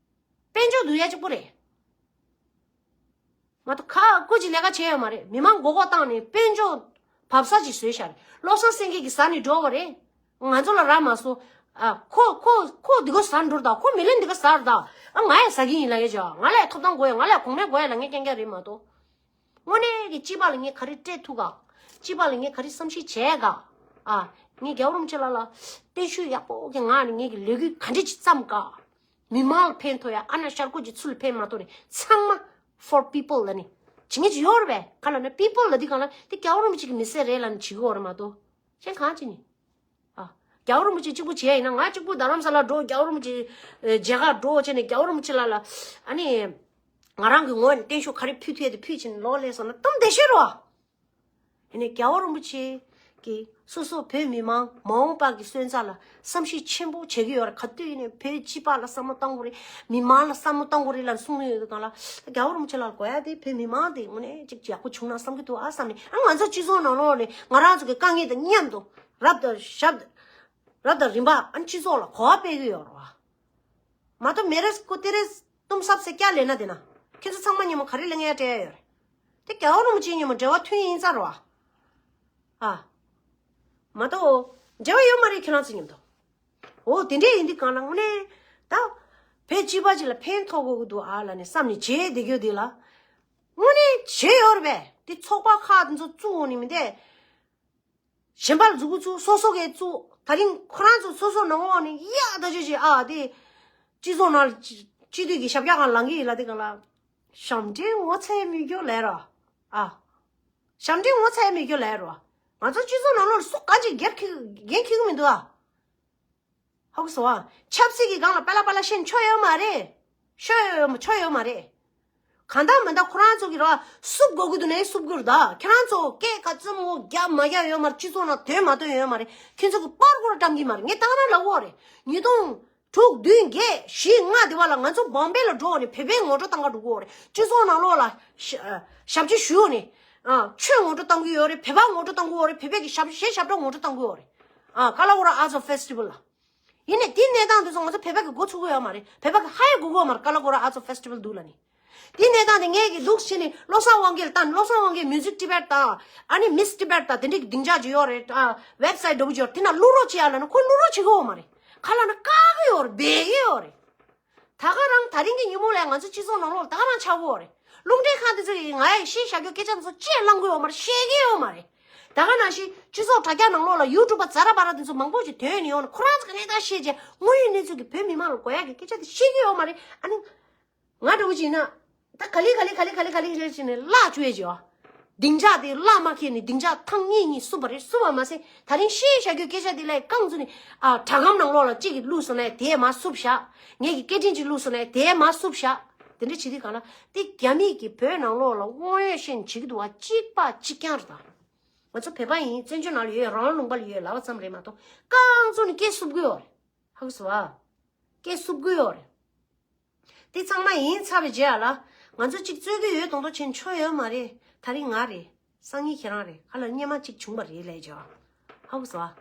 དཔལ་འབྱོར་བསྡུ་ཡ་གཅིག་པོ་རེད། མ་གཏོགས་ཁ་སྐུ་ཅི་ལས་ཀ་བྱས་ཡོད་མ་རེད། མི་མང་མགོ་སྐོར་བཏང་ནས་དཔལ་འབྱོར་བབས་ས་ཅིག་བཟོས་ཤག་རེད། བློ་བཟང་སེང་གེ་གི་ཟ་ནས་འགྲོ་བ་རེད། ང་ཚོ་ལ་རག་མ་སོང་། ཨ་ཁོ་ཁོ་ཁོ་འདི་གོ་ཟ་འགྲོ་ད། ཁོ་མི་ལེན་འདི་ག་ཟ་ར་ད། ཨ་ང་ཡང་ཟ་གི་ཡིན་ལ་ཡ་ཅག་ང་ལ་ཡང་ཐོབ་ཐང་དགོས་ཡ། ང་ལ་ཡང་གོང་མའི་དགོས་ཡ་ལ་ངས་རྐྱང་རྐྱང་རེད་མ་གཏོགས། དངོས་གནས་ཀྱི་སྤྱི་པ་ལ་ངས་ག་རེ་སྤྲད་ཐུབ་ག་སྤྱི་པ་ལ་ངས་ག་རེ་བསམ་ཤེས་བྱས་ག་ཨ་ངས་རྒྱལ་བ་རིན་པོ་ཆེ་ལགས་ལ་བརྟན་བཞུགས་ཡག་པོ་གི་ངང་ནས་ངས་ཀྱི་ལས་འགུལ་ག་འདྲས་ཅིག་བརྩམས་ག་མི་མང་ལ་ཕན་ཐོགས་ཡ། ཨ་ན་ཤར་ཁུལ་གྱི་ཚུལ་ཕན་མ་ཐོགས་ནས་ཚང་མ་for people ལ་ནི་བྱེད་ངེས་ཅིག་ཡོད་རེད་པས། ག་ལ་ན་people ལ་འདི་གང་ལ་དེ་རྒྱལ་བ་རིན་པོ་ཆེ་གི་མི་སེར་རེད་ལ་ནི་བྱེད་གི་ཡོད་རེད་མ་གཏོགས་གཞན་གང་ཅི་ནི། ཨ། རྒྱལ་བ་རིན་པོ་ཆེ་གཅིག་པུ་བྱས་ཡིན་ན་ང་གཅིག་པུ་རྡ་རམ་ས་ལ་འགྲོ། རྒྱལ་བ་རིན་པོ་ཆེ་མཇལ་ཁ་འགྲོ་བྱས་ནས་རྒྱལ་བ་རིན་པོ་ཆེ་ལགས་ལ་ཨ་ནི་ང་རང་གི་ངོས་ནས་བརྟན་བཞུགས་ག་རེ་ཕུལ་ཐུབ་ཡ་དེ་ཕུལ་བྱས་ནས་ལོག་སླེབས་སོང་ན་གཏམ་བདེ་ཤོད་རོ། ཡིན་ནའི་རྒྱལ་བ་རིན་པོ་ཆེ་གིས་སོ་སོ་བོད་མི་མང་མ་འོངས་པ་གི་སོན་རྩ་ལ་བསམ་ཤེས་ཆེན་པོ་བྱེད་ཀྱི་ཡོད་རེད། ག་དུས་ཡིན་ནའི་བོད་སྤྱི་པ་ལ་བསམ་བློ་གཏོང་དགོས་རེད། མི་མང་ལ་བསམ་བློ་གཏོང་དགོས་རེད་ལབ་གསུངས་ཡོད་དུས་སྒང་ལ་རྒྱལ་བ་རིན་པོ་ཆེ་ལགས་དགོས་ཡ་དེ་བོད་མི་མང་དེ་དངོས་གནས་ཅིག་ཡག་པོ་བྱུང་ན་བསམ་གྱི་འདུག་ཨ་བསམ་ནས། ཨ་ང་ཚོ་སྤྱི་ཚོགས་ནང་ལོགས་ནས་ང་རང་ཚོ་གི་དཀའ་ངལ་དང་མཉམ་དུ་རབ་དང་ཞབས་རབ་དང་རིམ་པ་ཨ་སྤྱི་ཚོགས་ལ་གོ་བ་སྤེལ་གྱི་ཡོད་རེད་བ། མ་གཏོགས་མེ་རེས་ཀོ་ཏེ་རེས་ཏུམ་སབ་སེ་ཀྱ་ལེ་ན་དེ་ན་ཁྱེད་ཚོ་ཚང་མ་མཉམ་པོ་ག་རེ་ལེན་ཡ་སྤྲད་ཡ་ཡོད་རེད། དེ་རྒྱལ་བ་རིན་པོ་ཆེ་མཉམ་པོ་འབྲེལ་བ་མཐུན་ཡིན་ཚར་རེད་བ། ཨ། མ་གཏོགས་འབྲེལ་བ་ཡོད་མ་རེད་ཁྱེད་རང་ཚོ་མཉམ་དུ། འོ་དེ་འདྲས་ཡིན་དུས་སྒང་ལ་དངོས་གནས་ད་བོད་སྤྱི་པ་ཅིག་ལ་ཕན་ཐོགས་དགོས་ཀྱི་འདུག་ཨ་ལ་ནས་བསམ་ནས་བྱས་བསྡད་རྒྱུ་དེ་ལ་དངོས་གནས་བྱས་ཡོད་རེད་པས། དེ་ཚོགས་པ་ཁག་དེ་ཚོ་བཙུགས་འོང་ནི་མི་འདས། གཞན་པ་ལ་མཛུབ་གུ་བཙུགས། སོ་སོ་གས་བཙུགས། ད་རིང་ཁོ་རང་ཚོ་སོ་སོ་ནང་འོག་ནས་ཡག་ད་ཅི་ཅི་ཨ་དེ་སྤྱི་ཚོགས་ནང་ལ་སྤྱི་སྤྱི་འཐུས་ཀྱི་ཞབས་བཀྱག་སྒང་ལངས་ཀྱི་ཡིན་ལ་དེ་སྒང་ལ་ཞབས་འདྲེན་ངོ་ཚ་མི་རྒྱུ་ལས་ར་ཨ། ཞབས་འདྲེན་ངོ་ཚ་མི་རྒྱུ་ལས་ར། ང་ཚོ་སྤྱི་ཚོགས་ནང་ལོགས་ལ་སུ་གང་ཅིག་འགན་འཁྱེར་འགན་འཁྱེར་གི་མི་འདུག་ཨ། ཧ་གོ་སོང་ཨ། ཆབ་སྲིད་ཀྱི་སྒང་ལ་པ་ལ་པ་ལ་བཤད་ཆོ་ཡོད་མ་རེད། ཤོ་ཡོད་ཆོ་ཡོད་མ་རེད། གང་ལྟར་མི་འདྲ་ཁོ་རང་ཚོ་གི་ར་སུབ་དགོས་ཀྱི་འདུག་ནའི་སུབ་དགོས་རེད་ད། ཁྱེད་རང་ཚོ་སྐད་ཁ་རྩུབ་མོ་རྒྱབ་མ་རྒྱབ་ཡོད་མ་རེད། སྤྱི་ཚོགས་ནང་དོན་མ་དོན་ཡོད་མ་རེད། ཁྱེད་ཚོ་གི་པར་སྐོར་བཀྲམ་གྱི་མ་རེད། ངས་ད་ག་རང་ལབ་ཡོད་རེད། ཉིས་སྟོང་དྲུག་བདུན་བརྒྱད་བཞི་ལྔ་དེ་བ་ལ་ང་ཚོ་བོམ་བེ་ལ་འགྲོ་ནས་བོད་པའི་ངོ་སྤྲོད་བཏང་ག་འགྲོ་གི་ཡོད་རེད། སྤྱི་ཚོགས་ནང་ལོགས་ལ་ཞབས་ཕྱི་ཞུ་ནས་ཆོས་ངོ་སྤྲོད་བཏང་གི་ཡོད་རེད། བོད་པ་ངོ་སྤྲོད་བཏང་གི་ཡོད་རེད། བོད་པའི་གི་ཞབས་གཞས་ཞབས་བྲོ་ངོ་སྤྲོད་བཏང་གི་ཡོད་རེད། ཨ་ཀ་ལ་ཀོ་ར་Arts of Festival ལ། ཡིན་ནའི་དེའི་གནས་སྟངས་དེ་ཚོ་ང་ཚོ་བོད་པ་གི་མགོ་ཚུགས་ཀྱི་ཡོད་མ་རེད། བོད་པ་གི་ཧ་ཡ་གོ་གི་ཡོད་མ་རེད། ཀ་ལ་ཀོ་ར་Arts of Festival འདུག་ལ་ནི། དེའི་གནས་སྟངས་དེ་ངས་གི་འདུག་བྱས་ནས་བློ་བཟང་དབང་རྒྱལ་དང་བློ་བཟང་དབང་རྒྱལ་Music Tibet དང་ཨ་ནི་Miss Tibet དང་དེ་འདྲའི་གི་སྡིངས་ཆ་ཅིག་ཡོད་རེད། ཨ་website འདྲ་པོ་ཅིག་ཡོད་རེད། དེ་ན་བླུག་རོགས་བྱེད་ཡ་ལ་ན་ཁོ་བླུག་རོགས་བྱེད་གི་ཡོད་མ་རེད། ཁ་ལ་ན་བཀག་གི་ཡོད་རེད། སྦས་གི་ཡོད་རེད། ད་ག་རང་ད་རིང་གི་ཉིན་མོ་ལ་ང་ཚོ་སྤྱི་ཚོགས་ནང་ལོགས་ལ་ད་ག་རང་ཆགས་ཀྱི་ཡོད་རེད། རླུང་འཕྲིན་ཁང་དེ་ཚོ་ཡིས་ང་ཡི་ཤེས་བྱ་རྒྱུ་སྐད་ཆ་དེ་ཚོ་ཅིག་བླང་གི་ཡོད་མ་རེད། བཤད་གི་ཡོད་མ་རེད། ད་ག་ནང་བཞིན་སྤྱི་ཚོགས་དྲ་རྒྱ་ནང་ལོགས་ལ་ཡུ་ཊུབ་པ་ཛ་ར་བ་ར་དེ་ཚོ་མང་པོ་ཞིག་ཐོན་ནས་ཡོང་ནས་ཁོ་རང་ཚོ་ག་ནས་ད་བཤད་བྱས་དངོས་ཡོད་གནས་ཚུལ་གྱི་བོད་མི་མང་ལ་དགོས་ཡག་གི་སྐད་ཆ་དེ་བཤད་གི་ཡོད་མ་རེད། ཨ་ནི་ང་འདྲ་བོ་ཅིག་ཡིན་ན་ད་ག་ལེ་ག་ལེ་ག་ལེ་ག་ལེ་ག་ལེ་རེད་ཟེར་ནས་བརླག་བཅུག་ཡས་ཀྱི་ཨ། སྡིངས་ཆ་དེ་བརླག་མ་ཁེལ་ནས་སྡིངས་ཆ་ཐེངས་གཉིས་གཉིས་བསུབ་པ་རེད། བསུབ་པ་མ་ཟད་ད་རིང་ཤེས་བྱ་རྒྱུ་སྐད་ཆ་དེ་ལས་རྐང་བཙུགས་ནས་ཨ་དྲ་སྒམ་ནང་ལོགས་ལ་གཅིག་གིས་བླུགས་སོང་ན་དེ་མར་བསུབ་བཞག་ངེད་ཀྱི་སྐད་འཕྲིན་གཅིག་བླུགས་སོང་ན་དེ་མར་བསུབ་བཞག་དེ་འདྲ་བྱེད་དུས་གང་ལ་དེ་རྒྱ་མིས་ཀྱིས་བོད་ནང་ལོགས་ལ་དབང་ཡོད་བཤད་ནས་བྱེད་ཀྱི་འདུག་བ། གཅིག་པ་གཅིག་རྐྱང་རེད་ད། ང་ཚོ་བོད་པ་ཡིན། བཙན་བྱོལ་ནང་ལ་ཡོད། རང་དབང་ལུང་པ་ལ་ཡོད་ལབ་པ་ཙམ་རེད་མ་གཏོགས་རྐང་བཙུགས་ནས་སྐད་བསུབ་ཀྱི་ཡོད་རེད། ཧ་གོ་སོང་ཨ། སྐད་བསུབ་ཀྱི་ཡོད་རེད། དེ་ཚང་མ་ཡིན་ཚར་བའི་རྗེས་ལ་ང་ཚོ་གཅིག་རྩོད་ཀྱི་ཡོད་མདོག་མདོག་བྱས་ནས་ཆོ་ཡོད་མ་རེད། ད་རིང་ང་རེད། སང་ཉིན་ཁྱེད་རང་རེད། ཁ་ལ་སྙན་མ་གཅིག་བྱུང་བ་རེད་ལས་བྱ། ཧ་གོ་སོང་ཨ།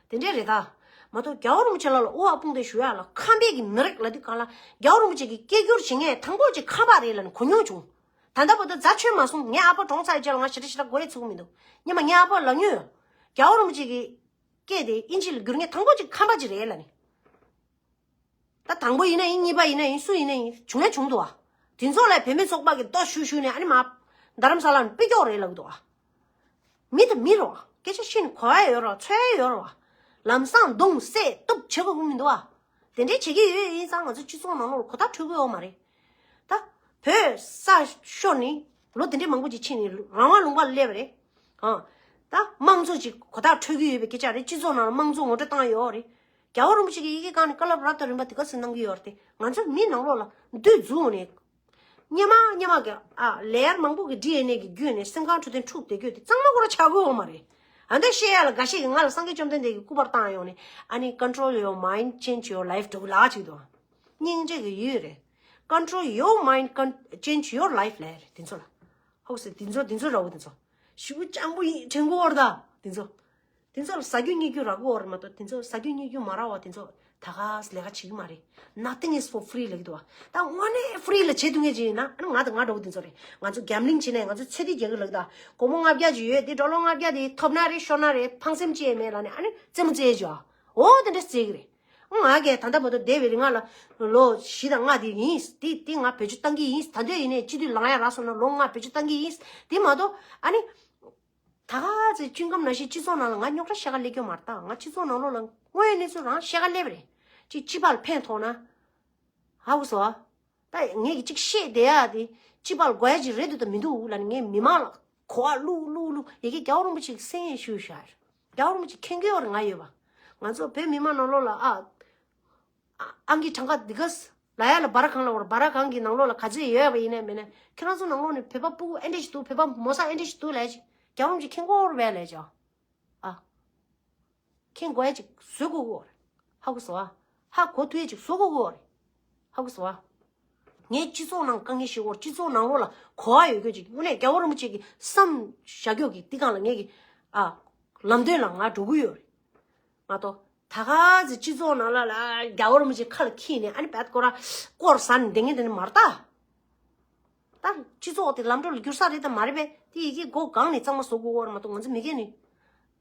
དེ་འདྲས་རེད་ད། མ་གཏོགས་རྒྱལ་བ་རིན་པོ་ཆེ་ལགས་ལ་དབུ་བ་དཔུང་འདེགས་ཞུ་ཡག་ལ་ཁམས་པའི་གི་མི་རིགས་ལ་དུས་གང་ལ་རྒྱལ་བ་རིན་པོ་ཆེ་གི་སྐད་སྒྱུར་བྱེད་མཁན་དང་པོ་གཅིག་ཁམས་པ་རེད་ལབ་ནས་གོ་མྱོང་བྱུང་། ད་ལྟ་བར་དུ་རྫ་ཆོད་མ་སོང་། ངའི་ཨ་ཕ་གྲོངས་ཚར་རྗེས་ལ་ང་ཞེ་དྲག་ཞེ་དྲག་མགོ་ཡི་ཚུགས་མི་འདུག་སྙན་མ་ངའི་ཨ་ཕ་ལབ་མྱོང་ཡོད། རྒྱལ་བ་རིན་པོ་ཆེ་གི་སྐད་དེ་ཨིན་ཇི་ལ་བསྒྱུར་མཁན་དང་པོ་གཅིག་ཁམས་པ་གཅིག་རེད་ལབ་ནས། ད་དང་པོ་ཡིན་ན་ཡིན། གཉིས་པ་ཡིན་ན་ཡིན། སུ་ཡིན་ན་ཡིན། བྱུང་ན་བྱུང་འདུག་བ། དེ་ཚོ་ལ་བུད་མེད་ཚོགས་པ་གི་ལྟོ་ཞུ་ཞུ་ནས་ཨ་ནི་མ། རྡ་རམ་ས་ལ་ནས་དཔེ་སྐྱོག་རེད་ལབ་འདུག་བ། མི་དང་མི་རེད་བ། སྐད་ཆ་བཤད་ནས་གོ་ཡ་ཡོད་རེད་བ། འཚོལ་ཡ་ཡོད་རེད་བ། ལམ་སང་རྡུང་བསད་གཏུབ་བྱེད་དགོས་ཀྱི་མི་འདུག་བ། དེ་འདྲའི་བྱེད་ཀྱི་ཡོད་ཡིན་ཙང་ང་ཚོ་སྤྱི་ཚོགས་ནང་ལོགས་ལ་གོ་བརྡ་འཕྲོད་ཀྱི་ཡོད་མ་རེད། ད་བོད་ས་ཤོར་ནས་ལོ་དེ་འདྲའི་མང་པོ་ཅིག་ཕྱིན་ནས་རང་དབང་ལུང་པ་ལ་སླེབས་པ་རེད། ཨང་། ད། ད་དམངས་གཙོ་ཅིག་གོ་ཐག་འཕྲོད་ཀྱི་ཡོད་པའི་སྐད་ཆ་རེད། སྤྱི་ཚོགས་ནང་ལ་དམངས་གཙོ་ངོ་སྤྲོད་བཏང་ཡོད་རེད། རྒྱལ་བ་རིན་པོ་ཆེ་གིས་ཡི་གེ་བཀང་ནས་བཀའ་སློབ་རབ་དང་རིམ་པ་དེ་ག་ཚོད་གནང་གི་ཡོད་རེད་དེ། ང་ཚོ་མི་ནང་ལོགས་ལ་འདུ་འཛུགས་ནས། སྙེ་མ་སྙེ་མ་གི་ཨ་ལེ་ཡར་མང་པོ་གི་ཌི་ཨེན་ཨེ་གི་བརྒྱུད་ནས་སེམས་ཁམས་འཕྲོད་བསྟེན་འཁྲུགས་བསྡད་རྒྱུ་དེ་གཙང་མ་ཁོ་རང་ཆགས་ཀྱི་ཡོད་མ་རེད། ཨ་འདྲ་བཤད་ཡ་ལ་འགའ་ཤས་ཀྱིས་ང་ལ་སངས་རྒྱས་བཅོམ་ལྡན་འདས་ཀྱིས་སྐུ་པར་བཏང་ཡོང་ནས། ཨ་ནི། Control your mind, change your life འགྲོ་གི་ལག་ཅིག་འདུག་སྙིང་རྗེ་གི་ཡུལ་རེད། Control your mind, con- change your life ལབ་ཡ་རེད་དེ་ཚོ་ལ། ཧོ་སེ་དེ་ཚོ་དེ་ཚོ་ར་བོ་དེ་ཚོ། ཞུ་སྤྱང་པོ་ཡིན་དྲན་གི་ཡོད་རེད་ད་དེ་ཚོ། དེ་ཚོ་ལ་ཟ་རྒྱུ་རྙེད་རྒྱུ་རག་གི་ཡོད་རེད་མ་གཏོགས། དེ་ཚོ་ཟ་རྒྱུ་རྙེད་རྒྱུ་མ་རག་པ་དེ་ཚོ་ད་ག་ལས་ཀ་བྱེད་ཀྱི་མ་རེད། Nothing is for free ལབ་ཀྱི་འདུག་བ། ད་དངོས་གནས་ཧྥི་རི་ལ་བྱེད་ཐུབ་མཁན་ཅིག་ཡིན་ན། ཨ་ནི་ང་དང་ང་འདྲ་བོ་དེ་ཚོ་རེད། ང་ཚོ་གེམ་ལིང་བྱེད་ནས་ང་ཚོ་ཚོད་ལྟ་རྒྱག་གི་ལབ་ཀྱི་འདུག་སྒོར་མོ་ལྔ་བརྒྱ་ཅིག་ཡོད་དེ། ཌོ་ལར་ལྔ་བརྒྱ་དེ་ཐོབ་ན་རེད་ཤོར་ན་རེད། ཕངས་སེམས་ཅི་ཡང་མེད་ལབ་ནས་ཨ་ནི་རྩེད་མོ་རྩེ་ཡ་ཅིག་ཡོད། འོ་དེ་འདྲ་རྩེ་གི་རེད། ང་གིས་ད་ལྟ་བར་དུ་འདས་པའི་རིང་ལ་ལོ་བཞི་དང་ལྔ་དེ་ཡིན། དེ་དེ་ང་བེད་སྤྱོད་བཏང་གི་ཡིན། ད་འདོད་ཡིན་ནས་སྤྱི་འཐུས་ལངས་ཡ་རག་སོང་ན་ལོ་ལྔ་བེད་སྤྱོད་བཏང་གི་ཡིན། དེ་མ་གཏོགས་ཨ་ནི། ད་ག་ཚོད་སྐྱིན་སྒམ་ནང་བཞིན་སྤྱི་ཚོགས་ནང་ལ་ང་རྙོག་དྲ་བཤད་ག་སླེབས་ཀྱི་མ་རེད་ད། ང་སྤྱི་ཚོགས་ནང་ལོགས་ལ་དངོས་ཡོད་གནས་ཚུལ་རང་བཤད་ག་སླེབས་པ་རེད། ཅིག་སྤྱི་པ་ལ་ཕན་ཐོགས་ན། ཧ་གོ་སོང་ཨ། ད་ངས་ཀྱི་ཅིག་བཤད་བསྡད་ཡ་དེ་སྤྱི་པ་ལ་དགོས་ཡ་ཅིག་རེད་འདུག་དང་མི་འདུག་ལབ་ནས་ངས་མི་མང་ལ་གོ་བ་བླུག་བླུག་བླུག་ཡ་གི་རྒྱལ་བ་རིན་པོ་ཆེ་གི་སེམས་ཤུགས་བཞག་རེད། རྒྱལ་བ་རིན་པོ་ཆེ་མཁྱེན་གྱི་ཡོད་རེད། ང་ཡོད་པ། ང་ཚོ་བོད་མི་མང་ནང་ལོགས་ལ་ཨ། ཨང་ཀི་གྲངས་ཀ་འདི་ག་ལ་ཡ་ལ་སྦ་ར་གང་ལ་བར། སྦ་ར་གང་གི་ནང་ལོགས་ལ་ག་ཚོད་ཡོད་པ་ཡིན་ནའི་མིན་ནའི། ཁྱེད་རང་ཚོ་ནང་ལོགས་ནས་བོད་པ་སྤུ་གུ་ཨེ་འདྲ་ཞིག་འདུག་བོད་པ་མོ་ས་ཨེ་འདྲ་ཞིག་འདུག་ལབ་ཅིག་རྒྱལ་བ་རིན་པོ་ཆེ་མཁྱེན་གྱི་ཡོད་རེད་པས་ལབ་ཅིག་ཨ། མཁྱེན་དགོས་ཡ་ཅིག་བཟོ་དགོས་ཀྱི་ཡོད་རེད། ཧ་གོ་སོང་ཨ། ཧ་གོ་ཐུབ་ཡ་ཅིག་བཟོ་དགོས་ཀྱི་ཡོད་རེད། ཧ་གོ་སོང་ཨ། ངས་སྤྱི་ཚོགས་ནང་དཀའ་ངལ་ཞིག་ཡོད། སྤྱི་ཚོགས་ནང་ལོགས་ལ་གོ་བ་ཡོད་རྒྱུ་ཅིག་དངོས་གནས་རྒྱལ་བ་རིན་པོ་ཆེ་གི་བསམ་བཞག་རྒྱུ་གི་འདི་སྒང་ལ་ངས་ཀྱི་ཨ། ལམ་སྟོན་ལ་ང་འགྲོ་གི་ཡོད་རེད། མ་གཏོགས་ད་ག་ཚོད་སྤྱི་ཚོགས་ནང་ལ་ལ་རྒྱལ་བ་རིན་པོ་ཆེ་ཁ་ལ་འཁྱེར་ནས་ཨ་ནི་བད་སྐོར་ར་སྐོར་ཟ་ནས་བསྡད་མཁན་དེ་ནི་མ་རེད་ད། ད་སྤྱི་ཚོགས་དེ་ལམ་འགྲོ་ལ་འགྱུར་ས་རེད་དམ་མ་རེད་པས། དེ་ཡི་གེ་སྒོ་སྒང་ནས་གཙང་མ་བཟོ་དགོས་ཀྱི་ཡོད་རེད་མ་གཏོགས། ང་ཚོ་མི་སྒེར་ནས་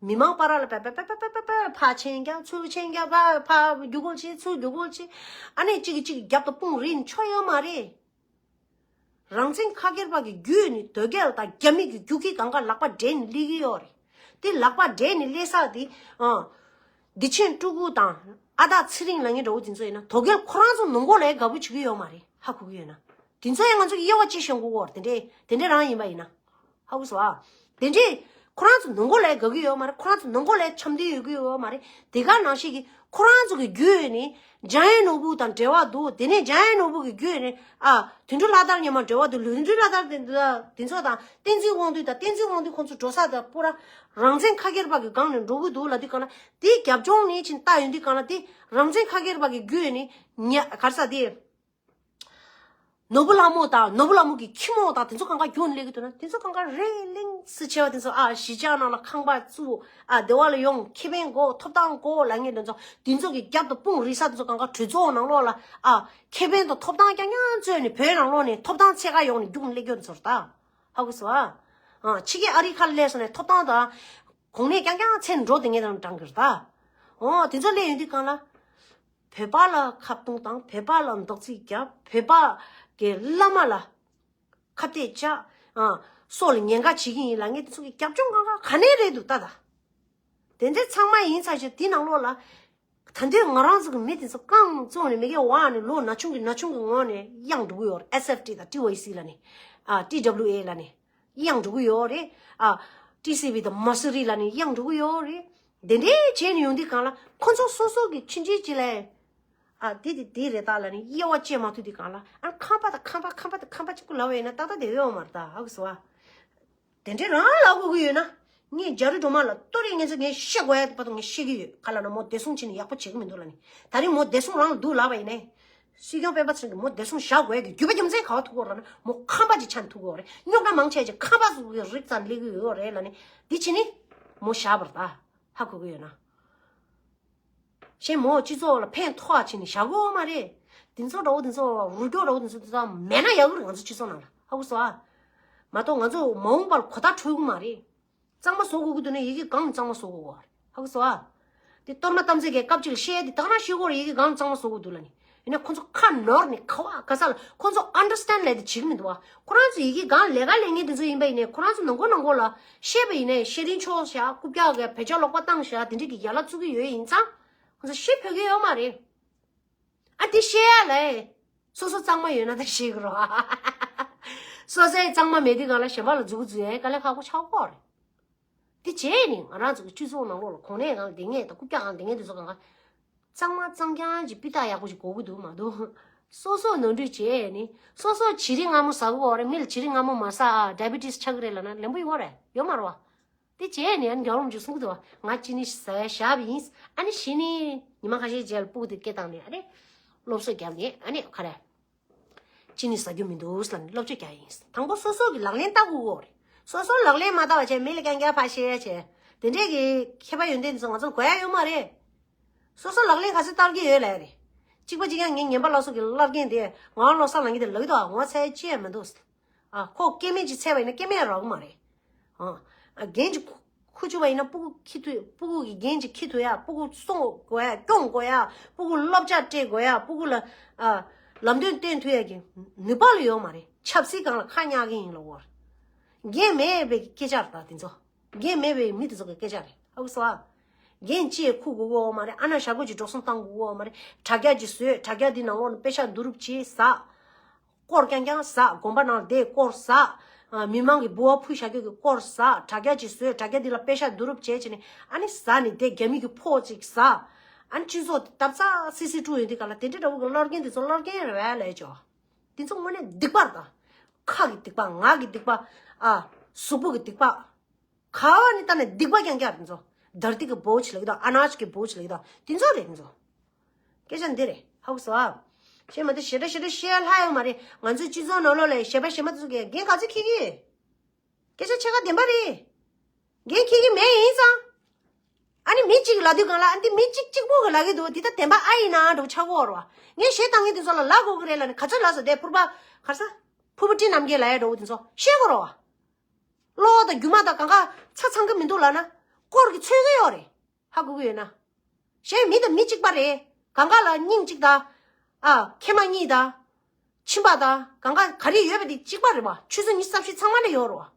མི་མང་བར་ལ་པ་པ་པ་ཕར་མཆན་རྒྱག་ཚུར་མཆན་རྒྱག་ཕར་ཕར་རྒྱུག་རྒོལ་བྱེད་ཚུར་རྒྱུག་རྒོལ་བྱེད། ཨ་ནི་གཅིག་གིས་གཅིག་གི་རྒྱབ་ཏུ་དཔུང་རིས་ནས་ཆོ་ཡོད་མ་རེད། རང་བཙན་ཁ་སྒེར་པ་གི་བརྒྱུད་ནས་དོལ་རྒྱལ་དང་རྒྱ་མི་གི་རྒྱུག་ཁྱི་སྒང་ག་ལག་པ་སྦྲེལ་ནས་སླེབས་ཀྱི་ཡོད་རེད། དེ་ལག་པ་སྦྲེལ་ནས་སླེབས་ས་དེ་ཨ། བདེ་ཆེན་སྤྲུལ་སྐུ་དང་ཨ་སྟག་ཚེ་རིང་ལབ་མཁན་འདྲ་བོ་དེ་ཚོ་ཡིན་ན་དོལ་རྒྱལ་ཁོ་རང་ཚོ་ནང་ཁུལ་ལ་དགའ་པོ་བྱེད་ཀྱི་ཡོད་མ་རེད། ཧ་གོ་གི་ཡོད་ན། དེ་ཚོ་ཡང་ང་ཚོ་གི་དབྱེ་བ་དཔྱད་ཤེས་དགོས་ཀྱི་ཡོད་རེད། དེ་འདྲས་དེ་འདྲས་རང་ཡིན་པ་ཡིན་ན། ཧ་གོ་སོང་ཨ། དེ་འདྲས་ཁོ་རང་ཚོ་ནང་ཁུལ་ལ་དགའ་གི་ཡོད་མ་རེད། ཁོ་རང་ཚོ་ནང་ཁུལ་ལ་འཆམ་མཐུན་ཡོད་གི་ཡོད་མ་རེད། དེ་ག་ནང་བཞིན་གྱི་ཁོ་རང་ཚོ་གི་བརྒྱུད་ནས་འཇམ་དབྱངས་ནོར་བུ་དང་འབྲེལ་བ་འདུག་དེ་ནས་འཇམ་དབྱངས་ནོར་བུ་གི་བརྒྱུད་ནས་ཨ་དོན་གྲུབ་ལྷ་དར་མཉམ་མ་འབྲེལ་བ་འདུག་དོན་གྲུབ་ལྷ་དར་དེ་འདུག་དེ་ཚོ་དང་བསྟན་འཛིན་དབང་འདུས་དང་བསྟན་འཛིན་དབང་འདུས་ཁོང་ཚོ་འགྲོ་ས་དང་པུ་ར་རང་བཙན་ཁ་སྒེར་པ་གི་སྒང་ནས་འགྲོ་གི་འདུག་ལབ་དུས་སྒང་ལ། དེ་རྒྱབ་ལྗོངས་ནས་ཕྱིན་ལྟ་ཡོང་དུས་སྒང་ལ་དེ་རང་བཙན་ཁ་སྒེར་པ་གི་བརྒྱུད་ནས་ཉ་ག་རེ་ཟེར་དེ། ནོར་བུ་ལྷ་མོ་དང་ནོར་བུ་ལྷ་མོ་གི་ཁྱི་མོ་དང་དེ་ཚོ་སྒང་ག་རྒྱུགས་ནས་སླེབས་ཀྱི་འདུག་ན། དེ་ཚོ་སྒང་ག་རེ་གླིང་སི་ཆེ་བ་དེ་ཚོ་ཨ་གཞིས་ཆགས་ནང་ལ་ཁང་པ་བཙུགས། ཨ་སྡེ་བ་ལ་ཡོང་། ཁེ་ཕན་དགོས། ཐོབ་ཐང་དགོས་ལབ་མཁན་དེ་ཚོ། དེ་ཚོ་གི་རྒྱབ་ཏུ་དཔུང་རིས་ས་དེ་ཚོ་སྒང་ག་གྲོས་ཚོགས་ནང་ལོགས་ལ་ཨ་ཁེ་ཕན་དང་ཐོབ་ཐང་རྐྱང་རྐྱང་རྩོད་ནས་བོད་ནང་ལོགས་ནས་ཐོབ་ཐང་འཚོལ་ག་ཡོང་ནས་རྒྱུགས་ནས་སླེབས་ཀྱི་འདུག་ཚོར་ད། ཧ་གོ་སོང་ཨ། ཨ་ཕྱི་རྒྱལ་ཨ་རིའི་ཁ་ལ་སླེབས་སོང་ནས་ཐོབ་ཐང་དང་གོང་ནས་རྐྱང་རྐྱང་འཚོལ་འགྲོ་དེ་ངས་དང་དྲང་གི་རེད་ད། འོ་དེ་ཚོ་སླེབས་ཡོང་དུས་སྒང་ལ། བོད་པ་ལ་ཁ་བརྡུང་བཏང་། བོད་པ་ལ་རྡོག་རྫིས་བརྒྱབ། བོད་པ་གི་བླ་མ་ལ་ཁ་གཏད་བཅག་ཨ་སྲོག་ལ་ཉེན་ཁ་བྱེད་ཀྱི་ཡིན་ལབ་མཁན་དེ་ཚོ་གི་རྒྱབ་ལྗོངས་སྒང་ག་ག་ནས་རེད་འདུག་ལྟ་ད། དེ་འདྲ་ཚང་མ་ཡིན་ཚར་ཞིག་དེ་ནང་ལོགས་ལ། ད་དུང་ང་རང་ཚོ་གི་མི་དེ་ཚོ་རྐང་བཙུགས་ནས་མི་སྒེར་འོག་ནས་ལོ་ན་ཆུང་གི་ན་ཆུང་གི་ངོས་ནས་གཡང་འགྲོ་གི་ཡོད་རེད། ཨེས་ཨེཕ་ཊི་དང་ཊི་ཝའི་སི་ལབ་ནས། ཨ་ཊི་ཌབ་ལིའུ་ཨེ་ལབ་ནས། གཡང་འགྲོ་གི་ཡོད་རེད། ཨ་ཊི་སི་ཝི་དང་མ་སུ་རི་ལབ་ནས་གཡང་འགྲོ་གི་ཡོད་རེད། དེ་འདྲའི་བྱས་ནས་ཡོང་དུས་སྒང་ལ་ཁོ་ཚོ་སོ་སོ་གི་ཆུང་ཆུང་ཅིག་ལ། ཨ་དེ་དེ་དེ་རེད་ད་ལབ་ནས་དབྱེ་བ་དཔྱད་མ་ཐུབ་དུས་སྒང་ལ། ཨ་ཁམས་པ་དང་ཁམས་པ་ཁམས་པ་དང་ཁམས་པ་གཅིག་པུ་ལབ་པ་ཡིན་ན་ཏག་ཏག་བསྡད་ཡོད་མ་རེད་ད། ཧ་གོ་སོང་ཨ། དེ་འདྲའི་རང་ལབ་དགོས་ཀྱི་ཡོད་ན། ངས་རྒྱ་རི་སྒྲོལ་མ་ལ་ཏོ་རེ་ངས་ཚོ་ངས་བཤད་དགོས་ཡ་དེ་བར་དུ་ངས་བཤད་ཀྱི་ཡོད། ག་ལབ་ན་མོ་བདེ་སྲུང་བྱས་ནས་ཡག་པོ་བྱེད་ཀྱི་མི་འདུག་ལབ་ནས། ད་རིང་མོ་བདེ་སྲུང་རང་ལ་འདུག་ལབ་པ་ཡིན་ནའི། སྲིད་སྐྱོང་སྤེན་པ་ཚེ་རིང་གིས་མོ་བདེ་སྲུང་བཞག་དགོས་ཡ་གི་རྒྱུ་མཚན་ག་པར་ཐུག་གི་ཡོད་ལབ་ན། མོ་ཁམས་པ་ཅིག་ཆགས་ནས་ཐུག་གི་ཡོད་རེད། རྙོག་དྲ་མང་ཆེ་ཅིག་ཁམས་པ་ཚོ་གི་རིགས་ཙམ་སླེབས་ཀྱི་ཡོད་རེད་ལབ་ནས། འདི་བྱས་ནས་མོ་བཞག་པ་རེད་ད། ཧ་གོ་གི་ཡོད་ན། གཞན་མོ་སྤྱི་ཚོགས་ལ་ཕན་ཐོགས་པ་བྱས་ནས་བཞག་གི་ཡོད་མ་རེད། དེ་ཚོ་འདྲ་བོ་དེ་ཚོ་རུལ་སྐྱོར་འདྲ་བོ་དེ་ཚོ་དེ་ཚོ་མེད་ན་ཡག་གི་རེད། ང་ཚོ་སྤྱི་ཚོགས་ནང་ལ། ཧ་གོ་སོང་ཨ། མ་གཏོགས་ང་ཚོ་མ་འོངས་པར་གོ་བརྡ་འཕྲོད་གི་མ་རེད། གཙང་མ་བཟོ་དགོས་ཀྱི་འདུག་ན་ཡི་གེ་སྒང་གཙང་མ་བཟོ་དགོས་ཀྱི་རེད། ཧ་གོ་སོང་ཨ། དེ་གཏོར་མ་དམ་ཚིག་གི་སྐབས་གཅིག་ལ་བཤད་ཡ་དེ་ད་ག་རང་བཤད་དགོས་རེད། ཡི་གེ་སྒང་གཙང་མ་བཟོ་དགོས་འདུག་ལབ་ནས། ཡིན་ན་ཁོ་ཚོ་ཁ་ནོར་ནས་ག་བ་ག་ས་ལ་ཁོ་ཚོ་ཨན་ཌར་སི་ཊེན་ཌི་ལབ་དེ་བྱེད་ཀྱི་མི་འདུག་བ། ཁོ་རང་ཚོ་ཡི་གེ་སྒང་ལས་ཀ་ལས་མཁན་དེ་ཚོ་ཡིན་པ་ཡིན་ནའི། ཁོ་རང་ཚོ་ནང་ཁོ་ནང་ཁོ་ལ་བཤད་པ་ཡིན་ནའི། ཤེས་རིག་ཆོག་བཞག་རྐུབ་བཀྱག་གི་བེད་སྤྱོད་ལོག་པ་བཏང་བཞག་དེ་འདྲ་གི་ཡན་ལག་བཙུགས་ཀྱི་ཡོད་ཡིན་ཙང་། ཁོ་ཚོ་ཤེས་ཕོད་ཀྱི་ཡོད་མ་རེད། ཨ་དེ་བཤད་ཡ་ལས། སོ་སོ་གཙང་མ་ཡོད་ན་ད་བཤད་ཀྱི་རོ། སོ་སོའི་གཙང་མ་མེད་དུས་སྒང་ལ་གཞན་པ་ལ་མཛུབ་གུ་འཛུགས་ཡ་དཀའ་ལས་ཁག་པོ་ཆགས་ཀྱི་ཡོད་རེད། དེ་བྱས་ནས་ང་རང་ཚོ་གི་སྤྱི་ཚོགས་ནང་ལོགས་ལ་གོ་གནས་གང་ལྡན་མཁན་དང་རྐུབ་བཀྱག་གང་ལྡན་མཁན་དེ་ཚོ་གང་ག་གཙང་མ་གཙང་རྐྱང་གྱི་སྤུས་དག་ཡག་པོ་ཞིག་དགོས་ཀྱི་འདུག་མ་གཏོགས། སོ་སོ་ནོར་འཁྲུལ་བྱས་ནས་སོ་སོ་བྱི་རིལ་མངར་མོ་ཟ་དགོས་རེད། མི་ལ་བྱི་རིལ་མངར་མོ་མ་ཟ་ཨ་ཌའི་བི་ཊི་སི་ཆགས་ཀྱི་རེད་ལབ་ན་ལན་པོ་ཡོད་རེད། ཡོད་མ་རེད་བ། དེ་བྱས་ནས་ཨ་ནི་རྒྱལ་བ་རིན་པོ་ཆེས་གསུང་གི་འདུག་བ། ང་ཅི་ནི་ཟ་ཡ་བཞག་པ་ཡིན། ཨ་ནི་གཞི་ནས་ཉི་མ་ཁ་ཤས་རྗེས་ལ་སྤུ་གུ་དེ་སྐད་བཏང་ནས་ཨ་ནི་སློབ་གསོ་བརྒྱབ་ནས་ཨ་ནི་ག་རེ། ཅི་ནི་ཟ་རྒྱུ་མི་འདུག་ལབ་ནས་སློབ་སྦྱོང་རྒྱག་ཡིན། དང་པོ་སོ་སོ་གི་ལག་ལེན་བསྟར་དགོས་ཀྱི་རེད། སོ་སོ་ལག་ལེན་མ་བསྟར་བ་བྱས་མི་ལ་རྐྱང་རྐྱང་ཕར་བཤད་ཡ་བྱས། དེ་འདྲས་ཀྱི་མཁས་པ་ཡོན་ཏན་དེ་ཚོ་ང་ཚོར་དགོས་ཡ་ཡོད་མ་རེད། སོ་སོ་ལག་ལེན་ག་ཚོད་བསྟར་གྱི་ཡོད་ལབ་ཡ་རེད། གཅིག་པ་གཅིག་རྐྱང་ངའི་ངན་པ་སླར་གསོ་གི་བླ་རྒན་དེ་ངའི་བློ་བཟང་ལགས་ཀྱིས་དེ་ལབ་ཀྱི་འདུག་ཨ། ངོ་ཚ་ཡ་ཅི་ཡང་མི་འདུག་ཨ། ཁོ་སྐྱེ་དམན་ཅིག་འཚོལ་བ་ཡིན་ན་སྐྱེ་དམན་རག་གི་མ་རེད། ཨ། རྒན་ཅིག་ཁུ་བྱུག་པ་ཡིན་ན་སྤུ་གུ་འཁྱེར་ཐུབ། སྤུ་གུ་གི་རྒན་ཅིག་འཁྱེར་ཐུབ་ཡ། སྤུ་གུ་སྲུང་དགོས་ཡ། སྐྱོང་དགོས་ཡ། སྤུ་གུ་སློབ་གྲྭ་སྤྲད་དགོས་ཡ། སྤུ་གུ་ལ་ཨ་ལམ་སྟོན་བསྟན་ཐུབ་ཡ་གི་ནུས་པ་ལ་ཡོད་མ་རེད། ཆབ་སྲིད་སྒང་ལ་ཁ་གཉག་གི་ཡིན་ལ་འོར། རྒན་མེད་པའི་སྐད་ཆ་རེད་ད་དེ་ཚོ། རྒན་མེད་པའི་མི་དེ་ཚོ་གི་སྐད་ཆ་རེད། ཧ་གོ་སོང་ཨ། རྒན་ཅིག་ཁུར་དགོས་ཀྱི་ཡོད་མ་རེད། ཨ་ན་ཞག་པོ་ཅིག་འགྲོ་སོང་བཏང་དགོས་ཀྱི་ཡོད་མ་རེད། དྲ་རྒྱ་ཅིག་བཟོས། དྲ་རྒྱ་འདི་ནང་ལོགས་ནས་པེ་ཤག་བསྡུ་རུབ་བྱས་ཟ། སྐོར་རྐྱང་རྐྱང་ཟ། དགོན་པ་ནང་བསྡད་སྐོར་ཟ། ཨ། མི་མང་གི་འབུལ་བ་ཕུལ་བཞག་རྒྱུ་གི་སྐོར་ཟ། དྲ་རྒྱ་ཅིག་བཟོས། དྲ་རྒྱ་འདི་ལ་པེ་ཤག་བསྡུ་རུབ་བྱས་བྱས་ནས་ཨ་ནི་ཟ་ནས་བསྡད། རྒྱ་མི་གི་ཕོགས་ཅིག་ཟ། ཨ་ནི་སྤྱི་ཚོགས་དེ་བརྡབ་ཚ་སི་སི་དཀྲུག་ཡོང་དུས་ག་ལ་དེ་འདྲ་འདྲ་བོ་གི་བླ་རྒན་དེ་ཚོ་བླ་རྒན་རེད་བས་ལས་ཅོ། དེ་ཚོ་དངོས་གནས་སྡིག་པ་རེད་ད། ཁ་གི་སྡིག་པ། ངག་གི་སྡིག་པ། ཨ། གཟུགས་པོ་གི་སྡིག་པ། ག་བ་ནས་ལྟ་ནས་སྡིག་པ་རྐྱང་རྐྱང་རེད་ཚོ། དར་ཏི་གི་བོ་ཆི་ལ་གི་དང་ཨ་ན་ཆི་གི་བོ་ཆི་ལ་གི་དང་དེ་ཚོ་རེད་ཚོ། སྐད་ཆ་འདི་རེད། ཧ་གོ་སོང་ཨ། བཤད་མ་དེ་ཞེ་དྲག་ཞེ་དྲག་བཤད་ལྷག་ཡོད་མ་རེད། ང་ཚོའི་སྤྱི་ཚོགས་ནང་ལོགས་ལ་གཞས་པ་གཞས་མ་དེ་ཚོ་གི་འགན་ག་ཚོད་འཁྱེར་གི། སྐད་ཆ་ཕྱེད་ཀ་བདེན་པ་རེད། འགན་འཁྱེར་གི་མེད་ཡིན་ཙང་། ཨ་ནི་མི་གཅིག་ལབ་དུས་སྒང་ལ་ཨ་འདི་མི་གཅིག་གཅིག་པོ་གི་ལབ་གི་འདུག་འདི་ད་བདེན་པ་ཨ་ཡིན་ན་འགྲོ་ཆགས་གོ་རོ། ངས་གཞས་བཏང་མཁན་དེ་ཚོ་ལ་ལབ་དགོས་གི་རེད་ལབ་ནས་ག་ཚོད་ལབ་སོང་། དེ་ཕུར་པ་ག་རེ་ཟ། ཕུར་པ་སྤྲིན་ནམ་མཁའི་ལ་ཡ་འགྲོ་བོ་དེ་ཚོ་ཤེས་དགོས་རོ། གློ་བ་དང་རྒྱུ་མ་དང་གང་ག་ཚ་ཚང་གི་མི་འདུག་ལབ་ན། སྐོར་གི་ཚོད་གི་ཡོད་རེད། ཧ་གོ་གི་ཡོད་ན། གཞན་མི་དང་མི་གཅིག་པ་རེད། གང་ག་ལ་སྙིང་གཅིག་དང་། ཨ། མཁལ་མ་གཉིས་དང་། མཆིན་པ་དང་གང་ག་ག་རེ་ཡོད་པ་དེ་གཅིག་པ་རེད་བ། ཆུ་ཚོད་ཉི་ཤུ་རྩ་བཞི་ཚང་མ་ལ་ཡོད་རེད་བ།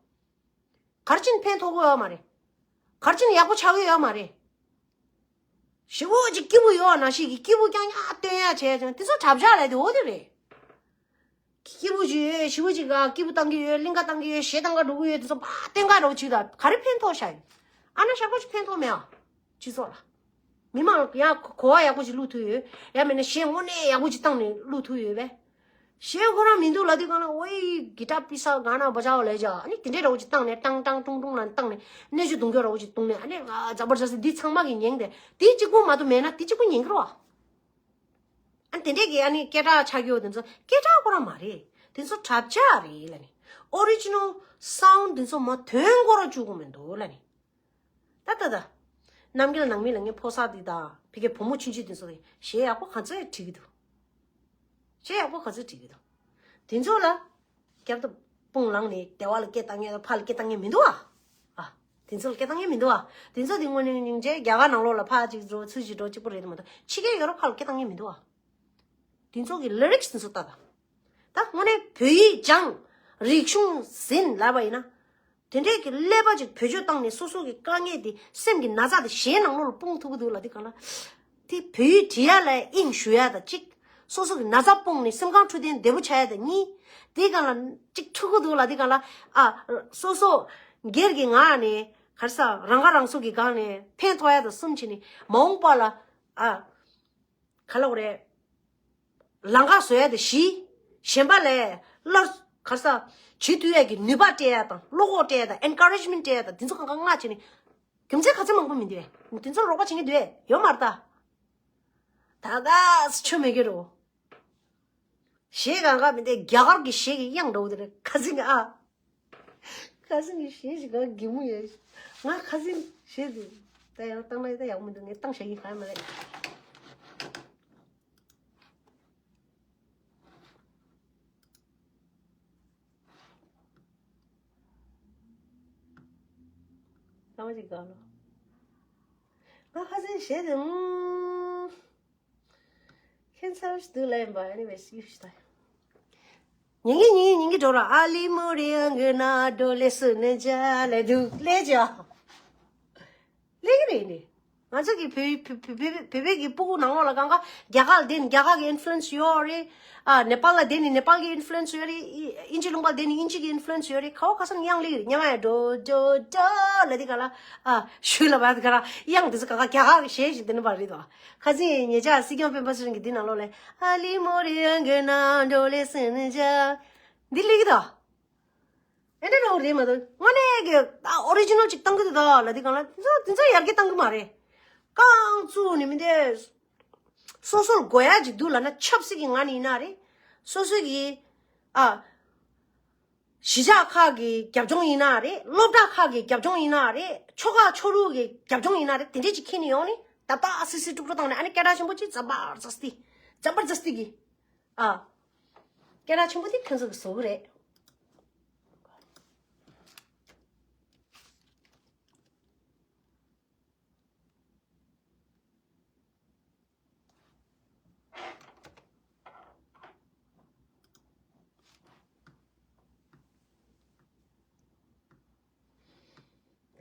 ག་རེ་བྱས་ནས་ཕན་ཐོགས་ཀྱི་ཡོད་མ་རེད། ག་རེ་བྱས་ནས་ཡག་པོ་ཆགས་ཀྱི་ཡོད་མ་རེད། ཞེ་པོ་ཅིག་སྐྱིད་པོ་ཡོད་ན་ཞིག་གི་སྐྱིད་པོ་རྐྱང་རྐྱང་སྟོན་ཡ་བྱས་ཀྱང་དེ་ཚོ་གྲབས་ཆག་ལས་དེ་འོ་དེ་རེད། སྐྱིད་པོ་ཅིག་ཡོད། ཞེ་པོ་ཅིག་ག་སྐྱིད་པོ་བཏང་གི་ཡོད། གླིང་ག་བཏང་གི་ཡོད། གཞས་བཏང་ག་འགྲོ་གི་ཡོད། དེ་ཚོ་ཕར་སྟོན་ག་འགྲོ་ཅིག་ད་ག་རེ་ཕན་ཐོགས་ཤག་ཡིན། ཨ་ན་ཞག་པོ་ཅིག་ཕན་ཐོགས་མེད་ཨ། སྤྱི་ཚོགས་ལ། མི་མང་ལ་ཡང་གོ་བ་ཡག་པོ་ཅིག་བླུག་ཐུབ་ཡོད། ཡང་མིན་ན་གཞས་དངོས་གནས་ཡག་པོ་ཅིག་བཏང་ནས་བླུག་ཐུབ་ཡོད་པས། གཞས་ཁོ་རང་མི་འདུག་ལབ་དུས་སྒང་ལ་ཨོའི་གི་ཊར་པི་ས་ག་ན་བ་ཅའོ་ལས་ཅ་ཨ་ནི་དེ་འདྲའི་རོགས་ཅིག་བཏང་ནས་ཀྲང་ཀྲང་ཀྲུང་ཀྲུང་ལ་བཏང་ནས་སྣོད་བཅུད་གདུང་རྒྱུ་རོགས་ཅིག་བཏུང་ནས་ཨ་ནི་ང་ཛ་བར་ཛ་སི་འདི་ཚང་མ་གི་ཉན་ཏེ་དེ་གཅིག་པུ་མ་གཏོགས་མེད་ན་དེ་གཅིག་པུ་ཉན་གི་རོ། ཨ་ནི་དེ་འདྲས་ཀྱི་ཨ་ནི་སྐད་གྲགས་ཆགས་ཡོད་དེ་ཚོ་སྐད་གྲགས་ཁོ་རང་མ་རེད། དེ་ཚོ་གྲབས་ཆག་རེད་ལབ་ནི། ཨོ་རི་ཇི་ནལ་སའུན་དེ་ཚོ་མ་དོན་ཁོ་རང་བཅུག་གི་མི་འདུག་ལབ་ནི། ད་ད་ད། རྣམ་རྒྱལ་ནང་མི་ལ་ངའི་ཕོ་གསར་དེ་དང་ཕ་གི་བུ་མོ་ཆུང་ཆུང་དེ་ཚོ་གཞས་ཡག་པོ་ག་ཚོད་བྲིས་ཀྱི་འདུག་གཞས་ཡག་པོ་ག་ཚོད་བྲིས་ཀྱི་འདུག་དེ་ཚོ་ལ། རྒྱབ་ཏུ་དཔུང་ལངས་ནས་སྡེ་བ་ལ་སྐད་བཏང་མཁན་ཕར་ལ་སྐད་བཏང་མཁན་མི་འདུག་ཨ། ཨ། དེ་ཚོ་ལ་སྐད་བཏང་མཁན་མི་འདུག་ཨ། དེ་ཚོ་དེ་དངོས་གནས་སྙིང་རྗེ་རྒྱ་གར་ནང་ལོགས་ལ་ཕར་ཅིག་འགྲོ་ཚུར་ཅིག་འགྲོ་གཅིག་པོ་རེད་དེ་མ་གཏོགས་ཕྱི་རྒྱལ་ཡོ་རོབ་ཁ་ལ་སྐད་བཏང་མཁན་མི་འདུག་ཨ། དེ་ཚོ་གི་ལི་རིག་སི་དེ་ཚོ་ལྟ་ད། ད་དངོས་གནས་བོད་ཡིག་སྦྱང་། རིག་གཞུང་ཟིན་ལབ་པ་ཡིན་ན། དེ་འདྲས་ཀྱི་ཀླད་པ་ཅིག་བེད་སྤྱོད་བཏང་ནས་སོ་སོ་གི་དཀའ་ངལ་དེ་སེམས་ཀྱི་ན་ཚ་དེ་གཞས་ནང་ལོགས་ལ་སྤུངས་ཐུབ་ཀྱི་འདུག་ལབ་དུས་སྒང་ལ། དེ་བོད་ཡིག་འབྲི་ཡ་ལ་དབྱིངས་ཞུགས་ཡ་དང་གཅིག་སོ་སོ་གི་ན་ཚ་སྤུངས་ནས་སེམས་ཁམས་འཕྲོད་བསྟེན་བདེ་པོ་ཆགས་ཡ་དང་གཉིས། དེའི་སྒང་ལ་གཅིག་ཐུག་གི་འདུག་ལབ་དུས་སྒང་ལ། ཨ། སོ་སོ་སྒེར་གྱི་ངང་ནས་ག་རེ་ཟ་རང་ཁ་རང་གསོ་གི་སྒང་ནས་ཕན་ཐོགས་ཡ་དང་གསུམ་བྱས་ནས་མ་འོངས་པ་ལ། ཨ། ག་ལབ་དགོས་རེད། ལམ་ཁ་བཟོ་ཡ་དེ་བཞི། གཞན་པ་ལས་སླར་ག་རེ་ཟ། བྱེད་ཐུབ་ཡ་གི་ནུས་པ་སྤྲད་ཡ་དང་བློ་ཁོག་སྤྲད་ཡ་དང་ཨེན་ཀ་རེཇ་མེན་ཊི་སྤྲད་ཡ་དང་དེ་ཚོ་གང་ག་མངགས་བྱས་ནས། རྒྱུ་མཚན་ག་ཚོད་མང་པོ་མི་འདུག་བས། དེ་ཚོར་རོགས་པ་བྱེད་མཁན་འདུག་བས། ཡོད་མ་རེད་ད། ད་ག་སེ་ཆོ་མེད་ཀྱི་རོ། གཞས་གང་ག་མི་འདུག་རྒྱ་གར་གྱི་གཞས་ཀྱི་དབྱངས་འདྲ་བོ་དེ་རེད། ཁ་སང་གི་ཨ། ཁ་སང་གི་གཞས་ཤིག་ག་གད་མོ་ཡོད། ང་ཁ་སང་གཞས་དེ་ད་ཡང་བཏང་ན་ད་ཡག་མི་འདུག་ངས་བཏང་བཞག་གི་ག་མ་རེད། ལྟ་བ་ཅིག་དགའ་ལོ། ང་ཁ་སང་གཞས་དེ་ཨུམ། ཁྱད་མཚར་ཞིག་འདུག་ལབ་ཡིན་པ། Anyways, you should die. ཉིན་གྱི་ཉིན་གྱི་ཉིན་གྱི་འགྲོ་ར་ཨ་ལི་མོ་རི་ཡང་གི་ན་འགྲོ་ལེ་སུ་ནེ་ཇ་ལེ་འདུག་ལེ་ཇ། ལེ་གི་རེད་ནི། ང་ཚོ་གི་བོད་བོད་བོད་བོད་བོད་པའི་གི་སྤུ་གུ་ནང་ལོགས་ལ་གང་ག་རྒྱ་གར་ལ་བསྡད་ནས་རྒྱ་གར་གི་ཨིན་ཕུ་ལུ་ཨེན་སི་ཡོད་རེད། ཨ་ནེ་པཱལ་ལ་བསྡད་ནས་ནེ་པཱལ་གི་ཨིན་ཕུ་ལུ་ཨེན་སི་ཡོད་རེད། ཨི་ཨིན་ཇི་ལུང་པ་ལ་བསྡད་ནས་ཨིན་ཇི་གི་ཨིན་ཕུ་ལུ་ཨེན་སི་ཡོད་རེད། ཁ་བ་ཁ་སང་གཡང་ལིག་རེད། ཉི་མ་ཡ་འགྲོ་འགྲོ་འགྲོ་ལ་དེ་ག་ལ་ཨ་ཤུལ་ལ་བ་དེ་ག་ལ་གཡང་དེ་ཚོ་གང་ག་རྒྱ་གར་གི་གཞས་ཤིག་དེ་ནི་པ་རེད་དོ། ཁ་སང་ཉེ་ཆར་སྲིད་སྐྱོང་སྤེན་པ་ཚེ་རིང་གི་འདི་ནང་ལོགས་ལ་ཨ་ལི་མོ་རི་ཡང་གི་ན་འགྲོ་ལེ་སི་ནི་ཇ་འདི་ལིག་དོ། ཨེ་འདྲ་རོ་རེད་མ་གཏོགས་དངོས་གནས་ཀྱི་ཨོ་རི་ཇི་ནལ་ཅིག་བཏང་གི་འདུག་ད་ལ་དེ་གང་ལ་དེ་ཚོ་དེ་ཚོ་ཡར་རྒྱས་བཏང་གི་མ་རེད། རྐང་བཙུགས་ནས་མི་འདི་སོ་སོར་དགོས་ཡ་ཅིག་འདུག་ལབ་ན་ཆབ་སྲིད་ཀྱི་ངང་ནས་ཡིན་ན་རེད། སོ་སོ་གི་ཨ་གཞིས་ཆགས་ཁག་གི་རྒྱབ་ལྗོངས་ཡིན་ན་རེད། སློབ་གྲྭ་ཁག་གི་རྒྱབ་ལྗོངས་ཡིན་ན་རེད། ཆོལ་ཁ་ཆོས་ལུགས་ཀྱི་རྒྱབ་ལྗོངས་ཡིན་ན་རེད། དེ་འདྲས་ཅིག་འཁྱེར་ནས་ཡོང་ནས་ད་ལྟ་སི་སི་དཀྲུག་དཀྲུག་བཏང་ནས་ཨ་ནི་སྐད་གྲགས་ཆེན་པོ་ཅིག་ཛ་བར་ཛ་སྟི་ཛ་བར་ཛ་སྟི་གི་ཨ། སྐད་གྲགས་ཆེན་པོ་དེ་ཁྱོད་ཚོ་གི་བཟོ་གི་རེད། དེ་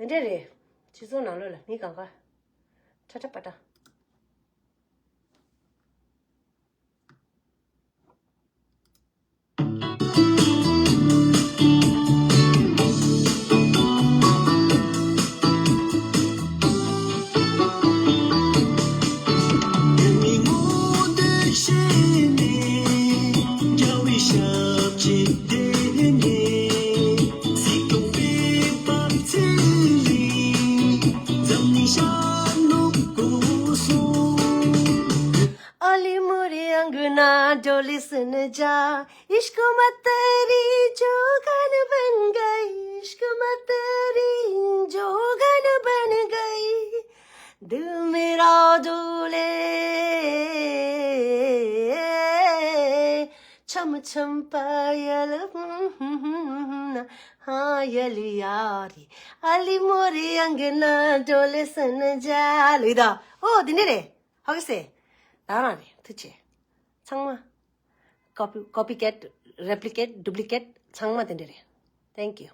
འདྲས་རེད། སྤྱི་ཚོགས་ནང་ལོགས་ལ་མི་གང་ག་ཁྲ་ཁྲ་པ་ཏྲ། ཨ་ལི་མོ་རི་ཡང་གི་ན་འགྲོ་ལི་སི་ནི་ཇ། ཨིཤཀ་མ་ཏ་རི་ཇོ་གན་བན་གའི། ཨིཤཀ་མ་ཏ་རི་ཇོ་གན་བན་གའི། དུ་མི་ར་དུ་ལེ། ཆམ་ཆམ་པ་ཡལ་ཧ་ཡལ་ཡ་རི། ཨ་ལི་མོ་རི་ཡང་གི་ན་འགྲོ་ལི་སི་ནི་ཇ་ལུས་ད། ཨོ་དེ་ནི་རེད། ཧ་གི་སེ། ད་རང་རེད། ཐུགས་ཆེ། ཚང་མ། copy copycat replicate duplicate ཚང་མ་དེ་འདྲ་རེད། Thank you.